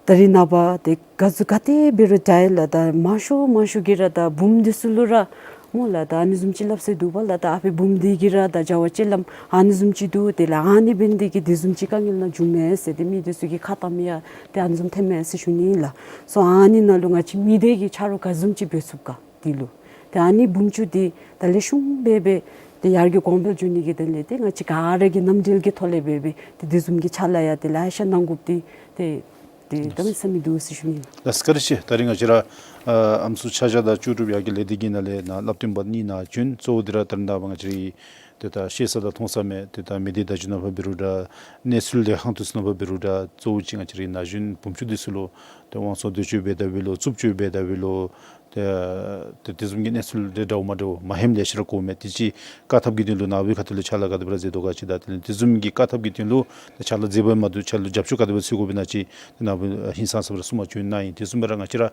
ད་རིས་ནངས་པ་ཏེ་ག་ཟུག་ག་དེ་འབད་རུང་འདྲ་ལགས་ད་མང་ཤོས་མང་ཤོས་ཀྱིས་ར་ད་བུམོ་འདི་ཚུ་ལུ་ར་སྨོ་ལགས་ད་ཨ་ནི་བཟུམ་ཅིག་སླབ་ས་འདུག་པ་ལགས། ད་ཨ་ཕི་བུམོ་འདི་གིས་ར་ད་བྱ་བ་ཅིག་ལམ་ཨ་ནི་བཟུམ་ཅིག་འདུག་ཏེ་ལགས་ཨ་ནི་འབད་ནི་འདི་གིས་དེ་བཟུམ་ཅིག་དཀའ་ངལ་ནང་འགྱོཝ་མས་ཟེར་ཏེ་མི་འདི་ཚུ་གིས་ཁ་བཏངམ་ཡང་ཏེ་ཨ་ནི་བཟུམ་ཐོནམ་མས་ཟེར་ཞུ་ནི་ལགས། སོ་ཨ་ནི་ནང་ལུ་ང་བཅས་མི་སྡེ་གིས་ཆ་རོགས་ག་བཟུམ་ཅིག་འབད་ཚུགས་ག་འདི་ལུ་ཏེ་ཨ་ནི་བུམོ་ཅིག་འདི་ད་ལེགས་ཤོམ་སྦེ་སྦེ་ ཏེ་ཡར་གྱི་གོང་འཕེལ་འགྱོ་ནི་གི་དོན་ལས་ཏེ་ང་བཅས་ག་ར་གིས་མཉམ་འབྲེལ་གྱི་ཐོག་ལས་འབད་འབད་ཏེ་དེ་བཟུམ་གྱི་ཕྱག་ལཱ་ཡང་ཏེ་ལེ་ཤ་གནང་དགོཔ་འདི་ཏེ་ཏེ་གནམ་མེད་ས་མེད་འདུག་ཟེར་ཞུ་ནི་ལགས། ལགས་སོ། བཀའ་དྲིན་ཆེ། ད་རིས་ང་བཅས་ར་ཨ་ཨམ་སྲུ་ཆ་བཞག་དང་ལྕོགས་གྲུབ་ཡར་རྒྱས་ལས་སྡེ་གི་ནང་ལས་ནཱ་བསླབ་སྟོན་པ་གཉིས་ནཱ་བྱོན། གཙོ་བོ་འདི་ར་ད་རིས་ནངས་པ་ང་བཅས་རའི་ཏེ་ད་ཤེས་ས་དང་མཐོང་ས་མས། ཏེ་ད་མི་སྡེ་བརྡ་བརྒྱུད་ནང་ཕར་འབད་རུང་འདྲ་གནས་ཚུལ་ལས་ཁང་དུ་སོང་ནང་ཕར་འབད་རུང་འདྲ་གཙོ་བོ་ཅིག་ང་བཅས་རའི་ན་གཞོན་བུམ་ཆུང་འདི་ཚུ་ལུ་ཏེ་དབང་བཙོང་འདོད་སྤྱོད་འབད་ད་འབད་ལོ་རྩུབ་སྤྱོད་འབད་ད་འབད་ལོ་ཏེ་ཏེ་དེ་བཟུམ་གྱི་གནས་ཚུལ་འདི་འདྲཝ་མ་འདྲཝ་མ་ཧེམ་ལེ་ཤ་ར་གོཝ་མས། དེ་ཅིག་བཀག་ཐབས་ཀྱི་དོན་ལུ་ནཱ་བུའི་ཁ་ཐུག་ལས་ཕྱག་ལཱ་ག་དེ་སྦེ་ར་མཛད་དོ་ག་ཅིག་དང་དེ་ལས་དེ་བཟུམ་གྱི་བཀག་ཐབས་ཀྱི་དོན་ལུ་ཏེ་ཕྱག་ལཱ་མཛད་པ་མ་གཏོགས་ཕྱག་ལཱ་རྒྱབ་སྐྱོར་ག་དེ་སྦེ་འཚོལ་དགོཔ་ཨིན་ན་ཅིག་ཏེ་ནཱ་བུ་ཧིང་སངས་ས་སྦེ་ར་གསུང་མ་བྱོན་ནི་ཨིན། དེ་བཟུམ་སྦེ་ར་ང་བཅས་ར་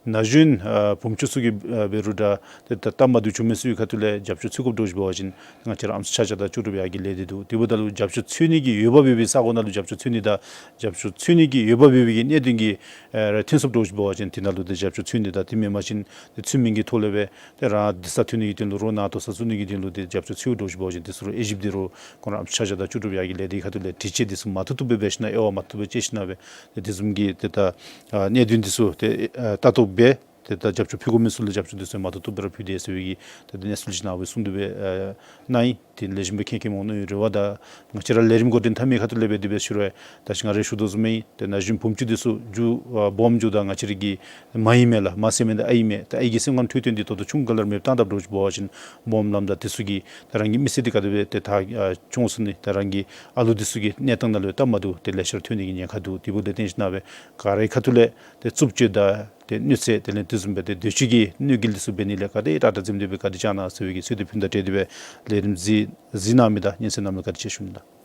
ན་གཞོན་ཨ་བུམ་ཆུང་ཚུ་གིས་ཨ་འབད་རུང་འདྲ་ཏེ་ད་སྟབས་མ་བདེཝ་བྱུང་མི་ཚུ་གི་ཁ་ཐུག་ལས་རྒྱབ་སྐྱོར་འཚོལ་དགོཔ་འདྲཝ་ཅིག་འབད་བ་ཅིན་ང་བཅས་ར་ཨམ་སྲུ་ཆ་བཞག་དང་ལྕོགས་གྲུབ་ཡར་རྒྱས་ལས་སྡེ་འདུག། དེ་འབདཝ་ད་ལུ་རྒྱབ་སྐྱོར་འཚོལ་ནི་གི་འོས་འབབ་ཡོད་པའི་ས་གོ་ནང་ལུ་རྒྱབ་སྐྱོར་འཚོལ་ནི་དང་རྒྱབ་སྐྱོར་འཚོལ་ནི་གི་འོས་འབབ་ཡོད་པའི་གི་གནད་དོན་གྱི་ཨེ་ར་ཐོན་སོངམ་འདྲཝ་ཅིག་འབད་བ་ཅིན་དེ་ནང་ལུ་ཏེ་རྒྱབ་སྐྱོར་འཚོལ་ནི་དང་དེ་མེན་པ་ཅིན་ཏེ་ཚུལ་མིན་གྱི་ཐོག་ལས་སྦེ་ཏེ་རང་སྡིག་ས་ཐོན་ནི་གི་དོན་ལུ་རོགས་ནང་དོག་ས་བཙུགས་ནི་གི་དོན་ལུ་ཏེ་རྒྱབ་སྐྱོར་འཚོལཝ་འདྲཝ་ཅིག་འབད་བ་ཅིན་དེ་ཚུ་ལུ་དབྱེ་ཞིབ་འབད་རུང་ཁོང་ར་ཨམ་སྲུ་ཆ་བཞག་དང་ལྕོགས་གྲུབ་ཡར་རྒྱས་ལས་སྡེ་ཁ་ཐུག་ལས་དྲི་དཔྱད་འདི་ཚུ་མ་ཐུབ་ཐུབ་སྦེ་འབད་ཞིན་ན་དབྱེ་བ་མ་ཐུབ་ཐུབ་སྦེ་དཔྱད་ཞིན་ན་སྦེ་ཏེ་དེ་བཟུམ་གྱི་ཏེ་ད་ཨ་གནད་དོན་འདི་ཚུ་ཏེ་ཨ་ལྟ་རྟོག་འབད་ཏེ་ད་རྒྱབ་སྐྱོར་ཕུལ་དགོ་མི་ཚུ་ལུ་རྒྱབ་སྐྱོར་འདི་ཚུ་མ་ཐུབ་ཐུབ་སྦེ་ར་ཕུལ་ཏེ་ཟེར་བའི་གི་ཏེ་ད་གནས་ཚུལ་ཅིག་ནཱ་བུ་གསུང་དོ་སྦེ་ཨ་ནཱ་ཨིན། ཏེ་ལེགས་ཤོམ་སྦེ་མཁྱེན་མཁྱེནམ་འོང་མནོ་བའི་རེ་བ་དང་ང་བཅས་ར་ལས་རིམ་འགོ་འདྲེན་འཐབ་མི་ཁ་ཐུག་ལས་སྦེ་དེ་སྦེ་ཞུ་རུང་ད་ཅི་ང་ར་ཞུ་དོ་བཟུམ་ཨིན། ཏེ་ན་གཞོན་བུམ་ཆུང་འདི་ཚུ་རྒྱུ་ཨ་སྦོམ་རྒྱུ་དང་ང་བཅས་ར་གི་མ་ཨིན་མས་ལགས། མ་ཟེར་མི་འདི་ཨའི་མས། ད་ཨའི་གི་སེམས་ཁར་འཁྲུལ་དོན་འདི་ད་ལྟོ་ཆུང་ཀུ་ལས་ར་མེདཔ་བཏང་དཔ་འདྲཝ་ཅིག་འབད་བ་ཅིན་སྦོམ་ལམ་དང་དེ་ཚུ་གིས་ད་རང་གི་མི་ཚེ་འདི་ག་དེ་སྦེ་ཏེ་ད་ཨ་སྐྱོང་ཚུགས་ནི། ད་རང་གི་ཨ་ལུ་འདི་ཚུ་གི་གནས་སྟངས་ནང་ལུ་སྟབས་མ་བདེཝ་ཏེ་ལེ་ཤ་ར་ཐོན་ནི་གི་ཉེན་ཁ་འདུག། དེ་འབདཝ་ལས་བརྟེན་ཞིན་ན་སྦེ་ག་རའི་ཁ་ཐུག་ལས་ཏེ་རྩུབ་སྤྱོད་དང་ཏེ་གནོད་འཚེ་དེ་ལས་དེ་བཟུམ་སྦེ་ཏེ་འདོད་སྤྱོད་ཀྱི་གནོད་འགེལ་འདི་ཚུ་འབད་ནི་ལས་ག་དེ་དྲག་དྲག་འཛེམ་སྟེ་སྦེ་བཀག་སྟེ་བཅའ་གནང་ཟེར་བའི་གི་གསོལ་འདེབས་ཕུལ་ནི་དང་འབྲེལ་ཏེ་སྦེ་ལས་རིམ་གཟིགས་གཟིགས་གནང་མི་དང་སྙན་གསན་གནང་མི་ལུ་བཀའ་དྲིན་ཆེ་ཞུ་ནི་ལགས།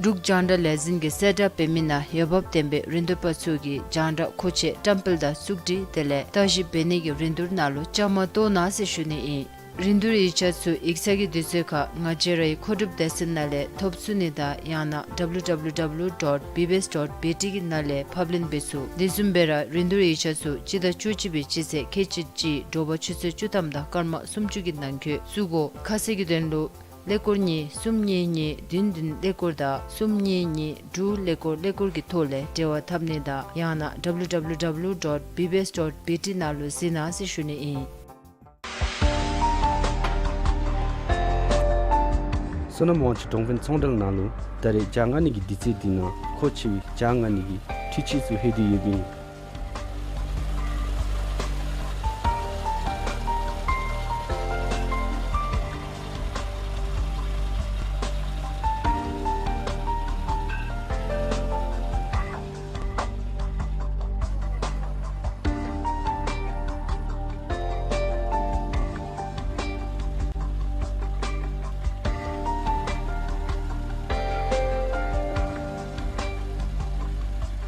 འབྲུག་རྒྱང་བསྒྲགས་ལས་འཛིན་གྱིས་གསལ་བསྒྲགས་འབད་མི་ནང་འོས་འབབ་ལྡན་པའི་རིན་བསྡུར་པ་ཚུ་གིས་རྒྱང་བསྒྲགས་མཁོ་ཆས་བཀྲམ་སྤེལ་དང་བཙུགས་སྒྲིག་དེ་ལས་བརྟག་ཞིབ་འབད་ནི་གི་རིན་བསྡུར་ནང་ལུ་བཅའ་མར་གཏོགས་གནང་ཟེར་ཞུ་ནི་ཨིན། རིན་བསྡུར་ཡིག་ཆ་ཚུ་ཡིག་ཚང་གི་དུས་ཚོད་ཁར་ང་བཅས་རའི་མཁོ་སྒྲུབ་སྡེ་ཚན་ནང་ལས་ཐོབ་ཚུགས་ནི་དང་ཡང་ན་www dot bbs dot bt གི་ནང་ལས་ཕབ་ལེན་འབད་ཚུགས། དེ་བཟུམ་སྦེ་ར་རིན་བསྡུར་ཡིག་ཆ་ཚུ་སྤྱི་ཟླ་བཅུ་གཅིག་པའི་སྤྱི་ཚེས་ཁལ་གཅིག་གཅིག་དྲོ་པ་ཆུ་ཚོད་བཅུ་ཐམ་དང་སྐར་མ་སུམ་ཅུ་གི་ནང་འཁོད་བཙུགས་དགོ། ཁ་གསལ་གྱི་དོན་ལུ་ཀླད་ཀོར་གཉིས་གསུམ་གཉིས་གཉིས་བདུན་བདུན་ཀླད་ཀོར་དང་གསུམ་གཉིས་གཉིས་དྲུག་ཀླད་ཀོར་ཀླད་ཀོར་གྱི་ཐོག་ལས་འབྲེལ་བ་འཐབ་ནི་དང་ཡང་ན་www dot bbs dot bt ནང་ལུ་གཟིགས་གནང་ཟེར་ཞུ་ནི་ཨིན། བསོད་ནམས་དབང་ཕྱུག་གྲོང་དཔོན་ཚོང་འབྲེལ་ནང་ལུ་ད་རེས་ཇ་མངགས་ནི་གི་དུས་ཚོད་འདི་ནང་མཁོ་ཆེ་བའི་ཇ་མངགས་ནི་གི་འཕྲུལ་ཆས་ཚུ་ལྷོད་དེ་ཡོདཔ་ཨིན།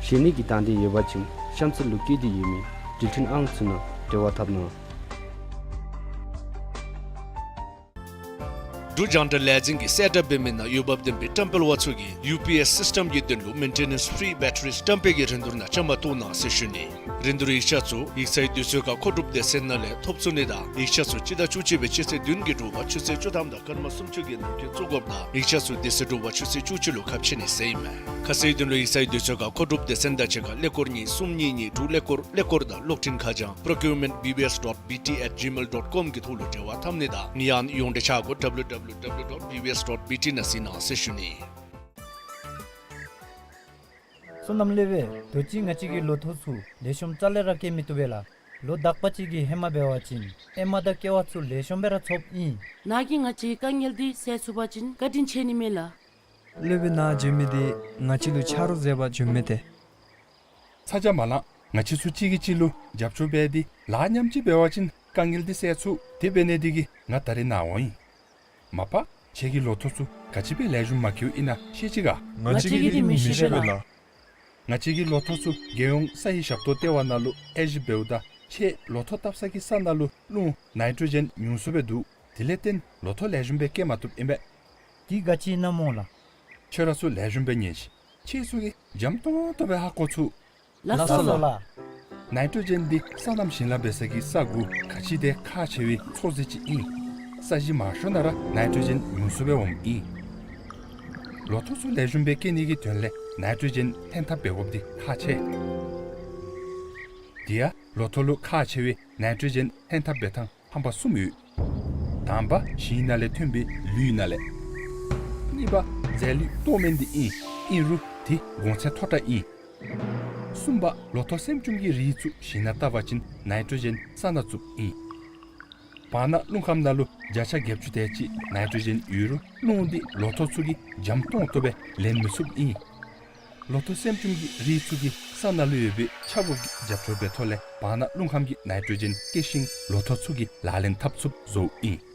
བཞེས་ནི་གི་དང་འདོད་ཡོད་པ་ཅིན་གཤམ་ས་ལུ་བཀོད་དེ་ཡོད་མི་འབྲེལ་མཐུད་ཨང་ཚུ་ནང་འབྲེལ་བ་འཐབ་གནང་། འབྲུག་རྒྱང་བསྒྲགས་ལས་འཛིན་གྱིས་གསལ་བསྒྲགས་འབད་མི་ནང་འོས་འབབ་ལྡན་པའི་བཀྲམ་སྤེལ་པ་ཚུ་གིས་ཡུ་པི་ཨེསི་སིསི་ཊེམ་གྱི་དོན་ལུ་མེན་ཊེ་ནེནསི་ཕི་རི་བེ་ཊ་རི་བཀྲམ་སྤེལ་གྱི་རིན་བསྡུར་ནང་བཅའ་མར་གཏོགས་གནང་ཟེར་ཞུ་ནི། རིན་བསྡུར་ཡིག་ཆ་ཚུ་ཡིག་ཚང་གི་དུས་ཚོད་ཁར་མཁོ་སྒྲུབ་སྡེ་ཚན་ནང་ལས་ཐོབ་ཚུགས་ནི་དང་ཡིག་ཆ་ཚུ་སྤྱི་ཟླ་བཅུ་གཅིག་པའི་སྤྱི་ཚེས་བདུན་གྱི་དྲོ་པ་ཆུ་ཚོད་བཅུ་ཐམ་དང་སྐར་མ་སུམ་ཅུ་གི་ནང་འཁོད་བཙུགས་དགོཔ་དང་ཡིག་ཆ་ཚུ་དེ་ཚེ་དྲོ་པ་ཆུ་ཚོད་བཅུ་གཅིག་ལུ་ཁ་ཕྱེ་ནི་ཟེར་ཨིན་མས། ཁ་གསལ་དོན་ལུ་ཡིག་ཚང་གི་དུས་ཚོད་ཁར་མཁོ་སྒྲུབ་སྡེ་ཚན་དང་གཅིག་ཁར་ཀླད་ཀོར་གཉིས་གསུམ་གཉིས་གཉིས་དྲུག་ཀླད་ཀོར་ཀླད་ཀོར་དང་གློག་འཕྲིན་ཁ་བྱང་procurement bbs dot bt at gmail dot com གི་ཐོག་ལུ་འབྲེལ་བ་འཐབ་ནི་དང་ཡང་ན་ཡོངས་འབྲེལ་ཆ་སྒོ་www dot bbs dot bt ནང་གཟིགས་གནང་ཟེར་ཞུ་ནི། བསོད་ནམས་སློབ་དཔོན། དུས་ཅི་ང་བཅས་ཀྱི་ལོ་ཐོག་ཚུ་ལེགས་ཤོམ་རྩ་ལས་ར་བཀལ་མི་བཏུབ་པས་ལགས། ལོ་དག་པ་ཅིག་གི་ཧེ་མ་འབད་བ་ཅིན་ཨེ་མ་དང་ཀེ་བ་ཚུ་ལེགས་ཤོམ་སྦེ་ར་ཚོགསཔ་ཨིན། ནཱ་གིས་ང་བཅས་དཀའ་ངལ་འདི་སེལ་ཚུགས་པ་ཅིན་བཀའ་དྲིན་ཆེ་ནི་མས་ལགས། སློབ་དཔོན་ནཱ་བྱོན་མི་འདི་ང་བཅས་ལུ་ཆ་རོགས་མཛད་པར་བྱོན་མི་ཏེ། ཚ་གྱང་མ་ལང་། ང་བཅས་ཚུ་གཅིག་གིས་གཅིག་ལུ་རྒྱབ་སྐྱོར་འབད་དེ་ལཱ་མཉམ་གཅིག་འབད་བ་ཅིན་དཀའ་ངལ་འདི་སེལ་ཚུགས། དེ་འབད་ནི་འདི་གིས་ང་ད་རིས་ནཱ་འོང་ཡི། མ་པ་ཁྱེད་ཀྱི་ལོ་ཐོག་ཚུ་ག་ཅི་སྦེ་ལེགས་ཤོམ་མ་བཀལཝ་ཨིན་ན་ཤེས་ཅི་ག། ང་བཅས་ཀྱིས་མི་ཤེས་པས་ལགས། ང་བཅས་ཀྱི་ལོ་ཐོག་ཚུ་རྒྱལ་ཡོངས་ས་ཡི་ཞབས་ཏོག་ལྟེ་བ་ནང་ལུ་དབྱེ་ཞིབ་འབདཝ་ད་ཁྱེད་ལོ་ཐོག་བཏབ་ས་གི་ས་ནང་ལུ་རླུང་ནའི་ཊྲོ་ཇེན་ཉུང་སུ་སྦེ་འདུག། དེ་ལས་བརྟེན་ལོ་ཐོག་ལེགས་ཤོམ་སྦེ་བཀལ་མ་བཏུབ་ཨིན་པས། འདི་ག་ཅི་ཨིན་ན་སྨོ་ལགས། ཁྱོད་ར་ཚུ་ལེགས་ཤོམ་སྦེ་ཉན་ཤིག། ཁྱེད་ཚུ་གིས་འཇམ་ཏོང་ཏོ་སྦེ་ཧ་གོ་ཚུགས། ལགས་སོ་ལགས། ནའི་ཊྲོ་ཇེན་འདི་སོ་ནམ་ཞིང་ལཱ་འབད་ས་གི་ས་གོ་ག་ཅི་དེ་ཁག་ཆེ་བའི་ཚོད་ཟེར་ཅིག་ཨིན། ས་གཞི་མང་ཤོས་ནང་ར་ནའི་ཊྲོ་ཇེན་ཉུང་སུ་སྦེ་འོངམ་ཨིན། ལོ་ཐོག་ཚུ་ལེགས་ཤོམ་སྦེ་སྐྱེ་ནི་གི་དོན་ལས་ནའི་ཊྲོ་ཇེན་ལྷན་ཐབས་འབད་དགོཔ་འདི་ཁག་ཆེ། དེ་ཡང་ལོ་ཐོག་ལུ་ཁག་ཆེ་བའི་ནའི་ཊྲོ་ཇེན་ལྷན་ཐབས་འབད་ཐངས་ཧམ་པ་གསུམ་ཡོད། དང་པ་ཞིང་ནང་ལས་ཐོན་པའི་ལུད་ནང་ལས། གཉིས་པ་རྫས་ལུད་སྟོང་མེན་འདི་ཨིན། ཨིན་རུང་དེ་གོང་ཚད་མཐོ་དྲགས་ཨིན། གསུམ་པ་ལོ་ཐོག་སེམ་ཅུམ་གྱི་རིགས་ཚུ་ཞིང་ནང་བཏབ་པ་ཅིན་ནའི་ཊྲོ་ཇེན་ས་ནང་བཙུགསཔ་ཨིན། བར་ན་རླུང་ཁམས་ནང་ལུ་བརྒྱ་ཆ་བརྒྱད་ཅུ་དེ་ཅིག་ནའི་ཊྲོ་ཇེན་ཡོད་རུང་རླུང་འདི་ལོ་ཐོག་ཚུ་གིས་འཇམ་ཏོང་ཏོ་སྦེ་ལེན་མི་ཚུགསཔ་ཨིན། ལོ་ཐོག་སེམ་ཅུམ་གྱི་རིགས་ཚུ་གིས་ས་ནང་ལུ་ཡོད་པའི་ཆརཔ་གི་རྒྱབ་སྐྱོར་འབད་ཐོག་ལས་བར་ན་རླུང་ཁམས་ཀྱི་ནའི་ཊྲོ་ཇེན་སྐྱེ་ཤིང་ལོ་ཐོག་ཚུ་གིས་ལག་ལེན་འཐབ་ཚུགསཔ་བཟོཝ་ཨིན།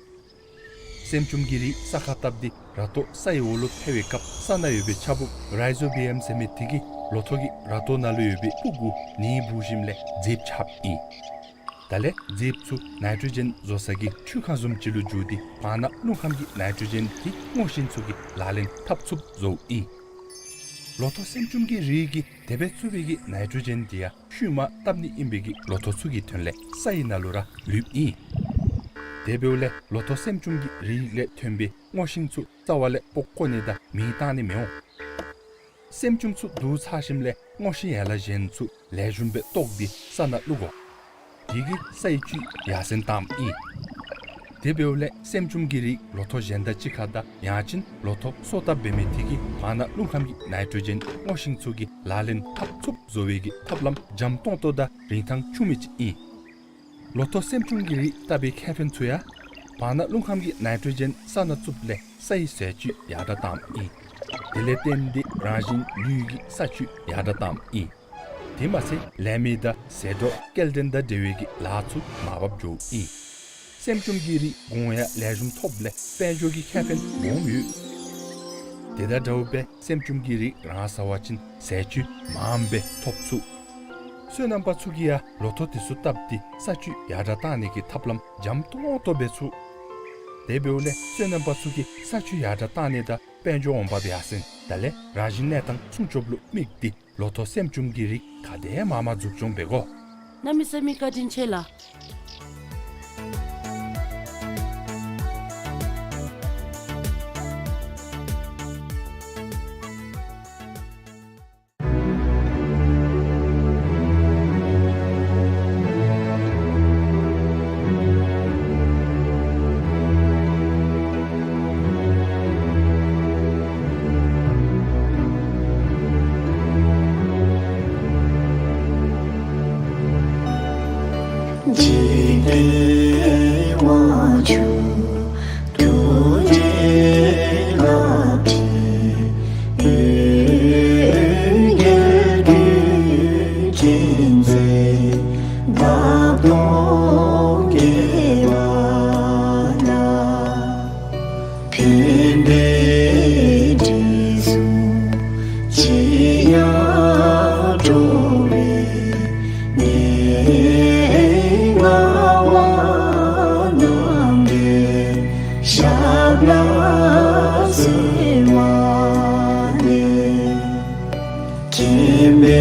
སེམ་ཅུམ་གྱི་རིགས་ས་ཁར་བཏབ་སྟེ་ར་ཏོ་སའི་འོག་ལུ་འཕེལ་བའི་སྐབས་ས་ནང་ཡོད་པའི་ཆརཔ་རའི་ཛོ་བི་ཡམ་ཟེར་མི་དེ་གིས་ལོ་ཐོག་གི་ར་ཏོ་ནང་ལུ་ཡོད་པའི་སྤུ་གུ་ནི་འབུ་ཞིནམ་ལས་རྫིཔ་ཆགསཔ་ཨིན། དེ་ལས་རྫིཔ་ཚུ་ནའི་ཊྲོ་ཇེན་བཟོ་ས་གི་འཕྲུལ་ཁང་བཟུམ་ཅིག་ལུ་འགྱུར་ཏེ་བར་ན་རླུང་ཁམས་ཀྱི་ནའི་ཊྲོ་ཇེན་དེ་སྔོ་ཤིང་ཚུ་གིས་ལག་ལེན་འཐབ་ཚུགསཔ་བཟོཝ་ཨིན། ལོ་ཐོག་སེམ་ཅུམ་གྱི་རིགས་ཀྱིས་དེ་སྦེ་བཙུགས་པའི་གི་ནའི་ཊྲོ་ཇེན་དེ་ཡང་ཤུལ་མ་བཏབ་ནི་ཨིན་པའི་གི་ལོ་ཐོག་ཚུ་གི་དོན་ལས་སའི་ནང་ལུ་ར་ལུསཔ་ཨིན། དེ་འབདཝ་ལས་ལོ་ཐོག་སེམ་ཅུམ་གྱི་རིགས་ལས་ཐོན་པའི་སྔོ་ཤིང་ཚུ་རྩ་བ་ལས་སྤོ་བཀོ་ནི་དང་མེ་བཏང་ནི་མི་འོང་། སེམ་ཅུམ་ཚུ་བསྡུ་ཚར་ཞིནམ་ལས་སྔོ་ཤིང་ཡན་ལག་གཞན་ཚུ་ལེགས་ཤོམ་སྦེ་བཏོག་སྟེ་ས་ནང་བླུག་དགོ། དེ་གིས་སའི་བཅུད་ཡར་སེང་བཏངམ་ཨིན། དེ་འབདཝ་ལས་སེམ་ཅུམ་གྱི་རིགས་ལོ་ཐོག་གཞན་དང་གཅིག་ཁར་དང་ཡང་ཅིན་ལོ་ཐོག་སོ་བཏབ་འབད་མི་དེ་གིས་བར་ན་རླུང་ཁམས་ཀྱི་ནའི་ཊྲོ་ཇེན་སྔོ་ཤིང་ཚུ་གིས་ལག་ལེན་འཐབ་ཚུགསཔ་བཟོ་བའི་གི་ཐབས་ལམ་འཇམ་ཏོང་ཏོ་དང་རིན་ཐང་ཆུང་མི་ཅིག་ཨིན། ལོ་ཐོག་སེམ་ཅུམ་གྱི་རིགས་བཏབ་པའི་ཁེ་ཕན་ཚུ་ཡང་བར་ན་རླུང་ཁམས་ཀྱི་ནའི་ཊྲོ་ཇེན་ས་ནང་བཙུགསཔ་ལས་སའི་ཟས་བཅུད་ཡར་དྲགས་བཏངམ་ཨིན། དེ་ལས་བརྟེན་ཏེ་རང་བཞིན་ལུད་ཀྱི་ས་བཅུད་ཡར་དྲགས་བཏངམ་ཨིན། དེ་མ་ཚད་ལས་མི་དང་ཟས་གྲོགས་སྐྱེལ་འདྲེན་དང་འབྲེལ་བའི་གི་ལཱ་ཚུ་མར་བབས་འགྱོཝ་ཨིན། སེམ་ཅུམ་གྱི་རིགས་གོང་ཡང་ལེགས་ཤོམ་ཐོབ་ལས་དཔལ་འབྱོར་གྱི་ཁེ་ཕན་སྦོམ་ཡོད། དེ་དང་འདྲཝ་སྦེ་སེམ་ཅུམ་གྱི་རིགས་རང་ཟ་བ་ཅིན་ཟས་བཅུད་མངམ་སྦེ་ཐོབ་ཚུགས། སོ་ནམ་པ་ཚུ་གིས་ཡང་ལོ་ཐོག་དེ་ཚུ་བཏབ་སྟེ་ས་བཅུད་ཡར་དྲགས་བཏང་ནི་གི་ཐབས་ལམ་འཇམ་ཏོང་ཏོ་འབད་ཚུགས། དེ་འབདཝ་ལས་སོ་ནམ་པ་ཚུ་གིས་ས་བཅུད་ཡར་དྲགས་བཏང་ནི་དང་དཔལ་འབྱོར་འོང་འབབ་ཡར་སེང་དེ་ལས་རང་བཞིན་གནས་སྟངས་སྲུང་སྐྱོབ་ལུ་དམིགས་ཏེ་ལོ་ཐོག་སེམ་ཅུམ་གྱི་རིགས་ག་དེ་མང་མང་འཛུགས་སྐྱོང་འབད་དགོ། གནམ་མེད་ས་མེད་བཀའ་དྲིན་ཆེ་ལགས། འཇིག་རྟེན་དབང་ཕྱུག་ཐུགས་རྗེའི་རླབས་ཀྱིས་འོད་གསལ་ཀུན་གྱི་མཛེས་རྟག་ཏུ་སྐྱེ་བ་ལ། ཕན་བདེའི་དྲི་བསུང་ཅི་ཡང་བྲོ་བའི་གནས་ལྔ་བ་རྣམས་ཀྱི་ཞབས་ལ་གསོལ་བ་འདེབས། མཁྱེན་པའི་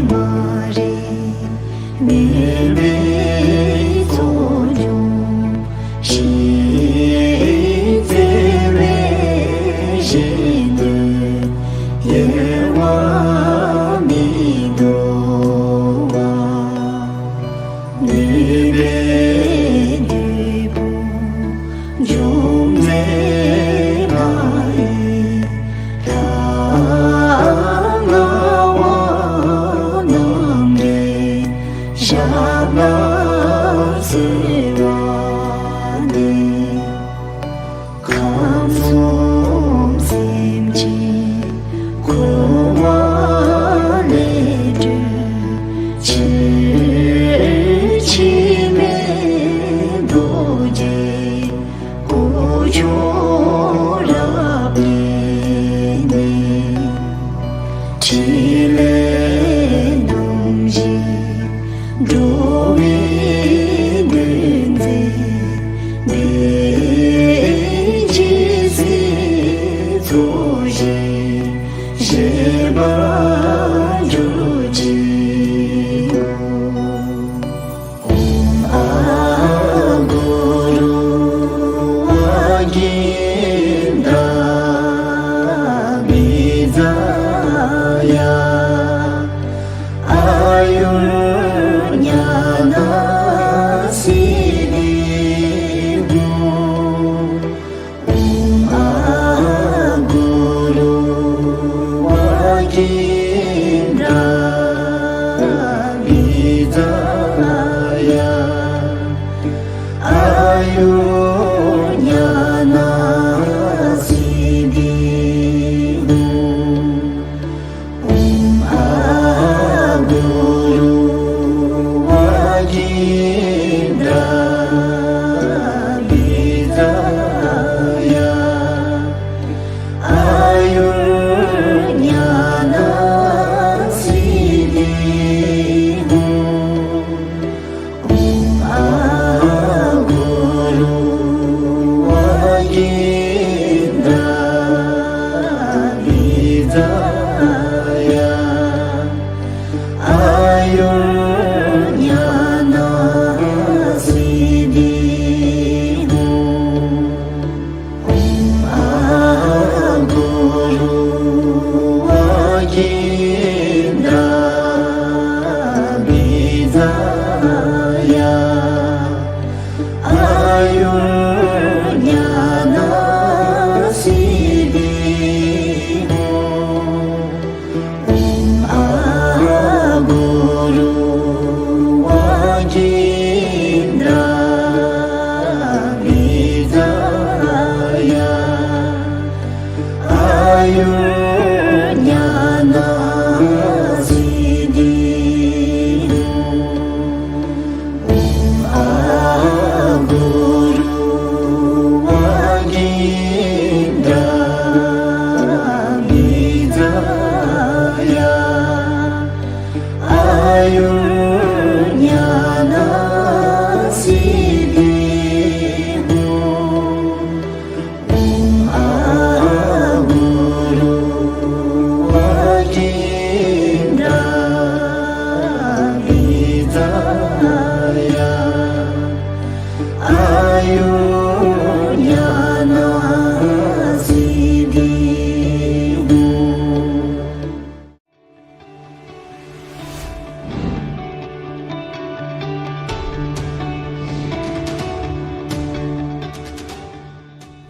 མ་རིག་མུན་པའི་ཚོགས་འཇོམས་ཤིང་། བརྩེ་བའི་ཞལ་ནས་གཡེལ་བར་མི་འདུག་པ། ནུས་པའི་བདུད་དཔུང་འཇོམས་མཛད་ལྷ་ཡི་ལྷ་ལྔ་བ་རྣམས་ཀྱི་ཞབས་ལ་གསོལ་བ་འདེབས། ཁམས་གསུམ་སེམས་ཅན་འཁོར་བ་ལས་སྒྲོལ་ཕྱིར། འཆི་མེད་རྡོ་རྗེ་སྐུ་མཆོག་རབ་བརྙེས་ནས། ཕྲིན་ལས་རྣམ་བཞི་འགྲོ་བའི་དོན་མཛད་པའི། རྗེ་བཙུན་ཚོགས་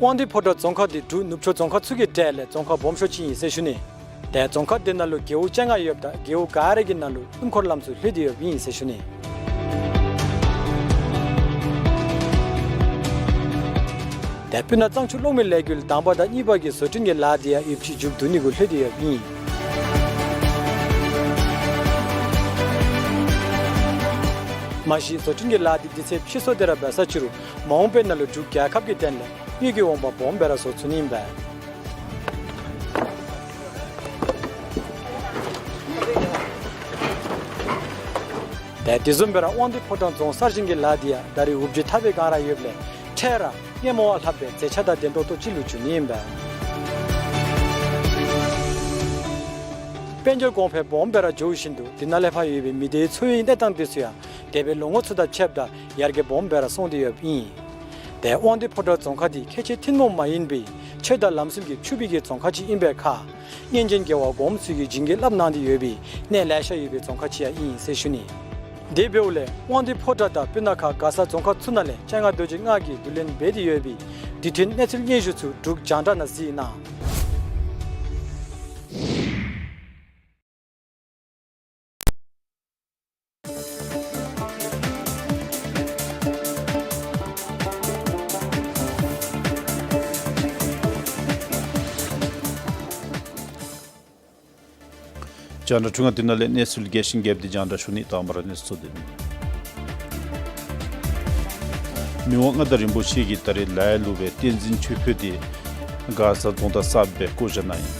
དབང་འདུས་ཕོ་བྲང་རྫོང་ཁག་འདི་འབྲུག་ནུབ་ཕྱོགས་རྫོང་ཁག་ཚུ་གི་གྲས་ལས་རྫོང་ཁག་སྦོམ་ཤོས་ཅིག་ཨིན་ཟེར་ཞུ་ནི། ཏེ་རྫོང་ཁག་འདི་ནང་ལུ་རྒེད་འོག་བཅོ་ལྔ་ཡོདཔ་ད་རྒེད་འོག་ག་ར་གི་ནང་ལུ་སྣུམ་འཁོར་ལམ་ཚུ་ལྷོད་དེ་ཡོདཔ་ཨིན་ཟེར་ཞུ་ནི། ཏེ་སྤུ་ན་གཙང་ཆུ་གློག་མེ་ལས་འགུལ་དང་པ་དང་གཉིས་པ་གི་བཟོ་སྐྲུན་གྱི་ལཱ་འདི་ཡང་ཡོདཔ་ཅིག་མཇུག་བསྡུ་ནི་གུ་ལྷོད་དེ་ཡོདཔ་ཨིན། མ་གཞི་བཟོ་སྐྲུན་གྱི་ལཱ་འདི་དུས་ཚོད་ཕྱིས་སོང་སྟེ་ར་འབད་ས་ཅིག་རུང་མ་འོངས་པའི་ནང་ལུ་འབྲུག་རྒྱལ་ཁབ་ཀྱི་དོན་ལས་དངུལ་གྱི་འོང་འབབ་སྦོམ་སྦེ་ར་བཟོ་ཚུགས་ནི་ཨིན་པས། ཏེ་དེ་བཟུམ་སྦེ་ར་དབང་འདུས་ཕོ་བྲང་རྫོང་གསར་བཞེངས་ཀྱི་ལཱ་འདི་ཡང་ད་རེས་འུབ་ཇུ་འཐབ་པའི་སྒང་ར་ཡོདཔ་ལས་འཕྲལ་ར་སྔོན་མ་བ་ལྷག་པའི་མཛེས་ཆ་དང་ལྡན་ཏོག་ཏོ་ཅིག་ལུ་འགྱུར་ནི་ཨིན་པས། དཔལ་འབྱོར་གོང་འཕེལ་སྦོམ་སྦེ་ར་འགྱོ་བཞིན་དུ་དེ་ནང་ལས་ཕར་ཡོད་པའི་མི་སྡེའི་འཚོ་བའི་གནས་སྟངས་དེ་ཚུ་ཡང་འདས་པའི་ལོ་ངོ་ཚུ་དང་ཕྱདཔ་ད་ཡར་རྒྱས་སྦོམ་སྦེ་ར་སོང་སྟེ་ཡོདཔ་ཨིན། ཏེ་དབང་འདུས་ཕོ་བྲང་རྫོང་ཁག་འདི་ཁལ་གཅིག་ཐུན་མོང་མ་ཡིན་པའི་ཆོས་དང་ལམ་སྲོལ་གྱིས་ཕྱུག་པའི་གི་རྫོང་ཁག་ཅིག་ཨིན་པའི་ཁར་སྔོན་བྱོན་རྒྱལ་བ་གོངམ་ཚུ་གིས་བྱིན་གྱིས་བརླབས་གནང་སྟེ་ཡོད་པའི་གནས་ལེ་ཤ་ཡོད་པའི་རྫོང་ཁག་ཅིག་ཡང་ཨིན་ཟེར་ཞུ་ནི། དེ་འབདཝ་ལས་དབང་འདུས་ཕོ་བྲང་དང་སྤུ་ན་ཁ་མགར་ས་རྫོང་ཁག་ཚུ་ནང་ལས་སྤྱན་སྔ་རྡོ་རྗེ་ལྔ་གིས་བསྡུ་ལེན་འབད་དེ་ཡོད་པའི་དུས་མཐུན་གནས་ཚུལ་སྙན་ཞུ་ཚུ་འབྲུག་རྒྱང་བསྒྲགས་ནང་གཟིགས་གནང་། རྒྱང་བསྒྲགས་ཁྲི་ཁང་འདི་ནང་ལས་གནས་ཚུལ་རྒྱས་ཤིང་རྒྱསཔ་འདི་རྒྱང་བསྒྲགས་ཞུ་ནི། དང་པ་ར་གནས་ཚུལ་གཙོ་དོན། མི་དབང་མངའ་བདག་རིན་པོ་ཆེ་གིས་ད་རེས་ལ་ཡ་ལུ་སྦེ་བསྟན་འཛིན་ཆོས་འཕེལ་འདི་མགར་ས་རྫོང་བདག་གསརཔ་སྦེ་བསྐོ་བཞག་གནང་ཡི།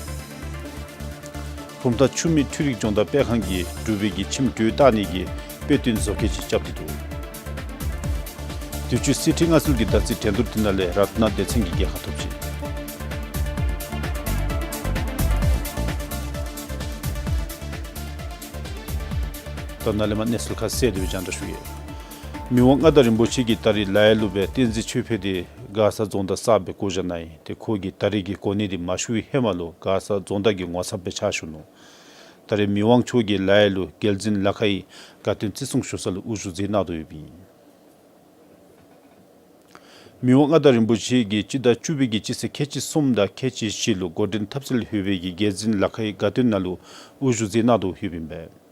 བུམ་ཐང་ཆུ་མིག་འཕྲུལ་རིག་སྦྱོང་བརྡར་སྤེལ་ཁང་གིས་འབྲུག་པའི་གི་ཁྱིམ་དྲོད་བཏང་ནི་གི་དཔེ་སྟོན་བཟོ་བཀོད་ཅིག་རྐྱབ་སྟེ་འདུག། དུས་ཅི་གསེར་ཁྲི་མངའ་གསོལ་གྱི་དར་རྩེ་འགྲན་བསྡུར་འདི་ནང་ལས་རཏྣ་སྡེ་ཚན་གྱིས་རྒྱལ་ཁ་ཐོབ་ཅི། ད་ནཱ་ལས་མར་གནས་ཚུལ་ཁ་གསལ་དེ་སྦེ་རྒྱང་བསྒྲགས་ཞུ་ཡི། མི་དབང་མངའ་བདག་རིན་པོ་ཆེ་གིས་ད་རེས་ལ་ཡ་ལུ་སྦེ་བསྟན་འཛིན་ཆོས་འཕེལ་འདི་མགར་ས་རྫོང་བདག་གསརཔ་སྦེ་བསྐོ་བཞག་གནང་ཡི། ཏེ་ཁོ་གིས་ད་རེས་ཀྱི་གོ་གནས་འདི་མ་ཞུ་བའི་ཧེ་མ་ལུ་མགར་ས་རྫོང་བདག་གི་ངོ་ཚབ་སྦེ་ཕྱག་ཞུ་ནུག། ད་རེས་མི་དབང་མཆོག་གིས་ལ་ཡ་ལུ་རྒྱལ་འཛིན་ལ་ཁའི་དགའ་སྟོན་བརྩི་སྲུང་ཞུ་ས་ལུ་དབུ་བཞུགས་མཛད་གནང་དོ་ཡོདཔ་ཨིན། མི་དབང་མངའ་བདག་རིན་པོ་ཆེ་གིས་སྤྱི་ཟླ་བཅུ་པའི་གི་སྤྱི་ཚེས་ཁལ་གཅིག་གསུམ་དང་ཁལ་གཅིག་བཞི་ལུ་འགོ་འདྲེན་འཐབ་རྩོད་ལྷོད་པའི་གི་རྒྱལ་འཛིན་ལ་ཁའི་དགའ་སྟོན་ནང་ལུ་དབུ་བཞུགས་མཛད་གནང་དོ་ཡོདཔ་ཨིན་པས།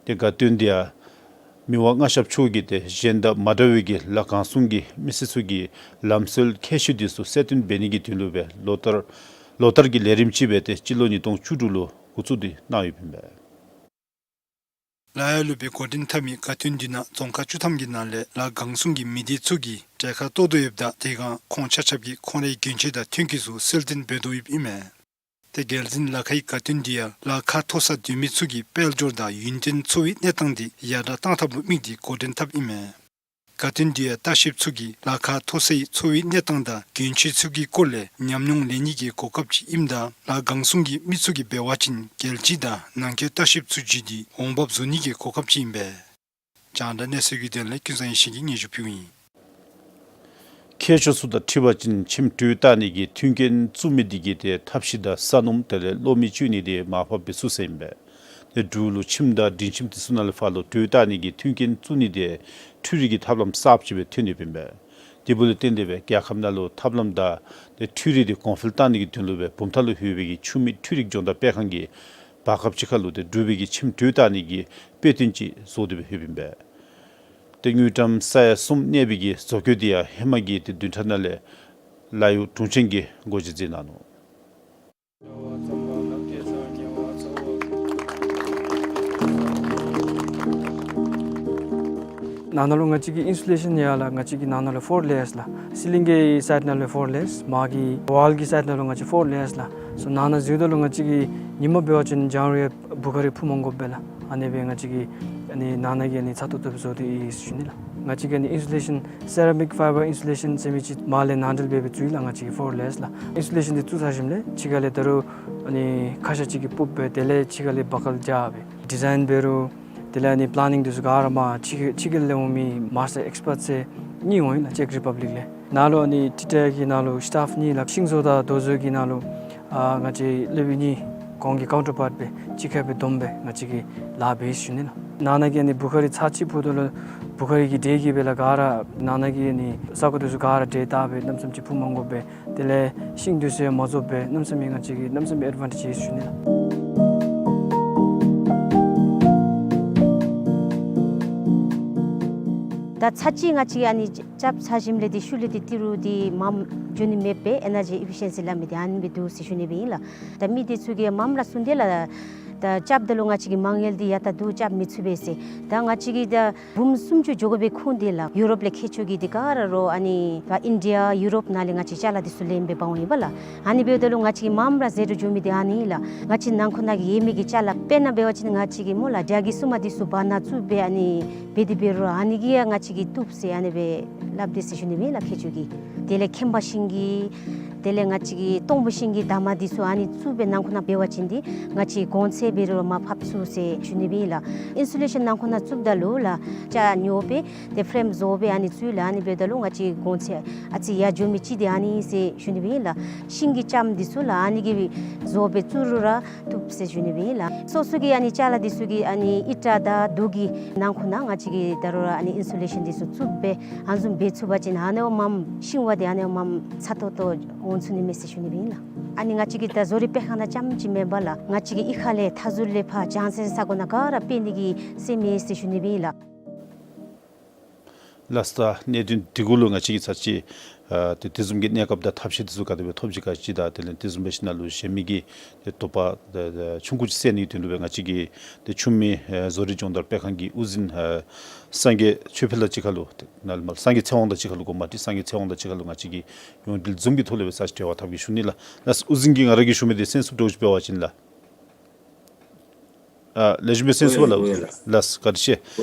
ཏེ་དགའ་སྟོན་འདི་ཡང་མི་དབང་མངའ་ཞབས་མཆོག་གིས་ཏེ་གཞན་དང་མ་འདྲ་བའི་གི་ལ་གང་སུང་གི་མི་སེར་ཚུ་གི་ལམ་སྲོལ་ཁྱད་ཆོས་འདི་ཚུ་གསལ་སྟོན་འབད་ནི་གི་དོན་ལུ་སྦེ་ལོ་ལྟར་ལོ་ལྟར་གྱི་ལས་རིམ་ཅིག་སྦེ་ཏེ་སྤྱི་ལོ་ཉིས་སྟོང་བཅུ་དྲུག་ལུ་འགོ་བཙུགས་ཏེ་གནང་ཡོདཔ་ཨིན་པས། ལ་ཡ་ལུ་སྦེ་འགོ་འདྲེན་འཐབ་མི་དགའ་སྟོན་འདི་ནང་རྫོང་ཁག་བཅུ་ཐམ་གྱི་ནང་ལས་ལ་གང་སུང་གི་མི་སྡེ་ཚུ་གི་གྲལ་ཁར་གཏོགས་དོ་ཡོདཔ་ད་དེ་སྒང་ཁོང་ཆ་ཁྱབ་ཀྱིས་ཁོང་རའི་གྱོན་ཆས་དང་མཐུན་རྐྱེན་ཚུ་གསལ་སྟོན་འབད་དོ་ཡོདཔ་ཨིན་མས། ཏེ་རྒྱལ་འཛིན་ལ་ཁའི་དགའ་སྟོན་འདི་ཡང་ལ་ཁ་མཐོ་ས་སྡོད་མི་ཚུ་གི་དཔལ་འབྱོར་དང་ཡུན་བརྟན་འཚོ་བའི་གནས་སྟངས་འདི་ཡར་དྲག་གཏང་ཐབས་ལུ་དམིགས་ཏེ་འགོ་འདྲེན་འཐབ་ཨིན་མས། དགའ་སྟོན་འདི་ཡང་ལྟ་བཤལཔ་ཚུ་གིས་ལ་ཁ་མཐོ་སའི་འཚོ་བའི་གནས་སྟངས་དང་གྱོན་ཆས་ཚུ་གི་སྐོར་ལས་ཉམས་མྱོང་ལེན་ནི་གི་གོ་སྐབས་ཅིག་ཨིནམ་ད་ལ་གང་སུང་གི་མི་ཚུ་གིས་འབད་བ་ཅིན་རྒྱལ་སྤྱི་དང་ནང་འཁོད་ལྟ་བཤལཔ་ཚུ་བརྒྱུད་དེ་འོང་འབབ་བཟོ་ནི་གི་གོ་སྐབས་ཅིག་ཨིན་པས། རྒྱང་བསྒྲགས་གནས་ཚུལ་གྱི་དོན་ལས་ཀུན་བཟང་ཡེ་ཤེས་ཀྱིས་སྙན་ཞུ་ཕུལཝ་ཨིན། མཁས་མཆོག་ཚུ་དང་འཁྲིལ་བ་ཅིན་ཁྱིམ་དྲོད་གཏང་ནི་གི་མཐུན་རྐྱེན་བཙུགས་མི་འདི་གིས་ཏེ་ཐབས་ཤེས་དང་ས་སྣུམ་དེ་ལས་གློག་མེ་སྤྱོད་ནི་འདི་མར་ཕབ་འབད་ཚུགས་ཟེར་ཨིན་པས། ཏེ་འབྲུག་ལུ་ཁྱིམ་དང་མགྲིན་ཁྱིམ་འདི་ཚུ་ནང་ལས་ཕར་ལུ་དྲོད་གཏང་ནི་གི་མཐུན་རྐྱེན་བཙུགས་ནི་འདི་འཕྲུལ་རིག་གི་ཐབས་ལམ་གསརཔ་ཅིག་སྦེ་ཐོན་ཡོདཔ་ཨིན་པས། དེ་འབདཝ་ལས་བརྟེན་ཏེ་སྦེ་རྒྱལ་ཁབ་ནང་ལུ་ཐབས་ལམ་དང་ཏེ་འཕྲུལ་རིག་འདི་གོང་འཕེལ་གཏང་ནི་གི་དོན་ལུ་སྦེ་བུམ་ཐང་ལུ་ལྷོད་པའི་གི་ཆུ་མིག་འཕྲུལ་རིག་སྦྱོང་བརྡར་སྤེལ་ཁང་གིས་བར་སྐབས་ཅིག་ཁར་ལུ་ཏེ་འབྲུག་པའི་གི་ཁྱིམ་དྲོད་གཏང་ནི་གི་དཔེ་སྟོན་ཅིག་བཟོ་སྟེ་སྦེ་ལྷོདཔ་ཨིན་པས། ཏེ་དངུལ་ཀྲམ་ས་ཡ་གསུམ་གནས་པའི་གི་བཟོ་བཀོད་འདི་ཡང་ཧེ་མ་གི་ཏེ་བདུན་ཕྲག་ནང་ལས་ལ་ཡུལ་དྲུང་ཆེན་གྱིས་སྒོ་འབྱེད་མཛད་གནང་ནུག། ནང་ན་ལུ་ང་བཅས་ཀྱི་ཨིན་སུ་ལེ་ཤཱན་ཡར་ལགས། ང་བཅས་ཀྱི་ནང་ན་ལུ་ཕོར་ལེ་ཡརསི་ལགས། སི་ལིང་གི་སའིཌ་ནང་ལུ་ཕོར་ལེ་ཡརསི། མར་གྱི་ཝཱལ་གྱི་སའིཌ་ནང་ལུ་ང་བཅས་ཕོར་ལེ་ཡརསི་ལགས། སོ་ནང་ན་འཛུལཝ་ད་ལུ་ང་བཅས་ཀྱིས་ཉིན་མ་འབད་བ་ཅིན་ལྗང་རུང་ཡང་བུ་ག་རི་འཕུ་མ་དགོཔ་སྦེ་ལགས། ཨ་ནི་སྦེ་ང་བཅས་ཀྱིས་ཨ་ནི་ནང་ན་གི་ཨ་ནི་ཚ་ཏོག་ཏོ་སྦེ་བཟོ་སྟེ་ཡོད་ཟེར་ཞུ་ནི་ལགས། ང་བཅས་ཀྱིས་ཨ་ནི་ཨིན་སུ་ལེ་ཤཱན་སེ་ར་མིག་ཕའི་བར་ཨིན་སུ་ལེ་ཤཱན་ཟེར་མི་ཅིག་མར་ལས་ནང་འགྲེལ་འབད་སྦེ་བཙུགས་ཡི་ལགས། ང་བཅས་ཀྱིས་ཕོར་ལེ་ཡརསི་ལགས། ཨིན་སུ་ལེ་ཤཱན་འདི་བཙུགས་ཚར་ཞིནམ་ལས་ཕྱི་ཁ་ལས་ད་རུང་ཨ་ནི་ཁ་ཤ་ཅིག་གིས་སྤུབ་སྦེ་དེ་ལས་ཕྱི་ཁ་ལས་བར་ཁ་ལས་རྐྱབ་སྦེ་ཌི་ཛའིན་འབད་རུང་དེ་ལས་ཨ་ནི་པ་ལེ་ནིང་འདི་ཚུ་ག་ར་མར་ཕྱི་ཁ་ཕྱི་ཁ་ལས་འོང་མི་མཱས་ཊར་ཨེགསི་པཊསི་ཟེར་གཉིས་འོང་ཡི་ལགས། ཅེཀ་རི་པབ་ལིཀ་ལས། ནཱ་ལུ་ཨ་ནི་ཊི་ཊེཀ་གི་ནང་ལུ་སི་ཊཱཕ་གཉིས་ལགས། ཤིང་བཟོ་དང་རྡོ་བཟོ་གི་ནང་ལུ་ཨ་ང་བཅས་སློབ་དཔོན་གཉིས་ཁོང་གི་ཀའུན་ཊར་པཱརཊ་སྦེ་གཅིག་ཁར་སྦེ་བསྡོམས་སྦེ་ང་བཅས་ཀྱིས་ལཱ་འབད་ཡི་ཟེར་ཞུ་ནི་ལགས། ནང་ན་གི་ཨ་ནི་བུ་ཁ་རི་ཚར་གཅིག་ཕུ་ད་ལུ་བུ་ཁ་རི་གི་དྲོད་ཀྱིས་སྦེ་ལགས་ག་ར་ནང་ན་གི་ཨ་ནི་ས་གོ་འདི་ཚུ་ག་ར་དྲོད་བཏབ་སྦེ་གནམ་མེད་ས་མེད་ཅིག་ཕུ་མ་དགོ་པས། དེ་ལས་ཤིང་འདི་ཚུ་ཡང་མ་རྫོགས་པས། གནམ་མེད་ས་མེད་ང་བཅས་ཀྱིས་གནམ་མེད་ས་མེད་ཨེཌ་ཝཱན་ཊེཇ་ཡོད་ཟེར་ཞུ་ནི་ལགས། ད་ཚར་གཅིག་ང་བཅས་ཀྱིས་ཨ་ནི་རྐྱབ་ཚར་ཞིནམ་ལས་འདི་ཤུལ་ལས་འདི་ཏི་རུ་འདི་མངམ་འགྱོ་ནི་མེད་པས། ཨེ་ནར་ཇི་ཨེ་ཕི་ཤཱན་སི་སླབ་མི་འདི་ཨ་ནི་སྦེ་འདུག་ཟེར་ཞུ་ནི་སྦེ་ཨིན་ལགས། ད་མི་འདི་ཚུ་གིས་མངམ་ར་གསུངས་དེས་ལགས། ད་རྐྱབ་ད་ལུ་ང་བཅས་ཀྱི་མ་དངུལ་འདི་ཡར་ད་བསྡུ་རྐྱབ་མི་ཚུགས་པས་ཟེར། ད་ང་བཅས་ཀྱིས་ད་འབུམ་སུམ་ཅུ་འགྱོ་དགོ་པའི་ཁུངས་འདི་ལགས་ཡུ་རོབ་ལས་མཁས་མཆོག་གིས་འདི་ག་ར་རོགས་ཨ་ནི་ད་ཨིན་ཌི་ཡ་ཡུ་རོབ་ནང་ལས་ང་བཅས་ཅ་ལ་འདི་ཚུ་ལེན་སྦེ་འབག་འོང་ཡི་པ་ལགས། ཨ་ནི་འབདཝ་ད་ལུ་ང་བཅས་ཀྱི་མངམ་ར་ཟད་འགྲོ་འགྱོ་མི་འདི་ཨ་ནི་ལགས། ང་བཅས་ནང་འཁོད་ནང་གི་ཡོད་མི་གི་ཅ་ལ་དཔེར་ན་འབད་བ་ཅིན་ང་བཅས་ཀྱི་སྨོ་ལགས་དྲེལ་གྱི་བསུ་མ་འདི་ཚུ་བར་ན་བཙུགས་སྦེ་ཨ་ནི་འབད་དེ་འབད་རུང་ཨ་ནི་གིས་ཡང་ང་བཅས་ཀྱིས་བཏུབ་ཟེར་ཨ་ནི་སྦེ་སླབ་དེས་ཟེར་ཞུ་ནི་སྦེ་ཨིན་ལགས་མཁས་མཆོག་གིས། དེ་ལས་ཁེམ་པ་ཤིང་གི་དེ་ལས་ང་བཅས་ཀྱི་སྟོང་ཕུ་ཤིང་གི་འདབ་མ་འདི་ཚུ་ཨ་ནི་བཙུགས་སྦེ་ནང་འཁོད་ནང་འབད་བ་ཅིན་འདི་ང་བཅས་གོང་ཚད་འབད་རུང་མར་ཕབ་ཚུགས་ཟེར་ཞུ་ནི་སྦེ་ཨིན་ལགས། ཨིན་སུ་ལེ་ཤཱན་ནང་འཁོད་ནང་བཙུགསཔ་ད་ལུ་ལགས་ཅ་ཉོ་སྦེ་ཏེ་ཕེ་རེམ་བཟོ་སྦེ་ཨ་ནི་བཙུགས་ལགས། ཨ་ནི་འབདཝ་ད་ལུ་ང་བཅས་གོང་ཚད་ཨ་ཙི་ཡར་འགྱོ་མི་ཅིག་འདི་ཨ་ནི་ཟེར་ཞུ་ནི་སྦེ་ཨིན་ལགས། ཤིང་གི་ལྕངམ་འདི་ཚུ་ལགས་ཨ་ནི་གིས་བཟོ་སྦེ་བཙུགས་རུང་ར་བཏུབ་ཟེར་ཞུ་ནི་སྦེ་ཨིན་ལགས། སོ་སོ་གི་ཨ་ནི་ཅ་ལ་འདི་ཚུ་གི་ཨ་ནི་ཨིཊ་དང་དུག་གི་ནང་འཁོད་ནང་ང་བཅས་ཀྱིས་ད་རུང་ར་ཨ་ནི་ཨིན་སུ་ལེ་ཤཱན་འདི་ཚུ་བཙུགས་སྦེ་ཨ་ནི་བཟུམ་འབད་ཚུགས་པ་ཅིན་ཨ་ནི་མངམ་ཤིང་བ་འདི་ཨ་ནི་མངམ་ཚ་ཏོག་ཏོ་འོང་ཚུགས་ནི་མས་ཟེར་ཞུ་ནི་སྦེ་ཨིན་ལགས། ཨ་ནི་ང་བཅས་ཀྱི་ད་བཟོ་རིག་སྤེལ་ཁང་ནང་རྐྱངམ་ཅིག་མེན་པར་ལགས་ང་བཅས་ཀྱི་གཡུས་ཁ་ལས་མཐའ་ཟུར་ལས་ཕར་བྱང་སེམས་ས་གོ་ནང་ག་ར་སྤེལ་ནི་གི་སེམས་ཡོད་ཟེར་ཞུ་ནི་སྦེ་ཨིན་ལགས། ལགས་སོ། ད་གནད་དོན་འདི་གུ་ལུ་ང་བཅས་ཀྱིས་ཚར་གཅིག་ཨ་ཏེ་དེ་བཟུམ་གྱི་གནས་སྐབས་དང་ཐབས་ཤེས་འདི་ཚུ་ག་དེ་སྦེ་ཐོབ་ཅི་ག་ཅི་དང་དེ་ལས་དེ་བཟུམ་འབད་ཞིནམ་ལས་གཞན་མི་གི་ཏེ་དོགས་པ་ཏེ་ཏེ་ཆུང་ཀུ་ཅིག་སེལ་ནིའི་དོན་ལུ་སྦེ་ང་བཅས་ཀྱི་ཏེ་ཆུ་མིག་ཨེ་བཟོ་རིག་སྦྱོང་བརྡར་སྤེལ་ཁང་གི་དབུ་འཛིན་ཨེ་སངས་རྒྱས་ཆོས་འཕེལ་ལགས་གཅིག་ཁར་ལུ་ཏེ་ནཱ་ལུ་སངས་རྒྱས་ཚེ་དབང་དང་གཅིག་ཁར་ལུ་དགོངསམ་མ་ཁྲེལ། སངས་རྒྱས་ཚེ་དབང་དང་གཅིག་ཁར་ལུ་ང་བཅས་ཀྱིས་ཡོངས་འབྲེལ་ཛུམ་གྱི་ཐོག་ལས་སྦེ་ཚར་གཅིག་འབྲེལ་བ་འཐབ་གེ་ཞུ་ནི་ལགས། ལགས་སོ། དབུ་འཛིན་གྱིས་ང་ར་གིས་ཞུ་མི་འདི་གསན་ཚུགསཔ་འདྲཝ་ཅིག་འབད་བ་ཅིན་ལགས། ཨ་ལེགས་ཤོམ་སྦེ་གསན་ཚུགས་པས་ལགས། ལགས་སོ་བཀའ་དྲིན་ཆེ།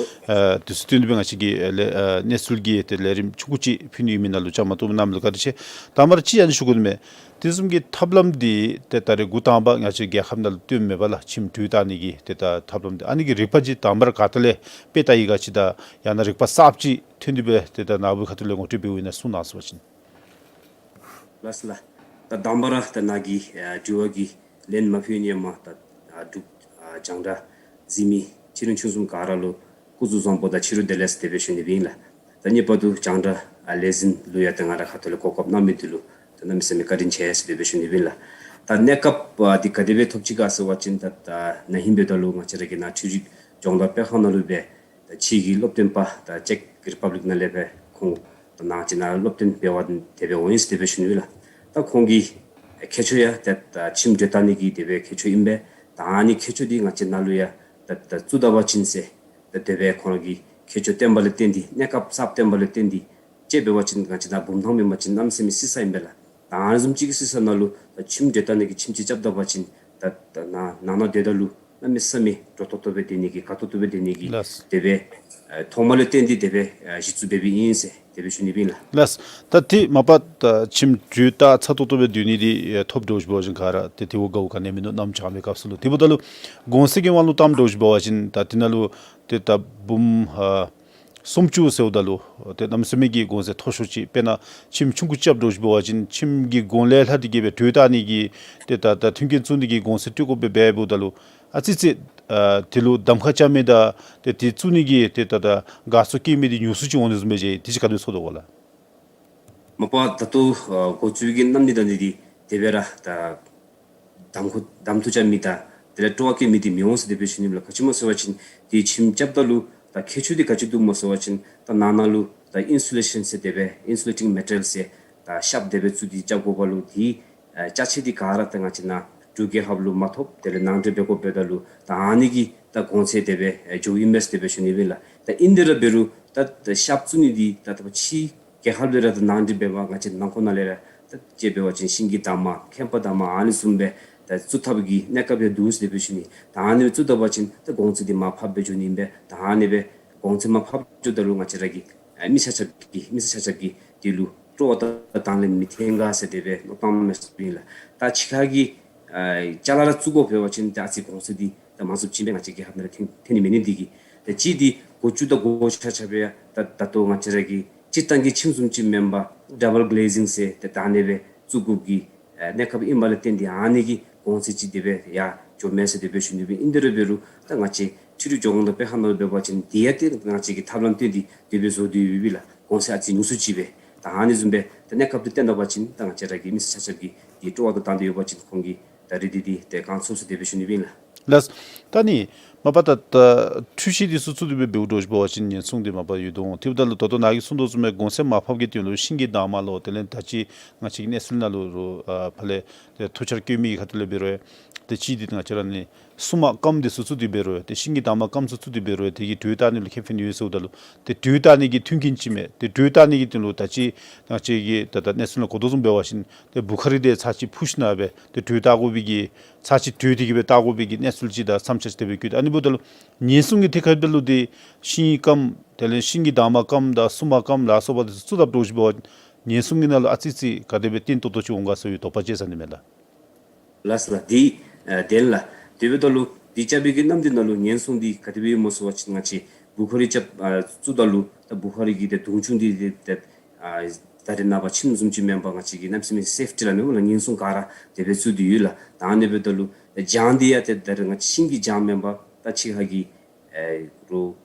ཨ་དུས་ཚོད་བཏོན་ཏེ་སྦེ་ང་བཅས་ཀྱི་ཨ་ལས་ཨ་གནས་ཚུལ་གྱི་ཏེ་ལས་རིམ་ཆུང་ཀུ་ཅིག་ཕུལ་ནི་ཨིན་མི་ནང་ལུ་བཅའ་མར་གཏོགས་མི་གནངམ་ལུ་བཀའ་དྲིན་ཆེ། དང་པ་ར་ཅིག་ཨ་ནི་ཞུ་དགོ་ནི་མས། དེ་བཟུམ་གྱི་ཐབས་ལམ་འདི་ཏེ་ད་རེས་འགོ་དང་པ་ང་བཅས་རྒྱལ་ཁབ་ནང་ལུ་བཏོནམ་མས་པ་ལགས། ཁྱིམ་དྲོད་བཏང་ནི་གི་ཏེ་ད་ཐབས་ལམ་འདི་ཨ་ནི་གི་རིག་པ་འདི་དང་པ་ར་ག་ཏེ་ལས་དཔེ་བལྟ་ཡི་ག་ཅི་དང་ཡང་ན་རིག་པ་གསརཔ་ཅིག་ཐོན་ཏེ་སྦེ་ཏེ་ད་ནཱ་བུ་ཁ་ཐུག་ལས་ངོ་སྤྲོད་འབད་བ་ཅིན་གསུང་གནང་ཟེར་བ་ཅིན། ལགས་སོ་ལགས། ད་དང་པ་ར་ད་ནཱ་གི་ཨ་དྲི་བ་གི་ལན་མ་ཕུལ་ནི་ཡང་མ་ད་ཨ་འབྲུག་ཨ་རྒྱང་བསྒྲགས་གཟིགས་མི་ཆེ་འབྲིང་ཆུང་གསུམ་ག་ར་ལུ་སྐུ་གཟུགས་བཟང་པོ་དང་ཕྱི་རུ་བདེ་ལེགས་ཟེར་དེ་སྦེ་ཞུ་ནི་སྦེ་ཨིན་ལགས། ད་གཉིས་པ་འབྲུག་རྒྱང་བསྒྲགས་ཨ་ལས་འཛིན་ལུ་ཡང་ད་ང་ར་ཁ་ཐུག་ལས་གོ་སྐབས་གནང་མི་འདི་ལུ་ད་གནམ་མེད་ས་མེད་བཀའ་དྲིན་ཆེ་ཟེར་དེ་སྦེ་ཞུ་ནི་སྦེ་ཨིན་ལགས། ད་གནས་སྐབས་ཨ་འདི་ག་དེ་སྦེ་ཐོབ་ཅི་ག་ཟེར་བ་ཅིན་ད་ད་ན་ཧིང་འབདཝ་ད་ལུ་ང་བཅས་ར་གི་ནཱ་འཕྲུལ་རིག་སྦྱོང་བརྡར་སྤེལ་ཁང་ནང་ལུ་སྦེ་ད་ཕྱི་གི་སློབ་སྟོན་པ་ད་ཅེཀ་རི་པབ་ལིཀ་ནང་ལས་སྦེ་ཁོང་ད་ནཱ་ཅིག་ནང་སློབ་སྟོན་འབད་བར་དེ་སྦེ་འོང་ཡི་ཟེར་དེ་སྦེ་ཞུ་ནི་ལགས། ད་ཁོང་གི་མཁས་མཆོག་ཡང་ད་ད་ཁྱིམ་དྲོད་བཏང་ནི་གི་དེ་སྦེ་མཁས་མཆོག་ཨིན་པས། ད་ཨ་ནི་མཁས་མཆོག་འདི་ང་བཅས་ནཱ་ལུ་ཡང་ད་ད་བཙུགས་ད་པ་ཅིན་ཟེར་ད་དེ་སྦེ་ཁོང་ར་གི་མཁས་མཆོག་བསྟེན་པ་ལུ་བརྟེན་ཏེ་གནས་སྐབས་གསརཔ་བསྟེན་པ་ལུ་བརྟེན་ཏེ་ཅིག་འབད་བ་ཅིན་ང་བཅས་ནཱ་བུམ་ཐང་མེན་པ་ཅིན་གནམ་མེད་ས་མེད་བསིལ་ས་ཨིན་པས་ལགས། ད་ཨ་ནི་བཟུམ་ཅིག་གི་བསིལ་ས་ནང་ལུ་ད་ཁྱིམ་དྲོད་བཏང་ནི་གི་ཁྱིམ་ཅིག་རྐྱབ་ད་པ་ཅིན་ད་ད་ནཱ་ནང་ན་སྡོདཔ་ད་ལུ་གནམ་མེད་ས་མེད་འདྲོག་ཏོག་ཏོ་སྦེ་སྡོད་ནི་གི་དགའ་ཏོག་ཏོ་སྦེ་སྡོད་ནི་གི་ལགས། དེ་སྦེ་ཨ་ཐོག་མ་ལས་བརྟེན་ཏེ་དེ་སྦེ་ཨ་གཞི་བཙུགས་འབད་འབདཝ་ཨིན་ཟེར་དེ་སྦེ་ཞུ་ནི་སྦེ་ཨིན་ལགས། ལགས། ད་དེ་མ་པ་ད་ཁྱིམ་དྲོད་བཏང་ཚ་ཏོག་ཏོ་སྦེ་སྡོད་ནི་འདི་ཨ་ཐོབ་འདྲཝ་ཅིག་འབད་བ་ཅིན་ག་ར་ཏེ་དེ་བ་དགའཝ་ག་ནི་མིན་འདུག། གནམ་གྱང་བའི་སྐབས་སུ་ལུ། དེ་འབདཝ་ད་ལུ་གོང་ཚད་ཀྱི་དབང་ལུ་བཏངམ་འདྲཝ་ཅིག་འབད་བ་ཅིན་ད་དེ་ནང་ལུ་ཏེ་ད་བུམ་ཨ་སུམ་ཅུ་ཟེརཝ་ད་ལུ་ཏེ་གནམ་མེད་ས་མེད་ཀྱི་གོང་ཚད་མཐོ་ཤོས་ཅིག། དཔེར་ན་ཁྱིམ་ཆུང་ཀུ་རྐྱབ་འདྲཝ་ཅིག་འབད་བ་ཅིན་ཁྱིམ་གྱི་གོང་ལས་ལྷག་སྟེ་གི་སྦེ་དྲོད་བཏང་ནི་གི་ཏེ་ད་ད་མཐུན་རྐྱེན་བཙུགས་ནི་གི་གོང་ཚད་སྤྲོད་དགོཔ་སྦེ་འབདཝ་ད་ལུ་ཨ་ཙི་ཙི་ཨ་དེ་ལུ་གདམ་ཁ་རྐྱབ་མི་དང་ཏེ་དེ་བཙུགས་ནི་གི་ཏེ་ད་ད་དགའ་ཚོར་བསྐྱེད་མི་འདི་ཉུང་སུ་ཅིག་འོང་ནི་བཟུམ་སྦེ་མཇལ་ཡི། དེ་ཅིག་ག་དེ་སྦེ་ཚོར་དོ་ག་ལགས། མ་པ་ད་ལྟོ་ཨ་འགོ་བཙུགས་ཀྱི་གནམ་དུས་དང་འདི་འདི་དེ་སྦེ་ར་ད་གདམ་ཁ་གདམ་འཐུ་རྐྱབ་མི་དང་དེ་ལས་སྤྲོ་བ་བསྐྱེད་མི་འདི་མི་འོང་ཟེར་དེ་སྦེ་ཞུ་ནི་ལགས། ག་ཅི་སྨོ་ཟེར་བ་ཅིན་དེ་ཁྱིམ་རྐྱབ་ད་ལུ་ད་མཁས་མཆོག་འདི་ག་ཅི་འདུག་སྨོ་ཟེར་བ་ཅིན་ད་ནང་ན་ལུ་ད་ཨིན་སུ་ལེ་ཤཱན་ཟེར་དེ་སྦེ་ཨིན་སུ་ལེ་ཊིང་མེ་ཊི་རི་ཡཱལ་ཟེར་ད་ཤབ་དེ་སྦེ་བཙུགས་ཏེ་རྐྱབ་དགོ་པ་ལུ་དེ་ཨ་ཅ་ཆས་འདི་ག་ར་ད་ང་བཅས་ནཱ་འབྲུག་རྒྱལ་ཁབ་ལུ་མ་ཐོབ། དེ་ལས་ནང་འདྲེན་འབད་དགོཔ་འབདཝ་ད་ལུ་ད་ཨ་ནི་གི་ད་གོང་ཚད་དེ་སྦེ་ཨེ་འགྱོཝ་ཨིན་མས་ཟེར་དེ་སྦེ་ཞུ་ནི་སྦེ་ཨིན་ལགས། ད་ཨིན་དེ་ར་འབད་རུང་ད་ད་ཤབ་བཙུགས་ནི་འདི་ད་ད་ཕྱི་རྒྱལ་ཁབ་ལས་ར་ད་ནང་འདྲེན་འབད་བ་ང་བཅས་ནང་འཁོད་ནང་ལས་ར་ད་ཅིག་འབད་བ་ཅིན་ཤིང་གི་འདབ་མ་ཁེམ་པ་འདབ་མ་ཨ་ནི་བཟུམ་སྦེ་ ད་བཙུགས་ཐབས་ཀྱི་གནས་སྐབས་ཡང་འདུག་ཟེར་དེ་སྦེ་ཞུ་ནི། ད་ཨ་ནི་བཙུགས་ད་པ་ཅིན་ད་གོང་ཚད་འདི་མར་ཕབ་སྦེ་འགྱོ་ནི་ཨིན་པས། ད་ཨ་ནི་སྦེ་གོང་ཚད་མར་ཕབ་འགྱོཝ་ད་ལུ་ང་བཅས་ར་གི་ཨ་མི་ཆ་ཁྱབ་ཀྱི་མི་སེར་ཆ་ཁྱབ་ཀྱི་དེ་ལུ་སྤྲོ་བ་དང་དང་ལེན་མི་ཐོན་ག་ཟེར་དེ་སྦེ་མནོ་བསམ་བཏང་མི་ཨིན་ལགས། ད་ཕྱི་ཁ་གི་ཨ་ཅ་ལ་ར་བཙུགས་དགོ་པ་ཅིན་ད་ཨ་ཙི་གོང་ཚད་འདི་ད་མང་སུ་ཅིག་སྦེ་ང་བཅས་ཀྱི་ཧབ་ནང་ལུ་ཐོན་ཐོན་ནི་མེད་ནི་འདི་གིས། ད་ཅི་འདི་སྒོ་ཅུང་དང་སྒོ་ཆ་ཁྱབ་སྦེ་ཡང་ད་ད་ལྟོ་ང་བཅས་ར་གི་སྤྱིར་བཏང་གི་ཁྱིམ་བཟུམ་ཅིག་མེན་པར་ཌབ་བཱལ་གི་ལེ་ཟིང་ཟེར་ད་ད་ཨ་ནི་སྦེ་བཙུགས་དགོཔ་གི་ཨ་གནས་སྐབས་ཨིན་པ་ལས་བརྟེན་ཏེ་ཨ་ནི་གི་གོང་ཚད་ཅིག་དེ་སྦེ་ཡར་འགྱོཝ་མས་ཟེར་དེ་སྦེ་ཞུ་ནི་ཨིན། ཨིན་དེ་ར་འབད་རུང་ད་ང་བཅས་འཕྲུལ་རིག་ལྗོངས་ཁོངས་དང་སྤེལ་ཁང་ནང་འབད་བ་ཅིན་དེ་ཡང་ཏེ་ང་བཅས་ཀྱིས་ཐབས་ལམ་བཏོན་ཏེ་དེ་སྦེ་བཟོ་སྟེ་ཡོདཔ་ཨིན་ལགས། གོང་ཚད་ཨ་ཙི་ཉུང་སུ་ཅིག་སྦེ། ད་ཨ་ནི་བཟུམ་སྦེ་ད་གནས་སྐབས་འདི་བསྟུན་ད་པ་ཅིན་ད་ང་བཅས་ར་གི་མི་སེར་ཆ་ཁྱབ་ཀྱིས་དེ་སྤྲོ་བ་དང་དང་འདོད་ཡོད་པ་ཅིན་ཁོང་གིས་ད་རེ་འདུན་འདི་ཏེ་བསྐང་ཚུགས་ཟེར་དེ་སྦེ་ཞུ་ནི་ཨིན་ལགས། ལགས། ད་ནི་མ་པ་ད་ད་འཕྲུལ་ཆས་འདི་ཚུ་བཙུགས་ཏེ་སྦེ་འབདཝ་འདྲཝ་ཅིག་འབད་བ་ཅིན་ཉེན་སྲུང་འདི་མ་པ་ཡོད་དོ་འོང་། དེ་འབདཝ་ད་ལུ་ད་ལྟོ་ནཱ་གིས་གསུངས་དོ་བཟུམ་སྦེ་གོང་ཚད་མར་ཕབ་ཀྱི་དོན་ལུ་ཤིང་གི་འདབ་མ་ལུ་དེ་ལས་ད་ཅི་ང་བཅས་ཀྱི་གནས་ཚུལ་ནང་ལུ་རུང་ཨ་ཕར་ལས་ཏེ་ཐུག་འཆར་བཀོད་མི་ཁ་ཐུག་ལས་འབད་རུང་ཏེ་ཅི་འདི་ང་བཅས་ར་ནི་སྲུང་མ་སྐམ་འདི་ཚུ་བཙུགས་ཏེ་འབད་རུང་ཏེ་ཤིང་གི་འདབ་མ་སྐམ་ཚུ་བཙུགས་ཏེ་འབད་རུང་དེ་གིས་དྲོད་བཏང་ནི་ལུ་ཁེ་ཕན་ཡོད་ཟེརཝ་ད་ལུ་ཏེ་དྲོད་བཏང་ནི་གི་མཐུན་རྐྱེན་ཅིག་མས། ཏེ་དྲོད་བཏང་ནི་གི་དོན་ལུ་ད་ཅི་ང་བཅས་ཀྱི་ད་ད་གནས་ཚུལ་ནང་གོ་དོ་བཟུམ་འབད་བ་ཅིན་ཏེ་བུ་ཁ་རི་འདི་ཚར་གཅིག་འཕུར་ཞིནམ་སྦེ་ཏེ་དྲོད་བཏང་དགོ་པའི་གི་ཚར་གཅིག་དྲོད་དེ་གིས་སྦེ་བཏང་དགོ་པའི་གི་གནས་ཚུལ་ཅིག་དང་བསམ་འཆར་ཅིག་དེ་སྦེ་བཀོད། ཨ་ནི་འབདཝ་ད་ལུ་ཉེན་སྲུང་གི་ཐད་ཁར་འབད་རུང་ཏེ་ཤིང་སྐམ་དེ་ལས་ཤིང་གི་འདབ་མ་སྐམ་དང་སྲུང་མ་སྐམ་ལ་སོགས་པ་འདི་ཚུ་བཙུགས་ད་འདྲཝ་ཅིག་འབད་བ་ཉེན་སྲུང་གི་ནང་ལུ་ཨ་ཙི་ཅིག་ག་དེ་སྦེ་བརྟན་ཏོག་ཏོ་ཅིག་འོང་ག་ཟེར་བའི་དོགས་པ་ཅིག་ཟ་ནི་མས་ལགས། ལགས་ལགས། འདི་ཨ་བདེན་ལགས། དེ་འབདཝ་ད་ལུ་འདི་རྐྱབ་པའི་གི་གནམ་འདི་ནང་ལུ་ཉེན་སྲུང་འདི་ག་དེ་སྦེ་ཡོདཔ་སྨོ་ཟེར་བ་ཅིན་ང་བཅས་བུ་ཁ་རི་རྐྱབ་ཨ་བཙུགས་ད་ལུ་ད་བུ་ཁ་རི་གི་ཏེ་དུང་ཆུང་འདི་ཏེ་ཏེ་ཨ་ད་རེས་ནངས་པ་ཁྱིམ་བཟུམ་ཅིག་མེན་པར་ང་བཅས་ཀྱིས་གནམ་མེད་ས་མེད་སེཕ་ཊི་ལགས་མེན་པ་ལགས། ཉེན་སྲུང་ག་ར་དེ་སྦེ་བཙུགས་ཏེ་ཡོད་ལགས། ད་ཨ་ནི་འབདཝ་ད་ལུ་གྱང་འདི་ཡང་ཏེ་ད་རེས་ང་བཅས་ཤིང་གི་གྱང་མེན་པར་ད་ཕྱི་ཁ་གི་ཨེ་རོགས་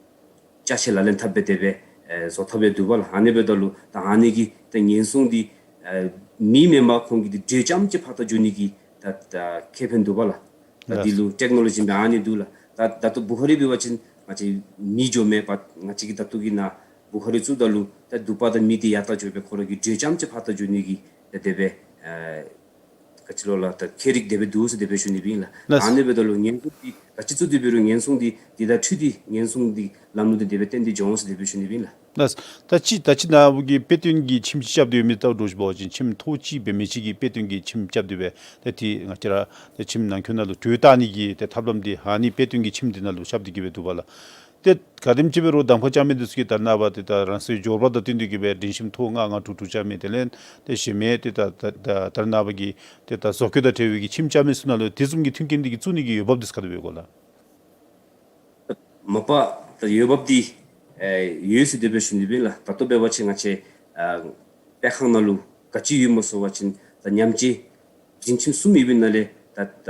ཅ་ཆས་ལག་ལེན་འཐབ་སྦེ་དེ་སྦེ་ཨེ་བཟོ་འཐབ་སྦེ་འདུག་པ་ལགས། ཨ་ནི་འབདཝ་ད་ལུ་ད་ཨ་ནི་གི་ད་ཉེན་སྲུང་འདི་ཨེ་མེ་མེན་པར་ཁོང་གི་འདི་དྲོད་རྐྱངམ་ཅིག་ཕར་ད་འགྱོ་ནི་གི་ད་ད་ཁེ་ཕན་འདུག་པ་ལགས། ད་འདི་ལུ་ཊེཀ་ནོ་ལོ་ཇི་མེན་ཨ་ནི་འདུག་ལགས། ད་ད་ལྟོ་བུ་ཁ་རི་འབད་བ་ཅིན་ང་བཅས་མེ་འགྱོ་མེད་པར་ང་བཅས་ཀྱིས་ད་ལྟོ་གི་ནཱ་བུ་ཁ་རི་བཙུགས་ད་ལུ་ད་དུ་པ་དང་མེ་འདི་ཡར་ད་འགྱོ་སྦེ་ཁོ་ར་གི་དྲོད་རྐྱངམ་ཅིག་ཕར་ད་འགྱོ་ནི་གི་ད་དེ་སྦེ་ཨེ་ག་ཅི་ལོ་ལགས། ད་ཁྱད་རིག་དེ་སྦེ་འདུག་ཟེར་དེ་སྦེ་ཞུ་ནི་ཨིན་ལགས། ལགས། ཨ་ནི་འབདཝ་ད་ལུ་ཉེན་སྲུང་འདི་ག་ཅི་བཙུགས་ཏེ་འབད་རུང་ཉེན་སྲུང་འདི་འདི་དང་འཁྲིལ་ཏེ་ཉེན་སྲུང་འདི་ལམ་ལུགས་འདི་དེ་སྦེ་བཏོན་ཏེ་འགྱོ་འོང་ཟེར་དེ་སྦེ་ཞུ་ནི་ཨིན་ལགས། ལགས། ད་ཅི་ད་ཅི་ནཱ་བུ་གིས་དཔེ་སྟོན་གྱི་ཁྱིམ་ཅིག་རྐྱབ་སྟེ་ཡོད་མི་ལྟཝ་འདྲཝ་ཅིག་འབད་བ་ཅིན་ཁྱིམ་ཐོག་གཅིག་འབད་མི་ཅིག་གིས་དཔེ་སྟོན་གྱི་ཁྱིམ་རྐྱབ་སྟེ་སྦེ་ད་ཏེ་ང་བཅས་ར་ད་ཁྱིམ་ནང་འཁོད་ནང་ལུ་དྲོད་བཏང་ནི་གི་ད་ཐབས་ལམ་འདི་ཨ་ནི་དཔེ་སྟོན་གྱི་ཁྱིམ་འདི་ནང་ལུ་རྐྱབ་སྟེ་གི་སྦེ་འདུག་པ་ལགས། ཏེ་ག་དེམ་ཅིག་འབད་རུང་གདམ་ཁ་རྐྱབ་མི་འདི་ཚུ་གིས་ད་ནངས་པ་ཏེ་ད་རང་སོའི་འབྱོར་པ་དང་བསྟུན་ཏེ་གི་སྦེ་སྒྲིང་ཁྱིམ་ཐོག་ལྔ་ལྔ་དྲུག་དྲུག་རྐྱབ་མི་དེ་ལས་ཏེ་གཞན་མི་ཏེ་ད་ད་ད་ད་ནངས་པ་གི་ཏེ་ད་བཟོ་བཀོད་དང་འབྲེལ་བའི་གི་ཁྱིམ་རྐྱབ་མི་ཚུ་ནང་ལུ་དེ་བཟུམ་གྱི་མཐུན་རྐྱེན་འདི་གིས་བཙུགས་ནི་གི་འོས་འབབ་འདི་ཚུ་ག་དེ་སྦེ་ཡོད་ག་ལགས། མ་པ་ད་འོས་འབབ་འདི་ཨེ་ཡོད་ཟེར་དེ་སྦེ་ཞུ་ནི་ཨིན་ལགས། ད་ལྟོ་འབད་བ་ཅིན་ང་བཅས་ཨ་སྤེལ་ཁང་ནང་ལུ་ག་ཅི་ཡོད་སྨོ་ཟེར་བ་ཅིན་ད་ཉམས་བཅོས་སྒྲིང་ཁྱིམ་གསུམ་ཡོད་པའི་ནང་ལས་ད་ད་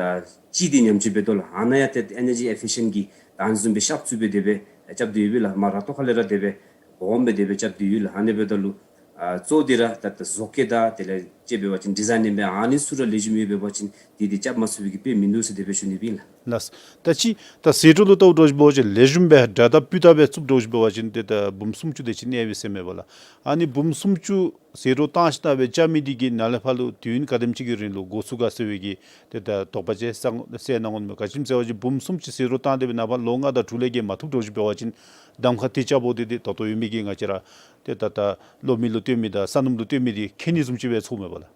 གཅིག་འདི་ཉམས་བཅོས་འབད་དོ་ལགས། ཨ་ནཱ་ཡང་ཏེ་ཨེ་ནར་ཇི་ཨེ་ཕི་ཤཱན་གྱི་ད་ཨ་ནི་བཟུམ་སྦེ་ཤབ་བཙུགས་སྦེ་དེ་སྦེ་རྐྱབ་སྟེ་ཡོད་པས་ལགས། མར་ར་ཏོག་ཁ་ལས་ར་དེ་སྦེ་སྦོམ་སྦེ་དེ་སྦེ་རྐྱབ་སྟེ་ཡོད་ལགས། ཨ་ནི་འབདཝ་ད་ལུ་ཨ་གཙོ་བོ་འདི་ར་ད་ད་བཟོ་བཀོད་དང་དེ་ལས་ཅིག་འབད་བ་ཅིན་ཌི་ཛའིན་ཨིན་པས། ཨ་ནི་ཚུ་ར་ལེགས་ཤོམ་ཡོདཔ་འབད་བ་ཅིན་འདི་འདི་རྐྱབ་མ་ཚུགས་པའི་གི་དཔེ་མིན་འདུག་ཟེར་དེ་སྦེ་ཞུ་ནི་ཨིན་ལགས། ལགས། ད་ཅི་ད་ཟད་འགྲོ་ལུ་ལྟཝ་འདྲཝ་ཅིག་འབད་བ་ཅིན་ལེགས་ཤོམ་སྦེ་དྲ་བདའ་སྤུས་དག་སྦེ་བཙུགས་འདྲཝ་ཅིག་འབད་བ་ཅིན་ཏེ་ད་འབུམ་སུམ་ཅུ་དེ་ཅིག་གནས་པས་ཟེར་མས་པ་ལགས། ཨ་ནི་འབུམ་སུམ་ཅུ་ཟད་འགྲོ་བཏང་ཞིནམ་སྦེ་རྐྱབ་མི་འདི་གིས་ནཱ་ལས་ཕར་ལུ་དུས་ཡུན་ག་དེམ་ཅིག་གི་རིང་ལུ་འགོར་ཚུགས་ག་ཟེར་བའི་གི་ཏེ་ད་དོགས་པ་ཅིག་སེལ་གནང་གནང་དགོ་མས། ག་ཅི་སྨོ་ཟེར་བ་ཅིན་འབུམ་སུམ་ཅུ་ཟད་འགྲོ་བཏང་སྟེ་སྦེ་ནངས་པ་ལོ་ལྔ་དང་དྲུག་ལས་བརྒལ་མ་ཐུབ་འདྲཝ་ཅིག་འབད་བ་ཅིན་གདམ་ཁ་དེ་རྐྱབ་འོང་དེ་དེ་ད་ལྟོ་ཡོད་མི་གི་ང་བཅས་ར་ཏེ་ད་ད་གློག་མེ་ལུ་བཏོན་མི་དང་ས་སྣུམ་ལུ་བཏོན་མི་འདི་ཁྱད་ནི་བཟུམ་ཅིག་སྦེ་ཚོརཝ་མས་པ་ལགས།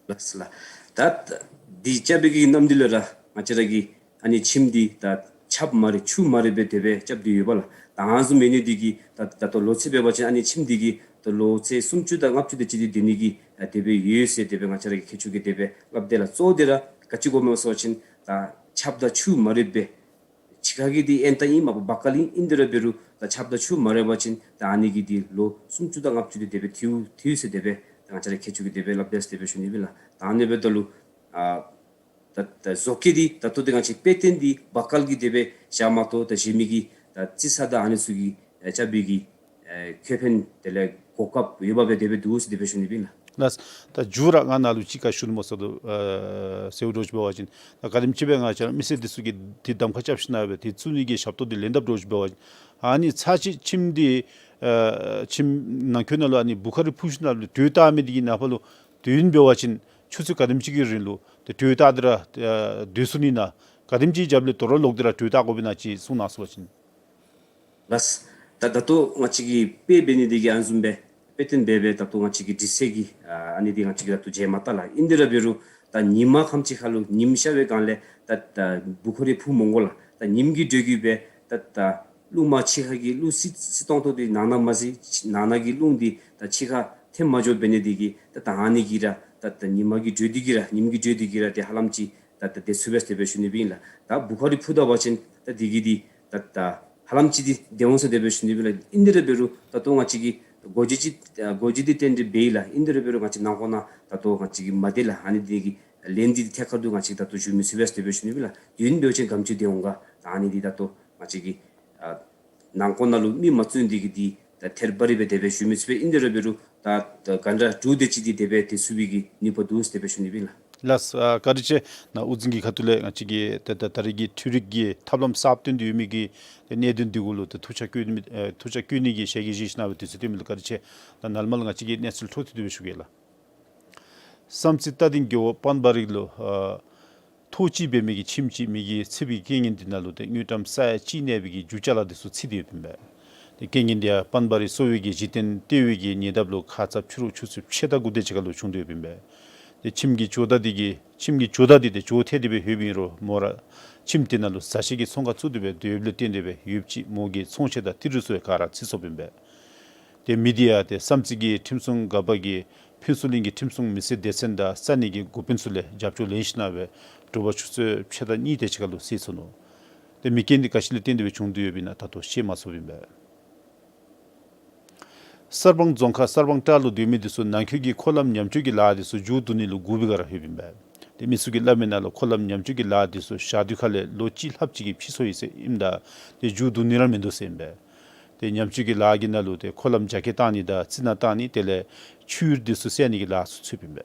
ལགས་ལགས། ད་འདི་རྐྱབ་པའི་གི་གནམ་དུས་ལུ་ར་ང་བཅས་ར་གིས་ཨ་ནི་ཁྱིམ་འདི་ད་ཆརཔ་མ་རེག་ཆུ་མ་རེག་སྦེ་དེ་སྦེ་རྐྱབ་སྟེ་ཡོད་པ་ལགས། ད་ཨ་ནི་བཟུམ་ཡོད་ནི་འདི་གིས་ད་ད་ལྟོ་ལོ་ཚད་འབད་བ་ཅིན་ཨ་ནི་ཁྱིམ་འདི་གིས་ད་ལོ་ཚད་སུམ་ཅུ་དང་ལྔ་བཅུ་དེ་ཅིག་འདི་སྡོད་ནི་གི་ཨ་དེ་སྦེ་ཡོད་ཟེར་དེ་སྦེ་ང་བཅས་ར་གི་མཁས་མཆོག་གིས་དེ་སྦེ་སླབ་དེས་ལགས། གཙོ་བོ་འདི་ར་ག་ཅི་དགོ་མས་ཟེར་བ་ཅིན་ད་ཆརཔ་དང་ཆུ་མ་རེག་སྦེ་ཕྱི་ཁ་གི་འདི་ཨེན་ཏ་ཨིན་མ་པ་བར་ཁ་ལས་ཨིན་དེ་ར་འབད་རུང་ད་ཆརཔ་དང་ཆུ་མ་རེག་པ་ཅིན་ད་ཨ་ནི་གི་འདི་ལོ་སུམ་ཅུ་དང་ལྔ་བཅུ་འདི་དེ་སྦེ་ཐལཝ་ཐལཝ་ཟེར་དེ་སྦེ་ད་ང་བཅས་ར་མཁས་མཆོག་གིས་དེ་སྦེ་སླབ་དེས་ཟེར་དེ་སྦེ་ཞུ་ནི་ཨིན་ལགས། ད་ཨ་ནི་འབདཝ་ད་ལུ་ཨ་ད་ད་བཟོ་བཀོད་འདི་ད་ལྟོ་འདི་ང་བཅས་དཔེ་སྟོན་འདི་བར་ཁ་གི་དེ་སྦེ་བཞག་མ་གཏོགས་ད་གཞན་མི་གི་ད་རྩི་ས་དང་ཨ་ནི་ཚུ་གི་ཨེ་རྐྱབ་པའི་གི་ཨེ་ཁེ་ཕན་དེ་ལས་གོ་སྐབས་ཡོདཔ་སྦེ་དེ་སྦེ་འདུག་ཟེར་དེ་སྦེ་ཞུ་ནི་ཨིན་ལགས། ལགས། ད་མཇུག་ར་ང་ནཱ་ལུ་ཅིག་བཀའ་ཞུ་ནི་སྨོ་ཟེར་དོ་ཨེ་ཟེརཝ་འདྲཝ་ཅིག་འབད་བ་ཅིན་ད་ག་དེམ་ཅིག་སྦེ་ང་བཅས་ར་མི་སེར་འདི་ཚུ་གིས་འདི་གདམ་ཁ་རྐྱབ་ཞིནམ་སྦེ་འདི་བཙུགས་ནི་གི་ཞབས་ཏོག་འདི་ལེན་དཔ་འདྲཝ་ཅིག་འབད་བ་ཅིན་ཨ་ནི་ཚར་གཅིག་ཁྱིམ་འདི་ཨེ་ཁྱིམ་ནང་འཁོད་ནང་ལུ་ཨ་ནི་བུ་ཁ་རི་འཕུར་ཞིནམ་སྦེ་དྲོད་བཏང་མི་འདི་གི་ནངས་པ་ལུ་དུས་ཡུན་འབད་བ་ཅིན་ཆུ་ཚོད་ག་དེམ་ཅིག་གི་རིང་ལུ་ཏེ་དྲོད་བཏང་སྟེ་ར་ཨེ་སྡོད་ཚུགས་ནི་ན་ག་དེམ་ཅིག་རྒྱབ་ལས་དོ་རུང་ལོག་སྟེ་ར་དྲོད་བཏང་དགོ་པས་ན་ཅིག་གསུང་གནང་ཟེར་བ་ཅིན། ལགས། ད་ད་ལྟོ་ང་བཅས་ཀྱིས་དཔེ་འབད་ནི་འདི་གིས་ཨ་ནི་བཟུམ་སྦེ་དཔེ་སྟོན་འབད་འབད་ད་ལྟོ་ང་བཅས་ཀྱིས་དྲི་ཟའི་གི་ཨ་ཨ་ནི་འདི་ང་བཅས་ཀྱིས་ད་ལྟོ་མཇལ་མ་བཏུབ་ལགས། ཨིན་དེ་ར་འབད་རུང་ ད་ཉིམ་ཁམ་ཅིག་ཁ་ལུ་ཉིམ་ཤར་བའི་སྒང་ལས་ད་ད་བུ་ཁོ་རའི་ཕུ་མོང་གོ་ལགས། ད་ཉིམ་གྱིས་དྲོད་ཀྱིས་སྦེ་ད་ད་རླུང་མ་ཕྱི་ཁ་གི་རླུང་བསིལ་བསིལ་ཏོང་ཏོ་འདི་ནང་ན་མ་བསིལ་ནང་ན་གི་རླུང་འདི་ད་ཕྱི་ཁ་ཐོན་མ་འགྱོ་བའི་ནི་འདི་གིས་ད་ད་ཨ་ནི་གིས་ར་ད་ད་ཉི་མ་གི་དྲོད་འདི་གིས་ར་ཉིམ་གྱི་དྲོད་འདི་གིས་ར་ཏེ་ཧ་ལམ་ཅིག་ད་ད་དེ་ཚུ་སྦེ་དེ་སྦེ་ཞུ་ནི་སྦེ་ཨིན་ལགས། ད་བུ་ཁོ་རའི་ཕུ་ད་འབད་བ་ཅིན་ད་འདི་གིས་འདི་ད་ད་ཧ་ལམ་ཅིག་འདི་བདེ་འོང་ཟེར་དེ་སྦེ་ཞུ་ནི་སྦེ་ལགས། ཨིན་དེ་ར་འབད་རུང་ད་ལྟོ་ང་བཅས་ཀྱིས་སྒོ་འབྱེད་ཅིག་སྒོ་འབྱེད་འདི་ཏན་ཏན་འབད་ཡི་ལགས། ཨིན་དེ་ར་འབད་རུང་ང་བཅས་ནང་འཁོད་ནང་ད་ལྟོ་ང་བཅས་ཀྱིས་མ་བདེ་ལགས། ཨ་ནི་འདི་གི་ལན་འདི་ཐད་ཀར་དུ་ང་བཅས་ད་ལྟོ་ཞུ་མི་ཚུགས་པས་དེ་སྦེ་ཞུ་ནི་སྦེ་ལགས། དུས་ཡུན་འབད་བ་ཅིན་ག་དེམ་ཅིག་བདེ་འོང་ག་ད་ཨ་ནི་འདི་ད་ལྟོ་ང་བཅས་ཀྱིས་ཨ་ནང་འཁོད་ནང་ལུ་མི་མ་བཙུགས་ནི་འདི་གིས་འདི་ད་ཐད་པ་རི་སྦེ་དེ་སྦེ་ཞུ་མི་ཚུགས་པས། ཨིན་དེ་ར་འབད་རུང་ད་ད་ག་འདྲ་དྲུག་དེ་ཅིག་འདི་དེ་སྦེ་དེ་ཚུགས་པའི་གི་ནུས་པ་འདུག་དེ་སྦེ་ཞུ་ནི་སྦེ་ལགས། ལགས་སོ། ཨ་བཀའ་དྲིན་ཆེ། ནཱ་དབུ་འཛིན་གྱི་ཁ་ཐུག་ལས་ང་བཅས་ཀྱིས་ད་ད་ད་རེས་ཀྱི་འཕྲུལ་རིག་གི་ཐབས་ལམ་གསརཔ་བཏོན་ཏེ་ཡོད་མི་གི་གནད་དོན་འདི་གུ་ལུ་ད་ཐུགས་ཆ་བསྐྱོན་མི་ཨ་ཐུགས་ཆ་བསྐྱོན་ནི་གི་ཞལ་གྱིས་བཞེས་གནང་བའི་དུས་ཚོད་བཏོན་མི་ལུ་བཀའ་དྲིན་ཆེ། ད་ནཱ་ལས་མར་ལུ་ང་བཅས་ཀྱིས་གནས་ཚུལ་འཕྲོ་མཐུད་དེ་སྦེ་ཞུ་གེ་ལགས། བསམ་རྩེ་རྟ་སྡིང་རྒེད་འོག་པན་པ་རི་ལུ་ཨ་ཐོག་ཅིག་འབད་མི་གི་ཁྱིམ་ཅིག་མེ་གིས་ཚིག་པའི་རྐྱེན་ངན་འདི་ནང་ལུ་ཏེ་དངུལ་ཀྲམ་ས་ཡ་གཅིག་གནས་པའི་གི་རྒྱུ་ཅ་ལ་འདི་ཚུ་ཚིག་སྟེ་ཡོདཔ་ཨིན་པས། ཏེ་རྐྱེན་ངན་འདི་ཡང་པན་པ་རི་གསོ་བའི་གི་གཞི་རྟེན་ལྟེ་བའི་གི་ཉེ་འདབས་ལུ་ཁ་ཙ་ཕྱི་རུ་ཆུ་ཚོད་ཕྱེད་དང་དགུ་དེ་ཅིག་ཁ་ལུ་བྱུང་སྟེ་ཡོདཔ་ཨིན་པས། ཏེ་ཁྱིམ་གྱི་ཇོ་བདག་འདི་གིས་ཁྱིམ་གྱི་ཇོ་བདག་འདི་ཏེ་ཇོ་ཐལ་ཏེ་སྦེ་ཡོདཔ་ཨིན་རུང་མོ་ར་ཁྱིམ་འདི་ནང་ལུ་བཟའ་ཆས་ཀྱི་ཚོང་ཁང་བཙུགས་ཏེ་སྦེ་སྡོད་ཡོདཔ་ལས་བརྟེན་ཏེ་སྦེ་ཡོདཔ་ཅིག་མོ་གི་ཚོང་ཆས་དང་ཏི་རུ་ཚུ་ཡང་ག་ར་ཚིག་སོཔ་ཨིན་པས། ཏེ་མེ་འདི་ཡང་ཏེ་བསམ་རྩེ་གི་ཁྲིམས་སྲུང་འགག་པ་གིས་ཕུན་ཚོགས་གླིང་གི་ཁྲིམས་སྲུང་མི་སེར་སྡེ་ཚན་དང་ས་གནས་ཀྱི་འགོ་དཔོན་ཚུ་ལས་རྒྱབ་སྐྱོར་ལེན་ཞིནམ་ལས་དྲོ་པ་ཆུ་ཚོད་ཕྱེད་དང་གཉིས་དེ་ཅིག་ཁ་ལུ་སེལ་ཚུགས་ནུག། ཏེ་མེ་རྐྱེན་འདི་ག་ཅི་ལས་བརྟེན་ཏེ་སྦེ་བྱུང་སྟེ་ཡོདཔ་ཨིན་ན་ད་ལྟོ་ཤེས་མ་ཚུགསཔ་ཨིན་པས། གསར་སྤང་རྫོང་ཁག་གསར་སྤང་བྲག་ལུ་སྡོད་མི་འདི་ཚུ་ནང་འཁོད་ཀྱི་འཁོར་ལམ་ཉམས་བཅོས་ཀྱི་ལཱ་འདི་ཚུ་མཇུག་བསྡུ་ནི་ལུ་སྒུག་པའི་བསྒང་ར་ཡོདཔ་ཨིན་པས། ཏེ་མི་ཚུ་གིས་སླབ་མི་ནང་ལུ་འཁོར་ལམ་ཉམས་བཅོས་ཀྱི་ལཱ་འདི་ཚུ་ཞག་དུས་ཁ་ལས་ལོ་གཅིག་ལྷགཔ་ཅིག་གི་ཕྱིས་སོང་ཡི་ཟེར་ཨིནམ་ད་ཏེ་མཇུག་བསྡུ་ནི་ར་མིན་འདུག་ཟེར་ཨིན་པས། ཏེ་ཉམས་བཅོས་ཀྱི་ལཱ་གི་ནང་ལུ་ཏེ་འཁོར་ལམ་རྒྱ་སྐྱེད་བཏང་ནི་དང་རྩི་ནག་བཏང་ནི་དེ་ལས་ཆུ་ཡུར་འདི་ཚུ་བསལ་ནི་གི་ལཱ་ཚུ་ཚུདཔ་ཨིན་པས།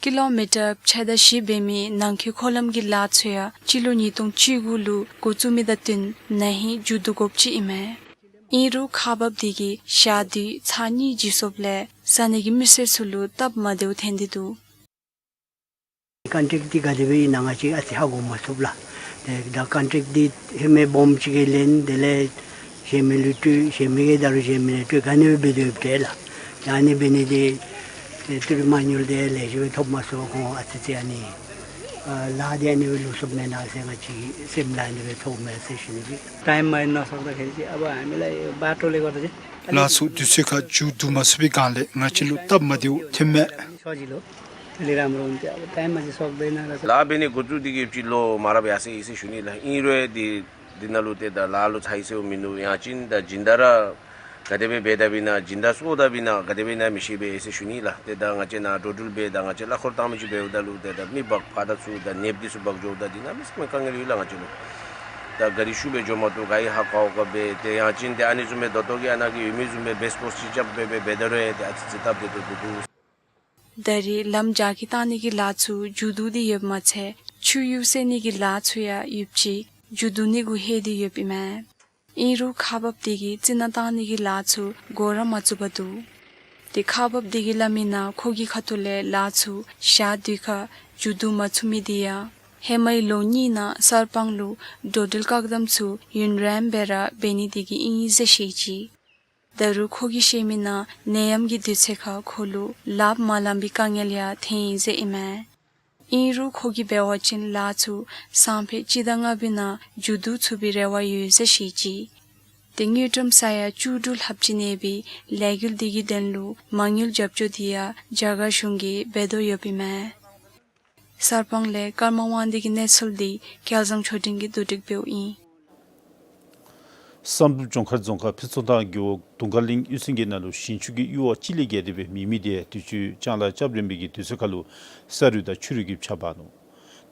ཀི་ལོ་མི་ཊར་ཕྱེད་དང་བཞི་འབད་མི་ནང་འཁོད་འཁོར་ལམ་གྱི་ལཱ་ཚུ་ཡང་སྤྱི་ལོ་ཉིས་སྟོང་བཅུ་དགུ་ལུ་འགོ་བཙུགས་མི་དང་བསྟུན་ན་ཧིང་མཇུག་བསྡུ་དགོཔ་ཅིག་ཨིན་མས། ཨིན་རུང་ཁག་འབགཔ་འདི་གིས་ཞག་དུས་ཚར་གཉིས་བྱིན་སོཔ་ལས་ས་གནས་ཀྱི་མི་སེར་ཚུ་ལུ་སྟབས་མ་བདེཝ་ཐོན་ཏེ་འདུག། ཀོན་ཊེཀཊ་འདི་ག་དེ་སྦེ་ཨིན་ན་ང་བཅས་ཨ་ཙི་ཧ་གོ་མ་ཚུགས་ལགས། ཏེ་ད་ཀོན་ཊེཀཊ་འདི་ཧེ་མ་སྦོམ་ཅིག་གིས་ལེན། དེ་ལས་གཞན་མི་ལུ་སྤྲོད། གཞན་མི་གིས་ད་རུང་གཞན་མི་ལུ་སྤྲོད། ག་ནི་སྦེ་འབད་དོ་ཡོདཔ་འདྲས་ལགས། ད་ཨ་ནི་འབད་ནི་འདི་ཏེ་ཏི་རུ་མ་དངུལ་འདི་ལེགས་ཤོམ་སྦེ་ཐོབ་མ་ཚུགས། ཁོང་ཨ་ཙི་ཅིག་ཨ་ནི་ཨ་ལཱ་འདི་ཨ་ནི་སྦེ་ལུས་སོཔ་མེན་ན་ཟེར་ང་བཅས་སེམས་ལུ་ཨ་ནི་སྦེ་ཐོགས་མས་ཟེར་ཞུ་ནི་སྦེ། ཊའིམ་མ་ཨིན་ན་སོགས་ད་ཁེ་ཅིག་ཨ་བ་ཨ་མི་ལ་བ་ཊོ་ལེ་གོ་ད་ཅི། ལཱ་ཚུ་དུས་ཚོད་ཁར་མཇུག་བསྡུ་མ་ཚུགས་པའི་བསྒང་ལས་ང་བཅས་ལུ་སྟབས་མ་བདེཝ་ཐོན་མས། ལཱ་འབད་ནི་འགོ་བཙུགས་འདི་གིས་སྤྱི་ལོ་མ་རབས་ཡར་སོང་ཡི་ཟེར་ཞུ་ནི་ལགས། ཨིན་རུང་འདི་འདི་ནང་ལུ་ཏེ་ད་ལཱ་ལུ་ཚར་ཡི་ཟེར་མིན་འདུག། ཡང་ཅིན་ད་སྦྱིན་བདག་ར་ག་དེ་སྦེ་འབད་དཔ་ཨིན་ན་སྦྱིན་བདག་ཚུ་འོང་དཔ་ཨིན་ན་ག་དེ་སྦེ་ཨིན་ན་མི་ཤེས་པས་ཟེར་ཞུ་ནི་ལགས། ཏེ་ད་ང་བཅས་ནཱ་འགྲོ་འགྲུལ་འབད་ད་ང་བཅས་གླ་འཁོར་བཏང་མི་ཅིག་འབདཝ་ད་ལུ་ཏེ་ད་མི་འབག་ཕར་དང་ཚུར་ད་ནདཔ་འདི་ཚུ་འབག་འགྱོཝ་ད་འདི་ནང་མི་ཚང་མ་དཀའ་ངལ་ཡོད་ལགས། ང་བཅས་ལུ་ད་གཱ་རི་ཤུགས་སྦེ་འགྱོ་མ་བཏུབ། ག་ཡི་ཧ་གོ་ག་སྦེ་ཏེ་ཡང་ཅིན་ཏེ་ཨ་ནི་བཟུམ་མའི་ད་ལྟོ་གི་ཨ་ནཱ་གི་ཡོད་མི་བཟུམ་སྦེ་བེསི་པོསི་ཅིག་རྐྱབ་སྦེ་འབད་འབད་ད་རུང་ཡང་ཏེ་ཨ་ཙི་ཙི་སྟབས་བདེ་ཏོག་ཏོ་འདུག། ད་རེས་ལམ་རྒྱ་སྐྱེད་བཏང་ནི་གི་ལཱ་ཚུ་མཇུག་བསྡུ་སྟེ་ཡོདཔ་མ་ཚད་ཆུ་ཡུར་བསལ་ནི་གི་ལཱ་ཚུ་ཡང་ཡུདཔ་ཅིག་མཇུག་བསྡུ་ནི་གུ་ལྷོད་དེ་ཡོདཔ་ཨིན་མས། ཨིན་རུང་ཁག་འབགཔ་འདི་གིས་རྩི་ནག་བཏང་ནི་གི་ལཱ་ཚུ་འགོ་ར་མ་བཙུགས་པར་འདུག། ཏེ་ཁག་འབགཔ་འདི་གིས་སླབ་མི་ནང་ཁོ་གི་ཁ་ཐུག་ལས་ལཱ་ཚུ་ཞག་དུས་ཁར་མཇུག་བསྡུ་མ་ཚུགས་མི་འདི་ཡང་ཧེ་མའི་ལོ་གཉིས་ནང་གསར་སྤང་ལུ་འགྲོ་འགྲུལ་བཀག་དམ་ཚུ་ཡུན་རིངམོ་སྦེ་ར་འབད་ནི་འདི་གིས་ཨིན་ཟེར་བཤད་ཅི། ད་རུང་ཁོ་གིས་བཤད་མི་ནང་ནད་ཡམས་ཀྱི་དུས་ཚོད་ཁར་ཁོ་ལུ་ལགཔ་མ་ལངམ་པའི་དཀའ་ངལ་ཡང་ཐོན་ཡི་ཟེར་ཨིན་མས། ཨིན་རུང་ཁོ་གིས་འབད་བ་ཅིན་ལཱ་ཚུ་སང་ཕོད་སྤྱི་ཟླ་ལྔ་པའི་ནང་མཇུག་བསྡུ་ཚུགས་པའི་རེ་བ་ཡོད་ཟེར་བཤད་ཅི། ཏེ་དངུལ་ཀྲམ་ས་ཡ་བཅུ་དྲུག་ལྷགཔ་ཅིག་གནས་པའི་ལས་འགུལ་འདི་གི་དོན་ལུ་མ་དངུལ་རྒྱབ་སྐྱོར་འདི་ཡང་རྒྱ་གར་གཞུང་གིས་འབད་དོ་ཡོདཔ་ཨིན་མས། གསར་སྤང་ལས་ཀརྨ་དབང་འདུས་ཀྱི་གནས་ཚུལ་འདི་སྐལ་བཟང་ཆོས་སྒྲོན་གྱིས་བསྡུ་སྒྲིག་འབདཝ་ཨིན། བསམ་གྲུབ་ལྗོངས་མཁར་རྫོང་ཁག་ཕུན་ཚོགས་ཐང་རྒེད་འོག་དུང་དཀར་གླིང་གཡུས་ཚན་གྱི་ནང་ལུ་ཞིང་ཆུ་གི་གཡུར་བ་གཅིག་ལས་བརྒལ་ཏེ་སྦེ་མེད་མི་དེ་དུས་ཅི་ལྕང་ལཱ་རྐྱབ་རན་པའི་གི་དུས་ཚོད་ཁར་ལུ་ས་རུད་དང་ཆུ་རུད་ཀྱིས་ཕྱགས་འབག་ནུག།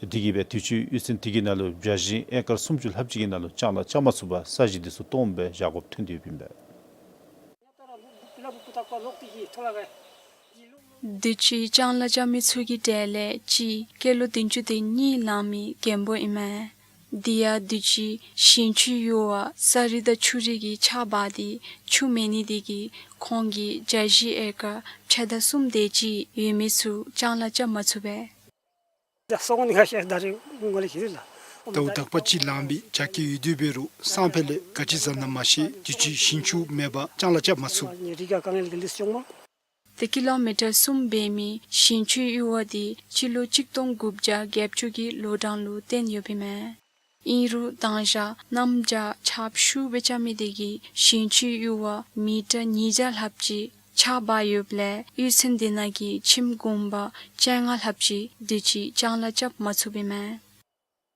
དེ་གིས་སྦེ་དུས་ཅི་གཡུས་ཚན་དེ་གི་ནང་ལུ་བྱ་གཞིང་ཨེ་ཀར་སུམ་ཅུ་ལྷགཔ་ཅིག་གི་ནང་ལུ་ལྕང་ལཱ་རྐྱབ་མ་ཚུགས་པར་ས་གཞི་འདི་ཚུ་སྟོངམ་སྦེ་བཞག་དགོཔ་ཐོན་ཏེ་ཡོདཔ་ཨིན་པས། དུས་ཅི་ལྕང་ལཱ་རྐྱབ་མི་ཚུ་གི་གྲས་ལས་གཅིག་སྐྱེས་ལོ་བདུན་ཅུ་དོན་གཉིས་ལང་མི་རྒན་པོ་ཨིན་མས། དེ་ཡང་དུས་ཅི་ཞིང་ཆུའི་གཡུར་བ་ས་རུད་དང་ཆུ་རུད་ཀྱིས་ཕྱགས་འབག་སྟེ་ཆུ་མེད་ནི་དེ་གིས་ཁོང་གི་བྱ་གཞིང་ཨེ་ཀར་ཕྱེད་དང་གསུམ་དེ་ཅིག་ཡོད་མི་ཚུ་ལྕང་ལཱ་རྐྱབ་མ་ཚུགས་པས། ཟླཝ་དག་པ་ཅིག་ལང་པའི་རྒྱ་སྐྱེད་ཡོད་དེ་འབད་རུང་སང་ཕོད་ལས་ག་ཅི་བཟའ་ན་མ་ཤེས། དུས་ཅི་ཞིང་ཆུ་མེད་པར་ལྕང་ལཱ་རྐྱབ་མ་ཚུགས། ཏེ་ཀི་ལོ་མི་ཊར་གསུམ་འབད་མི་ཞིང་ཆུའི་གཡུར་བ་འདི་སྤྱི་ལོ་གཅིག་སྟོང་དགུ་བརྒྱ་བརྒྱད་ཅུ་གི་ལོ་གྲངས་ལུ་བརྟེན་ཡོདཔ་ཨིན་མས། ཨིན་རུང་དང་ཞག་གནམ་བྱཱར་ཆརཔ་ཤུགས་སྦེ་རྐྱབ་མི་དེ་གིས་ཞིང་ཆུའི་གཡུར་བ་མི་ཊར་ཉིས་བརྒྱ་ལྷགཔ་ཅིག་ཆག་འབག་ཡོདཔ་ལས་གཡུས་ཚན་དེ་ནང་གི་ཁྱིམ་གུང་པ་བཅོ་ལྔ་ལྷགཔ་ཅིག་དུས་ཅི་ལྕང་ལཱ་རྐྱབ་མ་ཚུགསཔ་ཨིན་མས།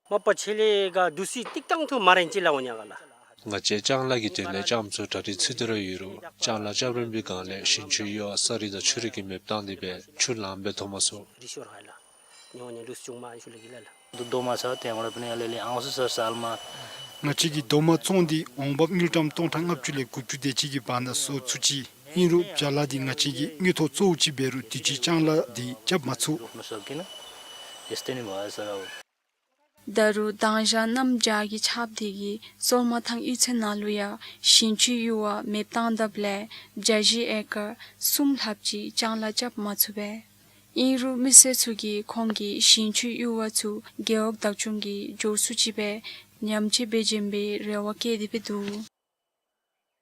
མ་པ་ཆེ་ལས་ག་དུས་ཚོད་ཏིག་ཏང་ཐུ་མ་རན་ཅི་ལ་འོང་ཉ་ག་ལ། ང་བཅས་ལྕང་ལཱ་གི་དོན་ལས་རྐྱངམ་ཚུ་གྲ་སྒྲིག་ཚུད་དེ་ར་ཡོད་རུང་ལྕང་ལཱ་རྐྱབ་རན་པའི་སྒང་ལས་ཞིང་ཆུའི་གཡུར་བ་ས་རི་དང་ཆུ་རི་གིས་མེདཔ་བཏང་སྟེ་སྦེ་ཆུ་ལངམ་སྦེ་ཐོབ་མ་ཚུགས། རི་ཤོར་ཧ་ལ། ཉོ་ཉོ་ལུས་ཅུང་མ་ཤུ་ལ་གི་ལ་ལ། དུ་རྡོག་མ་ཚ་ཏེ་ང་ར་པ་ནི་ཡ་ལེ་ལེ་ཨང་སུ་སར་སལ་མ། ང་བཅས་ཀྱིས་རྡོག་མ་བཙོང་སྟེ་འོང་འབབ་དངུལ་ཀྲམ་སྟོང་ཕྲག་ལྔ་བཅུ་ལས་དགུ་བཅུ་དེ་ཅིག་གི་བར་ན་བཟོ་ཚུགས་ཅི། ཨིན་རུང་བྱ་ལཱ་འདི་ང་བཅས་ཀྱི་དངུལ་ཐོག་གཙོ་བོ་ཅིག་འབད་རུང་དུས་ཅི་ལྕང་ལཱ་འདི་རྐྱབ་མ་ཚུགས། ད་རུང་དང་ཞག་གནམ་བྱཱར་གྱི་ཆརཔ་དེ་གིས་སོར་མ་ཐང་གཡུས་ཚན་ནང་ལུ་ཡང་ཞིང་ཆུའི་གཡུར་བ་མེདཔ་བཏང་དཔ་ལས་བྱ་བཞི་ཨེ་ཀར་གསུམ་ལྷགཔ་ཅིག་ལྕང་ལཱ་རྐྱབ་མ་ཚུགས་པས། ཨིན་རུང་མི་སེར་ཚུ་གིས་ཁོང་གི་ཞིང་ཆུའི་གཡུར་བ་ཚུ་རྒེད་འོག་བདག་སྐྱོང་གིས་འབྱོར་ཚུགས་ཅིག་སྦེ་ཉམས་བཅོས་འབད་བྱིན་པའི་རེ་བ་བསྐྱེད་དེ་སྦེ་འདུག།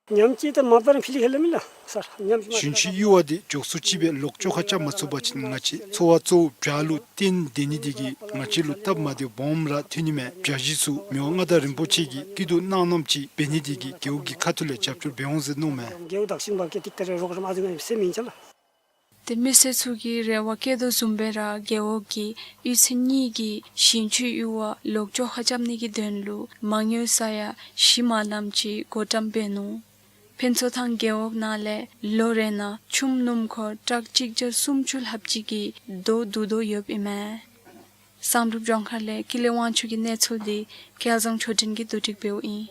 ཉམས་བཅོས་དེ་མ་པ་ར་ཕི་ལི་ཧེ་ལ་མི་ལ་སར་ཉམས་བཅོས་མ། ཞིང་ཆུའི་གཡུར་བ་དེ་འགྱོ་ཚུགས་ཅིག་སྦེ་ལོག་བཅོ་ཁ་རྐྱབ་མ་ཚུགས་པ་ཅིན་ང་བཅས་འཚོ་བ་གཙོ་བོ་བྱ་ལུ་བརྟེན་སྡོད་ནི་དེ་གིས་ང་བཅས་ལུ་སྟབས་མ་བདེཝ་སྦོམ་ར་ཐོན་ནི་མས། བྱ་བཞི་ཚུ་མི་དབང་མངའ་བདག་རིན་པོ་ཆེ་གིས་སྐྱིད་སྡུག་གནང་གནངམ་ཅིག་འབད་ནི་དེ་གིས་རྒེད་འོག་གི་ཁ་ཐུག་ལས་རྒྱབ་སྐྱོར་འབད་འོང་ཟེར་མནོཝ་མས། རྒེད་འོག་བདག་ཞིང་པ་གིས་ཏིག་ཏ་རེ་རོགས་རམ་ཨ་ཙི་ང་སེམས་ཨིན་ཅ་ལ། ཏེ་མི་སེར་ཚུ་གིས་རེ་བ་བསྐྱེད་དོ་བཟུམ་སྦེ་ར་རྒེད་འོག་གིས་གཡུས་ཚན་གཉིས་ཀྱི་ཞིང་ཆུའི་གཡུར་བ་ལོག་བཅོ་ཁ་རྐྱབ་ནི་གི་དོན་ལུ་མ་དངུལ་ས་ཡ་བཞི་མ་ལམ་ཅིག་བགོ་བཀྲམ་འབད་ནུག། ཕུན་ཚོགས་ཐང་རྒེད་འོག་ནང་ལས་ལོ་རེ་ནང་ཆུམ་སྣུམ་འཁོར་ཊཱག་གཅིག་བརྒྱ་སུམ་ཅུ་ལྷགཔ་ཅིག་གི་རྡོ་བསྡུ་དོ་ཡོདཔ་ཨིན་མས། བསམ་གྲུབ་ལྗོངས་མཁར་ལས་ཀུན་ལེགས་དབང་ཕྱུག་གི་གནས་ཚུལ་འདི་སྐལ་བཟང་ཆོས་སྒྲོན་གྱིས་བསྡུ་སྒྲིག་འབདཝ་ཨིན།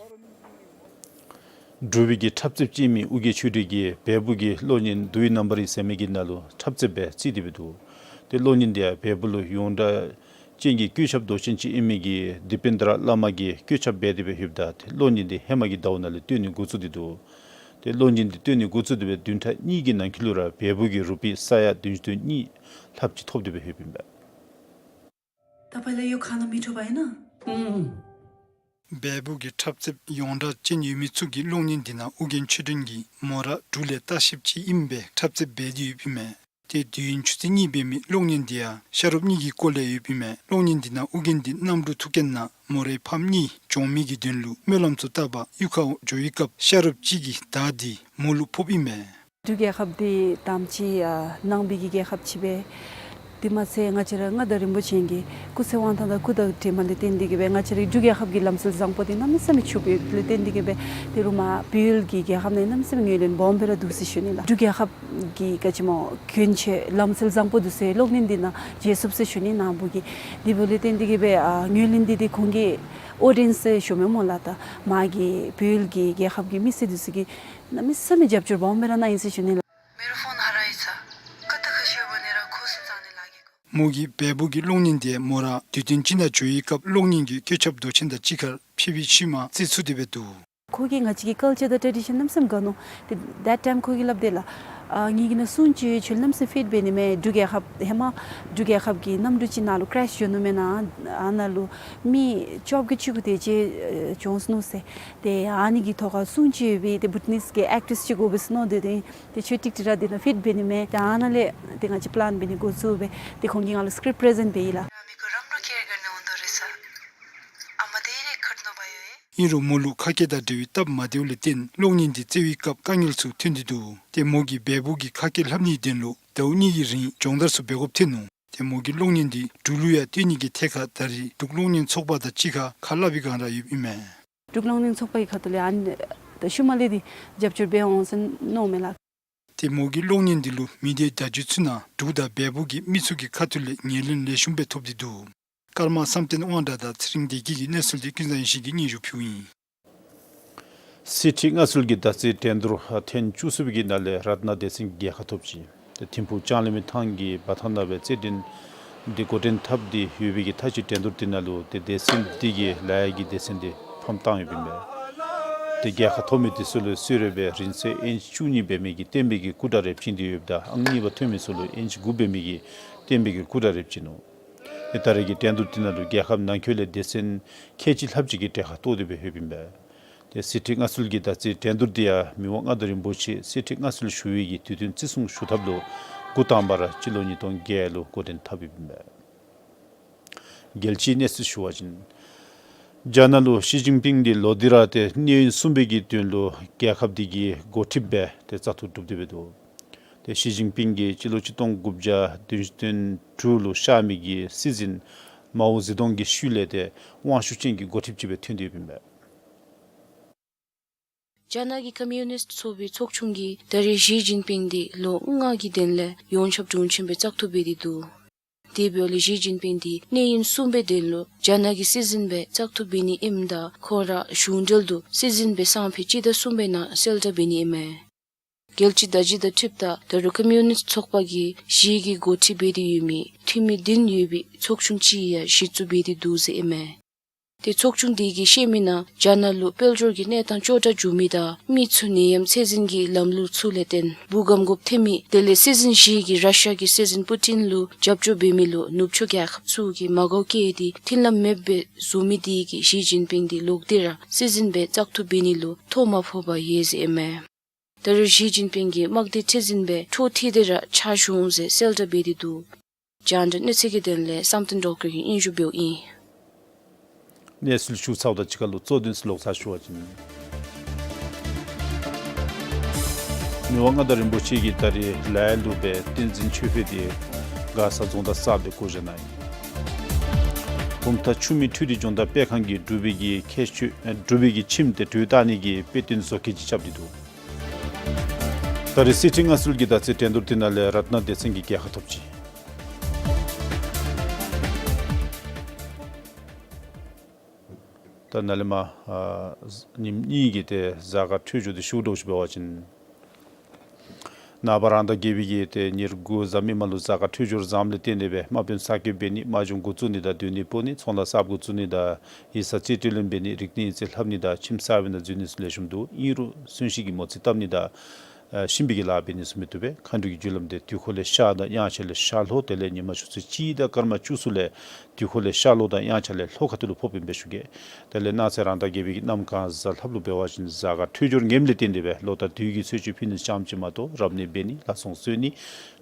འབྲུག་པའི་གི་འཁྲབ་རྩེདཔ་ཅིག་ཨིན་མི་ཨོ་རྒྱན་ཆོས་སྒྲོན་གྱིས་བལ་པོ་གི་གློག་བརྙན་Do You Remember ཟེར་མི་གི་ནང་ལུ་འཁྲབ་རྩེདཔ་སྦེ་རྩིས་ཏེ་སྦེ་འདུག། ཏེ་གློག་བརྙན་འདི་ཡང་བལ་པོ་ལུ་ཡོངས་གྲགས་ཅན་གྱི་བཀོད་ཁྱབ་མདོ་ཆེན་ཅིག་ཨིན་མི་གི་དི་པེན་དྲ་བླ་མ་གིས་བཀོད་ཁྱབ་འབད་དེ་སྦེ་ཡོདཔ་ད་ཏེ་གློག་བརྙན་འདི་ཧེ་མ་གི་ཟླཝ་ནང་ལས་སྟོན་ནི་འགོ་བཙུགས་ཏེ་འདུག། ཏེ་གློག་བརྙན་འདི་སྟོན་ནི་འགོ་བཙུགས་ཏེ་སྦེ་བདུན་ཕྲག་གཉིས་ཀྱི་ནང་འཁོད་ལུ་ར་བལ་པོ་གི་རུ་པི་ས་ཡ་བདུན་ཅུ་དོན་གཉིས་ལྷགཔ་ཅིག་ཐོབ་སྟེ་སྦེ་ཡོདཔ་ཨིན་པས། ད་པ་ལས་ཡོ་ཁ་ན་མི་ཐོབ་པ་ཨིན་ན། ཨུམ། བལ་པོ་གི་འཁྲབ་རྩེདཔ་ཡོངས་གྲགས་ཅན་ཡོད་མི་ཚུ་གིས་གློག་བརྙན་འདི་ནང་ཨོ་རྒྱན་ཆོས་སྒྲོན་གྱིས་མོ་ར་འབྲུག་ལས་ལྟ་བཤལཔ་ཅིག་ཨིནམ་སྦེ་འཁྲབ་རྩེདཔ་འབད་དེ་ཡོདཔ་ཨིན་མས། ཏེ་དུས་ཡུན་ཆུ་ཚོད་གཉིས་འབད་མི་གློག་བརྙན་འདི་ཡང་ཤ་རོགསཔ་གཉིས་ཀྱི་སྐོར་ལས་ཡོདཔ་ཨིན་མས། གློག་བརྙན་འདི་ནང་ཨོ་རྒྱན་འདི་གནམ་གྲུ་ཐུག་རྐྱེན་ནང་མོ་རའི་ཕམ་གཉིས་གྱོང་མི་གི་དོན་ལུ་སྨོན་ལམ་ཚུ་བཏབ་པར་གཡུས་ཁར་འགྱོ་བའི་སྐབས་ཤ་རོགསཔ་ཅིག་གི་དར་འདི་མོ་ལུ་ཕོགཔ་ཨིན་མས། འབྲུག་རྒྱལ་ཁབ་འདི་དམ་ཅིག་ཨ་ནང་པའི་གི་རྒྱལ་ཁབ་ཅིག་སྦེ། དེ་མ་ཚད་ང་བཅས་ར་མངའ་བདག་རིན་པོ་ཆེ་གི་སྐུ་ཚེ་དབང་ཐང་དང་སྐུ་དང་བགྲེས་མ་ལུ་བརྟེན་ཏེ་གིས་སྦེ་ང་བཅས་རའི་འབྲུག་རྒྱལ་ཁབ་ཀྱི་ལམ་སྲོལ་བཟང་པོ་འདི་གནམ་མེད་ས་མེད་ཕྱུགཔ་ཡོདཔ་ལུ་བརྟེན་ཏེ་གིས་སྦེ་དེ་རུང་མ་བོད་ཀྱི་རྒྱལ་ཁབ་ནང་གནམ་མེད་ས་མེད་ངོས་ལེན་སྦོམ་སྦེ་ར་འདུག་ཟེར་ཞུ་ནི་ལགས། འབྲུག་རྒྱལ་ཁབ་ཀྱི་ག་ཅི་སྨོ་གྱོན་ཆས་ལམ་སྲོལ་བཟང་པོ་འདི་ཚུ་གློག་བརྙན་འདི་ནང་མཇལ་ཚུགས་ཟེར་ཞུ་ནི་ནཱ་བུ་གིས། དེ་འབདཝ་ལས་བརྟེན་ཏེ་གིས་སྦེ་ཨ་ངོས་ལེན་འདི་འདི་ཁོང་གི་ཨོ་ཌི་ཡེནསི་ཟེར་ཞུ་མི་སྨོ་ལགས། ད་མ་གི་བོད་ཀྱི་རྒྱལ་ཁབ་ཀྱི་མི་སེར་འདི་ཚུ་གིས་གནམ་མེད་ས་མེད་རྒྱབ་སྐྱོར་སྦོམ་སྦེ་ར་གནང་ཡི་ཟེར་ཞུ་ནི་ལགས། मेरा फोन हराएछ। कता खस्यो भनेर खोज्न जाने लागेको। མོ་གིས་བལ་པོ་གི་གློག་བརྙན་འདི་མོ་ར་དུས་སྟོན་ཅིག་ནང་འགྱོ་བའི་སྐབས་གློག་བརྙན་གྱི་བཀོད་ཁྱབ་མདོ་ཆེན་དང་གཅིག་ཁར་ཕྱད་པའི་ཤུལ་མ་རྩེད་ཚུགས་ཏེ་སྦེ་འདུག། ཁོ་གིས་ང་བཅས་ཀྱི་ཀལ་ཅར་དང་ཊེ་ཌི་ཤཱན་གནམ་མེད་ས་མེད་དགའ་ནུག། ཏེ་that time ཁོ་གིས་སླབ་དེས་ལགས། ཨ་ངེ་གི་ནང་སྲུང་བྱོས་ཁྱོད་གནམ་མེད་ས་མེད་ཕིཊ་འབད་ནི་མས། འབྲུག་རྒྱལ་ཁབ་ཧེ་མ་འབྲུག་རྒྱལ་ཁབ་ཀྱི་གནམ་གྲུ་ཅིག་ནང་ལུ་ཀྲེཤ་འགྱོ་ནུག་མེན་ན། ཨ་ནཱ་ལུ་མི་བཅོ་བརྒྱད་ཅིག་གུ་དེ་ཅིག་ཨེ་གྱོངས་ནུག་ཟེར། ཏེ་ཨ་ནི་གི་ཐོག་ཁར་སྲུང་བྱོས་འབད་དེ་བུ་ཊི་ནིས་ཀྱི་ཨེཀ་ཊྲེསི་ཅིག་དགོ་པས་ཟེར་མནོ་སྟེ་ཏེ་ཏེ་ཁྱོད་ཀྲིག་ཀྲི་ར་འདི་ནང་ཕིཊ་འབད་ནི་མས། ཏེ་ཨ་ནཱ་ལས་ཏེ་ང་བཅས་པི་ལཱན་འབད་ནི་འགོ་བཙུགས་སྦེ་ཏེ་ཁོང་གིས་ང་ལུ་སི་ཀྲིཔཊ་པི་རི་ཛེནཊ་འབད་ཡི་ལགས། ཨིན་རུང་མོ་ལུ་ཁ་སྐད་དང་འབྲེལ་བའི་སྟབས་མ་བདེཝ་ལས་བརྟེན་གློག་བརྙན་འདི་རྩེ་བའི་སྐབས་དཀའ་ངལ་ཚུ་ཐོན་ཏེ་འདུག། ཏེ་མོ་གིས་བལ་པོ་གི་ཁ་སྐད་ལྷབ་ནིའི་དོན་ལུ་ཟླཝ་གཉིས་ཀྱི་རིང་སྦྱོང་བརྡར་ཚུ་འབད་དགོཔ་ཐོན་ནུག། ཏེ་མོ་གིས་གློག་བརྙན་འདི་འབྲུག་ལུ་ཡང་སྟོན་ནི་གི་ཐད་ཁར་ད་རེས་འབྲུག་གློག་བརྙན་ཚོགས་པ་དང་གཅིག་ཁར་ཁ་སླབ་པའི་སྒང་ར་ཡོདཔ་ཨིན་མས། འབྲུག་གློག་བརྙན་ཚོགས་པ་གི་ཁ་ཐུག་ལས་ཨ་ནི་ད་ཤུལ་མ་ལས་འདི་རྒྱབ་སྐྱོར་འབད་འོང་ཟེར་མནོཝ་མས་ལགས། ཏེ་མོ་གིས་གློག་བརྙན་འདི་ལུ་མི་སྡེ་བརྡ་བརྒྱུད་ཚུ་ནང་འབྲུག་དང་བལ་པོ་གི་མི་ཚུ་གི་ཁ་ཐུག་ལས་ངོས་ལེན་ལེགས་ཤོམ་སྦེ་ཐོབ་སྟེ་འདུག། ཀརྨ་བསམ་གཏན་དབང་གྲགས་དང་ཚེ་རིང་བདེ་སྐྱིད་ཀྱི་གནས་ཚུལ་འདི་ཀུན་བཟང་ཡེ་ཤེས་ཀྱིས་སྙན་ཞུ་ཕུལཝ་ཨིན། སི་ཁྲི་མངའ་གསོལ་གྱི་ཟླ་རྩིས་འགྲན་བསྡུར་ཐེངས་བཅུ་གསུམ་པའི་ནང་ལས་རཏྣ་སྡེ་ཚན་གྱིས་རྒྱལ་ཁ་ཐོབ་ཅི། ཏེ་ཐིམ་ཕུག་ལྕང་གླིང་མའི་ཐང་གི་འབའ་ཐང་ནང་སྦེ་རྩེད་འགྲན་འདི་འགོ་འདྲེན་འཐབ་སྟེ་ཡོད་པའི་གི་ཐ་ཅི་འགྲན་བསྡུར་འདི་ནང་ལུ་ཏེ་སྡེ་ཚན་འདི་གིས་ལ་ཡ་གི་སྡེ་ཚན་འདི་ཕམ་བཏང་ཡོདཔ་ཨིན་པས། ཏེ་རྒྱལ་ཁ་ཐོབ་མི་འདི་ཚུ་ལུ་གསོལ་རས་སྦེ་རིང་ཚད་ཨིནཆ་བཅུ་གཉིས་འབད་མི་གི་བརྟན་པའི་གི་སྐུ་འདྲ་རེ་བྱིན་ཏེ་ཡོདཔ་ད་ཨང་གཉིས་པ་ཐོན་མི་ཚུ་ལུ་ཨིནཆ་དགུ་འབད་མི་གི་བརྟན་པའི་གི་སྐུ་འདྲ་རེ་བྱིན་ནུག། ཏེ་ད་རེས་ཀྱི་འགྲན་བསྡུར་འདི་ནང་ལུ་རྒྱལ་ཁབ་ནང་འཁོད་ལས་སྡེ་ཚན་ཁལ་གཅིག་ལྷགཔ་ཅིག་གིས་གྲལ་ཁར་གཏོགས་ཏེ་སྦེ་ཡོདཔ་ཨིན་པས། ཏེ་གསེར་ཁྲི་མངའ་གསོལ་གྱི་ད་རྩིས་འགྲན་བསྡུར་འདི་ཡང་མི་དབང་མངའ་བདག་རིན་པོ་ཆེ་གསེར་ཁྲི་མངའ་གསོལ་ཞུ་བའི་གི་དུས་སྟོན་བརྩི་སྲུང་ཞུ་ཐབས་ལུ་འགོ་དང་པ་ར་སྤྱི་ལོ་ཉིས་སྟོང་བརྒྱད་ལུ་འགོ་འདྲེན་འཐབ་ཡོདཔ་ཨིན་པས། རྒྱལ་སྤྱིའི་གནས་ཚུལ་ཞུ་བ་ཅིན། རྒྱ་ནག་ལུ་ཞི་ཅིན་ཕིང་འདི་ལོ་འདི་ར་ཏེ་གནས་ཡུན་གསུམ་པའི་གི་དོན་ལུ་རྒྱལ་ཁབ་འདི་གི་འགོ་ཁྲིདཔ་སྦེ་ཏེ་བཙག་འཐུ་གྲུབ་སྟེ་སྦེ་འདུག། ཏེ་ཞི་ཅིན་ཕིང་གིས་སྤྱི་ལོ་ཆིག་སྟོང་དགུ་བརྒྱ་བདུན་ཅུ་དོན་དྲུག་ལུ་གཤགས་མི་གི་སྲིད་འཛིན་མའོ་ཛེ་ཏུང་གི་ཤུལ་ལས་ཏེ་དབང་ཤུགས་ཅན་གྱི་འགོ་ཁྲིདཔ་ཅིག་སྦེ་ཐོན་ཏེ་ཡོདཔ་ཨིན་པས། རྒྱ་ནག་གི་ཀོམ་མུ་ནིསཊ་ཚོགས་པའི་ཚོགས་ཆུང་གིས་ད་རེས་ཞི་ཅིན་ཕིང་འདི་ལོ་ལྔ་གི་དོན་ལས་ཡོངས་ཁྱབ་དྲུང་ཆེན་སྦེ་བཙག་འཐུ་འབད་དེ་འདུག། དེ་འབདཝ་ལས་ཞི་ཅིན་ཕིང་འདི་གནས་ཡུན་གསུམ་པའི་དོན་ལུ་རྒྱ་ནག་གི་སྲིད་འཛིན་སྦེ་བཙག་འཐུ་འབད་ནི་ཨིནམ་ད་ཁོང་ར་གཞུང་འབྲེལ་དུ་སྲིད་འཛིན་སྦེ་སང་ཕོད་སྤྱི་ཟླ་གསུམ་པའི་ནང་གསལ་བསྒྲགས་འབད་ནི་ཨིན་མས། རྒྱལ་སྤྱི་བརྡ་བརྒྱུད་དང་འཁྲིལཝ་ད་ད་རུང་ཀོམ་མུ་ནིསཊ་ཚོགས་པ་གིས་ཞི་གི་འགོ་ཁྲིད་འབད་དེ་ཡོད་མི་འཐུས་མི་བདུན་ཡོད་པའི་ཚོགས་ཆུང་ཅིག་ཡང་གཞི་བཙུགས་འབད་དེ་འདུག་ཟེར་ཨིན་མས། ཏེ་ཚོགས་ཆུང་དེ་གིས་བཤད་མི་ནང་རྒྱ་ནག་ལུ་དཔལ་འབྱོར་གྱི་གནས་སྟངས་སྐྱོ་དྲགས་འགྱོ་མི་དང་མི་ཚུ་ནད་ཡམས་ཚད་འཛིན་གྱི་ལམ་ལུགས་ཚུ་ལས་བརྟེན་འབུ་སྒམ་དགོཔ་ཐོན་མི་དེ་ལས་སྲིད་འཛིན་ཞི་གིས་ར་ཤ་གི་སྲིད་འཛིན་པུ་ཏིན་ལུ་རྒྱབ་སྐྱོར་འབད་མི་ལུ་ནུབ་ཕྱོགས་རྒྱལ་ཁབ་ཚུ་གིས་མ་དགའཝ་བསྐྱེད་དེ་མཐུན་ལམ་མེདཔ་སྦེ་བཟོ་མི་དེ་གིས་ཞི་ཅིན་ཕིང་འདི་ལོག་སྟེ་ར་སྲིད་འཛིན་སྦེ་བཙག་འཐུ་འབད་ནི་ལུ་ཐོ་མ་ཕོགཔ་ཡོད་ཟེར་ཨིན་མས། ད་རུང་ཞི་ཅིན་ཕིང་གིས་དམག་སྡེ་ཁྲི་འཛིན་སྦེ་འཕྲོ་མཐུད་དེ་ར་ཕྱག་ཞུ་འོང་ཟེར་གསལ་བསྒྲགས་འབད་དེ་འདུག། རྒྱང་བསྒྲགས་གནས་ཚུལ་གྱི་དོན་ལས་བསམ་གཏན་སྒྲོལ་དཀར་གྱིས་སྙན་ཞུ་འབདཝ་ཨིན། གནས་ཚུལ་ཞུ་ཚརཝ་དང་གཅིག་ཁར་ལུ་གཙོ་དོན་ཚུ་ལོག་ཚར་ཞུ་བ་ཅིན། མི་དབང་མངའ་བདག་རིན་པོ་ཆེ་གིས་ད་རེས་ལ་ཡ་ལུ་སྦེ་བསྟན་འཛིན་ཆོས་འཕེལ་འདི་མགར་ས་རྫོང་བདག་གསརཔ་སྦེ་བསྐོ་བཞག་གནང་ཡི། གོམ་ཐང་ཆུ་སྨད་འཕྲུལ་རིག་སྦྱོང་བརྡར་སྤེལ་ཁང་གིས་འབྲུག་པའི་གི་ཁྱད་ཆོས་ཨེ་འབྲུག་པའི་གི་ཁྱིམ་དེ་གྲོས་བཏང་ནི་གི་དཔེ་སྟོན་བཟོ་བཀོད་ཅིག་རྐྱབ་སྟེ་འདུག། ད་རེས་གསེར་ཁྲི་མངའ་གསོལ་གྱི་ད་རྩིས་འགྲན་བསྡུར་དེ་ནང་ལས་རཏྣ་སྡེ་ཚན་གྱིས་རྒྱལ་ཁ་ཐོབ་ཅི། ད་ནཱ་ལས་མར་ཨ་ཉིནམ་གཉིས་ཀྱི་ཏེ་གཟའ་སྐར་འཕྲོད་སྦྱོར་དེ་ཞུ་དོ་ཅིག་འབད་བ་ཅིན། ནངས་པ་རང་ཟླ་བརྒྱད་པའི་གི་ཏེ་ཉེར་དགུ་གཟའ་མིག་དམར་ལུ་གཟའ་སྐར་འཕྲོད་སྦྱོར་བཟངམ་ལས་བརྟེན་ཏེ་སྦེ་དམག་དཔོན་གསར་བསྐོ་འབད་ནི་དམག་སྦྱོང་འགོ་བཙུགས་ནི་དང་སྡོད་གནས་སྤོ་ནི་ཚོང་ལཱ་གསརཔ་འགོ་བཙུགས་ནི་དང་ཡིག་ཚང་རྩིས་སྤྲོད་ལེན་འབད་ནི་རིག་གནས་ཡིག་རྩིས་ལྷབ་ནི་དང་ཁྱིམ་གསར་པའི་ནང་འཛུལ་ནི་ཚུ་ལེགས་ཤོམ་འདུག། ཨིན་རུང་གསོན་གཤིན་གྱི་མོ་རྩིས་བཏབ་ནི་དང་ཨ་གཤིན་པའི་གི་ལཱ་འབད་ནི་ཚུ་མི་བཏུབ་པས། མཁའ་འགྲོའི་རྒྱུ་ལམ་དེ་དུས་འཁོར་ལས་ཤར་དང་དབྱངས་འཆར་ལས་ཤར་ལྷོ་དེ་ལས་ཉི་མ་ཆུ་ཚོད་གཅིག་དང་སྐར་མ་བཅུ་གསུམ་ལས་དུས་འཁོར་ལས་ཤར་ལྷོ་དང་དབྱངས་འཆར་ལས་ལྷོ་ཁ་ཐུག་ལུ་ཕོགཔ་ཨིན་པས་ཞུ་གེ། དེ་ལས་གནངས་ཚེ་རང་ཟླ་བརྒྱད་པའི་གི་གནམ་གང་གཟའ་ལྷགཔ་ལུ་འབད་བ་ཅིན་གཟའ་སྐར་འཕྲོད་སྦྱོར་ངནམ་ལས་བརྟེན་ཏེ་སྦེ་ལོ་ལྟར་དུས་ཀྱི་ཚེས་བཅུ་ཕུལ་ནི་ཙམ་ཅིག་མ་གཏོགས་རབ་གནས་འབད་ནི་ལྷ་སྲུང་གསོལ་ནི་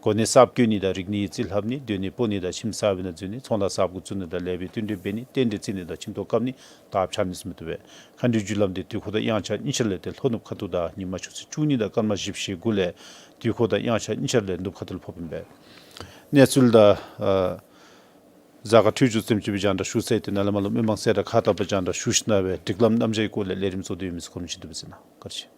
གོ་གནས་གསརཔ་བསྐོ་ནི་དང་རིག་གནས་ཡིག་རྩིས་ལྷབ་ནི་སྡོད་གནས་སྤོ་ནི་དང་ཁྱིམ་གསར་པའི་ནང་འཛུལ་ནི་ཚོང་ལཱ་གསརཔ་འགོ་བཙུགས་ནི་དང་ལེགས་པའི་བསྟུན་གྲོས་འབད་ནི་རྟེན་འབྲེལ་བརྩི་ནི་དང་ཁྱིམ་ཐོག་བཀབ་ནི་དར་ཁྱབ་ནི་ཚུ་མི་བཏུབ་པས། མཁའ་འགྲོའི་རྒྱུ་ལམ་དེ་དུས་འཁོར་དང་དབྱངས་འཆར་གཉིས་ཆ་ལས་ཏེ་ལྷོ་ནུབ་ཁ་ཐུག་དང་ཉི་མ་ཆུ་ཚོད་བཅུ་གཉིས་དང་སྐར་མ་བཞི་བཅུ་ཞེ་དགུ་ལས་དུས་འཁོར་དང་དབྱངས་འཆར་གཉིས་ཆ་ལས་ནུབ་ཁ་ཐུག་ལུ་ཕོགཔ་ཨིན་པས། གནས་ཚུལ་དང་ཨ་གཟའ་སྐར་འཕྲོད་སྦྱོར་ཚུ་ཙམ་ཅིག་སྦེ་རྒྱང་བསྒྲགས་ཞུ་ཚར་ཡི། ཏེ་ནཱ་ལས་མར་ལུ་མི་མང་གསལ་བསྒྲགས་ཁག་དག་པ་རྒྱང་བསྒྲགས་ཞུ་ཞིནམ་སྦེ་སྒྲིག་ལམ་རྣམ་གཞག་གི་སྐོར་ལས་ལས་རིམ་ཚུ་དེ་ཡོད་མི་ཚུ་གོ་རིམ་བཞིན་དུ་སྦེ་གཟིགས་གནང་། བཀའ་དྲིན་ཆེ།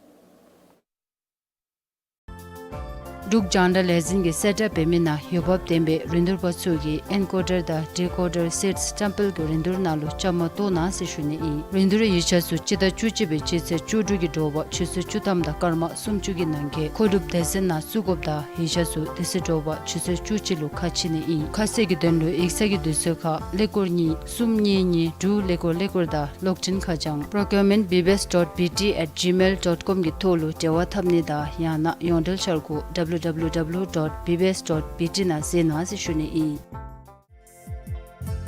འབྲུག་རྒྱང་བསྒྲགས་ལས་འཛིན་གྱིས་གསལ་བསྒྲགས་འབད་མི་ནང་འོས་འབབ་ལྡན་པའི་རིན་བསྡུར་པ་ཚུ་གིས་ཨེན་ཀོ་ཌར་དང་ཌི་ཀོ་ཌར་སེཊསི་བཀྲམ་སྤེལ་གྱི་རིན་བསྡུར་ནང་ལུ་བཅའ་མར་གཏོགས་གནང་ཟེར་ཞུ་ནི་ཨིན། རིན་བསྡུར་ཡིག་ཆ་ཚུ་སྤྱི་ཟླ་བཅུ་གཅིག་པའི་སྤྱི་ཚེས་བཅུ་དྲུག་གི་དྲོ་པ་ཆུ་ཚོད་བཅུ་ཐམ་དང་སྐར་མ་སུམ་ཅུ་གི་ནང་འཁོད་མཁོ་སྒྲུབ་སྡེ་ཚན་ནང་བཙུགས་དགོཔ་དང་ཡིག་ཆ་ཚུ་དེ་ཚེ་དྲོ་པ་ཆུ་ཚོད་བཅུ་གཅིག་ལུ་ཁ་ཕྱེ་ནི་ཨིན། ཁ་གསལ་གྱི་དོན་ལུ་ཡིག་ཚང་གི་དུས་ཚོད་ཁར་ཀླད་ཀོར་གཉིས་གསུམ་གཉིས་གཉིས་དྲུག་ཀླད་ཀོར་ཀླད་ཀོར་དང་གློག་འཕྲིན་ཁ་བྱང་procurement B B S dot B T at gmail dot com གི་ཐོག་ལུ་འབྲེལ་བ་འཐབ་ནི་དང་ཡང་ན་ཡོངས་འབྲེལ་འཆར་སྒོ་W W W dot B B S dot B T ནང་གཟིགས་གནང་ཟེར་ཞུ་ནི་ཨིན།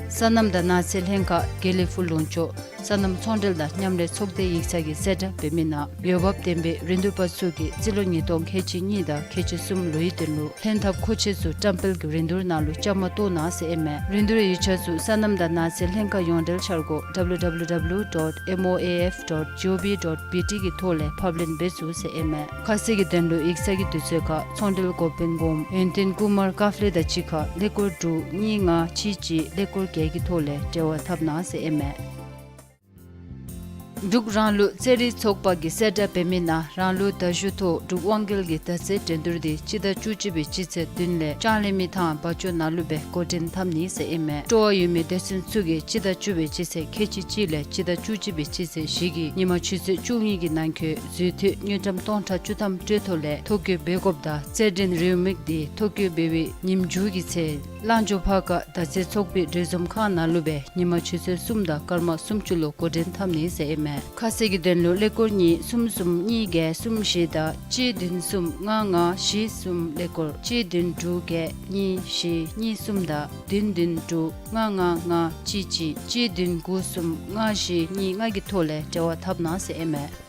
སོ་ནམ་དང་ནགས་ཚལ་ལྷན་ཁག་དགེ་ལེགས་ཕུག་ལུང་ཕྱོགས་སོ་ནམ་ཚོང་འབྲེལ་དང་མཉམ་ལས་ཚོགས་སྡེ་ཡིག་ཚང་གིས་གསལ་བསྒྲགས་འབད་མི་ནང་འོས་འབབ་ལྡན་པའི་རིན་བསྡུར་པ་ཚུ་གིས་རྩིས་ལོ་ཉིས་སྟོང་ཁལ་གཅིག་གཉིས་དང་ཁལ་གཅིག་གསུམ་ལོའི་དོན་ལུ་ལྷན་ཐབས་མཁོ་ཆས་ཚུ་བཀྲམ་སྤེལ་གྱི་རིན་བསྡུར་ནང་ལུ་བཅའ་མར་གཏོགས་གནང་ཟེར་ཨིན་མས། རིན་བསྡུར་ཡིག་ཆ་ཚུ་སོ་ནམ་དང་ནགས་ཚལ་ལྷན་ཁག་ཡོངས་འབྲེལ་འཆར་སྒོ་W W W dot M O A F dot G O V dot B T གི་ཐོག་ལས་ཕབ་ལེན་འབད་ཚུགས་ཟེར་ཨིན་མས། ཁ་གསལ་གྱི་དོན་ལུ་ཡིག་ཚང་གི་དུས་ཚོད་ཁར་ཚོང་འབྲེལ་འགོ་དཔོན་སྒོམ་ཡོན་ཏན་ཀུ་མར་ཀཱཔ་ལེ་དང་གཅིག་ཁར་ཀླད་ཀོར་དྲུག་གཉིས་ལྔ་གཅིག་གཅིག་ཀླད་ཀོར་བརྒྱད་ཀྱི་ཐོག་ལས་འབྲེལ་བ་འཐབ་གནང་ཟེར་ཨིན་མས། འབྲུག་རང་ལུགས་རྩེད་རིགས་ཚོགས་པ་གིས་གསལ་བསྒྲགས་འབད་མི་ནང་རང་ལུགས་མདའ་གཞུ་ཐོག་འབྲུག་དབང་རྒྱལ་གྱི་མདའ་རྩེད་འགྲན་བསྡུར་དེ་སྤྱི་ཟླ་བཅུ་གཅིག་པའི་སྤྱི་ཚེས་བདུན་ལས་ལྕང་གླིང་མི་ཐང་བ་ཅོ་ནང་ལུ་སྦེ་འགོ་འདྲེན་འཐབ་ནི་ཟེར་ཨིན་མས། སྤྲོ་བ་ཡོད་མི་སྡེ་ཚན་ཚུ་གིས་སྤྱི་ཟླ་བཅུ་པའི་སྤྱི་ཚེས་ཁལ་གཅིག་གཅིག་ལས་སྤྱི་ཟླ་བཅུ་གཅིག་པའི་སྤྱི་ཚེས་བཞི་གི་ཉིན་མ་ཆུ་ཚོད་བཅུ་གཉིས་ཀྱི་ནང་འཁོད་འཛུལ་འཐུས་དངུལ་ཀྲམ་སྟོང་ཕྲག་བཅུ་ཐམ་སྤྲོད་ཐོ་ལས་ཐོ་བཀོད་འབད་དགོཔ་དང་རྩེད་འགྲན་རེའུ་མིག་དེ་ཐོ་བཀོད་འབད་བའི་ཉིནམ་མཇུག་གི་ཚེ་ ལང་ཇོ་ཕར་ཁ་མདའ་རྩེད་ཚོགས་པའི་གྲོས་འཛོམས་ཁང་ནང་ལུ་སྦེ་ཉིན་མ་ཆུ་ཚོད་གསུམ་དང་སྐར་མ་སུམ་ཅུ་ལུ་འགོ་འདྲེན་འཐབ་ནི་ཟེར་ཨིན་མས། ཁ་གསལ་གྱི་དོན་ལུ་ཀླད་ཀོར་གཉིས་གསུམ་གསུམ་གཉིས་བརྒྱད་གསུམ་བཞི་དང་གཅིག་བདུན་གསུམ་ལྔ་ལྔ་བཞི་གསུམ་ཀླད་ཀོར་གཅིག་བདུན་དྲུག་བརྒྱད་གཉིས་བཞི་གཉིས་གསུམ་དང་བདུན་བདུན་དྲུག་ལྔ་ལྔ་ལྔ་གཅིག་གཅིག་གཅིག་བདུན་དགུ་གསུམ་ལྔ་བཞི་གཉིས་ལྔ་གི་ཐོག་ལས་འབྲེལ་བ་འཐབ་གནང་ཟེར་ཨིན་མས།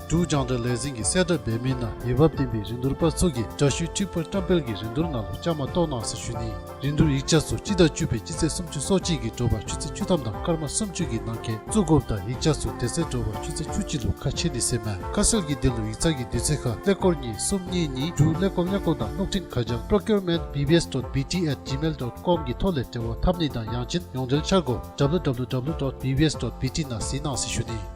འབྲུག་རྒྱང་བསྒྲགས་ལས་འཛིན་གྱིས་གསལ་བསྒྲགས་འབད་མི་ནང་འོས་འབབ་ལྡན་པའི་རིན་བསྡུར་པ་ཚུ་གིས་དྲ་ཤུལ་འཁྲིག་པ་བཀྲམ་སྤེལ་གྱི་རིན་བསྡུར་ནང་ལུ་བཅའ་མར་གཏོགས་གནང་ཟེར་ཞུ་ནི། རིན་བསྡུར་ཡིག་ཆ་ཚུ་སྤྱི་ཟླ་བཅུ་པའི་སྤྱི་ཚེས་སུམ་ཅུ་སོ་གཅིག་གི་དྲོ་པ་ཆུ་ཚོད་བཅུ་ཐམ་དང་སྐར་མ་སུམ་ཅུ་གི་ནང་འཁོད་བཙུགས་དགོཔ་དང་ཡིག་ཆ་ཚུ་དེ་ཚེ་དྲོ་པ་ཆུ་ཚོད་བཅུ་གཅིག་ལུ་ཁ་ཕྱེ་ནི་ཟེར་མས། ཁ་གསལ་གྱི་དོན་ལུ་ཡིག་ཚང་གི་དུས་ཚོད་ཁར་ཀླད་ཀོར་གཉིས་གསུམ་གཉིས་གཉིས་དྲུག་ཀླད་ཀོར་ཀླད་ཀོར་དང་གློག་འཕྲིན་ཁ་བྱང་procurement B B S dot B T at gmail dot com གི་ཐོག་ལས་འབྲེལ་བ་འཐབ་ནི་དང་ཡང་ཅིན་ཡོངས་འབྲེལ་འཆར་སྒོ་W W W dot B B S dot B T ནང་གཟིགས་གནང་ཟེར་ཞུ་ནི།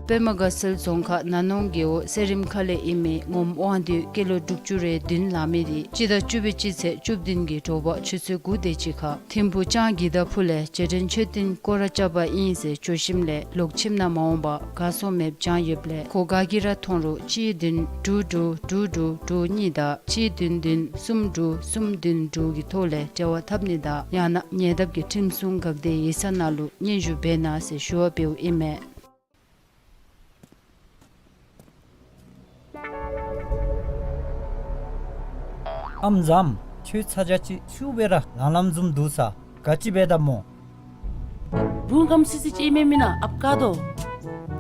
པདྨ་དགའ་ཚལ་རྫོང་ཁག་ནག་གནོན་རྒེད་འོག་གསེར་རིམ་ཁ་ལས་ཨིན་མི་ངོམ་དབང་འདུས་སྐྱེས་ལོ་དྲུག་ཅུ་རེ་བདུན་ལང་མི་འདི་སྤྱི་ཟླ་བཅུ་པའི་སྤྱི་ཚེས་བཅུ་བདུན་གྱི་དྲོ་པ་ཆུ་ཚོད་དགུ་དེ་ཅིག་ཁར་ཐིམ་ཕུག་ལྕང་གི་ད་ཕུ་ལས་རྗེས་དྲན་མཆོད་རྟེན་སྐོར་ར་རྐྱབ་པར་ཨིན་ཟེར་འགྱོ་ཞིནམ་ལས་ལོག་ཁྱིམ་ནང་མ་འོང་པར་གར་སོང་མེདཔ་བྱུང་ཡོདཔ་ལས་ཁོ་ག་གིས་ར་མཐོང་རུང་གཅིག་བདུན་དྲུག་དྲུག་དྲུག་དྲུག་དྲུག་གཉིས་དང་གཅིག་བདུན་བདུན་གསུམ་དྲུག་གསུམ་བདུན་དྲུག་གི་ཐོག་ལས་འབྲེལ་བ་འཐབ་ནི་དང་ཡང་ན་ཉེ་འདབས་ཀྱི་ཁྲིམས་སྲུང་འགག་སྡེའི་ཡིག་ཚང་ནང་ལུ་སྙན་ཞུ་འབད་གནང་ཟེར་ཞུ་བ་འབདཝ་ཨིན་མས། ཨམ་བཟངམ། ཁྱོད་ཚ་གྱང་ཅིག་ཤུགས་སྦེ་ར་ལང་ལངམ་བཟུམ་འདུག་ས། ག་ཅི་འབད་དཝ་སྨོ། བུ་གམ་སི་སི་ཅིག་ཨིན་མས་མེན་ན་ཨཔ་ཀ་དོ།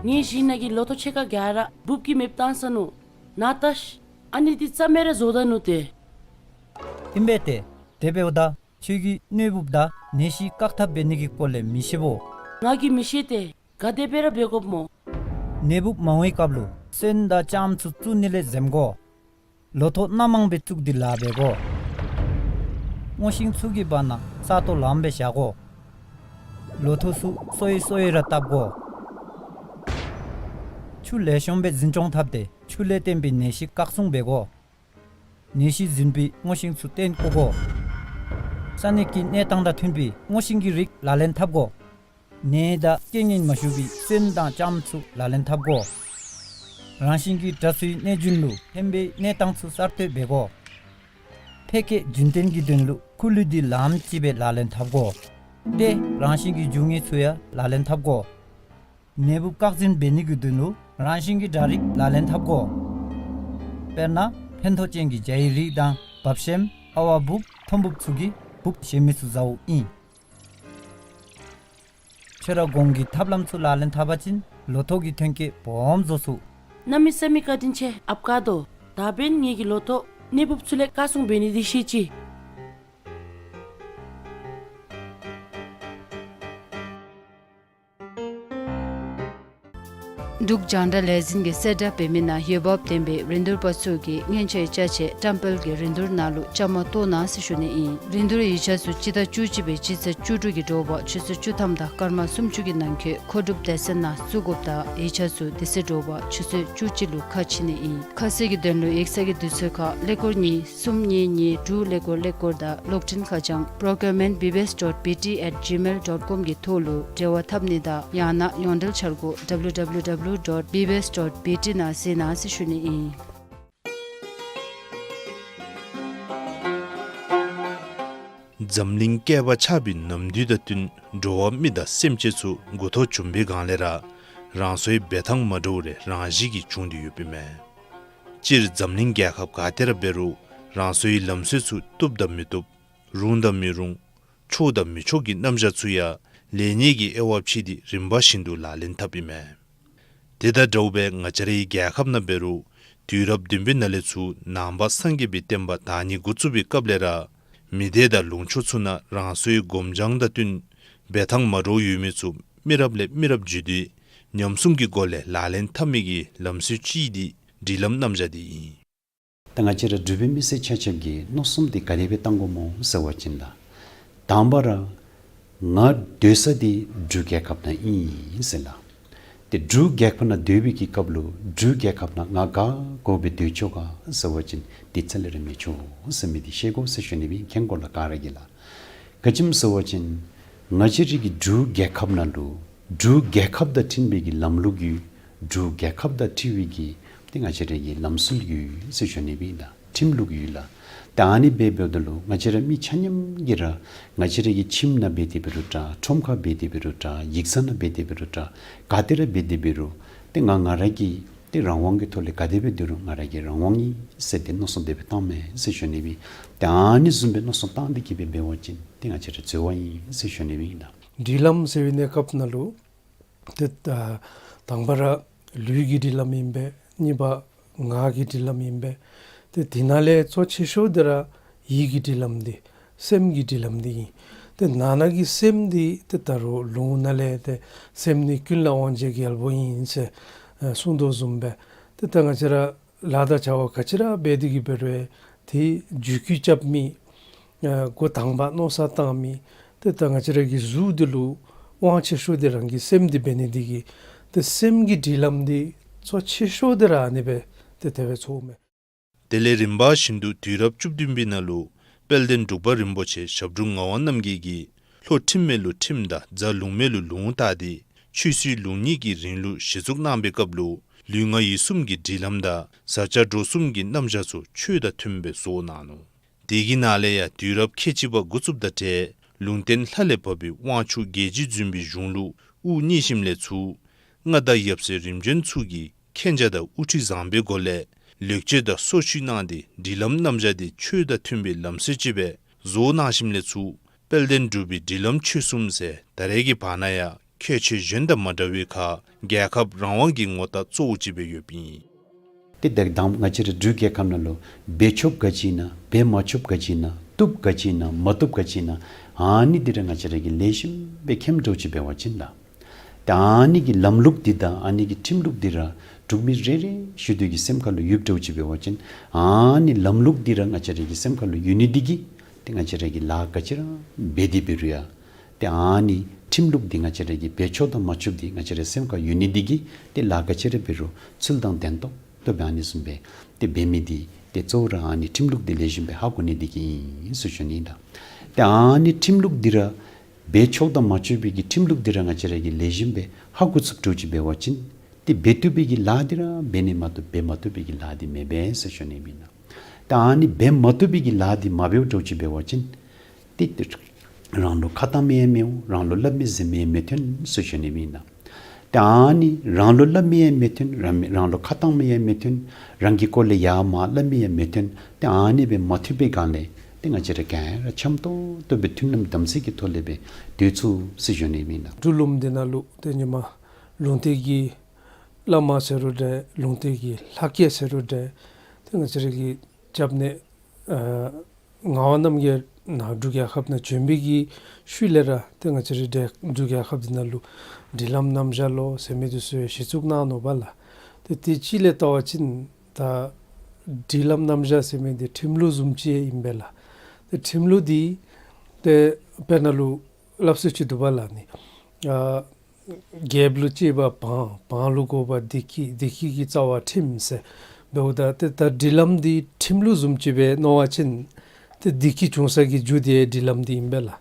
ངེའི་ཞིང་ནང་གི་ལོ་ཐོག་ཕྱེད་ཀ་ག་ར་འབུཔ་གིས་མེདཔ་བཏང་ས་ནུག། ནཱ་བལྟ་ཤིག། ཨ་ནི་འདི་རྩ་མེད་ར་བཟོ་ད་ནུག་ཏེ། ཨིན་པས་ཏེ། དེ་འབདཝ་ད་ཁྱོད་ཀྱིས་གནོད་འབུཔ་དང་ནད་གཞི་བཀག་ཐབས་འབད་ནི་གི་སྐོར་ལས་མི་ཤེས་བོ། ང་གིས་མི་ཤེས་ཏེ། ག་དེ་སྦེ་ར་འབད་དགོཔ་སྨོ། ནད་འབུཔ་མ་འོངམ་གི་སྐབས་ལུ་སོན་དང་ལྕངམ་ཚུ་བཙུགས་ནི་ལས་འཛེམ་དགོ། ལོ་ཐོག་སྣ་མང་སྦེ་བཙུགས་ཏེ་ལཱ་འབད་དགོ། སྔོ་ཤིང་ཚུ་གི་བར་ན་ས་སྟོང་ལངམ་སྦེ་བཞག་དགོ། ལོ་ཐོག་ཚུ་སོ་ཡི་སོ་ཡི་ར་བཏབ་དགོ། ཆུ་ལེགས་ཤོམ་སྦེ་འཛིན་སྐྱོང་འཐབ་སྟེ་ཆུ་ལས་བརྟེན་པའི་ནད་གཞི་བཀག་སྲུང་འབད་དགོ། ནད་གཞི་འཛིན་པའི་སྔོ་ཤིང་ཚུ་བཏོན་བཀོ་དགོ། ས་གནས་ཀྱི་གནས་སྟངས་དང་མཐུན་པའི་སྔོ་ཤིང་གི་རིགས་ལག་ལེན་འཐབ་དགོ། ནད་དང་རྐྱེན་ངན་མ་ཞུགས་པའི་སོན་དང་ལྕངམ་ཚུ་ལག་ལེན་འཐབ་དགོ། རང་བཞིན་གྱིས་དྲག་སུའི་གནོད་སྦྱིན་ལུ་ཕན་པའི་གནས་སྟངས་ཚུ་གསར་གཏོད་འབད་དགོ། ཕལ་སྐད་རྒྱུན་བརྟན་གྱི་དོན་ལུ་ཁུ་ལུད་འདི་ལངམ་ཅིག་སྦེ་ལག་ལེན་འཐབ་དགོ། ཏེ་རང་བཞིན་གྱི་རྒྱུ་ངན་ཚུ་ཡང་ལག་ལེན་འཐབ་དགོ། ནད་འབུཔ་བཀག་འཛིན་འབད་ནི་གི་དོན་ལུ་རང་བཞིན་གྱི་དྲག་རིགས་ལག་ལེན་འཐབ་དགོ། དཔེར་ན་ཕན་ཐོགས་ཅན་གྱི་བྱ་ཡི་རིགས་དང་འབབ་ཤེམ་ཨ་ཝ་འབུཔ་ཐོམ་འབུཔ་ཚུ་གིས་འབུཔ་བཞེས་མི་ཚུ་ཟཝ་ཨིན། ཁྱོད་ར་གོང་གི་ཐབས་ལམ་ཚུ་ལག་ལེན་འཐབ་པ་ཅིན་ལོ་ཐོག་གི་ཐོན་སྐྱེད་སྦོམ་བཟོ་ཚུགས། གནམ་མེད་ས་མེད་བཀའ་དྲིན་ཆེ་ཨཔ་ཀ་དོ། ད་འབདན་ངེ་གི་ལོ་ཐོག་ནད་འབུཔ་ཚུ་ལས་བཀག་སྲུང་འབད་ནི་འདི་ཤེས་ཅི། འབྲུག་རྒྱང་བསྒྲགས་ལས་འཛིན་གྱིས་གསལ་བསྒྲགས་འབད་མི་ནང་འོས་འབབ་ལྡན་པའི་རིན་བསྡུར་པ་ཚུ་གིས་སྔོན་ཆད་ཅ་ཆས་བཀྲམ་སྤེལ་གྱི་རིན་བསྡུར་ནང་ལུ་བཅའ་མར་གཏོགས་གནང་ཟེར་ཞུ་ནི་ཨིན། རིན་བསྡུར་ཡིག་ཆ་ཚུ་སྤྱི་ཟླ་བཅུ་གཅིག་པའི་སྤྱི་ཚེས་བཅུ་དྲུག་གི་དྲོ་པ་ཆུ་ཚོད་བཅུ་ཐམ་དང་སྐར་མ་སུམ་ཅུ་གི་ནང་འཁོད་མཁོ་སྒྲུབ་སྡེ་ཚན་ནང་བཙུགས་དགོཔ་དང་ཡིག་ཆ་ཚུ་དེ་ཚེ་དྲོ་པ་ཆུ་ཚོད་བཅུ་གཅིག་ལུ་ཁ་ཕྱེ་ནི་ཨིན། ཁ་གསལ་གྱི་དོན་ལུ་ཡིག་ཚང་གི་དུས་ཚོད་ཁར་ཀླད་ཀོར་གཉིས་གསུམ་གཉིས་གཉིས་དྲུག་ཀླད་ཀོར་ཀླད་ཀོར་དང་གློག་འཕྲིན་ཁ་བྱང་procurement B B S dot B T at gmail dot com གི་ཐོག་ལུ་འབྲེལ་བ་འཐབ་ནི་དང་ཡང་ན་ཡོངས་འབྲེལ་འཆར་སྒོ་W W W dot B B S dot B T ནང་གཟིགས་གནང་ཟེར་ཞུ་ནི་ཨིན། འཛམ་གླིང་བསྐལ་པ་ཆགས་པའི་ནམ་དུས་དང་བསྟུན་འགྲོ་བ་མི་དང་སེམས་ཅན་ཚུ་མགུ་འཐོམ་བྱུང་པའི་སྒང་ལས་ར་རང་སོའི་འབད་ཐངས་མ་འདྲཝ་རེ་རང་བཞིན་གྱིས་བྱུང་སྟེ་ཡོདཔ་ཨིན་མས། སྤྱིར་འཛམ་གླིང་རྒྱལ་ཁབ་ག་ཏེ་ར་འབད་རུང་རང་སོའི་ལམ་སྲོལ་ཚུ་བཏུབ་དང་མི་བཏུབ། རུང་དང་མི་རུང་། ཆོག་དང་མི་ཆོག་གི་རྣམ་གཞག་ཚུ་ཡང་ལེགས་ཉེས་ཀྱི་དབྱེ་བ་ཕྱེ་སྟེ་རིམ་པ་བཞིན་དུ་ལག་ལེན་འཐབ་ཨིན་མས། དེ་དང་འདྲཝ་སྦེ་ང་བཅས་རའི་རྒྱལ་ཁབ་ནང་འབད་རུང་དུས་རབས་བདུན་པའི་ནང་ལས་ཚུར་ནང་པ་སངས་རྒྱས་པའི་བསྟན་པ་དར་ནི་འགོ་བཙུགས་པའི་སྐབས་ལས་ར་མི་སྡེ་དང་ལུང་ཕྱོགས་ཚུ་ནང་རང་སོའི་སྒོམ་སྦྱང་དང་བསྟུན་འབད་ཐངས་མ་འདྲཝ་ཡོད་མི་ཚུ་མི་རབས་ལས་མི་རབས་བརྒྱུད་དེ་ཉམས་སྲུང་གི་སྒོ་ལས་ལག་ལེན་འཐབ་མི་གི་ལམ་སྲོལ་ཅིག་འདི་སྒྲིག་ལམ་རྣམ་གཞག་འདི་ཨིན། ད་ང་བཅས་ར་འབྲུག་པའི་མི་སེར་ཆ་ཁྱབ་ཀྱིས་མནོ་བསམ་འདི་ག་དེ་སྦེ་བཏང་དགོཔ་སྨོ་ཟེར་བ་ཅིན་ལགས། དང་པ་ར་ང་སྡོད་ས་འདི་འབྲུག་རྒྱལ་ཁབ་ནང་ཨིན་ཟེར་ལགས། ཏེ་འབྲུག་རྒྱལ་ཁབ་ནང་སྡོད་པའི་གི་སྐབས་ལུ་འབྲུག་རྒྱལ་ཁབ་ནང་ང་ག་དགོཔ་སྦེ་སྡོད་ཆོག་ག་ཟེར་བ་ཅིན་དེ་རྩ་ལས་ར་མི་ཆོག་ཟེར་མི་འདི་ཤེས་དགོ་ཟེར་ཞུ་ནི་སྦེ་མཁྱེན་དགོ་ལགས་ག་ར་གིས་ལགས། ག་ཅི་སྨོ་ཟེར་བ་ཅིན་ང་བཅས་རའི་གི་འབྲུག་རྒྱལ་ཁབ་ནང་ལུ་འབྲུག་རྒྱལ་ཁབ་དང་མཐུན་པའི་གི་ལམ་ལུགས་ཡོད། འབྲུག་རྒྱལ་ཁབ་དང་འཁྲིལ་བའི་གི་ཏེ་ང་བཅས་རའི་གི་ལམ་སྲོལ་ཡོད་ཟེར་ཞུ་ནི་སྦེ་ཨིན་ལགས། ཁྲིམས་ལུགས་ཡོད་ལགས། ད་ཨ་ནི་སྦེ་འབདཝ་ད་ལུ་ང་བཅས་ར་མི་ཆ་མཉམ་གྱིས་ར་ང་བཅས་ར་གི་ཁྱིམ་ནང་འབད་དེ་འབད་རུང་འདྲ། ཁྲོམ་ཁར་འབད་དེ་འབད་རུང་འདྲ། ཡིག་ཚང་ནང་འབད་དེ་འབད་རུང་འདྲ། ག་ཏེ་ར་འབད་དེ་འབད་རུང་ཏེ་ང་ང་ར་གི་ཏེ་རང་དབང་གི་ཐོག་ལས་ག་དེ་སྦེ་སྡོད་རུང་ང་ར་གི་རང་དབང་ཨིན་ཟེར་ཏེ་མནོ་བསམ་དེ་སྦེ་བཏངམ་མས་ཟེར་ཞུ་ནི་ཨིན། ཏེ་ཨ་ནི་བཟུམ་སྦེ་མནོ་བསམ་བཏང་སྟེ་གི་སྦེ་འབད་བ་ཅིན་ཏེ་ང་བཅས་ར་འཛོལ་བ་ཨིན་ཟེར་ཞུ་ནི་ཨིན་ལགས། སྒྲིག་ལམ་ཟེར་བའི་གནས་སྐབས་ནང་ལུ་ཏེ་ད་དང་པ་ར་ལུས་ཀྱི་སྒྲིག་ལམ་ཨིན་པས། གཉིས་པ་ངག་གི་སྒྲིག་ལམ་ཨིན་པས། ཏེ་དེ་ནང་ལས་གཙོ་ཆེ་ཤོས་འདི་ར་ཡིད་ཀྱི་སྒྲིག་ལམ་འདི་སེམས་ཀྱི་སྒྲིག་ལམ་འདི་ཨིན། ཏེ་ནང་ན་གི་སེམས་འདི་ཏེ་ད་རུང་ལུང་ནང་ལས་ཏེ་སེམས་ནི་ཀུན་ལ་དབང་བྱེད་རྒྱལ་པོ་ཡིན་ཟེར་ཨ་གསུངས་དོ་བཟུམ་སྦེ་ཏེ་ད་ང་བཅས་ར་ལཱ་དང་བྱ་བ་ག་ཅི་ར་འབད་དེ་གི་འབད་རུང་ཏེ་རྒྱུད་སྐུལ་རྐྱབ་མི་ཨ་འགོ་དང་པ་མནོ་བསམ་བཏང་མི་ཏེ་ད་ང་བཅས་ར་གི་གཟུགས་འདི་ལུ་དབང་ཆེ་ཤོས་འདི་རང་གི་སེམས་འདི་འབད་ནི་འདི་གིས་ཏེ་སེམས་ཀྱི་སྒྲིག་ལམ་འདི་གཙོ་ཆེ་ཤོས་འདི་ར་ཨ་ནི་སྦེ་ཏེ་དེ་སྦེ་ཚོརཝ་མས། དེ་ལས་རིམ་པ་བཞིན་དུ་དུས་རབས་བཅུ་བདུན་པའི་ནང་ལུ་དཔལ་ལྡན་འབྲུག་པ་རིན་པོ་ཆེ་ཞབས་དྲུང་ངག་དབང་རྣམ་རྒྱལ་གྱིས་ལྷོ་ཁྲིམས་མེད་ལུ་ཁྲིམས་དང་རྫ་ལུང་མེད་ལུ་ལུང་བཏགས་ཏེ་ཆོས་སྲིད་ལུགས་གཉིས་ཀྱི་རིང་ལུགས་གཞི་བཙུགས་གནང་པའི་སྐབས་ལུ་ལུས་ངག་ཡིད་གསུམ་གྱི་སྒྲིག་ལམ་དང་བཟའ་བཅའ་འགྲོ་གསུམ་གྱི་རྣམ་གཞག་ཚུ་ཆོས་དང་མཐུནམ་སྦེ་བཟོ་གནང་ནུག། དེ་གི་ནང་ལས་ཡང་དུས་རབས་ཁལ་གཅིག་པ་འགོ་བཙུགསཔ་དང་འབྲེལ་ལུང་བསྟན་ལྷ་ལས་བབས་པའི་དབང་ཕྱུག་རྒྱལ་བྱེད་འཛིན་པའི་གཞུང་ལུགས་དབུ་བརྙེས་ཞིནམ་ལས་ཚུར་མངའ་བདག་ཡབ་སྲས་རིམ་བྱོན་ཚུ་གིས་མཁྱེན་རྒྱ་དང་དབུ་ཁྲིད་བཟང་པོའི་སྒོ་ལས་ལེགས་བཅོས་དང་སོར་བཤུད་གནང་སྟེ་སྒྲིག་ལམ་རྣམ་གཞག་འདི་ཆོས་དང་མཐུན་པའི་ལམ་སྲོལ་ཅིག་སྦེ་བཟོ་གནང་ཞིནམ་ལས་ཚུར་དཔལ་ལྡན་འབྲུག་པའི་སྒྲིག་ལམ་ཆོས་གསུམ་ཟེར་ད་རེས་ཀྱི་བར་ན་ཡང་ཁྱད་ཆོས་གཞན་དང་མ་འདྲ་བའི་ཁར་རྒྱལ་ཁབ་རང་དབང་གི་ངོ་རྟགས་གཙོ་བོ་ཅིག་སྦེ་ཡོདཔ་ཨིན། ཏེ་ད་ང་བཅས་ར་འབྲུག་རྒྱལ་ཁབ་ནང་ལུ་འབད་ཆོགཔ་ག་ཅི་ཨིན་ན་འབད་མ་ཆོགཔ་ག་ཅི་ཨིན་ན་བཏུབ་ག་ཅི་ཨིན་ན་མ་བཏུབ་ག་ཅི་ཨིན་ན་ཨ་ནི་འདི་ར་ང་བཅས་ར་གིས་ལེགས་ཤོམ་སྦེ་མཁྱེནམ་འདྲཝ་ཅིག་འབད་བ་ཅིན་ལགས། ཏེ་ཨ་ནི་གི་ལམ་ལུགས་འདི་དང་ཨ་ནི་གི་ཁྲིམས་ལུགས་འདི་ར་འབྲུག་མི་རེ་རེ་བཞིན་དུ་གི་སེམས་ཁ་ལུ་ཡོདཔ་འདྲཝ་ཅིག་འབད་བ་ཅིན་ཨ་ནི་ལམ་ལུགས་འདི་ར་ང་བཅས་ར་གི་སེམས་ཁ་ལུ་ཡོད་ནི་འདི་གིས་ཏེ་ང་བཅས་ར་གིས་ལཱ་ག་ཅི་ར་འབད་དེ་འབད་རུང་ཡང་ཏེ་ཨ་ནི་ཁྲིམས་ལུགས་འདི་ང་བཅས་ར་གིས་འབད་ཆོགཔ་དང་མ་ཆོགཔ་འདི་ང་བཅས་ར་སེམས་ཁར་ཡོད་ནི་འདི་གིས་ཏེ་ལཱ་ག་ཅི་ར་འབད་རུང་ཚུལ་དང་ལྡན་ཏོག་ཏོ་སྦེ་ཨ་ནི་བཟུམ་སྦེ་ཏེ་འབད་མི་འདི་ཏེ་གཙོ་བོ་ར་ཨ་ནི་ཁྲིམས་ལུགས་འདི་ལེགས་ཤོམ་སྦེ་ཧ་གོ་ནི་འདི་གིས་ཨིན་ཟེར་ཞུ་ནི་ཨིན་ལགས། ཏེ་ཨ་ནི་ཁྲིམས་ལུགས་འདི་ར་འབད་ཆོགཔ་དང་མ་ཆོག་པའི་གི་ཁྲིམས་ལུགས་འདི་ར་ང་བཅས་ར་གིས་ལེགས་ཤོམ་སྦེ་ཧ་གོ་ཚུགསཔ་འདྲཝ་ཅིག་འབད་བ་ཅིན་ཏེ་འབད་བཏུབ་པའི་གི་ལཱ་འདི་ར་འབད་ནི་མ་གཏོགས་འབད་མ་བཏུབ་པའི་གི་ལཱ་འདི་མེད་པས་ཟེར་ཞུ་ནི་ཨིན་ལགས། ཏེ་ཨ་ནི་འབད་མ་བཏུབ་པའི་གི་ལཱ་འདི་མ་འབདཝ་འདྲཝ་ཅིག་འབད་བ་ཅིན་ཏེ་རང་ལུ་ཁ་བཏང་མི་ཡང་མི་འོང་། རང་ལུ་སླབ་མི་ཟེར་མི་ཡང་མི་ཐོན་ཟེར་ཞུ་ནི་ཨིན་ལགས། ཏེ་ཨ་ནི་རང་ལུ་སླབ་མི་ཡང་མི་ཐོན། རང་མི་རང་ལུ་ཁ་བཏང་མི་ཡང་མི་ཐོན། རང་གི་སྐོར་ལས་ཡར་མར་སླབ་མི་ཡང་མི་ཐོན། ཏེ་ཨ་ནི་སྦེ་མ་ཐོན་པའི་སྒང་ལས་ཏེ་ང་བཅས་ར་ག་ར་འཆམ་ཏོག་ཏོ་སྦེ་མཐུན་ལམ་དམ་ཚིག་གི་ཐོག་ལས་སྦེ་སྡོད་ཚུགས་ཟེར་ཞུ་ནི་ཨིན་ལགས། འབྲུག་ལུངམ་འདི་ནང་ལུ་ཏེ་ཧེ་མ་ལུང་བསྟན་གྱི་བླ་མ་ཟེར་རུང་འདྲ་ལུང་བསྟན་གྱི་ལྷ་སྐལ་ཟེར་རུང་འདྲ་ཏེ་ང་བཅས་ར་གི་རྒྱབ་ནས་ཨ་ངག་དབང་རྣམ་རྒྱལ་ནཱ་འབྲུག་རྒྱལ་ཁབ་ནང་བྱོན་པའི་གི་ཤུལ་ལས་ར་ཏེ་ང་བཅས་ར་འདི་འབྲུག་རྒྱལ་ཁབ་འདི་ནང་ལུ་སྒྲིག་ལམ་རྣམ་གཞག་ལོ་ཟེར་མི་འདི་ཚུ་གཞི་བཙུགས་གནང་ནུག་པ་ལགས། ཏེ་དེ་ཅིག་ལས་བལྟ་བ་ཅིན་ད་སྒྲིག་ལམ་རྣམ་གཞག་ཟེར་མི་འདི་ཁྲིམས་ལུགས་བཟུམ་ཅིག་ཨིན་པས་ལགས། ཏེ་ཁྲིམས་ལུགས་འདི་ཏེ་དཔེར་ན་ལུ་སླབ་སྲོལ་ཅིག་འདུག་པ་ལགས། ནི་ཨ་རྒྱལཔོ་ལུ་གཅེས་པ་འབངས། འབངས་ལུ་དགོ་པ་བདེ་སྐྱིད། བདེ་སྐྱིད་ཀྱི་རྩ་བ་ཁྲིམས་ཟེར་འབདཝ་ད་ཏེ་ད་སྒྲིག་ལམ་འདི་ཁྲིམས་ལུགས་བཟུམ་ཅིག་སྦེ་མནོ་བ་ཅིན་ཏེ་བདེ་སྐྱིད་འབྱུང་ས་གི་རྒྱུ་འདི་སྒྲིག་ལམ་འདི་ཨིན་པས་ལགས།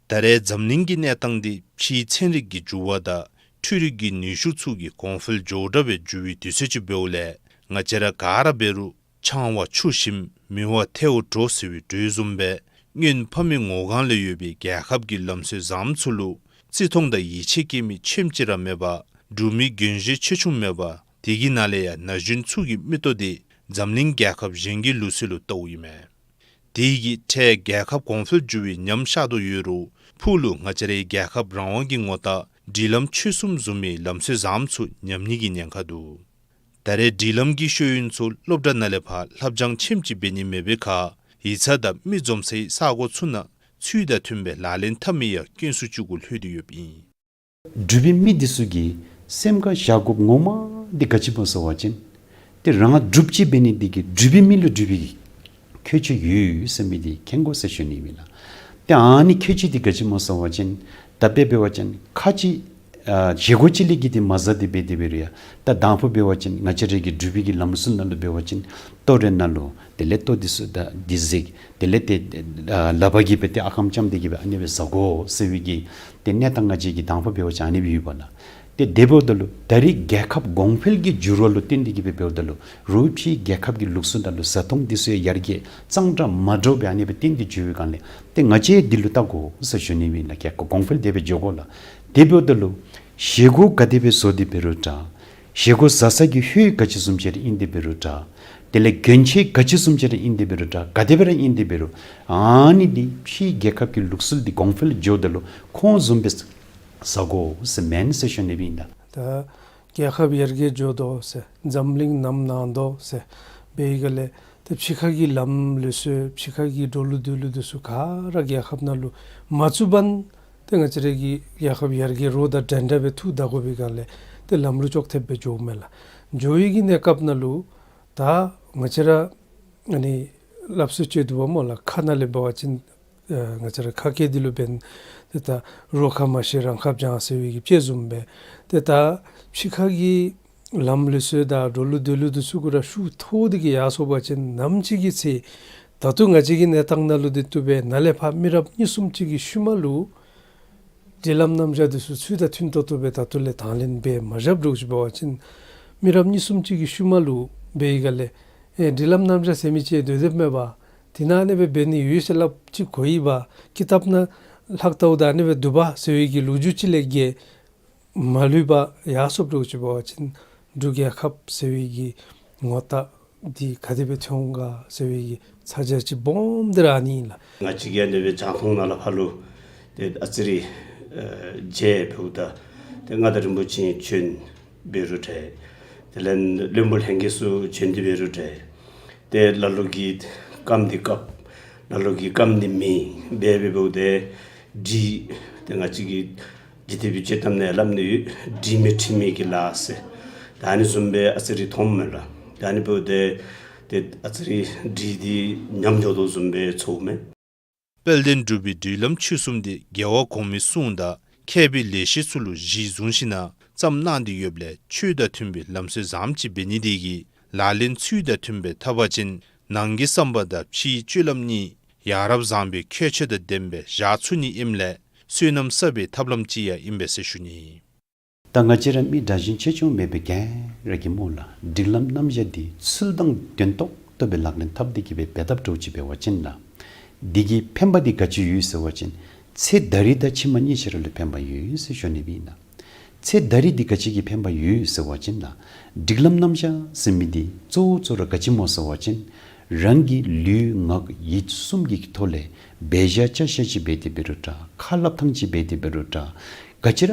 ད་རེས་འཛམ་གླིང་གི་གནས་སྟངས་འདི་ཕྱིའི་ཚན་རིག་གི་འགྱུར་བ་དང་འཕྲུལ་རིག་གི་ནུས་ཤུགས་ཚུ་གིས་གོང་འཕེལ་མགྱོགས་དྲགས་སྦེ་འགྱུར་བའི་དུས་ཚོད་ཅིག་འབདཝ་ལས་ང་བཅས་ར་ག་ར་འབད་རུང་ཆང་བ་ཆུ་ཞིམ་མི་བ་ཐལཝ་དྲོ་ཟེར་བའི་འགྲོས་བཟུམ་སྦེ་སྔོན་ཕ་མའི་ངོ་གང་ལས་ཡོད་པའི་རྒྱལ་ཁབ་ཀྱི་ལམ་སྲོལ་བཟངམ་ཚུ་ལུ་བརྩི་མཐོང་དང་ཡིད་ཆེས་སྐྱེ་མི་ཁྱིམ་གཅིག་ར་མེད་པར་འབྲུག་མི་རྒན་གཞོན་ཆེ་ཆུང་མེད་པར་དེ་གི་ནང་ལས་ཡང་ན་གཞོན་ཚུ་གི་མིག་ཏོ་འདི་འཛམ་གླིང་རྒྱལ་ཁབ་གཞན་གྱི་ལུགས་སྲོལ་ལུ་བལྟཝ་ཨིན་མས། དེ་གིས་ཕྲལ་རྒྱལ་ཁབ་གོང་འཕེལ་འགྱུར་བའི་ཉམས་ཤར་དོ་ཡོད་རུང་ཕུགས་ལུ་ང་བཅས་རའི་རྒྱལ་ཁབ་རང་དབང་གི་ངོ་རྟགས་སྒྲིག་ལམ་ཆོས་གསུམ་བཟུམ་མའི་ལམ་སྲོལ་བཟངམ་ཚུ་ཉམས་ནི་གི་ཉེན་ཁ་འདུག། ད་རེས་སྒྲིག་ལམ་གྱི་ཤེས་ཡོན་ཚུ་སློབ་གྲྭ་ནང་ལས་ཕར་ལྷབ་སྦྱང་ཆེམ་ཅིག་འབད་ནི་མེད་པའི་ཁར་ཡིག་ཚང་དང་མི་འཛོམས་སའི་ས་གོ་ཚུ་ནང་ཚུལ་དང་མཐུན་པའི་ལག་ལེན་འཐབ་མི་ཡང་དཀོན་སུ་ཅིག་གུ་ལྷོད་དེ་ཡོདཔ་ཨིན། འབྲུག་པའི་མི་འདི་ཚུ་གིས་སེམས་ཁར་བཞག་དགོཔ་ངོ་མ་འདི་ག་ཅི་སྨོ་ཟེར་བ་ཅིན་ཏེ་རང་འབྲུགཔ་ཅིག་འབད་ནི་འདི་གིས་འབྲུག་པའི་མི་ལུ་འབྲུག་པའི་ཁྱད་ཆོས་ཡོད་ཟེར་མི་འདི་མཁྱེན་དགོ་ཟེར་ཞུ་ནི་ཨིན་ལགས། ཏེ་ཨ་ནི་ཁྱད་ཆོས་འདི་ག་ཅི་སྨོ་ཟེར་བ་ཅིན་ད་དཔེ་འབད་བ་ཅིན་ཁ་ཅིག་ ཨ་བཞེས་སྒོ་ཅིག་ལས་བརྒལ་ཏེ་མ་བཟའ་སྟེ་འབད་དེ་འབད་རུང་ཡང་ད་དང་ཕུ་འབད་བ་ཅིན་ང་བཅས་ར་གི་འབྲུག་པའི་གི་ལམ་སྲོལ་ནང་ལུ་འབད་བ་ཅིན་ལྟོ་རེ་ནང་ལུ་དེ་ལས་ལྟོ་འདི་ཚུ་ད་འདི་བཞེས། དེ་ལས་ཏེ་ཨ་ལགཔ་གིས་འབད་དེ་ཨ་ཁམ་བཅམ་སྟེ་གི་སྦེ་ཨ་ནི་སྦེ་བཟའ་དགོ་ཟེར་བའི་གི་ཏེ་གནས་སྟངས་ང་བཅས་ཀྱི་དང་ཕུ་འབད་བ་ཅིན་ཨ་ནི་སྦེ་ཡོདཔ་ལགས། ཏེ་དེ་འབདཝ་ད་ལུ་ད་རེས་རྒྱལ་ཁབ་གོང་འཕེལ་གྱི་འགྱུར་བ་ལུ་བརྟེན་ཏེ་གི་སྦེ་འབདཝ་ད་ལུ་རོགས་ཕྱིའི་རྒྱལ་ཁབ་ཀྱི་ལུགས་སྲོལ་ནང་ལུ་བཟའ་འཐུང་འདི་ཚུ་ཡང་ཡར་རྒྱས་གཙང་སྦྲ་མ་འདྲཝ་སྦེ་ཨ་ནི་སྦེ་བརྟེན་ཏེ་འགྱོ་བའི་སྒང་ལས་ཏེ་ང་བཅས་འདི་ལུ་བལྟ་དགོ་ཟེར་ཞུ་ནི་ཨིན་ལགས། རྒྱལ་ཁབ་གོང་འཕེལ་དེ་སྦེ་འགྱོ་དགོ་ལགས། དེ་འབདཝ་ད་ལུ་བཞེས་སྒོ་ག་དེ་སྦེ་བཟོ་སྟེ་འབད་རུང་འདྲ། བཞེས་སྒོ་བཟའ་ས་གི་ལྷོད་ག་ཅི་བཟུམ་ཅིག་ར་ཨིན་ཏེ་འབད་རུང་འདྲ། དེ་ལས་གྱོན་ཆས་ག་ཅི་བཟུམ་ཅིག་ར་ཨིན་ཏེ་འབད་རུང་འདྲ། ག་དེ་སྦེ་ར་ཨིན་ཏེ་འབད་རུང་ཨ་ནི་འདི་ཕྱིའི་རྒྱལ་ཁབ་ཀྱི་ལུགས་སྲོལ་འདི་གོང་འཕེལ་འགྱོཝ་ད་ལུ་ཁོང་བཟུམ་སྦེ་བཟའ་དགོ་ཟེར་མེན་ཟེར་ཞུ་ནི་སྦེ་ཨིན་ལགས། ད་རྒྱལ་ཁབ་ཡར་རྒྱས་འགྱོ་དོ་ཟེར་འཛམ་གླིང་ནམ་ནང་དོ་ཟེར་འབད་བའི་སྒང་ལས་ཏེ་ཕྱི་ཁ་གི་ལམ་ལུགས་སྲོལ་ཕྱི་ཁ་གི་འགྲོ་ལུགས་སྡོད་ལུགས་འདི་ཚུ་ག་ར་རྒྱལ་ཁབ་ནང་ལུ་མ་བཙུགས་པར་ཏེ་ང་བཅས་ར་གི་རྒྱལ་ཁབ་ཡར་རྒྱས་རོགས་དང་འདྲན་འདྲ་སྦེ་འཐུ་ད་དགོ་པའི་སྒང་ལས་ཏེ་ལམ་ལུགས་ཅོག་འཐདཔ་སྦེ་འགྱོཝ་མས་ལགས། འགྱོ་བའི་གི་གནས་སྐབས་ནང་ལུ་ད་ང་བཅས་ར་ཨ་ནི་སླབ་སྲོལ་ཅིག་འདུག་པ་སྨོ་ལགས། ཁ་ནང་ལས་འབད་བ་ཅིན་ཨ་ང་བཅས་ར་ཁ་སྐད་འདི་ལུ་འབདན་ཏེ་ད་རོགས་ཁ་མ་ཤེས་རང་ཁ་བྱང་ཟེར་བའི་གི་དཔྱེ་བཟུམ་སྦེ་ཏེ་ད་ཕྱི་ཁ་གི་ལམ་ལུགས་སྲོལ་དང་འགྲོ་ལུགས་སྡོད་ལུགས་འདི་ཚུ་གུ་ར་ཤུགས་ཐོགས་ཏེ་གི་ཡར་སོང་པ་ཅིན་ནམ་ཅིག་གི་ཚེ་ད་ལྟོ་ང་བཅས་ཀྱི་གནས་སྟངས་ནང་ལུ་འདི་བཏུབ་པས། ནཱ་ལས་ཕར་མི་རབས་གཉིས་གསུམ་ཅིག་གི་ཤུལ་མ་ལུ་སྒྲིག་ལམ་རྣམ་གཞག་འདི་ཚུ་ཚུལ་དང་མཐུན་ཏོག་ཏོ་སྦེ་ད་ལྟོ་ལས་དང་ལེན་འབད་མ་བཞགཔ་འདྲཝ་ཅིག་འབད་བ་ཅིན་མི་རབས་གཉིས་གསུམ་ཅིག་གི་ཤུལ་མ་ལུ་འབད་བའི་སྒང་ལས་ཨེ་སྒྲིག་ལམ་རྣམ་གཞག་ཟེར་མི་ཅིག་སྡོད་དེ་མེད་པ། དེ་ནང་ཨ་ནི་སྦེ་འབད་ནི་ཡོད་ཟེར་སླབ་ཅིག་གོ་ཡི་པ། ཀི་ཏབ་ནང་ལྷག་ལྟཝ་ད་ཨ་ནི་སྦེ་འདུག་པ་ཟེར་བའི་གི་ལོ་རྒྱུས་ཅིག་ལས་བརྒལ་མ་ལུས་པར་ཡར་སོངམ་འདྲཝ་ཅིག་འབད་བ་ཅིན་འབྲུག་རྒྱལ་ཁབ་ཟེར་བའི་གི་ངོ་རྟགས་འདི་ག་དེ་སྦེ་ཐོན་འོང་ག་ཟེར་བའི་གི་ཚ་གྱང་ཅིག་སྦོམ་འདི་ར་ཨ་ནི་ཨིན་ལགས། ང་བཅས་ཀྱིས་ཨ་ནི་སྦེ་རྒྱང་མཐོང་ནང་ལས་ཕར་ལུ་ཏེ་ཨ་ཙི་རེ་ཨ་མཇལ་འབདཝ་ད་ཏེ་མངའ་བདག་རིན་པོ་ཆེ་བྱོན་འབད་རུང་འདྲ། དེ་ལས་བློན་པོ་ལྷན་རྒྱས་ཚུ་བྱོན་ཏེ་འབད་རུང་འདྲ། ཏེ་ལ་ལུ་གིས་རྐངམ་འདི་བཀབ། ལ་ལུ་གིས་རྐངམ་འདི་མེན་འབད་འབདཝ་ད་སྒྲིག་ཏེ་ང་བཅས་ཀྱི་འཇིག་རྟེན་པའི་དཔྱེ་གཏམ་ནང་སླབ་ནི་ཡོད། སྒྲིག་མེད་ཁྲིམས་མེད་ཀྱི་ལཱ་ཟེར། ད་ཨ་ནི་བཟུམ་སྦེ་ཨ་ཙི་རེ་མཐོངམ་མས་ལགས། ད་ཨ་ནི་འབདཝ་ད་ཏེ་ཨ་ཙི་རེ་སྒྲིག་འདི་ཉམས་འགྱོ་དོ་བཟུམ་སྦེ་ཚོརཝ་མས། དཔལ་ལྡན་འབྲུག་པའི་སྒྲིག་ལམ་ཆོས་གསུམ་འདི་རྒྱལ་བ་གོང་མའི་གསུང་དང་མཁས་པའི་ལེགས་བཤད་ཚུ་ལུ་གཞི་བཟུང་ཞིནམ་ལས་བརྩམས་གནང་སྟེ་ཡོདཔ་ལས་ཆོས་དང་མཐུན་པའི་ལམ་སྲོལ་བཟངམ་ཅིག་འབད་ནི་དེ་གིས་ལག་ལེན་ཚུལ་དང་མཐུན་པའི་འཐབ་པ་ཅིན་ནང་གི་བསམ་པ་དང་ཕྱིའི་སྤྱོད་ལམ་གཉིས་ཡ་རབས་བཟང་པོའི་ཁྱད་ཆོས་དང་ལྡནམ་སྦེ་བཞག་ཚུགས་ནི་ཨིནམ་ལས་བསོད་ནམས་བསགས་པའི་ཐབས་ལམ་ཅིག་ཡང་ཨིན་པས་ཟེར་ཞུ་ནི། ད་ང་བཅས་ར་མི་དྲག་ཞན་ཆེ་ཆུང་མེད་པའི་ག་ར་གིས་སྨོ་ལགས། སྒྲིག་ལམ་རྣམ་གཞག་འདི་ཚུལ་དང་ལྡན་ཏོག་ཏོ་སྦེ་ལག་ལེན་འཐབ་སྟེ་གི་སྦེ་འབད་འཐབ་འདྲཝ་ཅིག་འབད་བ་ཅིན་ལགས། འདི་གིས་ཕན་པ་འདི་ག་ཅི་ཡོད་ཟེར་བ་ཅིན་ཚེ་ད་རིས་དང་ཕྱི་མ་གཉིས་ཆ་ར་ལུ་ཕན་པ་ཡོད་ཟེར་ཞུ་ནི་སྦེ་ཨིན་ལགས། ཚེ་ད་རིས་འདི་ག་ཅི་གིས་ཕན་པ་ཡོད་ཟེར་བ་ཅིན་ལགས། སྒྲིག་ལམ་རྣམ་གཞག་ཟེར་མི་འདི་གཙོ་བོ་གཙོ་བོ་ར་ག་ཅི་སྨོ་ཟེར་བ་ཅིན་རང་གི་ལུས་ངག་ཡིད་གསུམ་གྱི་ཐོག་ལས་འབད་བཞག་བཅའ་བཞག་ཅིག་འབད་དེ་འབད་རུང་འདྲ། ཁ་སླབ་ཐངས་ཅིག་འབད་དེ་འབད་རུང་འདྲ། ག་ཅི་ར་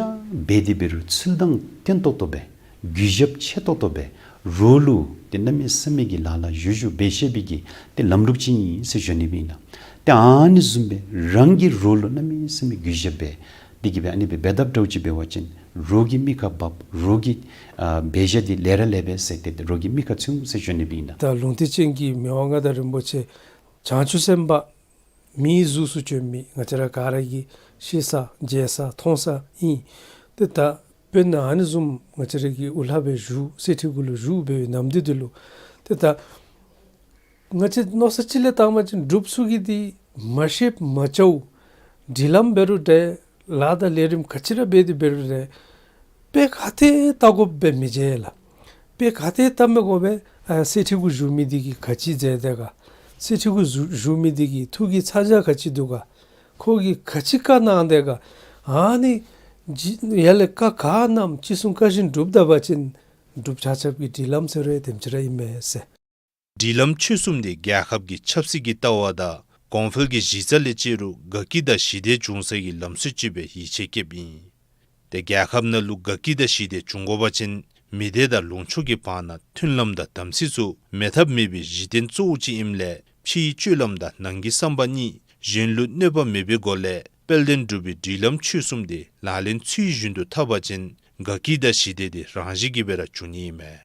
འབད་དེ་འབད་རུང་ཚུལ་དང་ལྡན་ཏོག་ཏོ་སྦེ་གུས་ཞབས་ཆེ་ཏོག་ཏོ་སྦེ་རོགས་ལུ་ཏེ་གནམ་མེད་ས་མེད་ཀྱི་ལཱ་ལཱ་བཞུ་བཞུ་འབད་ཤེས་པའི་གི་ཏེ་ལམ་ལུགས་ཅིག་ཨིན་ཟེར་ཞུ་ནི་སྦེ་ཨིན་ལགས། ཏེ་ཨ་ནི་བཟུམ་སྦེ་རང་གིས་རོགས་ལུ་གནམ་མེད་ས་མེད་གུས་ཞབས་འབད་དེ་གི་སྦེ་ཨ་ནི་སྦེ་འབད་འཐབ་འདྲཝ་ཅིག་འབད་བ་ཅིན་རོགས་ཀྱི་མིག་ཁར་འབབ། རོགས་ཀྱི་ཨ་འབད་བཞག་འདི་ལེགས་ར་ལེགས་པས་ཟེར་ཏེ་རོགས་ཀྱི་མིག་ཁར་ཚུད་འོང་ཟེར་ཞུ་ནི་སྦེ་ཨིན་ལགས། ད་ལུང་བསྟན་ཅན་གྱི་མི་དབང་མངའ་བདག་རིན་པོ་ཆེ་བྱང་ཆུབ་སེམས་དཔའ་མིའི་གཟུགས་སུ་བྱོན་མི་ང་བཅས་ར་ག་ར་གིས་ཤེས་ས་མཇལ་ས་མཐོང་ས་ཨིན། ཏེ་ད་དཔེར་ན་ཨ་ནི་བཟུམ་ང་བཅས་ར་གི་དབུ་བླ་སྦེ་བཞུགས་གསེར་ཁྲི་གུ་ལུ་བཞུགས་འབད་བའི་ནམ་དུས་འདི་ལུ་ཏེ་ད་ང་བཅས་མནོ་བསམ་ཅིག་ལས་བཏང་བ་ཅིན་འབྲུགཔ་ཚུ་གིས་འདི་མ་ཤེསཔ་མ་བྱཝ་སྒྲིག་ལམ་འབད་རུང་འདྲ། ལཱ་དང་ལས་རིམ་ག་ཅི་ར་འབད་དེ་འབད་རུང་འདྲ། དཔེ་ག་ཏེ་བལྟ་དགོཔ་སྦེ་མི་མཇལ་ལགས། དཔེ་ག་ཏེ་བལྟ་མི་དགོ་པས། ཨ་གསེར་ཁྲི་གུ་བཞུགས་མི་འདི་གིས་ག་ཅི་མཛད་དེ་ག། གསེར་ཁྲི་གུ་བཞུགས་བཞུགས་མི་འདི་གི་ཐུགས་ཀྱི་ཚ་གྱང་ག་ཅི་འདུག་ག། ཁོ་གིས་ག་ཅི་བཀའ་གནང་དེ་ག། ཨ་ནི་ཇི་ཡར་ལས་བཀའ་ག་གནངམ་ཅི་གསུང་བཀའ་བཞིན་སྒྲུབ་ད་པ་ཅིན་འབྲུགཔ་ཆ་ཁྱབ་ཀྱི་སྒྲིག་ལམ་ཟེར་རུང་དེམ་ཅིག་ར་ཨིན་མས་ཟེར། སྒྲིག་ལམ་ཆོས་གསུམ་འདི་རྒྱལ་ཁབ་ཀྱི་ཆབ་སྲིད་ཀྱི་ལྟ་བ་དང་གོང་འཕེལ་གྱི་གཞི་རྩ་ལས་བཅད་རུང་དགའ་སྐྱིད་དང་ཞི་བདེ་འབྱུང་ས་གི་ལམ་སྲོལ་ཅིག་སྦེ་ཡིད་ཆེས་བསྐྱེདཔ་ཨིན། ཏེ་རྒྱལ་ཁབ་ནང་ལུ་དགའ་སྐྱིད་དང་ཞི་བདེ་འབྱུང་དགོ་པ་ཅིན་མི་སྡེ་དང་ལུང་ཕྱོགས་ཀྱི་བར་ན་མཐུན་ལམ་དང་དམ་ཚིག་ཚུ་མེད་ཐབས་མེད་པའི་གཞི་རྟེན་གཙོ་བོ་ཅིག་ཨིནམ་ལས་ཕྱིའི་སྤྱོད་ལམ་དང་ནང་གི་བསམ་པ་གཉིས་གཞན་ལུ་གནོད་པ་མེད་པའི་སྒོ་ལས་དཔལ་ལྡན་འབྲུག་པའི་སྒྲིག་ལམ་ཆོས་གསུམ་འདི་ལག་ལེན་ཚུལ་བཞིན་དུ་འཐབ་པ་ཅིན་དགའ་སྐྱིད་དང་ཞི་བདེ་འདི་རང་བཞིན་གྱིས་སྦེ་ར་འབྱུང་ནི་ཨིན་མས།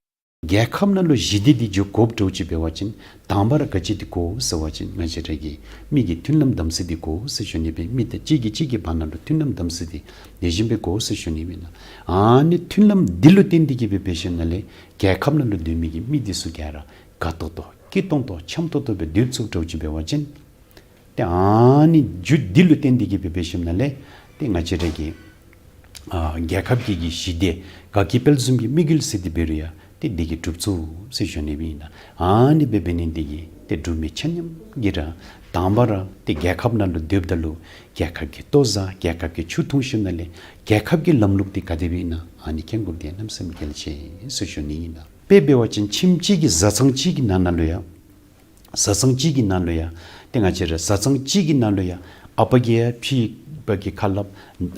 རྒྱལ་ཁབ་ནང་ལུ་ཞི་བདེ་འདི་འཇུག་དགོཔ་འདྲཝ་ཅིག་འབད་བ་ཅིན་དང་པ་ར་ག་ཅི་འདི་དགོ་ཟེར་བ་ཅིན་ང་བཅས་ར་གི་མི་གི་མཐུན་ལམ་དམ་ཚིག་འདི་དགོ་ཟེར་ཞུ་ནི་སྦེ། མི་དང་གཅིག་གིས་གཅིག་གི་བར་ན་ལུ་མཐུན་ལམ་དམ་ཚིག་འདི་ལེགས་ཤོམ་སྦེ་དགོ་ཟེར་ཞུ་ནི་ཨིན་ལགས། ཨ་ནི་མཐུན་ལམ་འདི་ལུ་བརྟེན་ཏེ་གིས་སྦེ་འབད་ཞིནམ་ལས་རྒྱལ་ཁབ་ནང་ལུ་སྡོད་མི་གི་མི་འདི་ཚུ་ག་ར་དགའ་ཏོག་ཏོ་སྐྱིད་ཏོང་ཏོ་འཆམ་ཏོག་ཏོ་སྦེ་སྡོད་ཚུགསཔ་འདྲཝ་ཅིག་འབད་བ་ཅིན་ཏེ་ཨ་ནི་རྒྱུ་འདི་ལུ་བརྟེན་ཏེ་གིས་སྦེ་འབད་ཞིནམ་ལས་ཏེ་ང་བཅས་ར་གི་ཨ་རྒྱལ་ཁབ་ཀྱི་གི་ཞི་བདེ་དགའ་སྐྱིད་དཔལ་འཛོམས་ཀྱི་དམིགས་ཡུལ་ཟེར་ཏེ་འབད་རུང་ཡང་ཏེ་འདི་གིས་འགྲུབ་ཚུགས་ཟེར་ཞུ་ནི་སྦེ་ཨིན་ལགས། ཨ་ནི་སྦེ་འབད་ནི་འདི་གིས་ཏེ་འབྲུག་མི་ཆ་མཉམ་གྱིས་ར་དང་པ་ར་ཏེ་རྒྱལ་ཁབ་ནང་ལུ་སྡོདཔ་ད་ལུ་རྒྱལ་ཁབ་ཀྱི་ལྟོ་བཟའ་རྒྱལ་ཁབ་ཀྱི་ཆུ་འཐུང་ཞིནམ་ལས་རྒྱལ་ཁབ་ཀྱི་ལམ་ལུགས་འདི་ག་དེ་སྦེ་ཨིན་ན་ཨ་ནི་མཁྱེན་དགོཔ་འདི་གནམ་མེད་ས་མེད་གལ་ཆེ་ཟེར་ཞུ་ནི་ཨིན་ལགས། དཔེ་འབད་བ་ཅིན་ཁྱིམ་གཅིག་གི་བཟའ་ཚང་གཅིག་གི་ནང་ན་ལུ་ཡང་བཟའ་ཚང་གཅིག་གི་ནང་ལུ་ཡང་ཏེ་ང་བཅས་ར་བཟའ་ཚང་གཅིག་གི་ནང་ལུ་ཡང་ཨ་པ་གིས་ཡང་ཕྱི་པ་གི་ཁ་སླབ།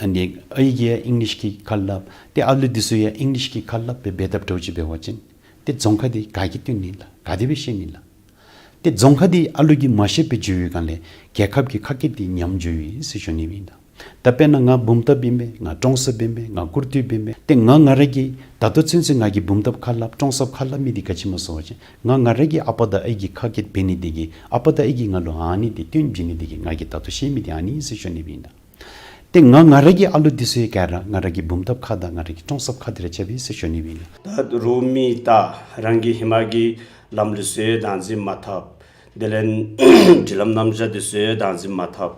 ཨ་ནི་ཨའི་གིས་ཡང་ཨིང་ལིཤ་གི་ཁ་སླབ། ཏེ་ཨ་ལུ་འདི་ཚུ་ཡང་ཨིང་ལིཤ་གི་ཁ་སླབ་སྦེ་འབད་དཔ་འདྲཝ་ཅིག་འབད་བ་ཅིན་ཏེ་རྫོང་ཁ་འདི་ག་གིས་བཏོན་ནི་ལགས། ག་དེ་སྦེ་ཤེས་ནི་ལགས། ཏེ་རྫོང་ཁ་འདི་ཨ་ལུ་གིས་མ་ཤེསཔ་སྦེ་འགྱོ་བའི་སྒང་ལས་རྒྱལ་ཁབ་ཀྱི་ཁ་སྐད་འདི་ཉམས་འགྱོཝ་ཨིན་ཟེར་ཞུ་ནི་ཨིན་ལགས། ད་དཔེར་ན་ང་འབུམ་ཐབས་ཨིན་པས། ང་ཀྲོང་གསརཔ་ཨིན་པས། ང་སྐུར་སྟོད་པ་ཨིན་པས། ཏེ་ང་ང་ར་གིས་ད་ལྟོ་ཚུན་ཚོད་ང་གིས་འབུམ་ཐབས་ཁ་སླབ་ཀྲོང་གསརཔ་ཁ་སླབ་མི་འདི་ག་ཅི་སྨོ་ཟེར་བ་ཅིན་ང་ང་ར་གི་ཨ་པ་དང་ཨའི་གི་ཁ་སྐད་འབད་ནི་འདི་གིས་ཨ་པ་དང་ཨའི་གིས་ང་ལུ་ཨ་ནི་འདི་སྟོན་བྱིན་ནི་འདི་གིས་ང་གིས་ད་ལྟོ་ཤེས་མི་འདི་ཨ་ནི་ཨིན་ཟེར་ཞུ་ནི་ཨིན་ལགས། ཏེ་ང་ང་ར་གི་ཨ་ལུ་འདི་ཚུ་ཡང་ག་ར་ང་ར་གི་འབུམ་ཐབས་ཁ་དང་ང་ར་གི་ཀྲོང་གསརཔ་ཁ་འདི་ར་རྐྱབ་ཨིན་ཟེར་ཞུ་ནི་ཨིན་ལགས། ད་རོགས་མི་ད་རང་གི་ཧེ་མ་གི་ལམ་ལུགས་ཚུ་ཡང་བདག་འཛིན་མ་འཐབ། དེ་ལས་སྒྲིག་ལམ་རྣམ་གཞག་འདི་ཚུ་ཡང་བདག་འཛིན་མ་འཐབ།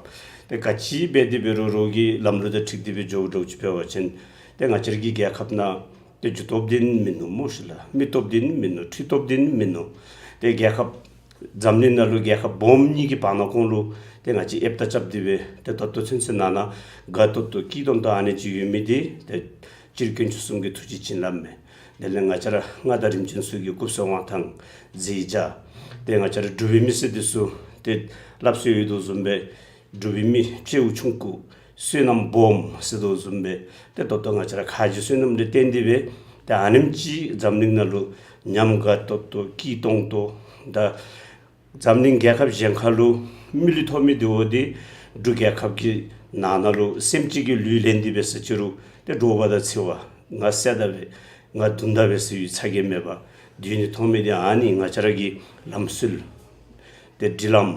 ཏེ་ག་ཅི་འབད་དེ་འབད་རུང་རོགས་ཀྱི་ལམ་ལུགས་དང་འཁྲིལ་ཏེ་སྦེ་འགྱོཝ་འདྲཝ་ཅིག་འབད་བ་ཅིན་ཏེ་ང་བཅས་ར་གི་རྒྱལ་ཁབ་ནང་ཏེ་རྒྱུ་སྟོབས་འདི་མིན་ནུག་སྨོ་ཤིག་ལགས། མི་སྟོབས་འདི་མིན་ནུག། འཕྲུལ་སྟོབས་འདི་མིན་ནུག། ཏེ་རྒྱལ་ཁབ་འཛམ་གླིང་ནང་ལུ་རྒྱལ་ཁབ་སྦོམ་གཉིས་ཀྱི་བར་ན་ཁོང་ལུ་ཏེ་ང་བཅས་ཨེབ་ཏ་རྐྱབ་སྟེ་སྦེ་ཏེ་ད་ལྟོ་ཚུན་ཚོད་ནང་ན་དགའ་ཏོག་ཏོ་སྐྱིད་ཏོང་ཏོ་ཨ་ནི་ཅིག་ཡོད་མི་འདི་ཏེ་སྤྱིར་དཀོན་མཆོག་གསུམ་གྱི་ཐུགས་རྗེ་བྱིན་རླབས་མས། དེ་ལས་ང་བཅས་ར་མངའ་བདག་རིམ་བྱོན་ཚུ་གི་སྐུ་བསོད་དབང་ཐང་མཛད་བྱ། ཏེ་ང་བཅས་ར་འབྲུག་པའི་མི་སེར་འདི་ཚུ་ཏེ་སླབ་སྲོལ་ཡོད་དོ་བཟུམ་སྦེ་འབྲུག་པའི་མི་སྤྱི་བོ་ཆུང་ཀུ་བསོད་ནམས་སྦོམ་ཟེར་དོ་བཟུམ་སྦེ་ཏེ་ད་ལྟོ་ང་བཅས་ར་ཁ་རྗེ་བསོད་ནམས་ལས་བརྟེན་ཏེ་སྦེ་ཏེ་ཨ་ནེམ་ཅིག་འཛམ་གླིང་ནང་ལུ་ཉམས་དགའ་ཏོག་ཏོ་སྐྱིད་ཏོང་ཏོ་ད་འཛམ་གླིང་རྒྱལ་ཁབ་གཞན་ཁ་ལུ་མི་ལུས་ཐོབ་མི་འདི་འོ་འདི་འབྲུག་རྒྱལ་ཁབ་ཀྱི་ནང་ན་ལུ་སེམས་ཅན་གྱི་ལུས་ལེན་ཏེ་སྦེ་ཟེར་ཅི་རུང་ཏེ་འདྲོག་པ་དང་འཚེར་བ་ང་བསད་ད་པས་ང་བརྡུང་ད་པས་ཟེར་བའི་ཚ་གྱང་མེད་པར་སྡོད་ནི་ཐོབ་མི་འདི་ཨ་ནི་ང་བཅས་ར་གི་ལམ་སྲོལ་ཏེ་སྒྲིག་ལམ་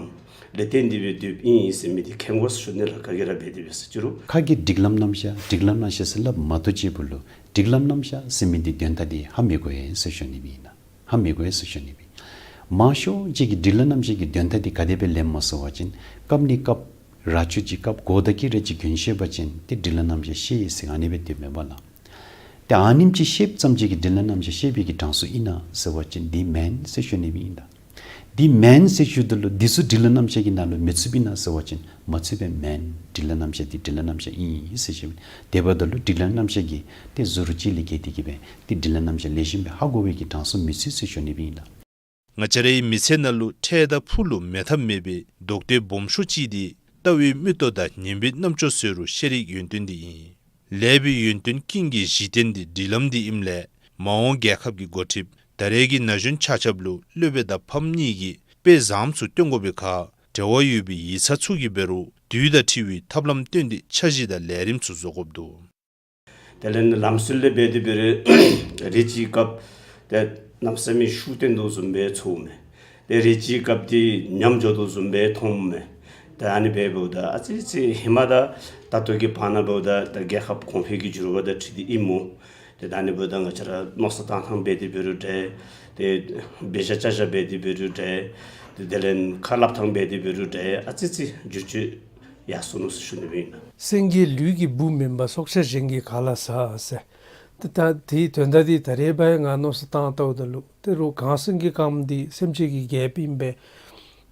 ལས་བརྟེན་ཏེ་སྦེ་སྡོདཔ་ཨིན་ཟེར་མི་འདི་མཁྱེན་དགོ་ཟེར་ཞུ་ནི་ལགས། ག་གིས་ར་འབད་དེ་སྦེ་ཟེར་ཅི་རུང་ཁ་གི་སྒྲིག་ལམ་རྣམ་གཞག་སྒྲིག་ལམ་རྣམ་གཞག་ཟེར་སླབ་མ་བཏུབ་ཅིག་འབདཝ་ལུ་སྒྲིག་ལམ་རྣམ་གཞག་ཟེར་མི་འདི་དོན་དག་འདི་ཧ་མི་གོ་ཡི་ཟེར་ཞུ་ནི་ཨིན་ལགས། ཧ་མི་གོ་ཡི་ཟེར་ཞུ་ནི་ཨིན། མང་ཤོས་ཅིག་གིས་སྒྲིག་ལམ་རྣམ་གཞག་གི་དོན་དག་འདི་ག་དེ་སྦེ་ལེནམ་སྨོ་ཟེར་བ་ཅིན་སྐབས་ནས་སྐབས་ར་ཆུ་ཅིག་སྐབས་གོ་བརྡ་གི་ར་ཅིག་གྱོན་ཤེས་པ་ཅིན་ཏེ་སྒྲིག་ལམ་རྣམ་གཞག་ཤེས་ཡི་ཟེར་ཨ་ནི་སྦེ་སྡོདཔ་མས་པ་ལགས། ཏེ་ཨ་ནེམ་ཅིག་ཤེསཔ་ཙམ་ཅིག་གིས་སྒྲིག་ལམ་རྣམ་གཞག་ཤེས་པའི་གི་གྲངས་སུ་ཨིན་ན་ཟེར་བ་ཅིན་འདི་མེན་ཟེར་ཞུ་ནི་ཨིན་ལགས། འདི་མེན་ཟེར་ཞུཝ་ད་ལུ་འདི་ཚུ་སྒྲིག་ལམ་རྣམ་གཞག་གི་ནང་ལུ་མི་ཚུདཔ་ཨིན་ན་ཟེར་བ་ཅིན་མ་ཚུདཔ་མེན། སྒྲིག་ལམ་རྣམ་གཞག་འདི་སྒྲིག་ལམ་རྣམ་གཞག་ཨིན་ཟེར་ཞུ། དེ་འབདཝ་ད་ལུ་སྒྲིག་ལམ་རྣམ་གཞག་གི་ཏེ་ཟུར་ཅིག་ལས་བརྒལ་ཏེ་གིས་སྦེ་ཏེ་སྒྲིག་ལམ་རྣམ་གཞག་ལེགས་ཤོམ་སྦེ་ཧ་གོ་བའི་གི་གྲངས་སུ་མི་ཚུད་ཟེར་ཞུ་ནི་ཨིན་ལགས། ང་བཅས་རའི་མི་ཚེ་ནང་ལུ་འཕྲལ་དང་ཕུགས་ལུ་མེད་ཐབས་མེད་པའི་ལྡོག་ཏེ་སྦོམ་ཤོས་ཅིག་འདི་ལྟ་བའི་མིག་ཏོ་དང་ཉན་པའི་རྣམ་ཅོ་ཟེར་རུང་ཤེས་རིག་ཡོན་ཏན་འདི་ཨིན། ལེགས་པའི་ཡོན་ཏན་ཀུན་གྱི་གཞི་རྟེན་འདི་སྒྲིག་ལམ་འདི་ཨིནམ་ལས་མ་འོངས་རྒྱལ་ཁབ་ཀྱི་འགོ་ཁྲིདཔ་ད་རེས་ཀྱི་ན་གཞོན་ཆ་ཁྱབ་ལུ་སློབ་དཔོན་དང་ཕམ་གཉིས་ཀྱིས་དཔེ་བཟངམ་ཚུ་སྟོན་དགོ་པའི་ཁར་འབྲེལ་བ་ཡོད་པའི་ཡིག་ཚང་ཚུ་གིས་འབད་རུང་དུས་དང་འཁྲིལ་བའི་ཐབས་ལམ་བཏོན་ཏེ་འཆར་གཞི་དང་ལས་རིམ་ཚུ་བཟོ་དགོཔ་འདུག། དེ་ལས་ལམ་སྲོལ་ལས་འབད་དེ་འབད་རུང་རེ་ཅིག་སྐབས་ཏེ་གནམ་མེད་ས་མེད་ཤུགས་བཏོན་དོ་བཟུམ་སྦེ་ཚོརཝ་མས། ཏེ་རེ་ཅིག་སྐབས་འདི་ཉམས་འགྱོ་དོ་བཟུམ་སྦེ་མཐོངམ་མས། ཏེ་ཨ་ནི་སྦེ་འབདཝ་ད་ཨ་ཙི་ཙི་ཧེ་མ་དང་ད་ལྟོ་གི་བར་ན་འབདཝ་ད་ད་རྒྱལ་ཁབ་གོང་འཕེལ་གྱི་འགྱུར་བ་དང་འཁྲིལ་ཏེ་ཨིན་སྨོ། ཏེ་ད་ཨ་ནི་འབདཝ་ད་ང་བཅས་ར་མནོ་བསམ་བཏང་ཐངས་འབད་དེ་འབད་རུང་འདྲ། ཏེ་འབད་བཞག་བྱ་བཞག་འབད་དེ་འབད་རུང་འདྲ། ཏེ་དེ་ལས་ཁ་སླབ་ཐངས་འབད་དེ་འབད་རུང་འདྲ། ཨ་ཙི་ཙི་འགྱུར་བཅོས་ཡར་སོ་ནུག་ཟེར་ཞུ་ནི་ཨིན། སེང་གེའི་ལུས་ཀྱི་སྦུག་མེན་པར་སྲོག་ཆགས་གཞན་གྱིས་ག་ལ་ཟ་ཟེར། ཏེ་ད་དེའི་དོན་དག་འདི་ད་རེས་འབད་ང་མནོ་བསམ་བཏང་བལྟཝ་ད་ལུ་ཏེ་རོགས་གངས་སེང་གེ་གམ་འདི་སེམས་ཅན་གྱི་རྒྱལཔོ་ཨིན་པས།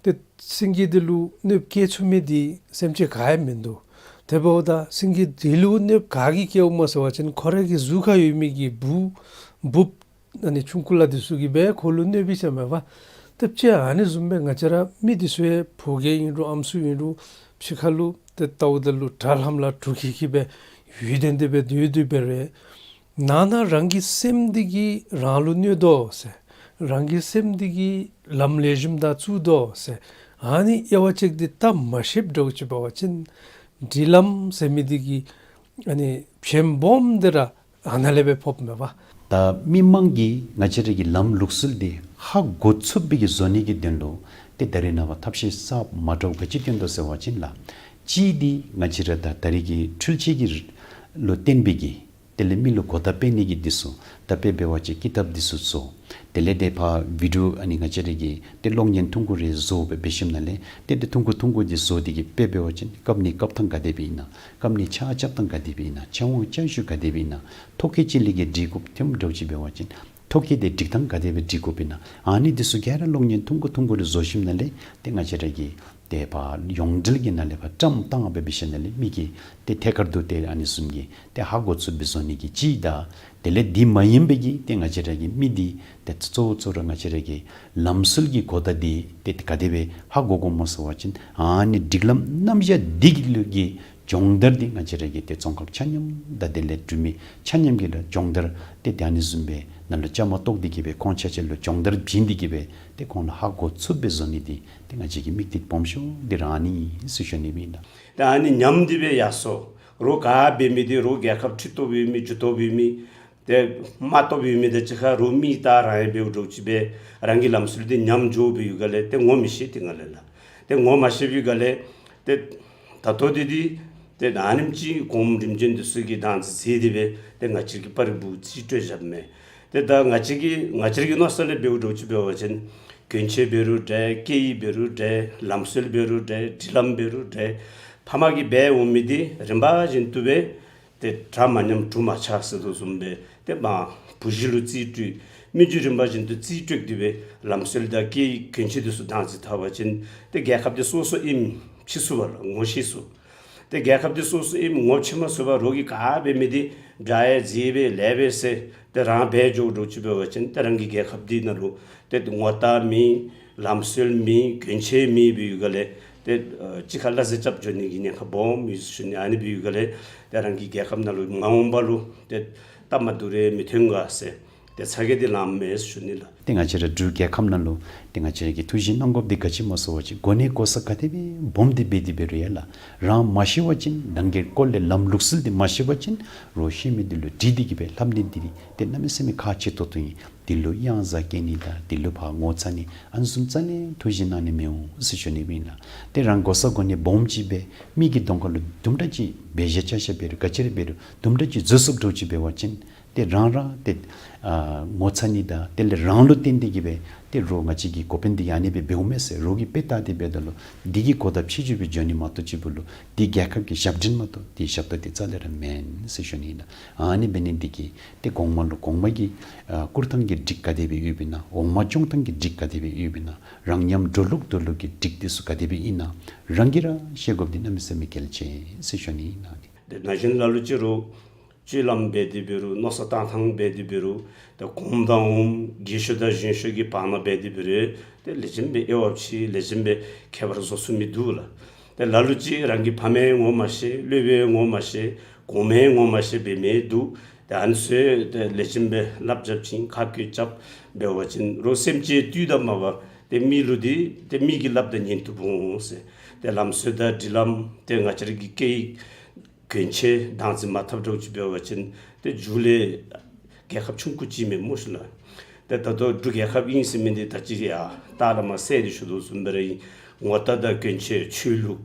ཏེ་སེང་གེ་འདི་ལུ་གནོདཔ་བཀལ་ཚུགས་མི་འདི་སེམས་ཅན་ག་ཡང་མིན་འདུག། དེ་འབདཝ་ད་སེང་གེ་འདི་ལུ་གནོདཔ་ག་གིས་བཀལཝ་སྨོ་ཟེར་བ་ཅིན་ཁོ་རའི་གི་གཟུགས་ཁར་ཡོད་མི་གི་སྦུག་སྦུབ་ཨ་ནི་ཆུང་ཀུ་ལ་འདི་ཚུ་གིས་སྦེ་ཁོ་ལུ་གནོདཔ་བཀལཝ་མས་པ། ཏེ་སྤྱིར་ཨ་ནི་བཟུམ་སྦེ་ང་བཅས་ར་མི་འདི་ཚུ་ཡང་ཕོ་རྒྱས་ཨིན་རུང་ཨམ་སྲུ་ཨིན་རུང་ཕྱི་ཁ་ལུ་ཏེ་བལྟཝ་ད་ལུ་དགྲ་ལྷམ་ལ་དཀྲུགས་ཀྱི་གི་སྦེ་ཡུལ་དོན་དེ་སྦེ་སྡོད་སྡོདཔ་སྦེ་ར་ནང་ན་རང་གི་སེམས་འདི་གིས་རང་ལུ་གནོད་དོ་ཟེར། རང་གི་སེམས་འདི་གིས་ལམ་ལེགས་ཤོམ་དང་བཙུགས་དོ་ཟེར། ཨ་ནི་དབྱེ་བ་དཔྱད་དེ་བལྟ་མ་ཤེསཔ་འདྲཝ་ཅིག་འབད་བ་ཅིན་སྒྲིག་ལམ་ཟེར་མི་འདི་གིས་ཨ་ནི་ཕྱེངམ་སྦོམ་འདི་ར་ ཨ་ནཱ་ལས་སྦེ་ཕོགཔ་མས་པ། ད་མི་མང་གིས་ང་བཅས་ར་གི་ལམ་ལུགས་སྲོལ་འདི་ཧ་གོ་ཚུགས་པའི་གི་བཟོ་ནི་གི་དོན་ལུ་ཏེ་ད་རེས་ནངས་པ་ཐབས་ཤེས་གསརཔ་མ་འདྲཝ་ག་ཅི་སྟོན་དོ་ཟེར་བ་ཅིན་ལགས། གཅིག་འདི་ང་བཅས་ར་ད་ད་རེས་ཀྱི་འཕྲུལ་ཆས་ཀྱི་ལུ་བརྟེན་པའི་གི་དེ་ལས་མི་ལུ་གོ་བརྡ་སྤེལ་ནི་གི་འདི་ཚུ་ད་དཔེ་འབད་བ་ཅིན་ཀི་ཏབ་འདི་ཚུ་བཟོ། དེ་ལས་ཏེ་ཕར་བི་ཌིའོ་ཨ་ནི་ང་བཅས་ར་གི་ཏེ་གློག་བརྙན་ཐུང་ཀུ་རེ་བཟོ་སྦེ་འབད་ཞིནམ་ལས་ཏེ་ཏེ་ཐུང་ཀུ་ཐུང་ཀུ་འདི་བཟོ་སྟེ་གི་དཔེ་འབད་བ་ཅིན་བཀབ་ནི་བཀབ་ཐངས་ག་དེ་སྦེ་ཨིན་ན། བཀབ་ནི་ཆ་རྐྱབ་ཐངས་ག་དེ་སྦེ་ཨིན་ན། ཆ་འོང་ཆ་བཞུ་ག་དེ་སྦེ་ཨིན་ན། ཐོ་བཀོད་ཅིག་ལས་གི་སྒྲིག་དགོཔ་ཐོནམ་འདྲཝ་ཅིག་འབད་བ་ཅིན་ཐོ་བཀོད་དེ་སྒྲིག་ཐངས་ག་དེ་སྦེ་སྒྲིག་དགོཔ་ཨིན་ན། ཨ་ནི་འདི་ཚུ་ག་ར་གློག་བརྙན་ཐུང་ཀུ་ཐུང་ཀུ་རེ་བཟོ་ཞིནམ་ལས་ཏེ་ང་བཅས་ར་གི་ཏེ་ཕར་ཡོངས་འབྲེལ་གྱི་ནང་ལས་ཕར་བཀྲམ་བཏང་སྦེ་འབད་ཞིནམ་ལས་མི་གིས་ཏེ་ཐད་ཀར་དུ་ཏེ་ཨ་ནི་བཟུམ་གྱི་ཏེ་ཧ་གོ་ཚུགསཔ་སྦེ་བཟོ་ནི་གི་གཅིག་དང་། དེ་ལས་འདི་མ་ཡིན་པའི་གི་ཏེ་ང་བཅས་ར་གི་མི་འདི་ཏེ་གཙོ་བོ་གཙོ་བོ་ར་ང་བཅས་ར་གི་ལམ་སྲོལ་གྱི་གོ་བརྡ་འདི་ཏེ་ག་དེ་སྦེ་ཧ་གོ་དགོཔ་སྨོ་ཟེར་བ་ཅིན་ཨ་ནི་སྒྲིག་ལམ་རྣམ་གཞག་འདི་གི་ལུ་གི་སྦྱོང་བརྡར་འདི་ང་བཅས་ར་གི་ཏེ་རྫོང་ཁག་ཆ་མཉམ་དང་དེ་ལས་འབྲུག་མི་ཆ་མཉམ་གྱི་ལུ་སྦྱོང་བརྡར་ཏེ་ཏེ་ཨ་ནི་བཟུམ་སྦེ་ནང་ལུ་བཅའ་མར་གཏོགས་ཏེ་གི་སྦེ་ཁོང་ཆ་ཁྱབ་ལུ་སྦྱོང་བརྡར་བྱིན་ཏེ་གི་སྦེ་ཏེ་ཁོང་ལུ་ཧ་གོ་ཚུགསཔ་སྦེ་བཟོ་ནི་འདི་ཏེ་ང་བཅས་ཀྱི་དམིགས་གཏད་སྦོམ་ཤོས་འདི་ར་ཨ་ནི་ཨིན་ཟེར་ཞུ་ནི་སྦེ་ཨིན་ལགས། ད་ཨ་ནི་ཉམས་འདི་སྦེ་ཡར་སོང་། རོགས་ག་འབད་མི་འདི་རོགས་རྒྱལ་ཁབ་ཁྲི་ཐོག་འབད་མི་རྒྱུ་ཐོག་འབད་མི་ཏེ་དམག་ཐོག་འབད་མི་དང་གཅིག་ཁར་རོགས་མི་ད་རང་ཡང་འབདཝ་འདྲཝ་ཅིག་སྦེ་རང་གི་ལམ་སྲོལ་འདི་ཉམས་འགྱོ་བའི་ཡུལ་ག་ལས་ཏེ་ངོ་མི་ཤེས། ཏེ་ང་ལས་ལགས་ཏེ་ངོ་མ་ཤེས་པའི་ག་ལས་ཏེ་ད་ལྟོ་འདི་འདི་ཏེ་ཨ་ནེམ་ཅིག་གོངམ་རིམ་བྱོན་འདི་ཚུ་གིས་བདག་འཛིན་མཛད་དེ་སྦེ་ཏེ་ང་བཅས་ཀྱི་པར་རིས་སྦུག་རྩིས་སྤྲོད་བཞགཔ་མས། ཏེ་ད་ང་བཅས་ཀྱི་ང་བཅས་ཀྱི་མནོ་ས་ལས་འབདཝ་འདྲཝ་ཅིག་འབད་བ་ཅིན་གྱོན་ཆས་འབད་རུང་འདྲ། སྐད་ཡིག་འབད་རུང་འདྲ། ལམ་སྲོལ་འབད་རུང་འདྲ། སྒྲིག་ལམ་འབད་རུང་འདྲ། ཕ་མ་གིས་འབད་འོང་མི་འདི་རིམ་པ་བཞིན་དུ་སྦེ་ཏེ་གྲ་མ་ཉམས་གྲུ་མ་ཆག་ཟེར་དོ་བཟུམ་སྦེ་ཏེ་མ་བུ་གཞི་ལུ་རྩིས་སྤྲོད། མི་རྒྱུད་རིམ་པ་བཞིན་དུ་རྩིས་སྤྲོད་དེ་སྦེ་ལམ་སྲོལ་དང་སྐད་ཡིག་གྱོན་ཆས་འདི་ཚུ་བདག་འཛིན་འཐབ་པ་ཅིན་ཏེ་རྒྱལ་ཁབ་འདི་སོ་སོ་ཨིནམ་ཕྱེ་ཚུགས་པས་ལགས། ངོ་ཤེས་ཚུགས། ཏེ་རྒྱལ་ཁབ་འདི་སོ་སོ་ཨིནམ་ངོ་ཕྱེ་མ་ཚུགས་པར་རོགས་ཀྱིས་ག་འབད་མི་འདི་དྲག་ཡང་མཛེས་པས་ལེགས་པས་ཟེར་ཏེ་རང་འབད་འགྱོཝ་འདྲཝ་ཅིག་འབད་བ་ཅིན་ཏེ་རང་གི་རྒྱལ་ཁབ་འདི་ནང་ལུ་ཏེ་ངོ་རྟགས་མེད། ལམ་སྲོལ་མེད། གྱོན་ཆས་མེད་པའི་ཡུལ་ག་ལས་ཏེ་ཨ་གཅིག་ཁར་གླ་རྩི་རྐྱབ་འགྱོ་ནི་གི་ཉེན་ཁ་སྦོམ་ཡོད་ཟེར་ཞུ་ནི། ཨ་ནི་འབད་བའི་ཡུལ་ག་ལས་ཏེ་རང་གི་རྒྱལ་ཁབ་ནང་ལུ་མ་འོངས་པ་ལུ་ཏེ་སྟབས་མ་བདེཝ་རེ་མི་ཐོན་ག་ཟེར་ཏེ་ཚ་གྱང་འདི་ལངམ་མས་ཟེར་ཞུ་ནི་ལགས། ཏེ་ང་བཅས་ར་འབྲུག་རྒྱལ་ཁབ་ནང་ལུ་ཏེ་ང་བཅས་ར་གིས་ཐུགས་བཞེད་གནང་དགོཔ་འདི་ག་ཅི་སྨོ་ཟེར་བ་ཅིན་གོ་གནས་གོ་ས་ག་དེ་སྦེ་སྦོམ་འདི་འབད་དེ་འབད་རུང་ཡང་ལགས། རང་མ་ཤེས་པ་ཅིན་རང་གི་སྐོར་ལས་ལམ་ལུགས་སྲོལ་འདི་མ་ཤེས་པ་ཅིན་རོགས་ཤེས་མི་འདི་ལུ་དྲི་སྟེ་གི་སྦེ་ལྷབ་ནི་འདི་ཏེ་གནམ་མེད་ས་མེད་ཁག་ཆེ་ཏོག་ཏོ་ཨིན། འདི་ལུ་གཡང་ཟ་བཀལ་ནི་དང་འདི་ལུ་ཕར་ངོ་ཚ་ནི་ཨ་ནི་བཟུམ་རྩ་ལས་ཐུགས་བཞེད་གནང་ནི་མི་འོང་ཟེར་ཞུ་ནི་སྦེ་ཨིན་ལགས། ཏེ་རང་གོ་ས་གོ་གནས་སྦོམ་ཅིག་སྦེ་མི་གི་གདོང་ཁ་ལུ་དུམ་གྲ་ཅིག་འབད་བཞག་བཅའ་བཞག་འབད་རུང་ག་ཅི་ར་འབད་རུང་དུམ་གྲ་ཅིག་འཛོལ་སོངམ་འདྲཝ་ཅིག་འབད་བ་ཅིན་ཏེ་རང་ར་ཏེ་ཨ་ངོ་ཚ་ནི་དང་དེ་ལས་རང་ལུ་བརྟེན་ཏེ་གི་སྦེ་ཏེ་རོགས་ང་བཅས་ཀྱི་འགོ་དཔོན་འདི་ཨ་ནི་སྦེ་འབདཝ་མས་ཟེར་རོགས་ཀྱིས་དཔེ་བལྟ་སྟེ་འབདཝ་ད་ལུ་འདི་གི་གོ་བརྡ་ཕྱི་འགྱུར་སྦེ་འགྱོ་ནི་མ་གཏོགས་གཅིག་པུ་ལུ་འདི་རྒྱལ་ཁབ་ཀྱི་ཞབས་འདྲེན་མ་གཏོགས་འདི་ཞབས་ཏོག་འདི་རྩ་ལས་ར་མེན་ཟེར་ཞུ་ནི་ཨིན་ལགས། ཨ་ནི་འབད་ནི་འདི་གིས་ཏེ་གོང་མ་ལུ་གོང་མ་གི་ཨ་བཀུར་ཐངས་ཀྱི་སྒྲིག་ག་དེ་སྦེ་ཡོདཔ་ཨིན་ན། འོག་མ་སྐྱོང་ཐངས་ཀྱི་སྒྲིག་ག་དེ་སྦེ་ཡོདཔ་ཨིན་ན། རང་ཉམས་འགྲོ་ལུགས་འགྲོ་ལུགས་ཀྱི་སྒྲིག་འདི་ཚུ་ག་དེ་སྦེ་ཨིན་ན་རང་གིས་ར་ཤེས་དགོཔ་འདི་གནམ་མེད་ས་མེད་གལ་ཆེ་ཟེར་ཞུ་ནི་ཨིན་ལགས། ཏེ་ན་གཞོན་ལ་ལུ་ཅིག་རོགས་སྤྱོད་ལམ་འབད་དེ་འབད་རུང་མནོ་བསམ་བཏང་ཐངས་འབད་དེ་འབད་རུང་ཏེ་གོངམ་དང་འོགམ་རྒས་ཤོས་དང་གཞོན་ཤོས་ཀྱི་བར་ན་འབད་དེ་འབད་རུང་ཏེ་ལེགས་ཤོམ་སྦེ་དབྱེ་བ་ཕྱེ་ལེགས་ཤོམ་སྦེ་ཁྱད་པར་བཟོ་ཚུགས་མི་འདུག་ལགས། ཏེ་ལ་ལུ་ཅིག་རང་གི་ཕམ་ཡང་ངོ་མ་ཤེས། སློབ་དཔོན་ཡང་ངོ་མ་ཤེས། གོངམ་ཡང་ངོ་མ་ཤེས་འབད་མི་འདུག། ཏེ་ཨ་ནི་ཚུ་ཏེ་ལེགས་ཤོམ་སྦེ་སླབ་རྐྱབ་ཅིན་ཁ་བཀོད་རྐྱབ་འབད་བ་ཅིན་རོགས་སེམས་ཅན་དུས་དང་མ་བབ་ཏེ་མི་ལུ་འདི་ཏེ་མི་གིས་སླབ་ད་ཉན་བཏུབ་འོང་ཟེར། ཏེ་ལམ་སྲོལ་དང་སྒྲིག་ལམ་ཏེ་ང་བཅས་ར་གི་སྐད་ཡིག་གྱོན་ཆས་བདག་འཛིན་མ་འཐབ་འདྲཝ་ཅིག་འབད་བ་ཅིན་ཏེ་མཇུག་ལས་རྒྱལ་ཁབ་ཆུང་ཀུ་ཅིག་མེན་སྨོ་ཤིག་ལགས། ཏེ་ད་ལྟོ་འབྲུག་རྒྱལ་ཁབ་ཨིན་ཟེར་མི་འདི་ད་ཅི་ཡར་ལྟག་ལས་མར་གསལ་ཏེ་ཞུ་དོ་བཟུམ་སྦེ་ར་ཨིན། ངོ་རྟགས་དང་གྱོན་ཆས་ཆོས་ལུགས་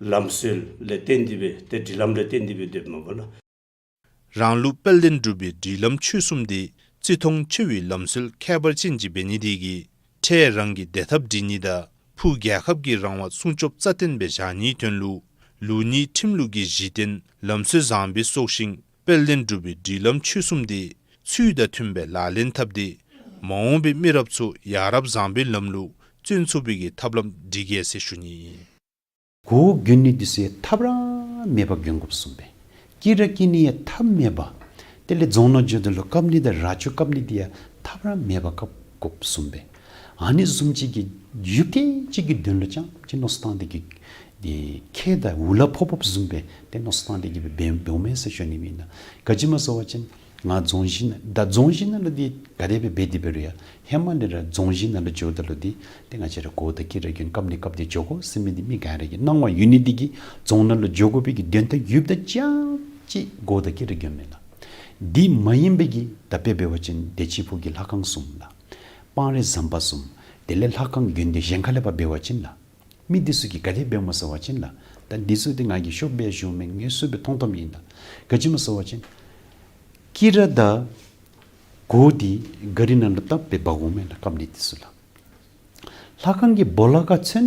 ལམ་སྲོལ་ལས་བརྟེན་ཏེ་སྦེ་ཏེ་སྒྲིག་ལམ་ལས་བརྟེན་ཏེ་སྦེ་སྡོདཔ་མས་པ་ལགས། རང་ལུགས་དཔལ་ལྡན་འབྲུག་པའི་སྒྲིག་ལམ་ཆོས་གསུམ་འདི་བརྩི་མཐོང་ཆེ་བའི་ལམ་སྲོལ་ཁྱད་པར་ཅན་ཅིག་འབད་ནི་དེ་གིས་འཕྲལ་རང་གི་བདེ་ཐབས་སྒྲིག་ནི་དང་ཕུགས་རྒྱལ་ཁབ་ཀྱི་རང་དབང་སྲུང་སྐྱོབ་རྩ་བརྟན་སྦེ་བཞག་ནིའི་དོན་ལུ་ལུགས་གཉིས་ཁྲིམས་ལུགས་ཀྱི་གཞི་རྟེན་ལམ་སྲོལ་བཟང་པོའི་སྲོག་ཤིང་དཔལ་ལྡན་འབྲུག་པའི་སྒྲིག་ལམ་ཆོས་གསུམ་འདི་ཚུལ་དང་མཐུན་པའི་ལག་ལེན་འཐབ་སྟེ་མ་འོངས་པའི་མི་རབས་ཚུ་ཡ་རབས་བཟང་པོའི་ལམ་ལུ་བརྩོན་ཚུགས་པའི་གི་ཐབས་ལམ་སྒྲིག་གེ་ཟེར་ཞུ་ནི་ཨིན། གོ་གྱོན་ནི་འདི་ཚུ་ཡང་ཐབས་ར་མེད་པར་གྱོན་དགོཔ་བཟུམ་སྦེ། བཀྱེས་ར་བཀྱེས་ནི་ཡང་ཐབས་མེད་པར། དེ་ལས་རྫོང་ནང་འགྱོཝ་ད་ལུ་བཀབ་ནི་དང་ར་ཅོ་བཀབ་ནི་འདི་ཡང་ཐབས་ར་མེད་པར་བཀབ་དགོཔ་བཟུམ་སྦེ། ཨ་ནི་བཟུམ་ཅིག་གི་ཡུལ་སྐད་ཅིག་གི་དོན་ལུ་རྐྱངམ་ཅིག་མནོ་བསམ་བཏང་སྟེ་གི་འདི་ཁ་དང་འུ་ལག་ཕོག་ཕོགཔ་བཟུམ་སྦེ་ཏེ་མནོ་བསམ་བཏང་སྟེ་གི་སྦེ་འབདཝ་མས་ཟེར་ཞུ་ནི་ཨིན་ལགས། ག་ཅི་སྨོ་ཟེར་བ་ཅིན་ང་རྫོང་གཞི་ནང་ད་རྫོང་གཞི་ནང་ལུ་འདི་ག་དེ་སྦེ་འབད་དེ་འབད་རུང་ཡང་ཧེ་མ་ལས་ར་རྫོང་གཞི་ནང་ལུ་འགྱོཝ་ད་ལུ་འདི་ཏེ་ང་བཅས་ར་གོ་དང་བཀྱེས་ར་གྱོན་བཀབ་ནི་བཀབ་སྟེ་འགྱོ་དགོ་ཟེར་མི་འདི་མི་ག་ར་གི་སྣང་བ་ཡོད་ནི་འདི་གིས་རྫོང་ནང་ལུ་འགྱོ་དགོ་པའི་གི་དོན་དག་ཡོདཔ་ད་རྐྱངམ་ཅིག་གོ་དང་བཀྱེས་ར་གྱོནམ་མས་ལགས། འདི་མ་ཡིན་པའི་གི་ད་དཔེ་འབད་བ་ཅིན་བདེ་ཆེན་ཕུག་གི་ལྷ་ཁང་གསུམ་ལགས། སྤང་རི་ཟམ་པ་གསུམ། དེ་ལས་ལྷ་ཁང་དགོན་སྡེ་གཞན་ཁ་ལས་ཕར་འབད་བ་ཅིན་ལགས། མི་འདི་ཚུ་གིས་ག་དེ་འབདཝ་སྨོ་ཟེར་བ་ཅིན་ལགས། ད་འདི་ཚུ་འདི་ང་གིས་ཤོབ་སྦེ་ཞུཝ་མེན། ངེས་སུ་སྦེ་མཐོང་མཐོངམ་ཨིན་ལགས། ག་ཅི་སྨོ་ཟེར་བ་ཅིན་ཀི་ར་དང་གོ་འདི་གཱ་རི་ནང་ལུ་བཏབ་སྦེ་འབག་འོང་མས་ལགས། སྐབས་ནི་འདི་ཚུ་ལགས། ལྷ་ཁང་གི་སྦོ་ལོགས་ཁར་ཚུན་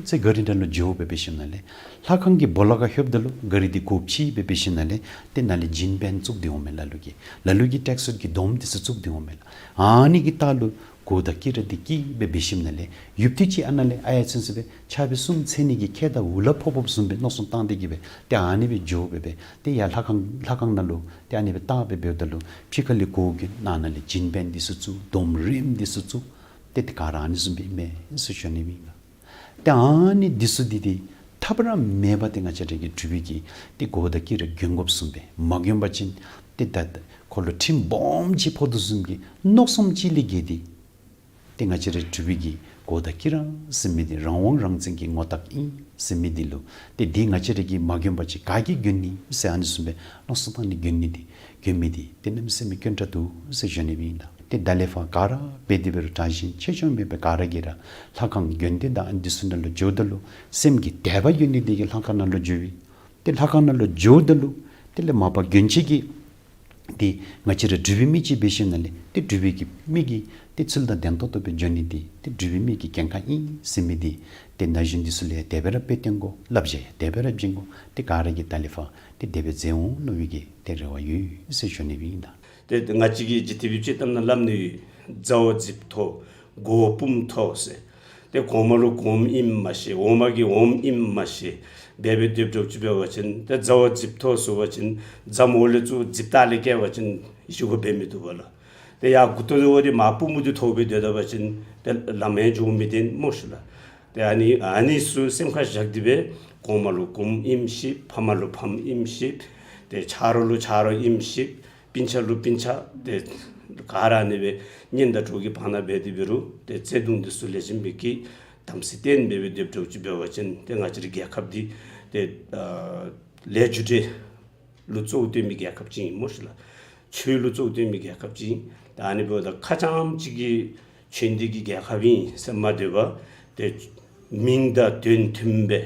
ཚོད་གཱ་རི་ནང་ལུ་འགྱོ་སྦེ་འབད་ཞིནམ་ལས་ལྷ་ཁང་གི་སྦོ་ལོགས་ཁར་ལྷོདཔ་ད་ལུ་གཱ་རི་འདི་སྒོ་ཕྱེ་སྦེ་འབད་ཞིནམ་ལས་ཏེ་ནཱ་ལས་ཇིན་བེན་བཙུགས་ཏེ་འོང་མས། ལ་ལུ་གིས་ལ་ལུ་གིས་ཊེགསི་ཊེཊ་ཀྱི་སྡོམ་འདི་ཚུ་བཙུགས་ཏེ་འོང་མས་ལགས། ཨ་ནི་གི་ལྟག་ལུ་གོ་དང་ཀི་ར་འདི་བཀལ་སྦེ་འབད་ཞིནམ་ལས་ཡུདཔ་ཐེངས་ཅིག་ཨ་ནཱ་ལས་ཨ་ཡར་ཚུན་ཚོད་སྦེ་ཆར་པ་གསུམ་ཚེས་གཉིས་ཀྱི་ཁ་དང་འུ་ལག་ཕོག་ཕོགཔ་བཟུམ་སྦེ་མནོ་བསམ་བཏང་སྟེ་གི་སྦེ་ཏེ་ཨ་ནི་སྦེ་འགྱོ་སྦེ་སྦེ་ཏེ་ཡར་ལྷ་ཁང་ལྷ་ཁང་ནང་ལུ་ཏེ་ཨ་ནི་སྦེ་བལྟ་སྦེ་འབདཝ་ད་ལུ་ཕྱི་ཁ་ལས་སྒོ་གི་ནང་ན་ལས་ཇིན་བེན་འདི་ཚུ་བཙུགས། སྡོམ་རིངམ་འདི་ཚུ་བཙུགས། ཏེ་ཏེ་ག་ར་ཨ་ནི་བཟུམ་སྦེ་ཨིན་མས་ཟེར་ཞུ་ནི་ཨིན་ལགས། ཏེ་ཨ་ནི་འདི་ཚུ་འདི་ཏེ་ཐབས་ར་མེད་པར་ཏེ་ང་བཅས་ར་གི་འབྲུག་པའི་གི་ཏེ་གོ་དང་ཀི་ར་གྱོན་དགོཔ་བཟུམ་སྦེ་མ་གྱོན་པ་ཅིན་ཏེ་ད་ཁོ་ལུ་ཁྲིམས་སྦོམ་ཅིག་ཕོག་དོ་བཟུམ་གྱི་མནོ་བསམ་ཅིག་ལས་བརྒལ་ཏེ་ཏེ་ང་བཅས་ར་འབྲུག་པའི་གི་གོ་དང་ཀི་ར་ཟེར་མི་འདི་རང་དབང་རང་བཙན་གྱི་ངོ་རྟགས་ཨིན་ཟེར་མི་འདི་ལུ་ཏེ་འདི་ང་བཅས་ར་གིས་མ་གྱོན་པ་ཅིན་ག་གིས་གྱོན་ནི་ཟེར་ཨ་ནི་བཟུམ་སྦེ་མནོ་བསམ་བཏང་ནི་གྱོན་ནི་འདི་གྱོན་མི་འདི་ཏེ་གནམ་མེད་ས་མེད་དཀོན་དྲགས་འདུག་ཟེར་ཞུ་ནི་ཨིན་ལགས། ཏེ་ད་ལས་ཕར་ག་ར་འབད་དེ་འབད་རུང་དྲག་ཞན་ཆེ་ཆུང་མེད་པར་ག་ར་གིས་ར་ལྷ་ཁང་དགོན་སྡེ་དང་ཨ་ནི་འདི་ཚུ་ནང་ལུ་འགྱོཝ་ད་ལུ་སེམས་ཀྱི་དད་པ་ཡོད་ནི་འདི་གིས་ལྷ་ཁང་ནང་ལུ་འགྱོཝ་ཨིན། ཏེ་ལྷ་ཁང་ནང་ལུ་འགྱོཝ་ད་ལུ་དེ་ལས་མ་པ་གྱོན་ཆས་ཀྱི་འདི་ང་བཅས་ར་འབྲུག་པའི་མི་ཅིག་འབད་ཞིནམ་ལས་ཏེ་འབྲུག་པའི་གི་མི་གི་ཏེ་ཚུལ་དང་ལྡན་ཏོག་ཏོ་སྦེ་འགྱོ་ནི་འདི་ཏེ་འབྲུག་པའི་མི་གི་འགན་ཁག་ཨིན་ཟེར་མི་འདི་ཏེ་ན་གཞོན་འདི་ཚུ་ལུ་ཡང་དེ་སྦེ་ར་དཔེ་སྟོན་དགོ། བསླབ་བྱ་ཡང་དེ་སྦེ་ར་བྱིན་དགོ། ཏེ་ག་ར་གིས་ད་ལས་ཕར་ཏེ་དེ་སྦེ་མཛད་འོང་མནོ་བའི་གི་ཏེ་རེ་བ་ཡོད་ཟེར་ཞུ་ནི་ཨིན་ལགས། ཏེ་ང་བཅས་ཀྱིས་ཅིག་དེ་སྦེ་ཅིག་བཏབ་ན་སླབ་ནི་ཡོད། མཛའ་བོ་རྫིགཔོ་ཐོབ། མགོ་བོ་བུམོ་ཐོབ་ཟེར། ཏེ་གོང་མ་ལུ་གོངམ་ཨིནམ་མ་ཤེས། འོག་མ་གིས་འོགམ་ཨིནམ་མ་ཤེས། འབད་འབད་སྡོདཔ་འདྲཝ་ཅིག་འབད་བ་ཅིན་ཏེ་མཛའ་བོ་རྫིགཔོ་ཐོབ་ཟེར་བ་ཅིན་མཛའ་མོ་ལས་ཚུར་རྫིགཔ་ལྟག་ལས་བཀལ་བ་ཅིན་ཡིད་ཆེས་འབད་མི་བཏུབ་པས་ལགས། ཏེ་ཡར་མགུ་ཏོ་འདི་མ་བུམོ་འདི་ཐོབ་སྦེ་སྡོད་ད་པ་ཅིན་ཏེ་ལམ་ཡང་འགྱོ་མི་བཏུབ་སྨོ་ཤིག་ལགས། ཏེ་ཨ་ནི་ཨ་ནི་ཚུ་སེམས་ཁར་བཞག་སྟེ་སྦེ་གོང་མ་ལུ་གོངམ་ཨིནམ་ཤེས། ཕམ་ལུ་ཕམ་ཨིནམ་ཤེས། ཏེ་ཆ་རོགས་ལུ་ཆ་རོགས་ཨིནམ་ཤེས། སྤུན་ཆ་ལུ་སྤུན་ཆ། ཏེ་ག་ར་ཨ་ནི་སྦེ་གཉེན་དང་གྲོགས་ཀྱི་བར་ན་འབད་དེ་འབད་རུང་ཏེ་བརྩེ་གདུང་འདི་ཚུ་ལེགས་ཤོམ་སྦེ་བསྐྱེད། དམ་ཚིག་བརྟན་སྦེ་འབད་སྡོདཔ་འདྲཝ་ཅིག་འབད་བ་ཅིན་ཏེ་ང་བཅས་རའི་རྒྱལ་ཁབ་འདི་ཏེ་ཨ་ལས་རྒྱུ་འབྲས་ལུ་གཙོ་བོ་བཏོན་མི་རྒྱལ་ཁབ་ཅིག་ཨིན་སྨོ་ཤིག་ལགས། ཆོས་ལུ་གཙོ་བོ་བཏོན་མི་རྒྱལ་ཁབ་ཅིག་ཨིན། ད་ཨ་ནི་འབདཝ་ད་ཁ་རྐྱངམ་གཅིག་གིས་ཆོས་འདི་གི་རྒྱལ་ཁབ་ཨིན་ཟེར་མ་སྡོད་པར་ཏེ་མིང་དང་དོན་མཐུནམ་སྦེ་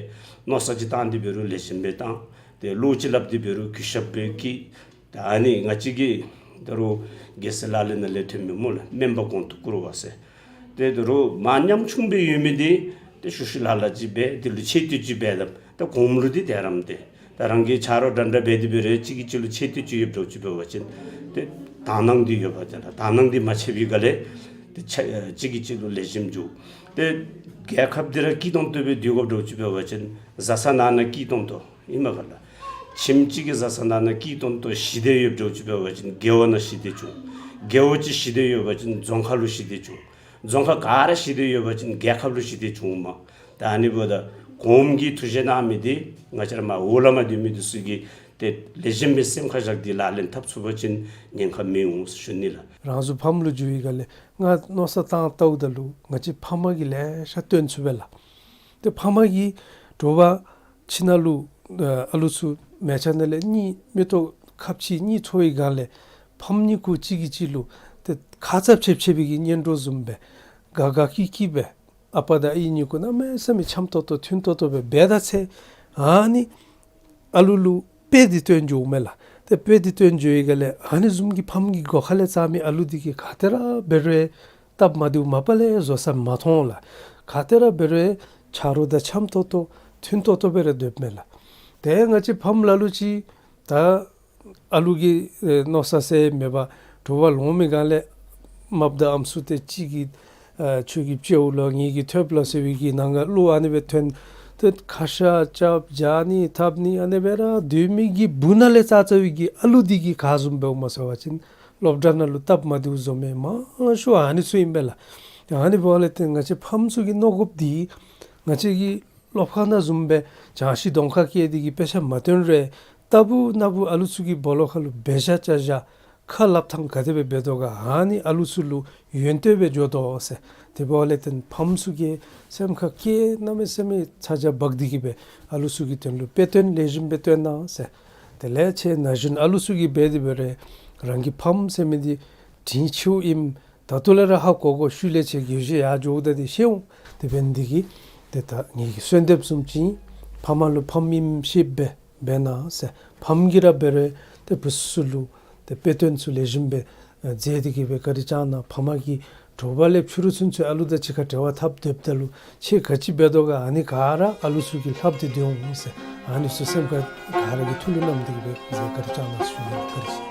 མནོ་བསམ་ཅིག་བཏང་སྟེ་འབད་རུང་ལེགས་ཤོམ་སྦེ་བཏང་། ཏེ་བློ་ཅིག་སླབ་སྟེ་འབད་རུང་གུས་ཞབས་སྦེ་བསྐྱེད། ད་ཨ་ནི་ང་བཅས་ཀྱི་ད་རུང་རྒྱལ་སྲས་ལག་ལེན་ནང་ལས་ཐོན་མི་སྨོ་ལགས། དམན་པ་གོང་དུ་བཀུར་བ་ཟེར། ཏེ་ད་རུང་མར་ཉམ་ཆུང་སྦེ་ཡོད་མི་འདི་ཏེ་ཞུ་ཞུ་ལགས་ལགས་ཅིག་འབད། དེ་ལུ་ཆེ་བསྟོད་ཅིག་འབད་དམ། ད་གོངམ་ལུ་འདི་དེ་ར་མ་སྟེར། ད་རང་གི་ཆ་རོགས་འདྲ་འདྲ་འབད་དེ་འབད་རུང་གཅིག་གིས་གཅིག་ལུ་ཆེ་བསྟོད་ཅིག་ཡོདཔ་འདྲཝ་ཅིག་འབད་བ་ཅིན་ཏེ་དག་སྣང་འདི་ཡོདཔ་ད་ལགས། དག་སྣང་འདི་མ་ཆགས་པའི་སྒང་ལས་ཏེ་ཆ་གཅིག་གིས་གཅིག་ལུ་ལེགས་ཤོམ་འགྱོ། ཏེ་རྒྱལ་ཁབ་འདི་ར་སྐྱིད་ཏོང་ཏོ་སྦེ་སྡོད་དགོཔ་འདྲཝ་ཅིག་འབད་བ་ཅིན་བཟའ་ས་ནང་ན་སྐྱིད་ཏོང་ཏོ་ཨིན་མས་ག་ལགས། ཁྱིམ་གཅིག་གི་བཟའ་ས་ནང་ན་སྐྱིད་ཏོང་ཏོ་ཞི་བདེ་ཡོདཔ་འདྲཝ་ཅིག་འབད་བ་ཅིན་རྒེད་འོག་ནང་ཞི་བདེ་འབྱུང་། རྒེད་འོག་ཅིག་ཞི་བདེ་ཡོད་པ་ཅིན་རྫོང་ཁག་ལུ་ཞི་བདེ་འབྱུང་། རྫོང་ཁག་ག་ར་ཞི་བདེ་ཡོད་པ་ཅིན་རྒྱལ་ཁབ་ལུ་ཞི་བདེ་འབྱུངམ་མས། ད་ཨ་ནི་འབདཝ་ད་གོངམ་གིས་ཐུགས་བཞེད་གནང་མི་འདི་ང་བཅས་ར་མར་འོག་ལས་མར་སྡོད་མི་འདི་ཚུ་གིས་ཏེ་ལེགས་ཤོམ་སྦེ་སེམས་ཁར་བཞག་སྟེ་ལག་ལེན་འཐབ་ཚུགས་པ་ཅིན་ཉེན་ཁ་མི་འོང་ཟེར་ཞུ་ནི་ལགས། རང་ཚུ་ཕམ་ལུ་འགྱོ་བའི་སྒང་ལས་ང་མནོ་བསམ་བཏང་བལྟཝ་ད་ལུ་ང་བཅས་ཕམ་གིས་ལེ་ཤ་སྟོན་ཚུགས་པས་ལགས། ཏེ་ཕམ་གིས་དྲོ་པ་ཁྱིམ་ནང་ལུ་ཨ་ཨ་ལུ་ཚུ་མལ་ཆ་ནང་ལས་གཉིད་མིག་ཏོ་ཁ་ཕྱེ་གཉིད་ཚོར་བའི་སྒང་ལས་ཕམ་གཉིས་ཀྱིས་གཅིག་གིས་གཅིག་ལུ་ཏེ་ཁ་ཙ་ཕྱེ་ཕྱེ་བའི་གི་གཉེན་གྲོགས་བཟུམ་སྦེ་དགའ་དགའ་སྐྱིད་སྐྱིད་སྦེ་ཨ་པ་དང་ཨའི་གཉིས་ཀྱིས་གནམ་མེད་ས་མེད་འཆམ་ཏོག་ཏོ་མཐུན་ཏོག་ཏོ་སྦེ་འབད་ད་ཚེ་ཨ་ནི་ཨ་ལུ་ལུ་དཔེ་འདི་སྟོན་འགྱོཝ་མས་ལགས། ཏེ་དཔེ་འདི་སྟོན་འགྱོ་བའི་སྒང་ལས་ཨ་ནི་བཟུམ་གྱི་ཕམ་གྱི་སྒོ་ཁ་ལས་བཙའ་མི་ཨ་ལུ་འདི་གིས་ག་ཏེ་ར་འབད་རུང་སྟབས་མ་བདེཝ་མ་པ་ལས་བཟོ་ས་མ་མཐོང་ལགས། ག་ཏེ་ར་འབད་རུང་ཆ་རོགས་དང་འཆམ་ཏོག་ཏོ་མཐུན་ཏོག་ཏོ་སྦེ་ར་སྡོདཔ་མས་ལགས། ཏེ་ང་བཅས་ཕམ་ལ་ལུ་ཅིག་ད་ཨ་ལུ་གི་ཨེ་མནོ་བསམ་ཟེར་མེད་པར་དྲོ་པ་ལོང་མི་སྒང་ལས་མ་པ་དང་ཨམ་སྲུ་ཏེ་གཅིག་གིས་ཨ་ཁྱོད་ཀྱིས་བཅོས་ལོ་ངེ་གིས་ཐོབ་ལོ་ཟེར་བའི་གི་ནང་ག་ལུ་ཨ་ནི་སྦེ་ཐོན། ཏེ་ཁ་ཤ་རྐྱབ་རྐྱབ་ནི་འཐབ་ནི་ཨ་ནི་སྦེ་ར་སྡོད་མི་གི་སྦུག་ན་ལས་བཙའ་བཙའ་བའི་གི་ཨ་ལུ་འདི་གིས་ག་བཟུམ་འབདཝ་སྨོ་ཟེར་བ་ཅིན་སློབ་གྲྭ་ནང་ལུ་སྟབས་མ་བདེཝ་བཟོ་མི་མང་ཤོས་ཨ་ནི་ཚུ་ཨིན་པས་ལགས། ཨ་ནི་འབདཝ་ལས་ཏེ་ང་བཅས་ཕམ་ཚུ་གིས་མནོ་དགོཔ་འདི་ང་བཅས་ཀྱི་སློབ་ཁང་ནང་བཟུམ་སྦེ་གྱང་ཤིང་གདོང་ཁར་བཀལ་ཏེ་གི་དཔེ་ཆ་མ་སྟོན་རུང་ལྟ་བུ་ན་བུ་ཨ་ལུ་ཚུ་གི་སྦོ་ལོགས་ཁར་ལུ་འབད་བཞག་བཅའ་བཞག་ཁ་སླབ་ཐངས་ག་དེ་སྦེ་འབད་དོ་ག་ཨ་ནི་ཨ་ལུ་ཚུ་ལུ་ཡོན་ཏན་སྦེ་འགྱོ་དོ་ཟེར། དེ་འབདཝ་ལས་ཏེ་ཕམ་ཚུ་གིས་སེམས་ཁར་བསྐྱེད་གནམ་མེད་ས་མེད་ཚ་གྱང་འབག་སྟེ་གི་སྦེ་ཨ་ལུ་ཚུ་གི་དོན་ལུ་དཔེ་སྟོན་ལེགས་ཤོམ་སྦེ་སྟོན་གནང་ཟེར། དེ་ལས་ཁྱེད་ན་གཞོན་ཨ་ལུ་ཚུ་གིས་འབད་དེ་འབད་རུང་ རང་གི་ཕམ་ཟེར་མི་འདི་དྲིན་ཆེཝ་ཨིནམ་ད་ལྟོ་ལས་ར་ཧ་གོ་དགོ། ཤུལ་ལས་ཁྱེད་ཀྱིས་ཡོད་ཤེས་ཡར་འགྱོཝ་ད་འདི་ཤེས་འོང་། དེ་འབདཝ་ལས་འདི་གིས་ཏེ་ད་ངེ་གི་གསོལ་འདེབས་བཟུམ་ཅིག་ཨིན། ཕམ་ལུ་ཕམ་ཨིནམ་ཤེསཔ་སྦེ་འབད་གནང་ཟེར། ཕམ་གྱིས་ར་འབད་རུང་ཏེ་བུ་ཚུ་ལུ་ཏེ་དཔེ་སྟོན་ཚུ་ལེགས་ཤོམ་སྦེ་མཛད་དེ་གི་སྦེ་བཀའ་དྲིན་བསྐྱང་གནང་། ཕམ་གི་དྲོ་པ་ལས་ཕྱི་རུ་ཚུན་ཚོད་ཨ་ལུ་དང་གཅིག་ཁར་འབྲེལ་བ་འཐབ་སྡོདཔ་ད་ལུ་ཁྱེད་ག་ཅི་འབད་དོ་ག་ཨ་ནི་ག་ར་ཨ་ལུ་ཚུ་གིས་ལྷབ་སྟེ་སྡོད་འོང་ཟེར། ཨ་ནི་ཚུ་སེམས་ཁར་ག་ར་གིས་ཐུགས་ལུ་བསྣམས་ཏེ་གི་སྦེ་མཛད། བཀའ་དྲིན་བསྐྱང་གནང་ཟེར་ཞུ་ནི། བཀའ་དྲིན་ཆེ།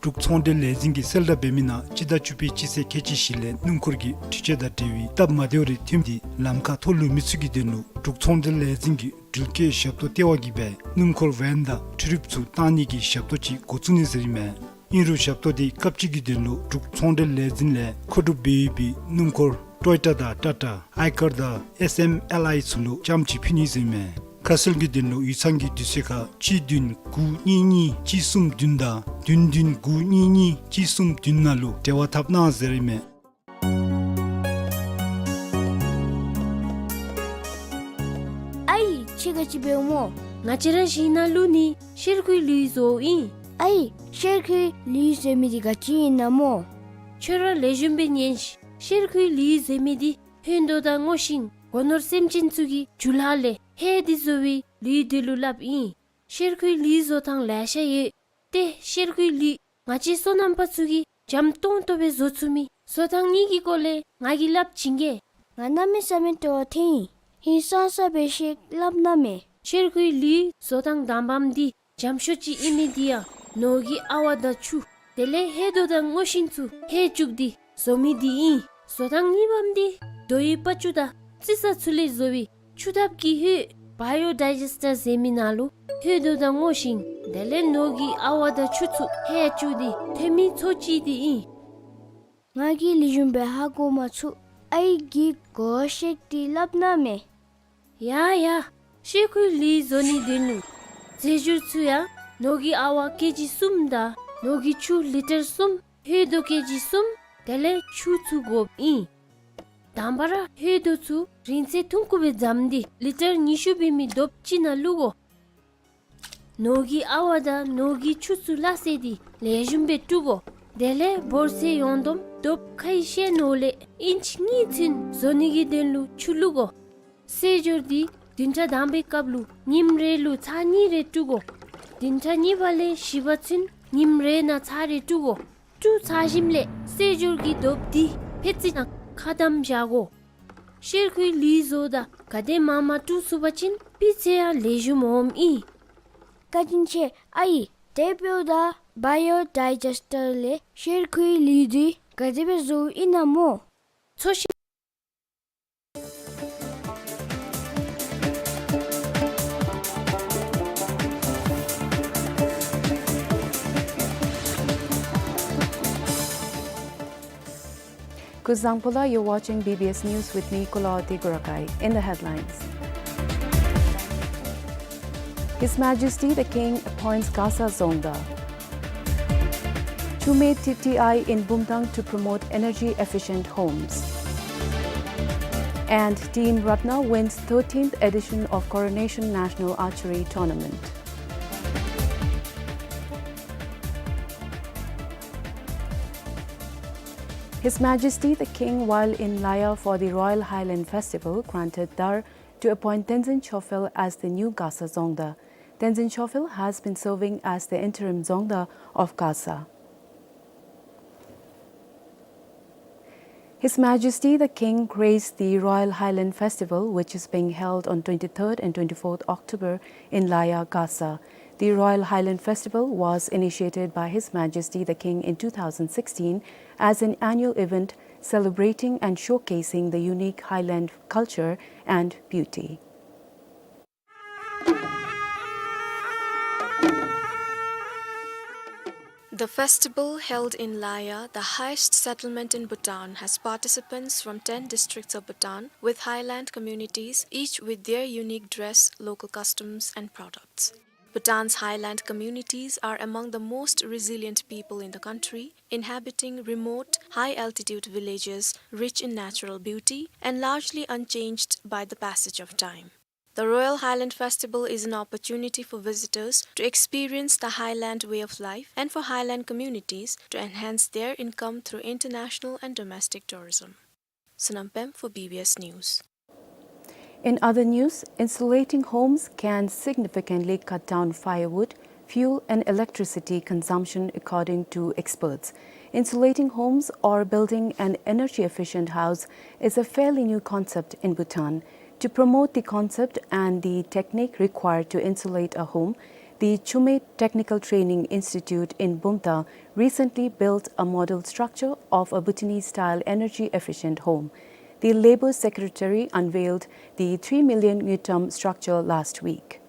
འབྲུག་ཚོང་འབྲེལ་ལས་འཛིན་གྱིས་གསལ་བསྒྲགས་འབད་མི་ནང་སྤྱི་ཟླ་བཅུ་པའི་སྤྱི་ཚེས་ཁལ་གཅིག་བཞི་ལས་སྣུམ་འཁོར་གྱི་འཕྲུལ་ཆས་དང་འབྲེལ་བའི་སྟབས་མ་བདེཝ་རེ་ཐོནམ་འདི་ལམ་ཁར་མཐོང་ལུས་མི་ཚུ་གི་དོན་ལུ་འབྲུག་ཚོང་འབྲེལ་ལས་འཛིན་གྱིས་འགྲུལ་སྐྱེལ་ཞབས་ཏོག་ལྟེ་བ་གིས་སྦེ་སྣུམ་འཁོར་ཝེན་དང་འཕྲུལ་རིགཔ་ཚུ་བཏང་ནི་གི་ཞབས་ཏོག་ཅིག་འགོ་བཙུགས་ནི་ཟེར་ཨིན་མས། ཨིན་རུང་ཞབས་ཏོག་འདི་སྐབས་གཅིག་གི་དོན་ལུ་འབྲུག་ཚོང་འབྲེལ་ལས་འཛིན་ལས་མཁོ་སྒྲུབ་འབད་ཡོད་པའི་སྣུམ་འཁོར་ཊོ་ཡོ་ཊ་དང་ཊ་ཊ་ཨའི་ཀར་དང་ཨེསི་ཨེམ་ཨེལ་ཨའི་ཚུ་ལུ་རྐྱངམ་ཅིག་ཕུལ་ནི་ཟེར་ཨིན་མས། ཁ་གསལ་གྱི་དོན་ལུ་ཡིག་ཚང་གི་དུས་ཚོད་ཁར་གཅིག་བདུན་དགུ་གཉིས་གཉིས་གཅིག་གསུམ་བདུན་དང་བདུན་བདུན་དགུ་གཉིས་གཉིས་གཅིག་གསུམ་བདུན་ནང་ལུ་འབྲེལ་བ་འཐབ་གནང་ཟེར་ཨིན་མས། ཨའི་ཁྱེད་ག་ཅི་འབདཝ་སྨོ། ང་བཅས་ར་ཞིང་ནང་ལུ་ནི་གཤེར་ཁུའི་ལུད་བཟོཝ་ཨིན། ཨའི་གཤེར་ཁུའི་ལུད་ཟེར་མི་འདི་ག་ཅི་ཨིན་ན་སྨོ། ཁྱོད་ར་ལེགས་ཤོམ་སྦེ་ཉན་ཤིག། གཤེར་ཁུའི་ལུད་ཟེར་མི་འདི་ཧོད་དོ་དང་སྔོ་ཤིང་སྒོ་ནོར་སེམས་ཅན་ཚུ་གི་རྒྱུ་ལཱ་ལས་ཧེ་འདི་བཟོ་བའི་ལུད་འདི་ལུ་སླབ་ཨིན། གཤེར་ཁུའི་ལུད་བཟོ་ཐངས་ལེ་ཤ་ཡོད། ཏེ་གཤེར་ཁུའི་ལུད་ང་བཅས་སོ་ནམ་པ་ཚུ་གིས་འཇམ་ཏོང་ཏོ་སྦེ་བཟོ་ཚུགས་མི་བཟོ་ཐངས་གཉིས་ཀྱི་སྐོར་ལས་ང་གིས་སླབ་བྱིན་གེ། ང་གནམ་མེད་ས་མེད་སྤྲོ་བ་ཐོན་ཡི། ཧིང་སངས་ས་སྦེ་ཤིག་སླབ་གནང་མས། གཤེར་ཁུའི་ལུད་བཟོ་ཐངས་དང་པམ་འདི་འཇམ་ཤོས་ཅིག་ཨིན་མི་འདི་ཡང་ནོར་གྱི་ཨ་ཝ་དང་ཆུ་དེ་ལས་ཧོད་དོ་དང་སྔོ་ཤིང་ཚུ་ཧེ་བཅུག་སྟེ་བཟོ་མི་འདི་ཨིན། བཟོ་ཐངས་གཉིས་པམ་འདི་རྡོ་ཡི་པ་ཅུ་དང་རྩི་ས་ཚུ་ལས་བཟོ་བའི་ཆུ་ཐབ་ཀྱི་ཧོད་བཱ་ཡོ་ཌའི་ཇེསི་ཊར་ཟེར་མི་ནང་ལུ་ཧོད་དོ་དང་སྔོ་ཤིང་དེ་ལས་ནོར་གྱི་ཨ་ཝ་དང་ཆུ་ཚུ་ཧེ་བཅུག་སྟེ་ཐོན་མི་ཚོ་ཅིག་འདི་ཨིན། ང་གིས་ལེགས་ཤོམ་སྦེ་ཧ་གོ་མ་ཚུགས། ཨའི་གིས་གོ་ཤེས་ཏེ་སླབ་གནང་མས། ཡ་ཡ། གཤེར་ཁུའི་ལུད་བཟོ་ནིའི་དོན་ལུ་རྫས་སྦྱོར་ཚུ་ཡང་ནོར་གྱི་ཨ་ཝ་ཀེ་ཇི་གསུམ་དང་ནོར་གྱི་ཆུ་ལི་ཊར་གསུམ་ཧོད་དོ་ཀེ་ཇི་གསུམ་དེ་ལས་ཆུ་ཚུ་དགོཔ་ཨིན། དང་པ་ར་ཧོད་དོ་ཚུ་རིང་ཚད་ཐུང་ཀུ་སྦེ་བཟུམ་སྟེ་ལི་ཊར་ཉི་ཤུ་འབད་མི་རྡོབ་ཅིག་ནང་བླུག་དགོ། ནོར་གྱི་ཨ་ཝ་དང་ནོར་གྱི་ཆུ་ཚུ་སླ་བསྲེ་སྟེ་ལེགས་ཤོམ་སྦེ་བཀྲུ་དགོ། དེ་ལས་འབོར་ཚད་ཡོངས་བསྡོམས་རྡོབ་ཁ་ཡི་ཤེལ་ནོར་ལས་ཨིན་ཅི་གཉིས་ཚུན་བཟོ་ནི་གི་དོན་ལུ་ཆུ་བླུག་དགོ། རྫས་སྦྱོར་འདི་བདུན་ཕྲག་དང་པའི་སྐབས་ལུ་ཉིནམ་རེ་ལུ་ཚར་གཉིས་རེ་བཀྲུ་དགོ། བདུན་ཕྲག་གཉིས་པ་ལས་བཞི་པ་ཚུན་ཉིནམ་རེ་ནང་ཚར་རེ་བཀྲུ་དགོ། བཀྲུ་ཚར་ཞིནམ་ལས་རྫས་སྦྱོར་གྱི་རྡོབ་འདི་ཕད་ཙི་ནང་ཁ་བསྡམ་བཞག་དགོ། གཤེར་ཁུའི་ལུད་བཟོཝ་ད་ག་དེ་མང་མང་བཀྲུ་ཚུགས་པ་ཅིན་སྤུས་ཚད་ཡང་ལེགས་ཤོམ་འོངམ་ཨིན། བཀའ་དྲིན་ཆེ་ཨའི། དེ་འབདཝ་ད་བཱ་ཡོ་ཌའི་ཇེསི་ཊར་ལས་གཤེར་ཁུའི་ལུད་འདི་ག་དེ་སྦེ་བཟོཝ་ཨིན་ན་སྨོ། ཚོགས་ཞིང་Kuzuzangpo la, you're watching B B S News with me, Kulaoti Gurakai. In the headlines, His Majesty the King appoints Gasa Dzongda. Chume T T I in Bumthang to promote energy-efficient homes. And Team Ratna wins thirteenth edition of Coronation National Archery Tournament. His Majesty the King, while in Laya for the Royal Highland Festival, granted Dar to appoint Tenzin Chofel as the new Gasa Dzongda. Tenzin Chofel has been serving as the interim Dzongda of Gasa. His Majesty the King graced the Royal Highland Festival, which is being held on twenty-third and twenty-fourth October in Laya, Gasa. The Royal Highland Festival was initiated by His Majesty the King in two thousand sixteen as an annual event celebrating and showcasing the unique Highland culture and beauty. The festival held in Laya, the highest settlement in Bhutan, has participants from ten districts of Bhutan with highland communities, each with their unique dress, local customs and products. Bhutan's highland communities are among the most resilient people in the country, inhabiting remote, high-altitude villages rich in natural beauty and largely unchanged by the passage of time. The Royal Highland Festival is an opportunity for visitors to experience the highland way of life and for highland communities to enhance their income through international and domestic tourism. Sonam Pem for B B S News. In other news, insulating homes can significantly cut down firewood, fuel and electricity consumption, according to experts. Insulating homes or building an energy-efficient house is a fairly new concept in Bhutan. To promote the concept and the technique required to insulate a home, the Chumey Technical Training Institute in Bumthang recently built a model structure of a Bhutanese-style energy-efficient home. The Labor Secretary unveiled the three million ngultrum structure last week.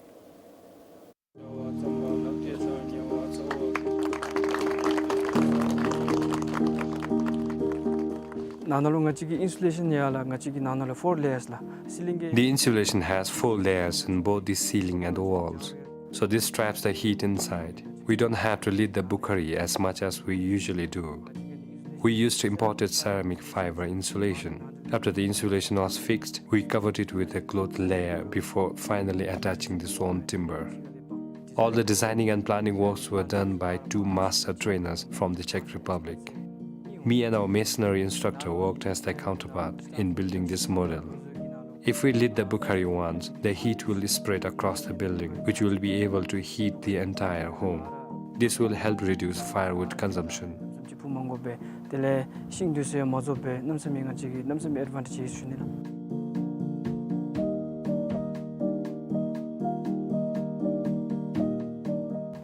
ནང་ན་ལུ་ང་བཅས་ཀྱི་ཨིན་སུ་ལེ་ཤཱན་ཡར་ལས་ང་བཅས་ཀྱི་ནང་ན་ལུ་four layers ལགས། Ceiling གི The insulation has four layers in both the ceiling and the walls, so this traps the heat inside. We don't have to lit the bukhari as much as we usually do. We used imported ceramic fiber insulation. After the insulation was fixed, we covered it with a cloth layer before finally attaching the sawn timber. All the designing and planning works were done by two master trainers from the Czech Republic. Me and our masonry instructor worked as their counterpart in building this model. If we lit the bukhari once, the heat will spread across the building, which will be able to heat the entire home. This will help reduce firewood consumption. ཅིག་ཕུ་མ་དགོ་པས། དེ་ལས་ཤིང་འདི་ཚུ་ཡང་མ་རྫོགས་པས། གནམ་མེད་ས་མེད་ང་བཅས་ཀྱི་གནམ་མེད་ས་མེད་ཨེཌ་ཝན་ཊེཇ་ཡོད་ཟེར་ཞུ་ནི་ལགས།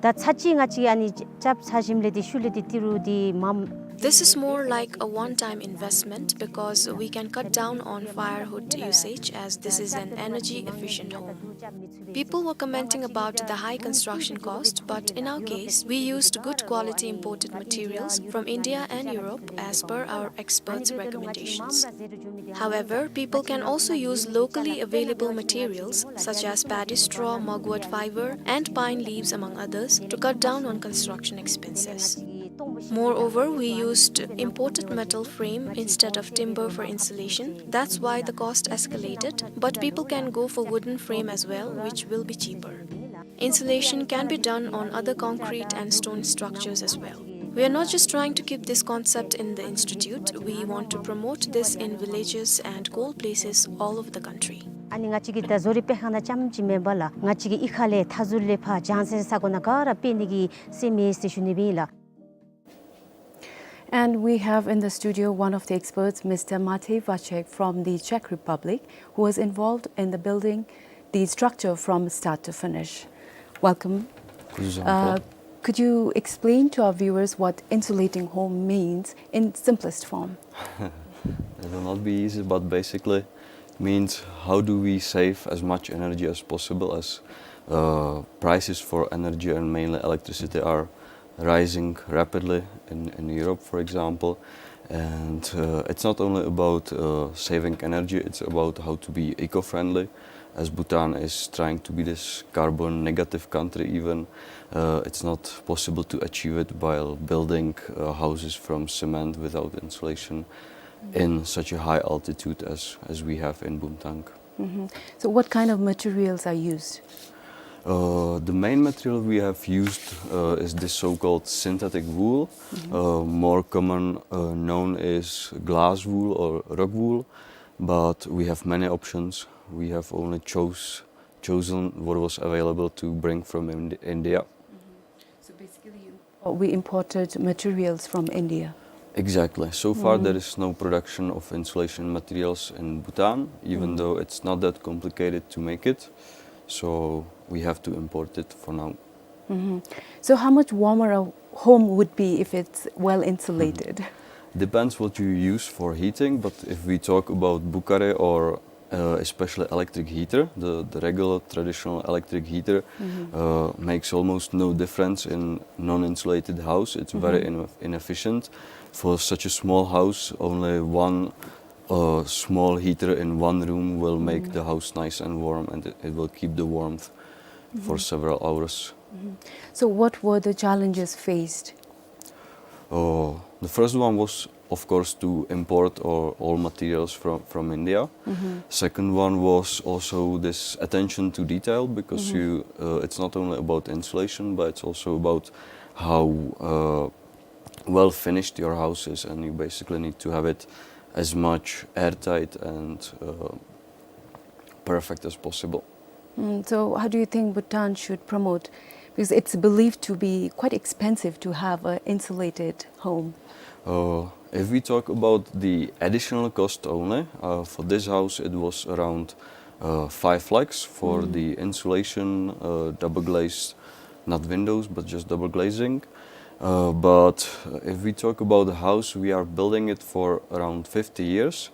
ད་ཚར་གཅིག་ང་བཅས་ཨ་ནི་རྐྱབ་ཚར་ཞིནམ་ལས་འདི་ཤུལ་ལས་འདི་ཏི་རུ་འདི་མ། This is more like a one-time investment because we can cut down on firewood usage as this is an energy-efficient home. People were commenting about the high construction cost, but in our case, we used good quality imported materials from India and Europe as per our experts' recommendations. However, people can also use locally available materials such as paddy straw, mugwort fiber, and pine leaves, among others, to cut down on construction expenses. Moreover, we used imported metal frame instead of timber for insulation. That's why the cost escalated, but people can go for wooden frame as well, which will be cheaper. Insulation can be done on other concrete and stone structures as well. We are not just trying to keep this concept in the institute, we want to promote this in villages and cold places all over the country. ཨ་ནི་ང་བཅས་ཀྱིས་ད་བཟོ་རིག་སྤེལ་ཁང་ནང་རྐྱངམ་ཅིག་མེན་པར་ལགས། ང་བཅས་ཀྱིས་གཡུས་ཁ་ལས་མཐའ་ཟུར་ལས་ཕར་བྱང་སེམས་ས་གོ་ནང་ག་ར་སྤེལ་ནི་གི་སེམས་ཡོད་ཟེར་ཞུ་ནི་སྦེ་ཨིན་ལགས། And we have in the studio one of the experts, Mister Matei Vacek from the Czech Republic, who was involved in the building the structure from start to finish. Welcome. Kuzuzampo. Uh, could you explain to our viewers what insulating home means in simplest form? It will not be easy, but basically means how do we save as much energy as possible as, uh, prices for energy and mainly electricity are rising rapidly in, in Europe, for example. And, uh, it's not only about, uh, saving energy, it's about how to be eco-friendly. As Bhutan is trying to be this carbon negative country even, uh, it's not possible to achieve it by building, uh, houses from cement without insulation in such a high altitude as, as we have in Bumthang. Mm-hmm. So what kind of materials are used? Uh, the main material we have used, uh, is this so-called synthetic wool. Mm-hmm. Uh, more common, uh, known is glass wool or rock wool, but we have many options. We have only chose, chosen what was available to bring from Ind-, India. Mm-hmm. So basically, you Uh, we imported materials from India. Exactly. So far, there is no production of insulation materials in Bhutan, even though it's not that complicated to make it. So we have to import it for now. Mm-hmm. So how much warmer a home would be if it's well insulated? Depends what you use for heating, but if we talk about bukhari or uh, especially electric heater, the, the regular traditional electric heater, uh, makes almost no difference in non-insulated house. It's very ine-, inefficient. For such a small house, only one, uh, small heater in one room will make the house nice and warm, and it, it will keep the warmth. for several hours. So what were the challenges faced? Uh, the first one was, of course, to import all, all materials from, from India. Second one was also this attention to detail, because you, uh, it's not only about insulation, but it's also about how, uh, well finished your house is, and you basically need to have it as much airtight and, uh, perfect as possible. Mm, so how do you think Bhutan should promote? Because it's believed to be quite expensive to have an insulated home. Uh, if we talk about the additional cost only, uh, for this house it was around, uh, five lakhs for the insulation, uh, double glazed, not windows, but just double glazing. Uh, but, uh, if we talk about the house, we are building it for around fifty years,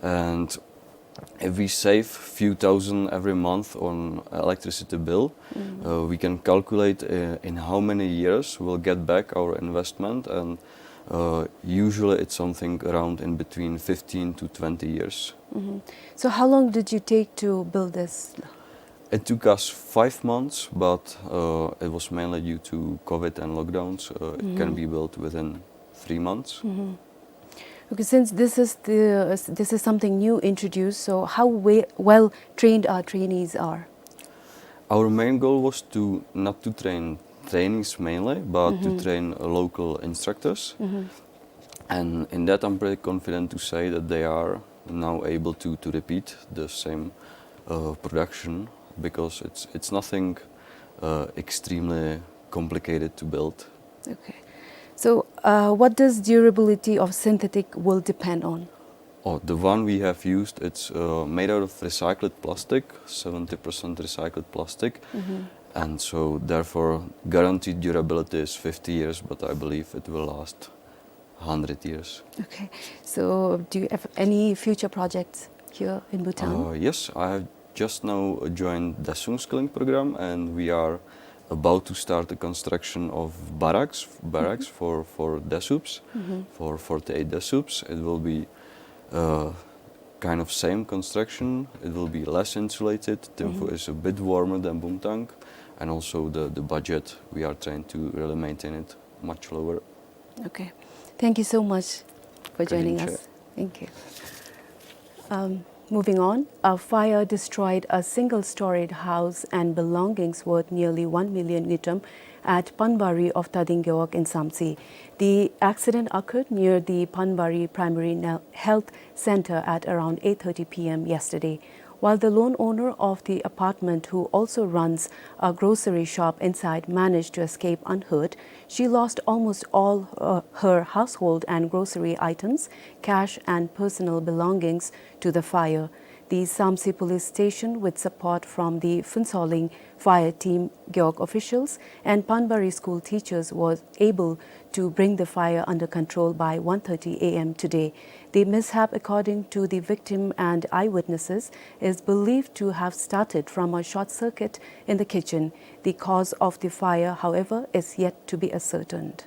and if we save few thousand every month on electricity bill, uh, we can calculate, uh, in how many years we'll get back our investment, and, uh, usually it's something around in between fifteen to twenty years. So how long did you take to build this? It took us five months, but, uh, it was mainly due to COVID and lockdowns. Uh, it can be built within three months. Okay, since this is the, this is something new introduced, so how we-, well trained our trainees are? Our main goal was to, not to train trainees mainly, but to train local instructors. And in that, I'm pretty confident to say that they are now able to, to repeat the same, uh, production, because it's, it's nothing, uh, extremely complicated to build. Okay. So, uh, what does durability of synthetic wool depend on? Oh, the one we have used, it's, uh, made out of recycled plastic, seventy percent recycled plastic. And so, therefore, guaranteed durability is fifty years, but I believe it will last hundred years. Okay. So, do you have any future projects here in Bhutan? Uh, yes, I have just now joined Daesung Skilling Program, and we are about to start the construction of barracks, barracks for, for Daesups, for forty-eight Daesups. It will be, uh, kind of same construction. It will be less insulated. Thimphu is a bit warmer than Bumthang, and also the, the budget, we are trying to really maintain it much lower. Okay. Thank you so much for joining us. Thank you. Um, moving on, a fire destroyed a single-storied house and belongings worth nearly one million ngultrum at Panbari of Tading Gewog in Samtse. The accident occurred near the Panbari Primary Nel-, Health Center at around eight thirty P M yesterday. While the lone owner of the apartment, who also runs a grocery shop inside, managed to escape unhurt, she lost almost all, uh, her household and grocery items, cash and personal belongings to the fire. The Samtse Police Station, with support from the Phuentsholing fire team, Gewog officials, and Panbari school teachers, was able to bring the fire under control by one thirty A M today. The mishap, according to the victim and eyewitnesses, is believed to have started from a short circuit in the kitchen. The cause of the fire, however, is yet to be ascertained.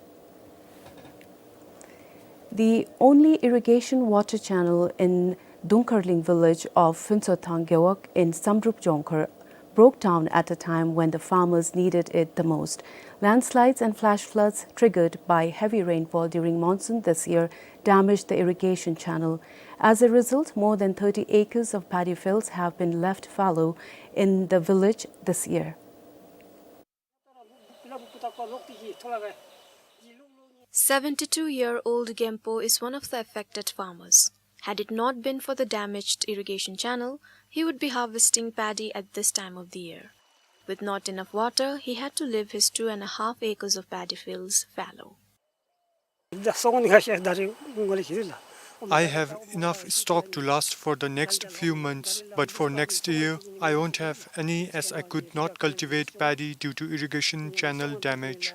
The only irrigation water channel in Dungkharling village of Phuentsothang Gewog in Samdrup Jongkhar broke down at a time when the farmers needed it the most. Landslides and flash floods triggered by heavy rainfall during monsoon this year damaged the irrigation channel. As a result, more than thirty acres of paddy fields have been left fallow in the village this year. Seventy-two-year-old Genpo is one of the affected farmers. Had it not been for the damaged irrigation channel, he would be harvesting paddy at this time of the year. With not enough water, he had to leave his two and a half acres of paddy fields fallow. I have enough stock to last for the next few months, but for next year, I won't have any, as I could not cultivate paddy due to irrigation channel damage.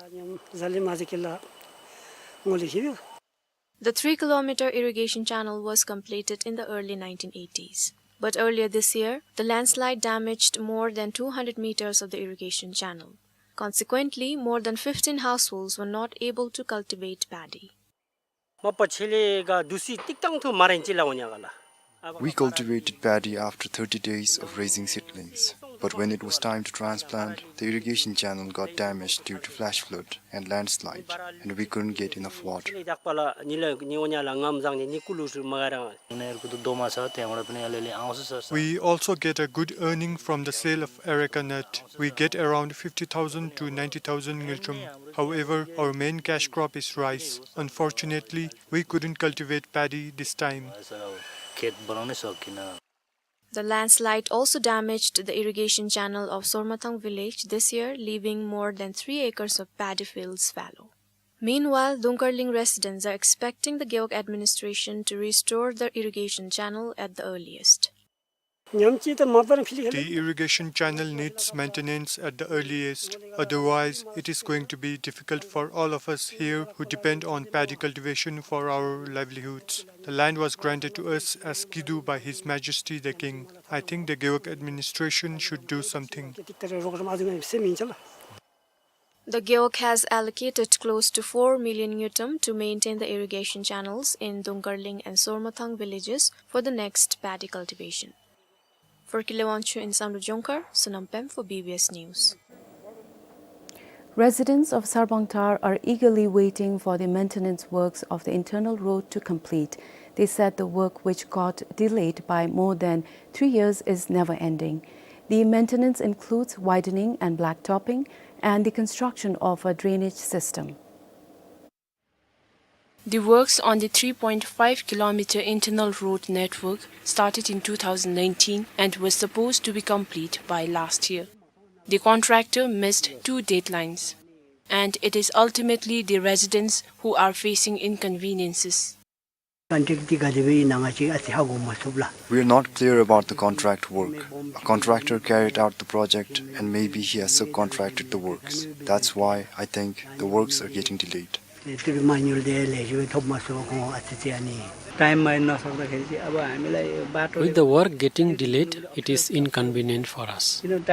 The three-kilometer irrigation channel was completed in the early nineteen eighties. But earlier this year, the landslide damaged more than two hundred meters of the irrigation channel. Consequently, more than fifteen households were not able to cultivate paddy. We cultivated paddy after thirty days of raising seedlings. But when it was time to transplant, the irrigation channel got damaged due to flash flood and landslide, and we couldn't get enough water. We also get a good earning from the sale of areca nut. We get around fifty thousand to ninety thousand ngultrum. However, our main cash crop is rice. Unfortunately, we couldn't cultivate paddy this time. The landslide also damaged the irrigation channel of Sormathang village this year, leaving more than three acres of paddy fields fallow. Meanwhile, Dunkarling residents are expecting the Gewog administration to restore the irrigation channel at the earliest. The irrigation channel needs maintenance at the earliest, otherwise it is going to be difficult for all of us here who depend on paddy cultivation for our livelihoods. The land was granted to us as kiddu by His Majesty the King. I think the Gewog administration should do something. The Gewog has allocated close to four million ngultrum to maintain the irrigation channels in Dunkarling and Sormathang villages for the next paddy cultivation. For Kile Wangchuk in Samdrup Jongkhar, Sonam Pem for B B S News. Residents of Sarbang Tar are eagerly waiting for the maintenance works of the internal road to complete. They said the work, which got delayed by more than three years, is never ending. The maintenance includes widening and blacktopping and the construction of a drainage system. The works on the three point five kilometer internal road network started in two thousand nineteen and was supposed to be complete by last year. The contractor missed two deadlines, and it is ultimately the residents who are facing inconveniences. We are not clear about the contract work. A contractor carried out the project and maybe he has subcontracted the works. That's why I think the works are getting delayed. With the work getting delayed, it is inconvenient for us. It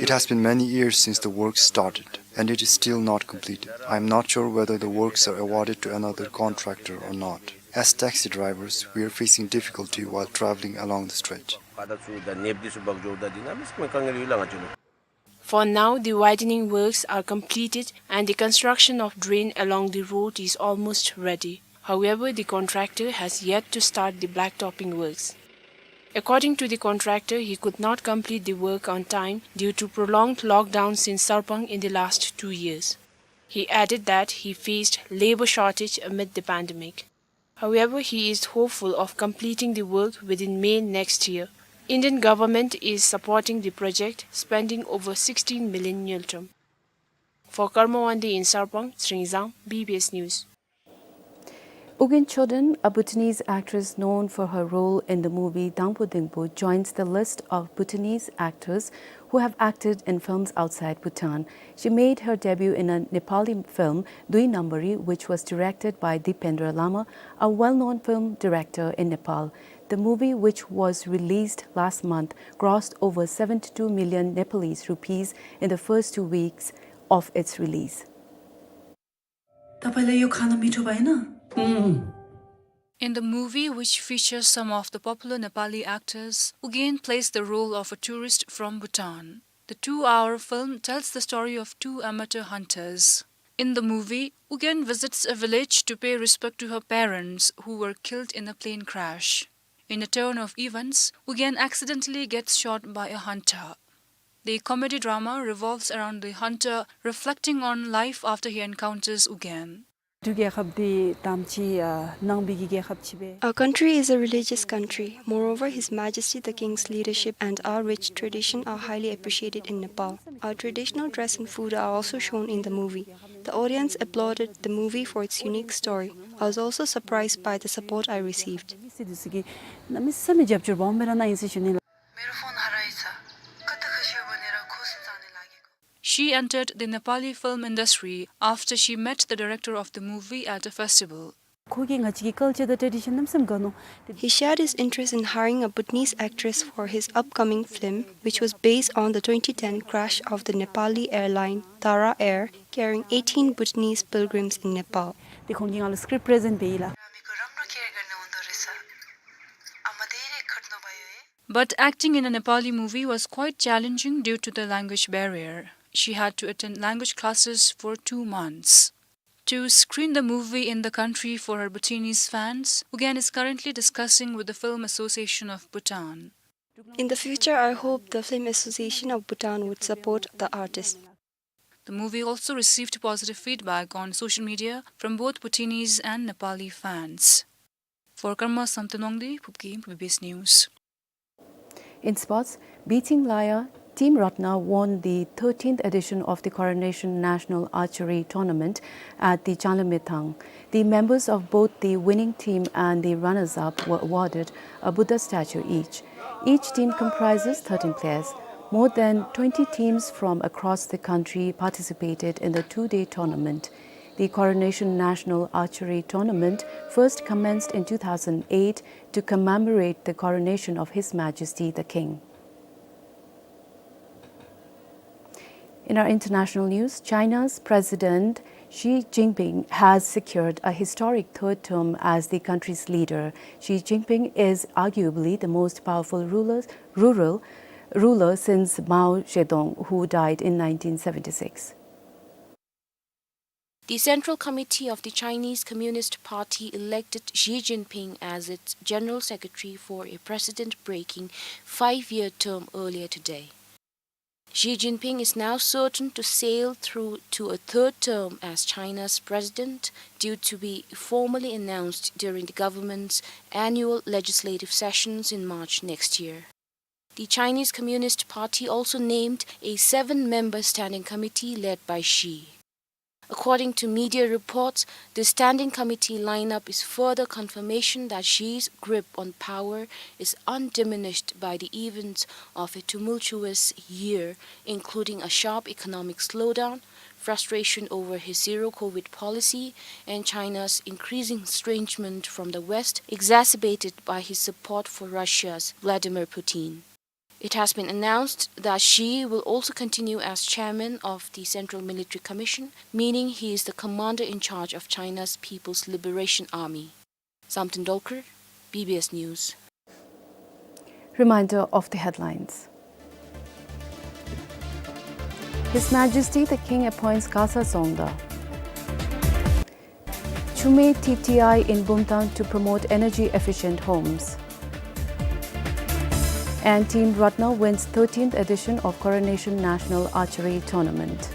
has been many years since the work started, and it is still not completed. I am not sure whether the works are awarded to another contractor or not. As taxi drivers, we are facing difficulty while traveling along the stretch. For now, the widening works are completed and the construction of drain along the road is almost ready. However, the contractor has yet to start the blacktopping works. According to the contractor, he could not complete the work on time due to prolonged lockdowns in Sarpang in the last two years. He added that he faced labor shortage amid the pandemic. However, he is hopeful of completing the work within May next year. Indian government is supporting the project, spending over sixteen million ngultrum. For Karma Wangdi in Sarpang, Sringzang, B B S News. Ugyen Choden, a Bhutanese actress known for her role in the movie Dangpo Dingpo, joins the list of Bhutanese actors who have acted in films outside Bhutan. She made her debut in a Nepali film, Dui Nambari, which was directed by Dipendra Lama, a well-known film director in Nepal. The movie, which was released last month, crossed over seventy-two million Nepalese rupees in the first two weeks of its release. तपाईंलाई यो खाना मिठो भएन? In the movie, which features some of the popular Nepali actors, Ugyen plays the role of a tourist from Bhutan. The two-hour film tells the story of two amateur hunters. In the movie, Ugyen visits a village to pay respect to her parents who were killed in a plane crash. In a turn of events, Ugyen accidentally gets shot by a hunter. The comedy drama revolves around the hunter reflecting on life after he encounters Ugyen. འབྲུག་རྒྱལ་ཁབ་འདི་དམ་ཅིག་ཨ་ནང་པའི་གི་རྒྱལ་ཁབ་ཅིག་པས། Our country is a religious country. Moreover, His Majesty the King's leadership and our rich tradition are highly appreciated in Nepal. Our traditional dress and food are also shown in the movie. The audience applauded the movie for its unique story. I was also surprised by the support I received. She entered the Nepali film industry after she met the director of the movie at a festival. ཁོ་གིས་ང་བཅས་ཀྱི་ཀལ་ཅར་དང་ཊེ་ཌི་ཤན་གནམ་མེད་ས་མེད་དགའ་ནུག། He shared his interest in hiring a Bhutanese actress for his upcoming film, which was based on the twenty ten crash of the Nepali airline Tara Air, carrying eighteen Bhutanese pilgrims in Nepal. དེ་ཁོང་གིས་ང་ལུ་སི་ཀྲིཔཊ་པི་རི་ཛེནཊ་འབད་ཡི་ལགས། But acting in a Nepali movie was quite challenging due to the language barrier. She had to attend language classes for two months. To screen the movie in the country for her Bhutanese fans, Ugyen is currently discussing with the Film Association of Bhutan. In the future, I hope the Film Association of Bhutan would support the artist. The movie also received positive feedback on social media from both Bhutanese and Nepali fans. For Karma Samten Wangdi, Phubgim, B B S News. In sports, Biting Laya Team Ratna won the thirteenth edition of the Coronation National Archery Tournament at the Changlamethang. The members of both the winning team and the runners-up were awarded a Buddha statue each. Each team comprises thirteen players. More than twenty teams from across the country participated in the two-day tournament. The Coronation National Archery Tournament first commenced in two thousand eight to commemorate the coronation of His Majesty the King. In our international news, China's President Xi Jinping has secured a historic third term as the country's leader. Xi Jinping is arguably the most powerful ruler, rural, ruler since Mao Zedong, who died in nineteen seventy-six. The Central Committee of the Chinese Communist Party elected Xi Jinping as its General Secretary for a precedent-breaking five-year term earlier today. Xi Jinping is now certain to sail through to a third term as China's president, due to be formally announced during the government's annual legislative sessions in March next year. The Chinese Communist Party also named a seven-member standing committee led by Xi. According to media reports, the standing committee lineup is further confirmation that Xi's grip on power is undiminished by the events of a tumultuous year, including a sharp economic slowdown, frustration over his zero-COVID policy, and China's increasing estrangement from the West, exacerbated by his support for Russia's Vladimir Putin. It has been announced that Xi will also continue as chairman of the Central Military Commission, meaning he is the commander in charge of China's People's Liberation Army. Samten Dolkar, B B S News. Reminder of the headlines. His Majesty the King appoints Kasa Zongda. Chumey T T I in Bumthang to promote energy-efficient homes. And Team Ratna wins thirteenth edition of Coronation National Archery Tournament.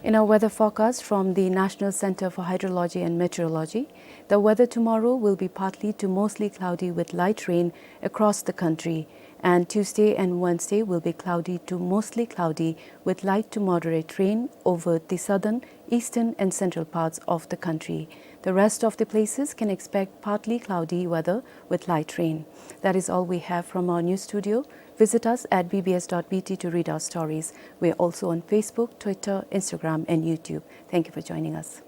In our weather forecast from the National Center for Hydrology and Meteorology, the weather tomorrow will be partly to mostly cloudy with light rain across the country, and Tuesday and Wednesday will be cloudy to mostly cloudy with light to moderate rain over the southern, eastern and central parts of the country. The rest of the places can expect partly cloudy weather with light rain. That is all we have from our news studio. Visit us at B B S dot B T to read our stories. We are also on Facebook, Twitter, Instagram, and YouTube. Thank you for joining us.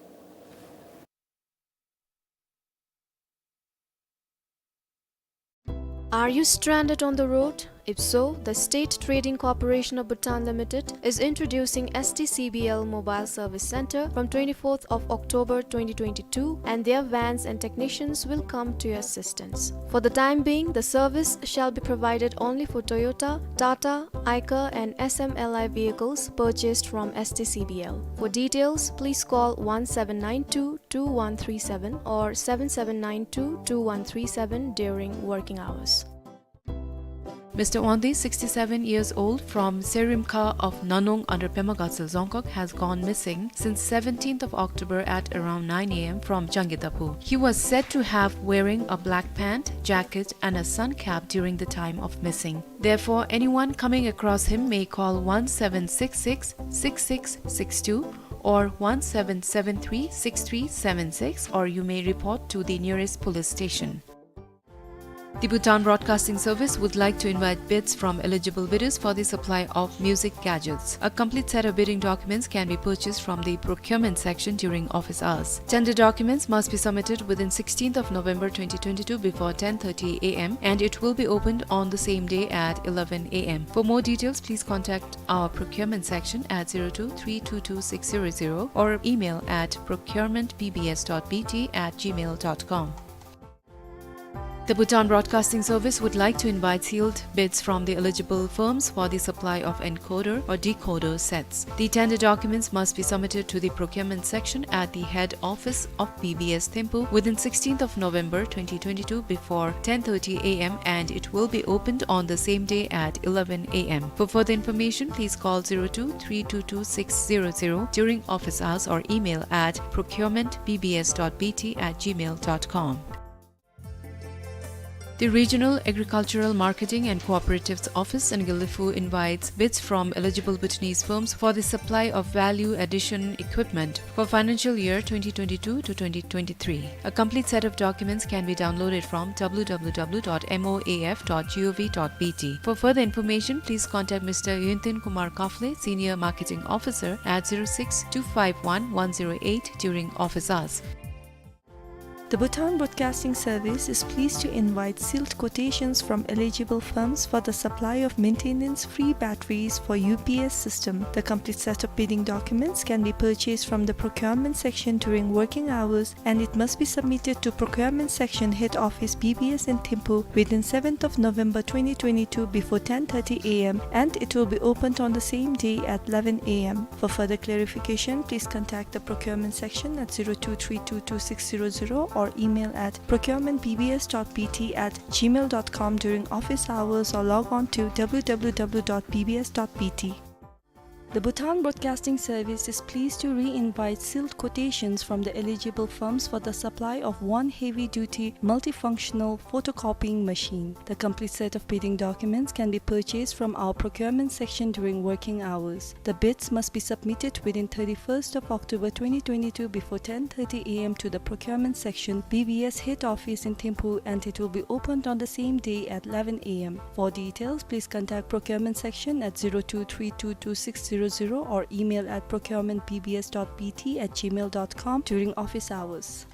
Are you stranded on the road? If so, the State Trading Corporation of Bhutan Limited is introducing S T C B L Mobile Service Center from twenty-fourth of October twenty twenty-two, and their vans and technicians will come to your assistance. For the time being, the service shall be provided only for Toyota, Tata, Aycar and S M L I vehicles purchased from S T C B L. For details, please call one seven nine two two one three seven or seven seven nine two two one three seven during working hours. Mister Wangdi, sixty-seven years old, from Serimkha of Nanung under Pema Gatsa Dzongkhag, has gone missing since seventeenth of October at around nine A M from Changyidaphu. He was said to have wearing a black pant, jacket, and a sun cap during the time of missing. Therefore, anyone coming across him may call one seven six six six six six two or one seven seven three six three seven six, or you may report to the nearest police station. The Bhutan Broadcasting Service would like to invite bids from eligible bidders for the supply of music gadgets. A complete set of bidding documents can be purchased from the procurement section during office hours. Tender documents must be submitted within sixteenth of November twenty twenty-two before ten thirty A M, and it will be opened on the same day at eleven A M. For more details, please contact our procurement section at zero two three two two six zero zero or email at procurement B B S dot B T at gmail dot com. The Bhutan Broadcasting Service would like to invite sealed bids from the eligible firms for the supply of encoder or decoder sets. The tender documents must be submitted to the procurement section at the head office of B B S Thimphu within sixteenth of November twenty twenty-two before ten thirty A M, and it will be opened on the same day at eleven A M. For further information, please call zero two three two two six zero zero during office hours or email at procurement B B S dot B T at gmail dot com. The Regional Agricultural Marketing and Cooperatives Office in Gelephu invites bids from eligible Bhutanese firms for the supply of value addition equipment for financial year twenty twenty-two to twenty twenty-three. A complete set of documents can be downloaded from W W W dot M O A F dot gov dot B T. For further information, please contact Mister Yuntin Kumar Kafle, Senior Marketing Officer, at zero six two five one one zero eight during office hours. The Bhutan Broadcasting Service is pleased to invite sealed quotations from eligible firms for the supply of maintenance-free batteries for U P S system. The complete set of bidding documents can be purchased from the procurement section during working hours, and it must be submitted to procurement section head office B B S in Thimphu within seventh of November twenty twenty-two before ten thirty A M, and it will be opened on the same day at eleven A M. For further clarification, please contact the procurement section at zero two three two two six zero zero or email at procurement B B S dot B T at gmail dot com during office hours or log on to W W W dot B B S dot B T. The Bhutan Broadcasting Service is pleased to re-invite sealed quotations from the eligible firms for the supply of one heavy-duty multifunctional photocopying machine. The complete set of bidding documents can be purchased from our procurement section during working hours. The bids must be submitted within thirty-first of October twenty twenty-two before ten thirty A M to the procurement section, B B S head office in Thimphu, and it will be opened on the same day at eleven A M. For details, please contact procurement section at zero two three two two six zero zero or email at procurement B B S dot B T at gmail dot com during office hours.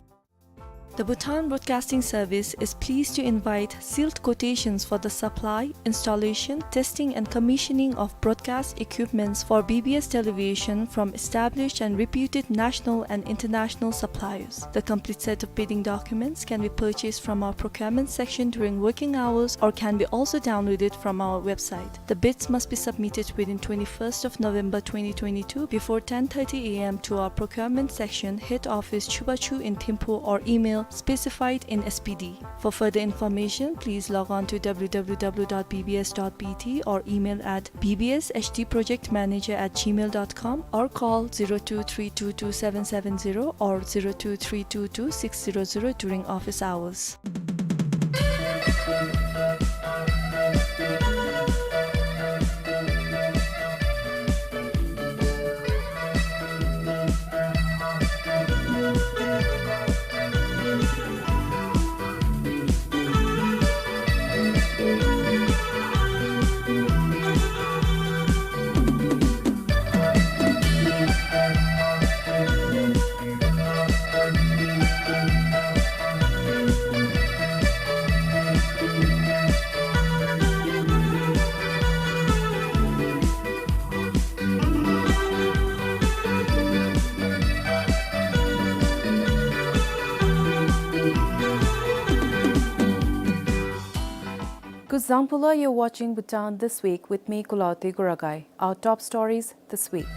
The Bhutan Broadcasting Service is pleased to invite sealed quotations for the supply, installation, testing and commissioning of broadcast equipments for B B S television from established and reputed national and international suppliers. The complete set of bidding documents can be purchased from our procurement section during working hours or can be also downloaded from our website. The bids must be submitted within twenty-first of November twenty twenty-two before ten thirty A M to our procurement section, head office Chubachu in Thimphu, or email specified in S P D. For further information, please log on to W W W dot B B S dot B T or email at B B S H D project manager at gmail dot com or call zero two three two two seven seven zero or zero two three two two six zero zero during office hours. Kuzuzangpo la, you're watching Bhutan This Week with me, Kulaoti Kuragai. Our top stories this week.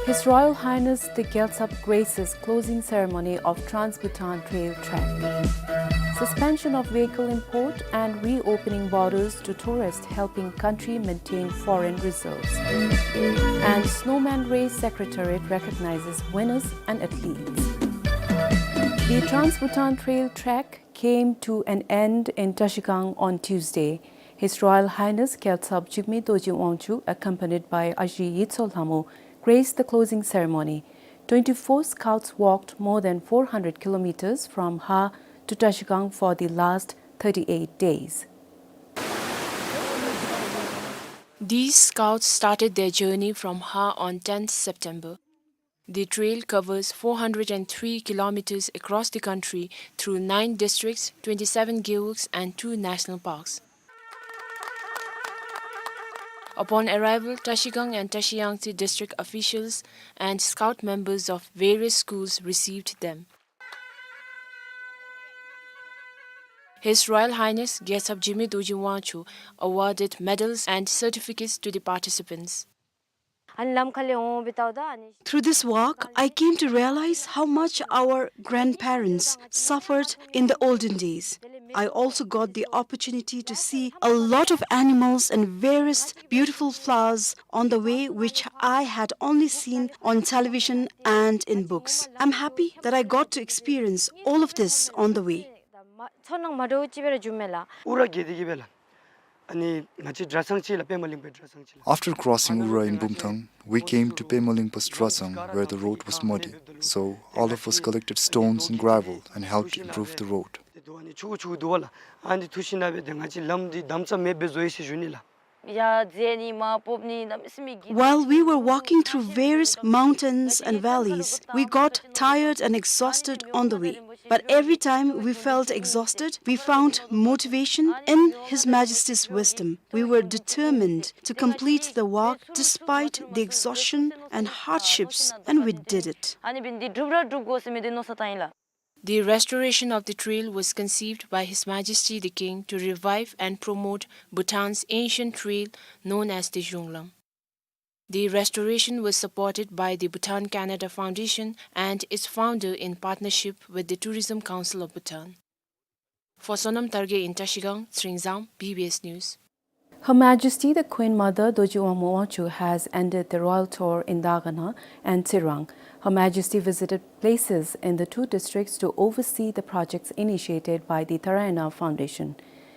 His Royal Highness the Gyaltsab graces closing ceremony of Trans-Bhutan Trail Trek. Suspension of vehicle import and reopening borders to tourists helping country maintain foreign reserves. And Snowman Race Secretariat recognizes winners and athletes. The Trans-Bhutan Trail Trek came to an end in Trashigang on Tuesday. His Royal Highness Gyaltsab Jigme Dorji Wangchuck, accompanied by Aji Yitso Lhamo, graced the closing ceremony. Twenty-four scouts walked more than four hundred kilometers from Ha to Trashigang for the last thirty-eight days. These scouts started their journey from Haa on tenth September. The trail covers four hundred and three kilometers across the country through nine districts, twenty-seven gewogs, and two national parks. Upon arrival, Trashigang and Trashiyangtse district officials and scout members of various schools received them. His Royal Highness Gyaltsab Jigme Dorji Wangchuck awarded medals and certificates to the participants. Through this walk, I came to realize how much our grandparents suffered in the olden days. I also got the opportunity to see a lot of animals and various beautiful flowers on the way, which I had only seen on television and in books. I'm happy that I got to experience all of this on the way. After crossing Ura in Bumthang, we came to Pema Lingpa's Dratsang, where the road was muddy. So, all of us collected stones and gravel and helped improve the road. While we were walking through various mountains and valleys, we got tired and exhausted on the way. But every time we felt exhausted, we found motivation in His Majesty's wisdom. We were determined to complete the walk despite the exhaustion and hardships, and we did it. The restoration of the trail was conceived by His Majesty the King to revive and promote Bhutan's ancient trail known as the Zhonglam. The restoration was supported by the Bhutan Canada Foundation and its founder in partnership with the Tourism Council of Bhutan. For Sonam Targay in Trashigang, Tsering Zam, B B S News. Her Majesty the Queen Mother Dorji Wangmo Wangchuck has ended the royal tour in Dagana and Tsirang. Her Majesty visited places in the two districts to oversee the projects initiated by the Taraiyana Foundation.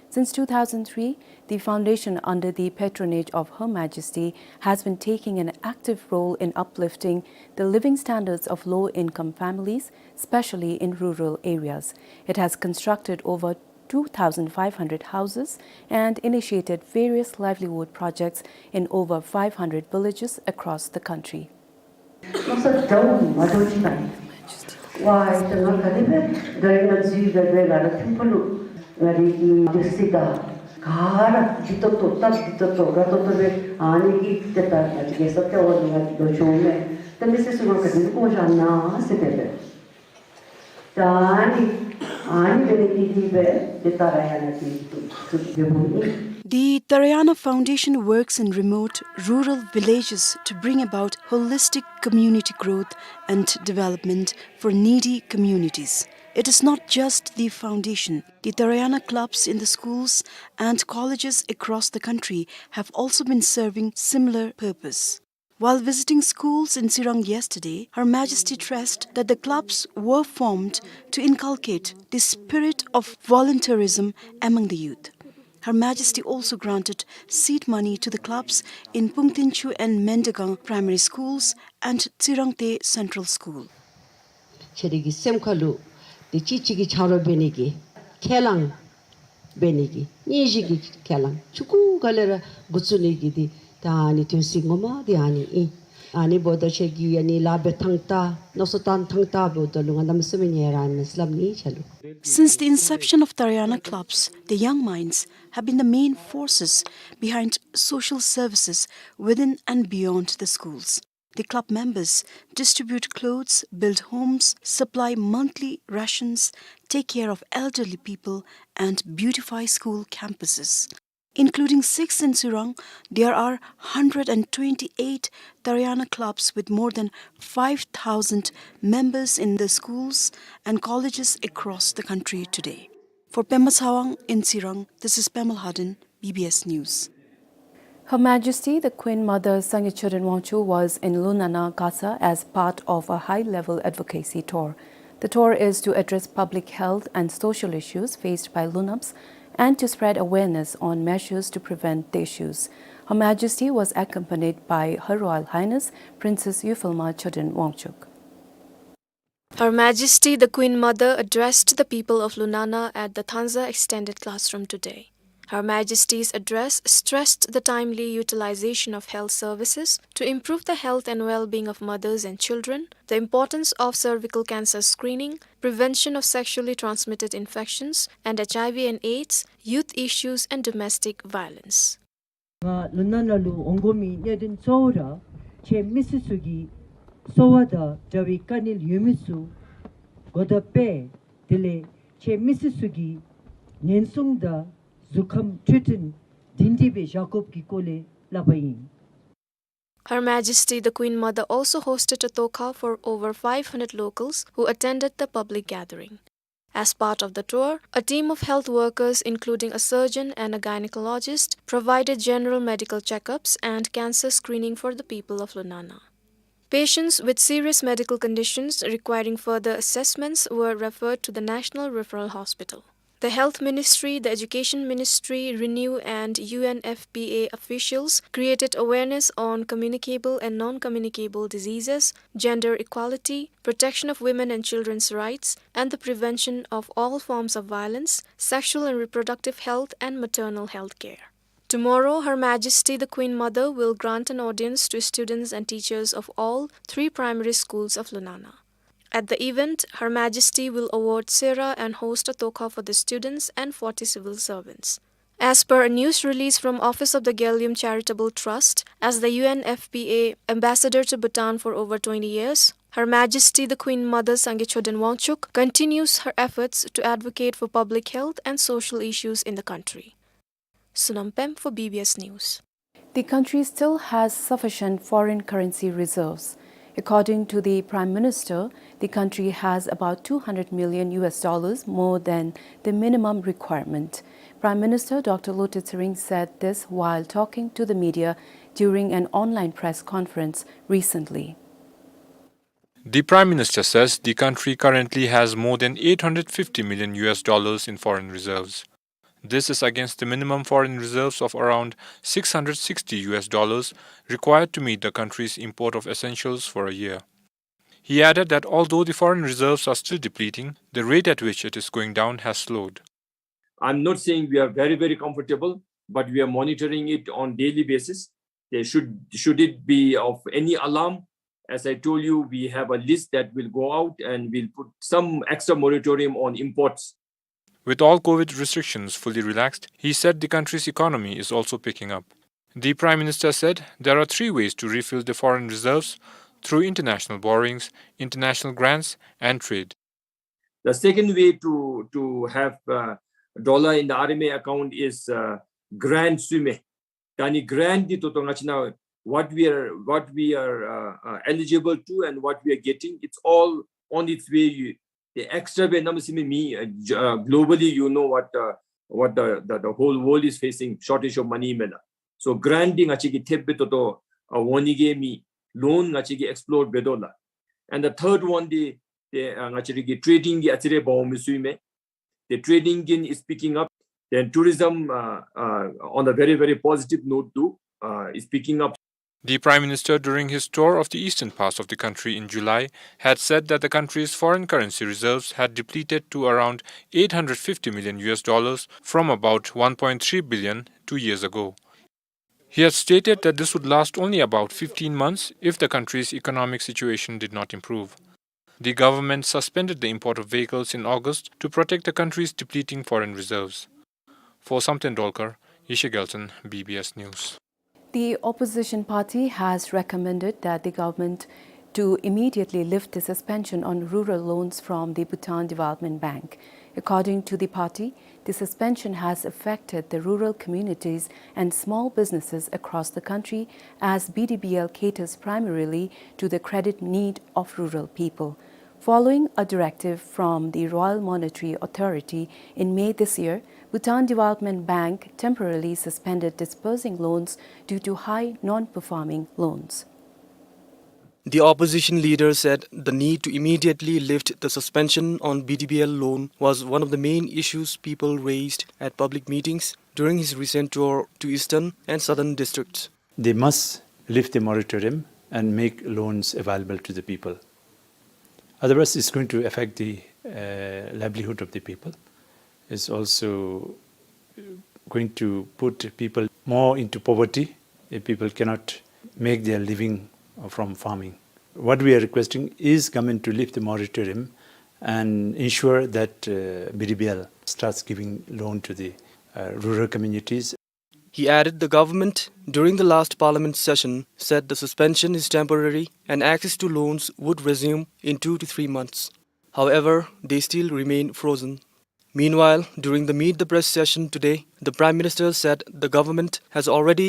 Since two thousand three, the foundation, under the patronage of Her Majesty, has been taking an active role in uplifting the living standards of low-income families, especially in rural areas. It has constructed over two thousand five hundred houses and initiated various livelihood projects in over five hundred villages across the country. The Tarayana Foundation works in remote rural villages to bring about holistic community growth and development for needy communities. It is not just the foundation. The Tarayana clubs in the schools and colleges across the country have also been serving similar purpose. While visiting schools in Tsirang yesterday, Her Majesty stressed that the clubs were formed to inculcate the spirit of volunteerism among the youth. Her Majesty also granted seed money to the clubs in Pungtinchu and Mendagang primary schools and Tsirangte Central School. ཁྱེད་ཀྱི་སེམས་ཁ་ལུ་དེ་གཅིག་གཅིག་གི་ཆ་རོགས་འབད་ནི་གི་ཁས་བླངས་འབད་ནི་གི་སྙིང་རྗེ་གི་ཁས་བླངས་ཆུང་ཀུ་ག་ལས་ར་འགོ་བཙུགས་ནི་གི་དེ་ད་ཨ་ནི་དོན་སྲིད་ངོ་མ་དེ་ཨ་ནི་ཨིན། ཨ་ནི་འབདཝ་ད་ཁྱེད་ཀྱི་ཨ་ནི་ལཱ་འབད་ཐངས་ད་མནོ་བསམ་བཏང་ཐངས་ད་འབདཝ་ད་ལུ་ང་གནམ་མེད་ས་མེད་ཉེ་ར་ཨིན་མས་སླབ་ནི་ཁྱེད་ལུ། Since the inception of Tarayana clubs, the young minds have been the main forces behind social services within and beyond the schools. The club members distribute clothes, build homes, supply monthly rations, take care of elderly people, and beautify school campuses. Including six in Tsirang, there are hundred and twenty-eight Tarayana clubs with more than five thousand members in the schools and colleges across the country today. For Pema Tsawang in Tsirang, this is Pema Lhaden, B B S News. Her Majesty the Queen Mother Sangay Choden Wangchuck was in Lunana, Kasa as part of a high-level advocacy tour. The tour is to address public health and social issues faced by Lunabs and to spread awareness on measures to prevent the issues. Her Majesty was accompanied by Her Royal Highness Princess Yufilma Choden Wangchuck. Her Majesty the Queen Mother addressed the people of Lunana at the Thanza Extended Classroom today. Her Majesty's address stressed the timely utilization of health services to improve the health and well-being of mothers and children, the importance of cervical cancer screening, prevention of sexually transmitted infections and H I V and AIDS, youth issues and domestic violence. ང་ལུ་ནཱ་ནང་ལུ་འོང་དགོ་མི་གནད་དོན་གཙོ་བོ་ར་ཁྱེད་མི་སེར་ཚུ་གི་གསོ་བ་དང་འབྲེལ་བའི་དཀའ་ངལ་ཡོད་མི་ཚུ་གོ་བརྡ་སྤེལ། དེ་ལས་ཁྱེད་མི་སེར་ཚུ་གི་ཉེན་སྲུང་དང་གཟུགས་ཁམས་འཕྲོད་བསྟེན་སྒྲིང་སྒྲི་སྦེ་བཞག་དགོཔ་གི་སྐོར་ལས་སླབ་པ་ཨིན། Her Majesty the Queen Mother also hosted a toka for over five hundred locals who attended the public gathering. As part of the tour, a team of health workers, including a surgeon and a gynecologist, provided general medical checkups and cancer screening for the people of Lunana. Patients with serious medical conditions requiring further assessments were referred to the National Referral Hospital. The Health Ministry, the Education Ministry, RENEW and U N F P A officials created awareness on communicable and non-communicable diseases, gender equality, protection of women and children's rights, and the prevention of all forms of violence, sexual and reproductive health, and maternal health care. Tomorrow, Her Majesty the Queen Mother will grant an audience to students and teachers of all three primary schools of Lunana. At the event, Her Majesty will award Sera and host a toka for the students and forty civil servants. As per a news release from Office of the Gyaliem Charitable Trust, as the U N F P A ambassador to Bhutan for over twenty years, Her Majesty the Queen Mother Sangay Choden Wangchuck continues her efforts to advocate for public health and social issues in the country. Sonam Pem for B B S News. The country still has sufficient foreign currency reserves. According to the Prime Minister, the country has about two hundred million U S dollars more than the minimum requirement. Prime Minister Doctor Lotay Tshering said this while talking to the media during an online press conference recently. The Prime Minister says the country currently has more than eight hundred fifty million U S dollars in foreign reserves. This is against the minimum foreign reserves of around six hundred sixty U S dollars required to meet the country's import of essentials for a year. He added that although the foreign reserves are still depleting, the rate at which it is going down has slowed. I'm not saying we are very, very comfortable, but we are monitoring it on daily basis. There should, should it be of any alarm, as I told you, we have a list that will go out and we'll put some extra moratorium on imports. With all COVID restrictions fully relaxed, he said the country's economy is also picking up. The Prime Minister said there are three ways to refill the foreign reserves: through international borrowings, international grants, and trade. The second way to, to have, uh, dollar in the R M A account is, uh, grant ཚུ་མས། ད་ནི་grant འདི་ད་ལྟོ་ང་བཅས་ནཱ་what we are, what we are, uh, uh, eligible to and what we are getting, it's all on its way. You, the extra way གནམ་མེད་ས་མེད་མེད། Uh, j- uh, globally, you know what, uh, what the, the, the whole world is facing, shortage of money མས་ལགས། So grant འདི་ང་བཅས་ཀྱིས་ཐེབས་སྦེ་ད་ལྟོ་ཨ་འོང་ནི་གི་མེད། Loan ང་བཅས་ཀྱིས་explore འབད་དོ་ལགས། And the third one འདི་ཏེ་ཨ་ང་བཅས་ར་གི་trading གི་ཨ་ཙི་རེ་འབད་འོང་མི་ཚུ་ཨིན་མས། The trading again is picking up. Then tourism, uh, uh, on a very, very positive note too, uh, is picking up. The Prime Minister, during his tour of the eastern parts of the country in July, had said that the country's foreign currency reserves had depleted to around eight hundred fifty million U S dollars from about one point three billion two years ago. He had stated that this would last only about fifteen months if the country's economic situation did not improve. The government suspended the import of vehicles in August to protect the country's depleting foreign reserves. For Samten Dolkar, Yeshe Gyaltshen, B B S News. The opposition party has recommended that the government to immediately lift the suspension on rural loans from the Bhutan Development Bank. According to the party, the suspension has affected the rural communities and small businesses across the country, as B D B L caters primarily to the credit need of rural people. Following a directive from the Royal Monetary Authority in May this year, Bhutan Development Bank temporarily suspended disbursing loans due to high non-performing loans. The opposition leader said the need to immediately lift the suspension on B D B L loan was one of the main issues people raised at public meetings during his recent tour to eastern and southern districts. They must lift the moratorium and make loans available to the people. Otherwise, it's going to affect the uh, livelihood of the people. It's also going to put people more into poverty if people cannot make their living from farming. What we are requesting is government to lift the moratorium and ensure that uh, B D B L starts giving loan to the uh, rural communities. He added the government, during the last parliament session, said the suspension is temporary and access to loans would resume in two to three months. However, they still remain frozen. Meanwhile, during the Meet the Press session today, the Prime Minister said the government has already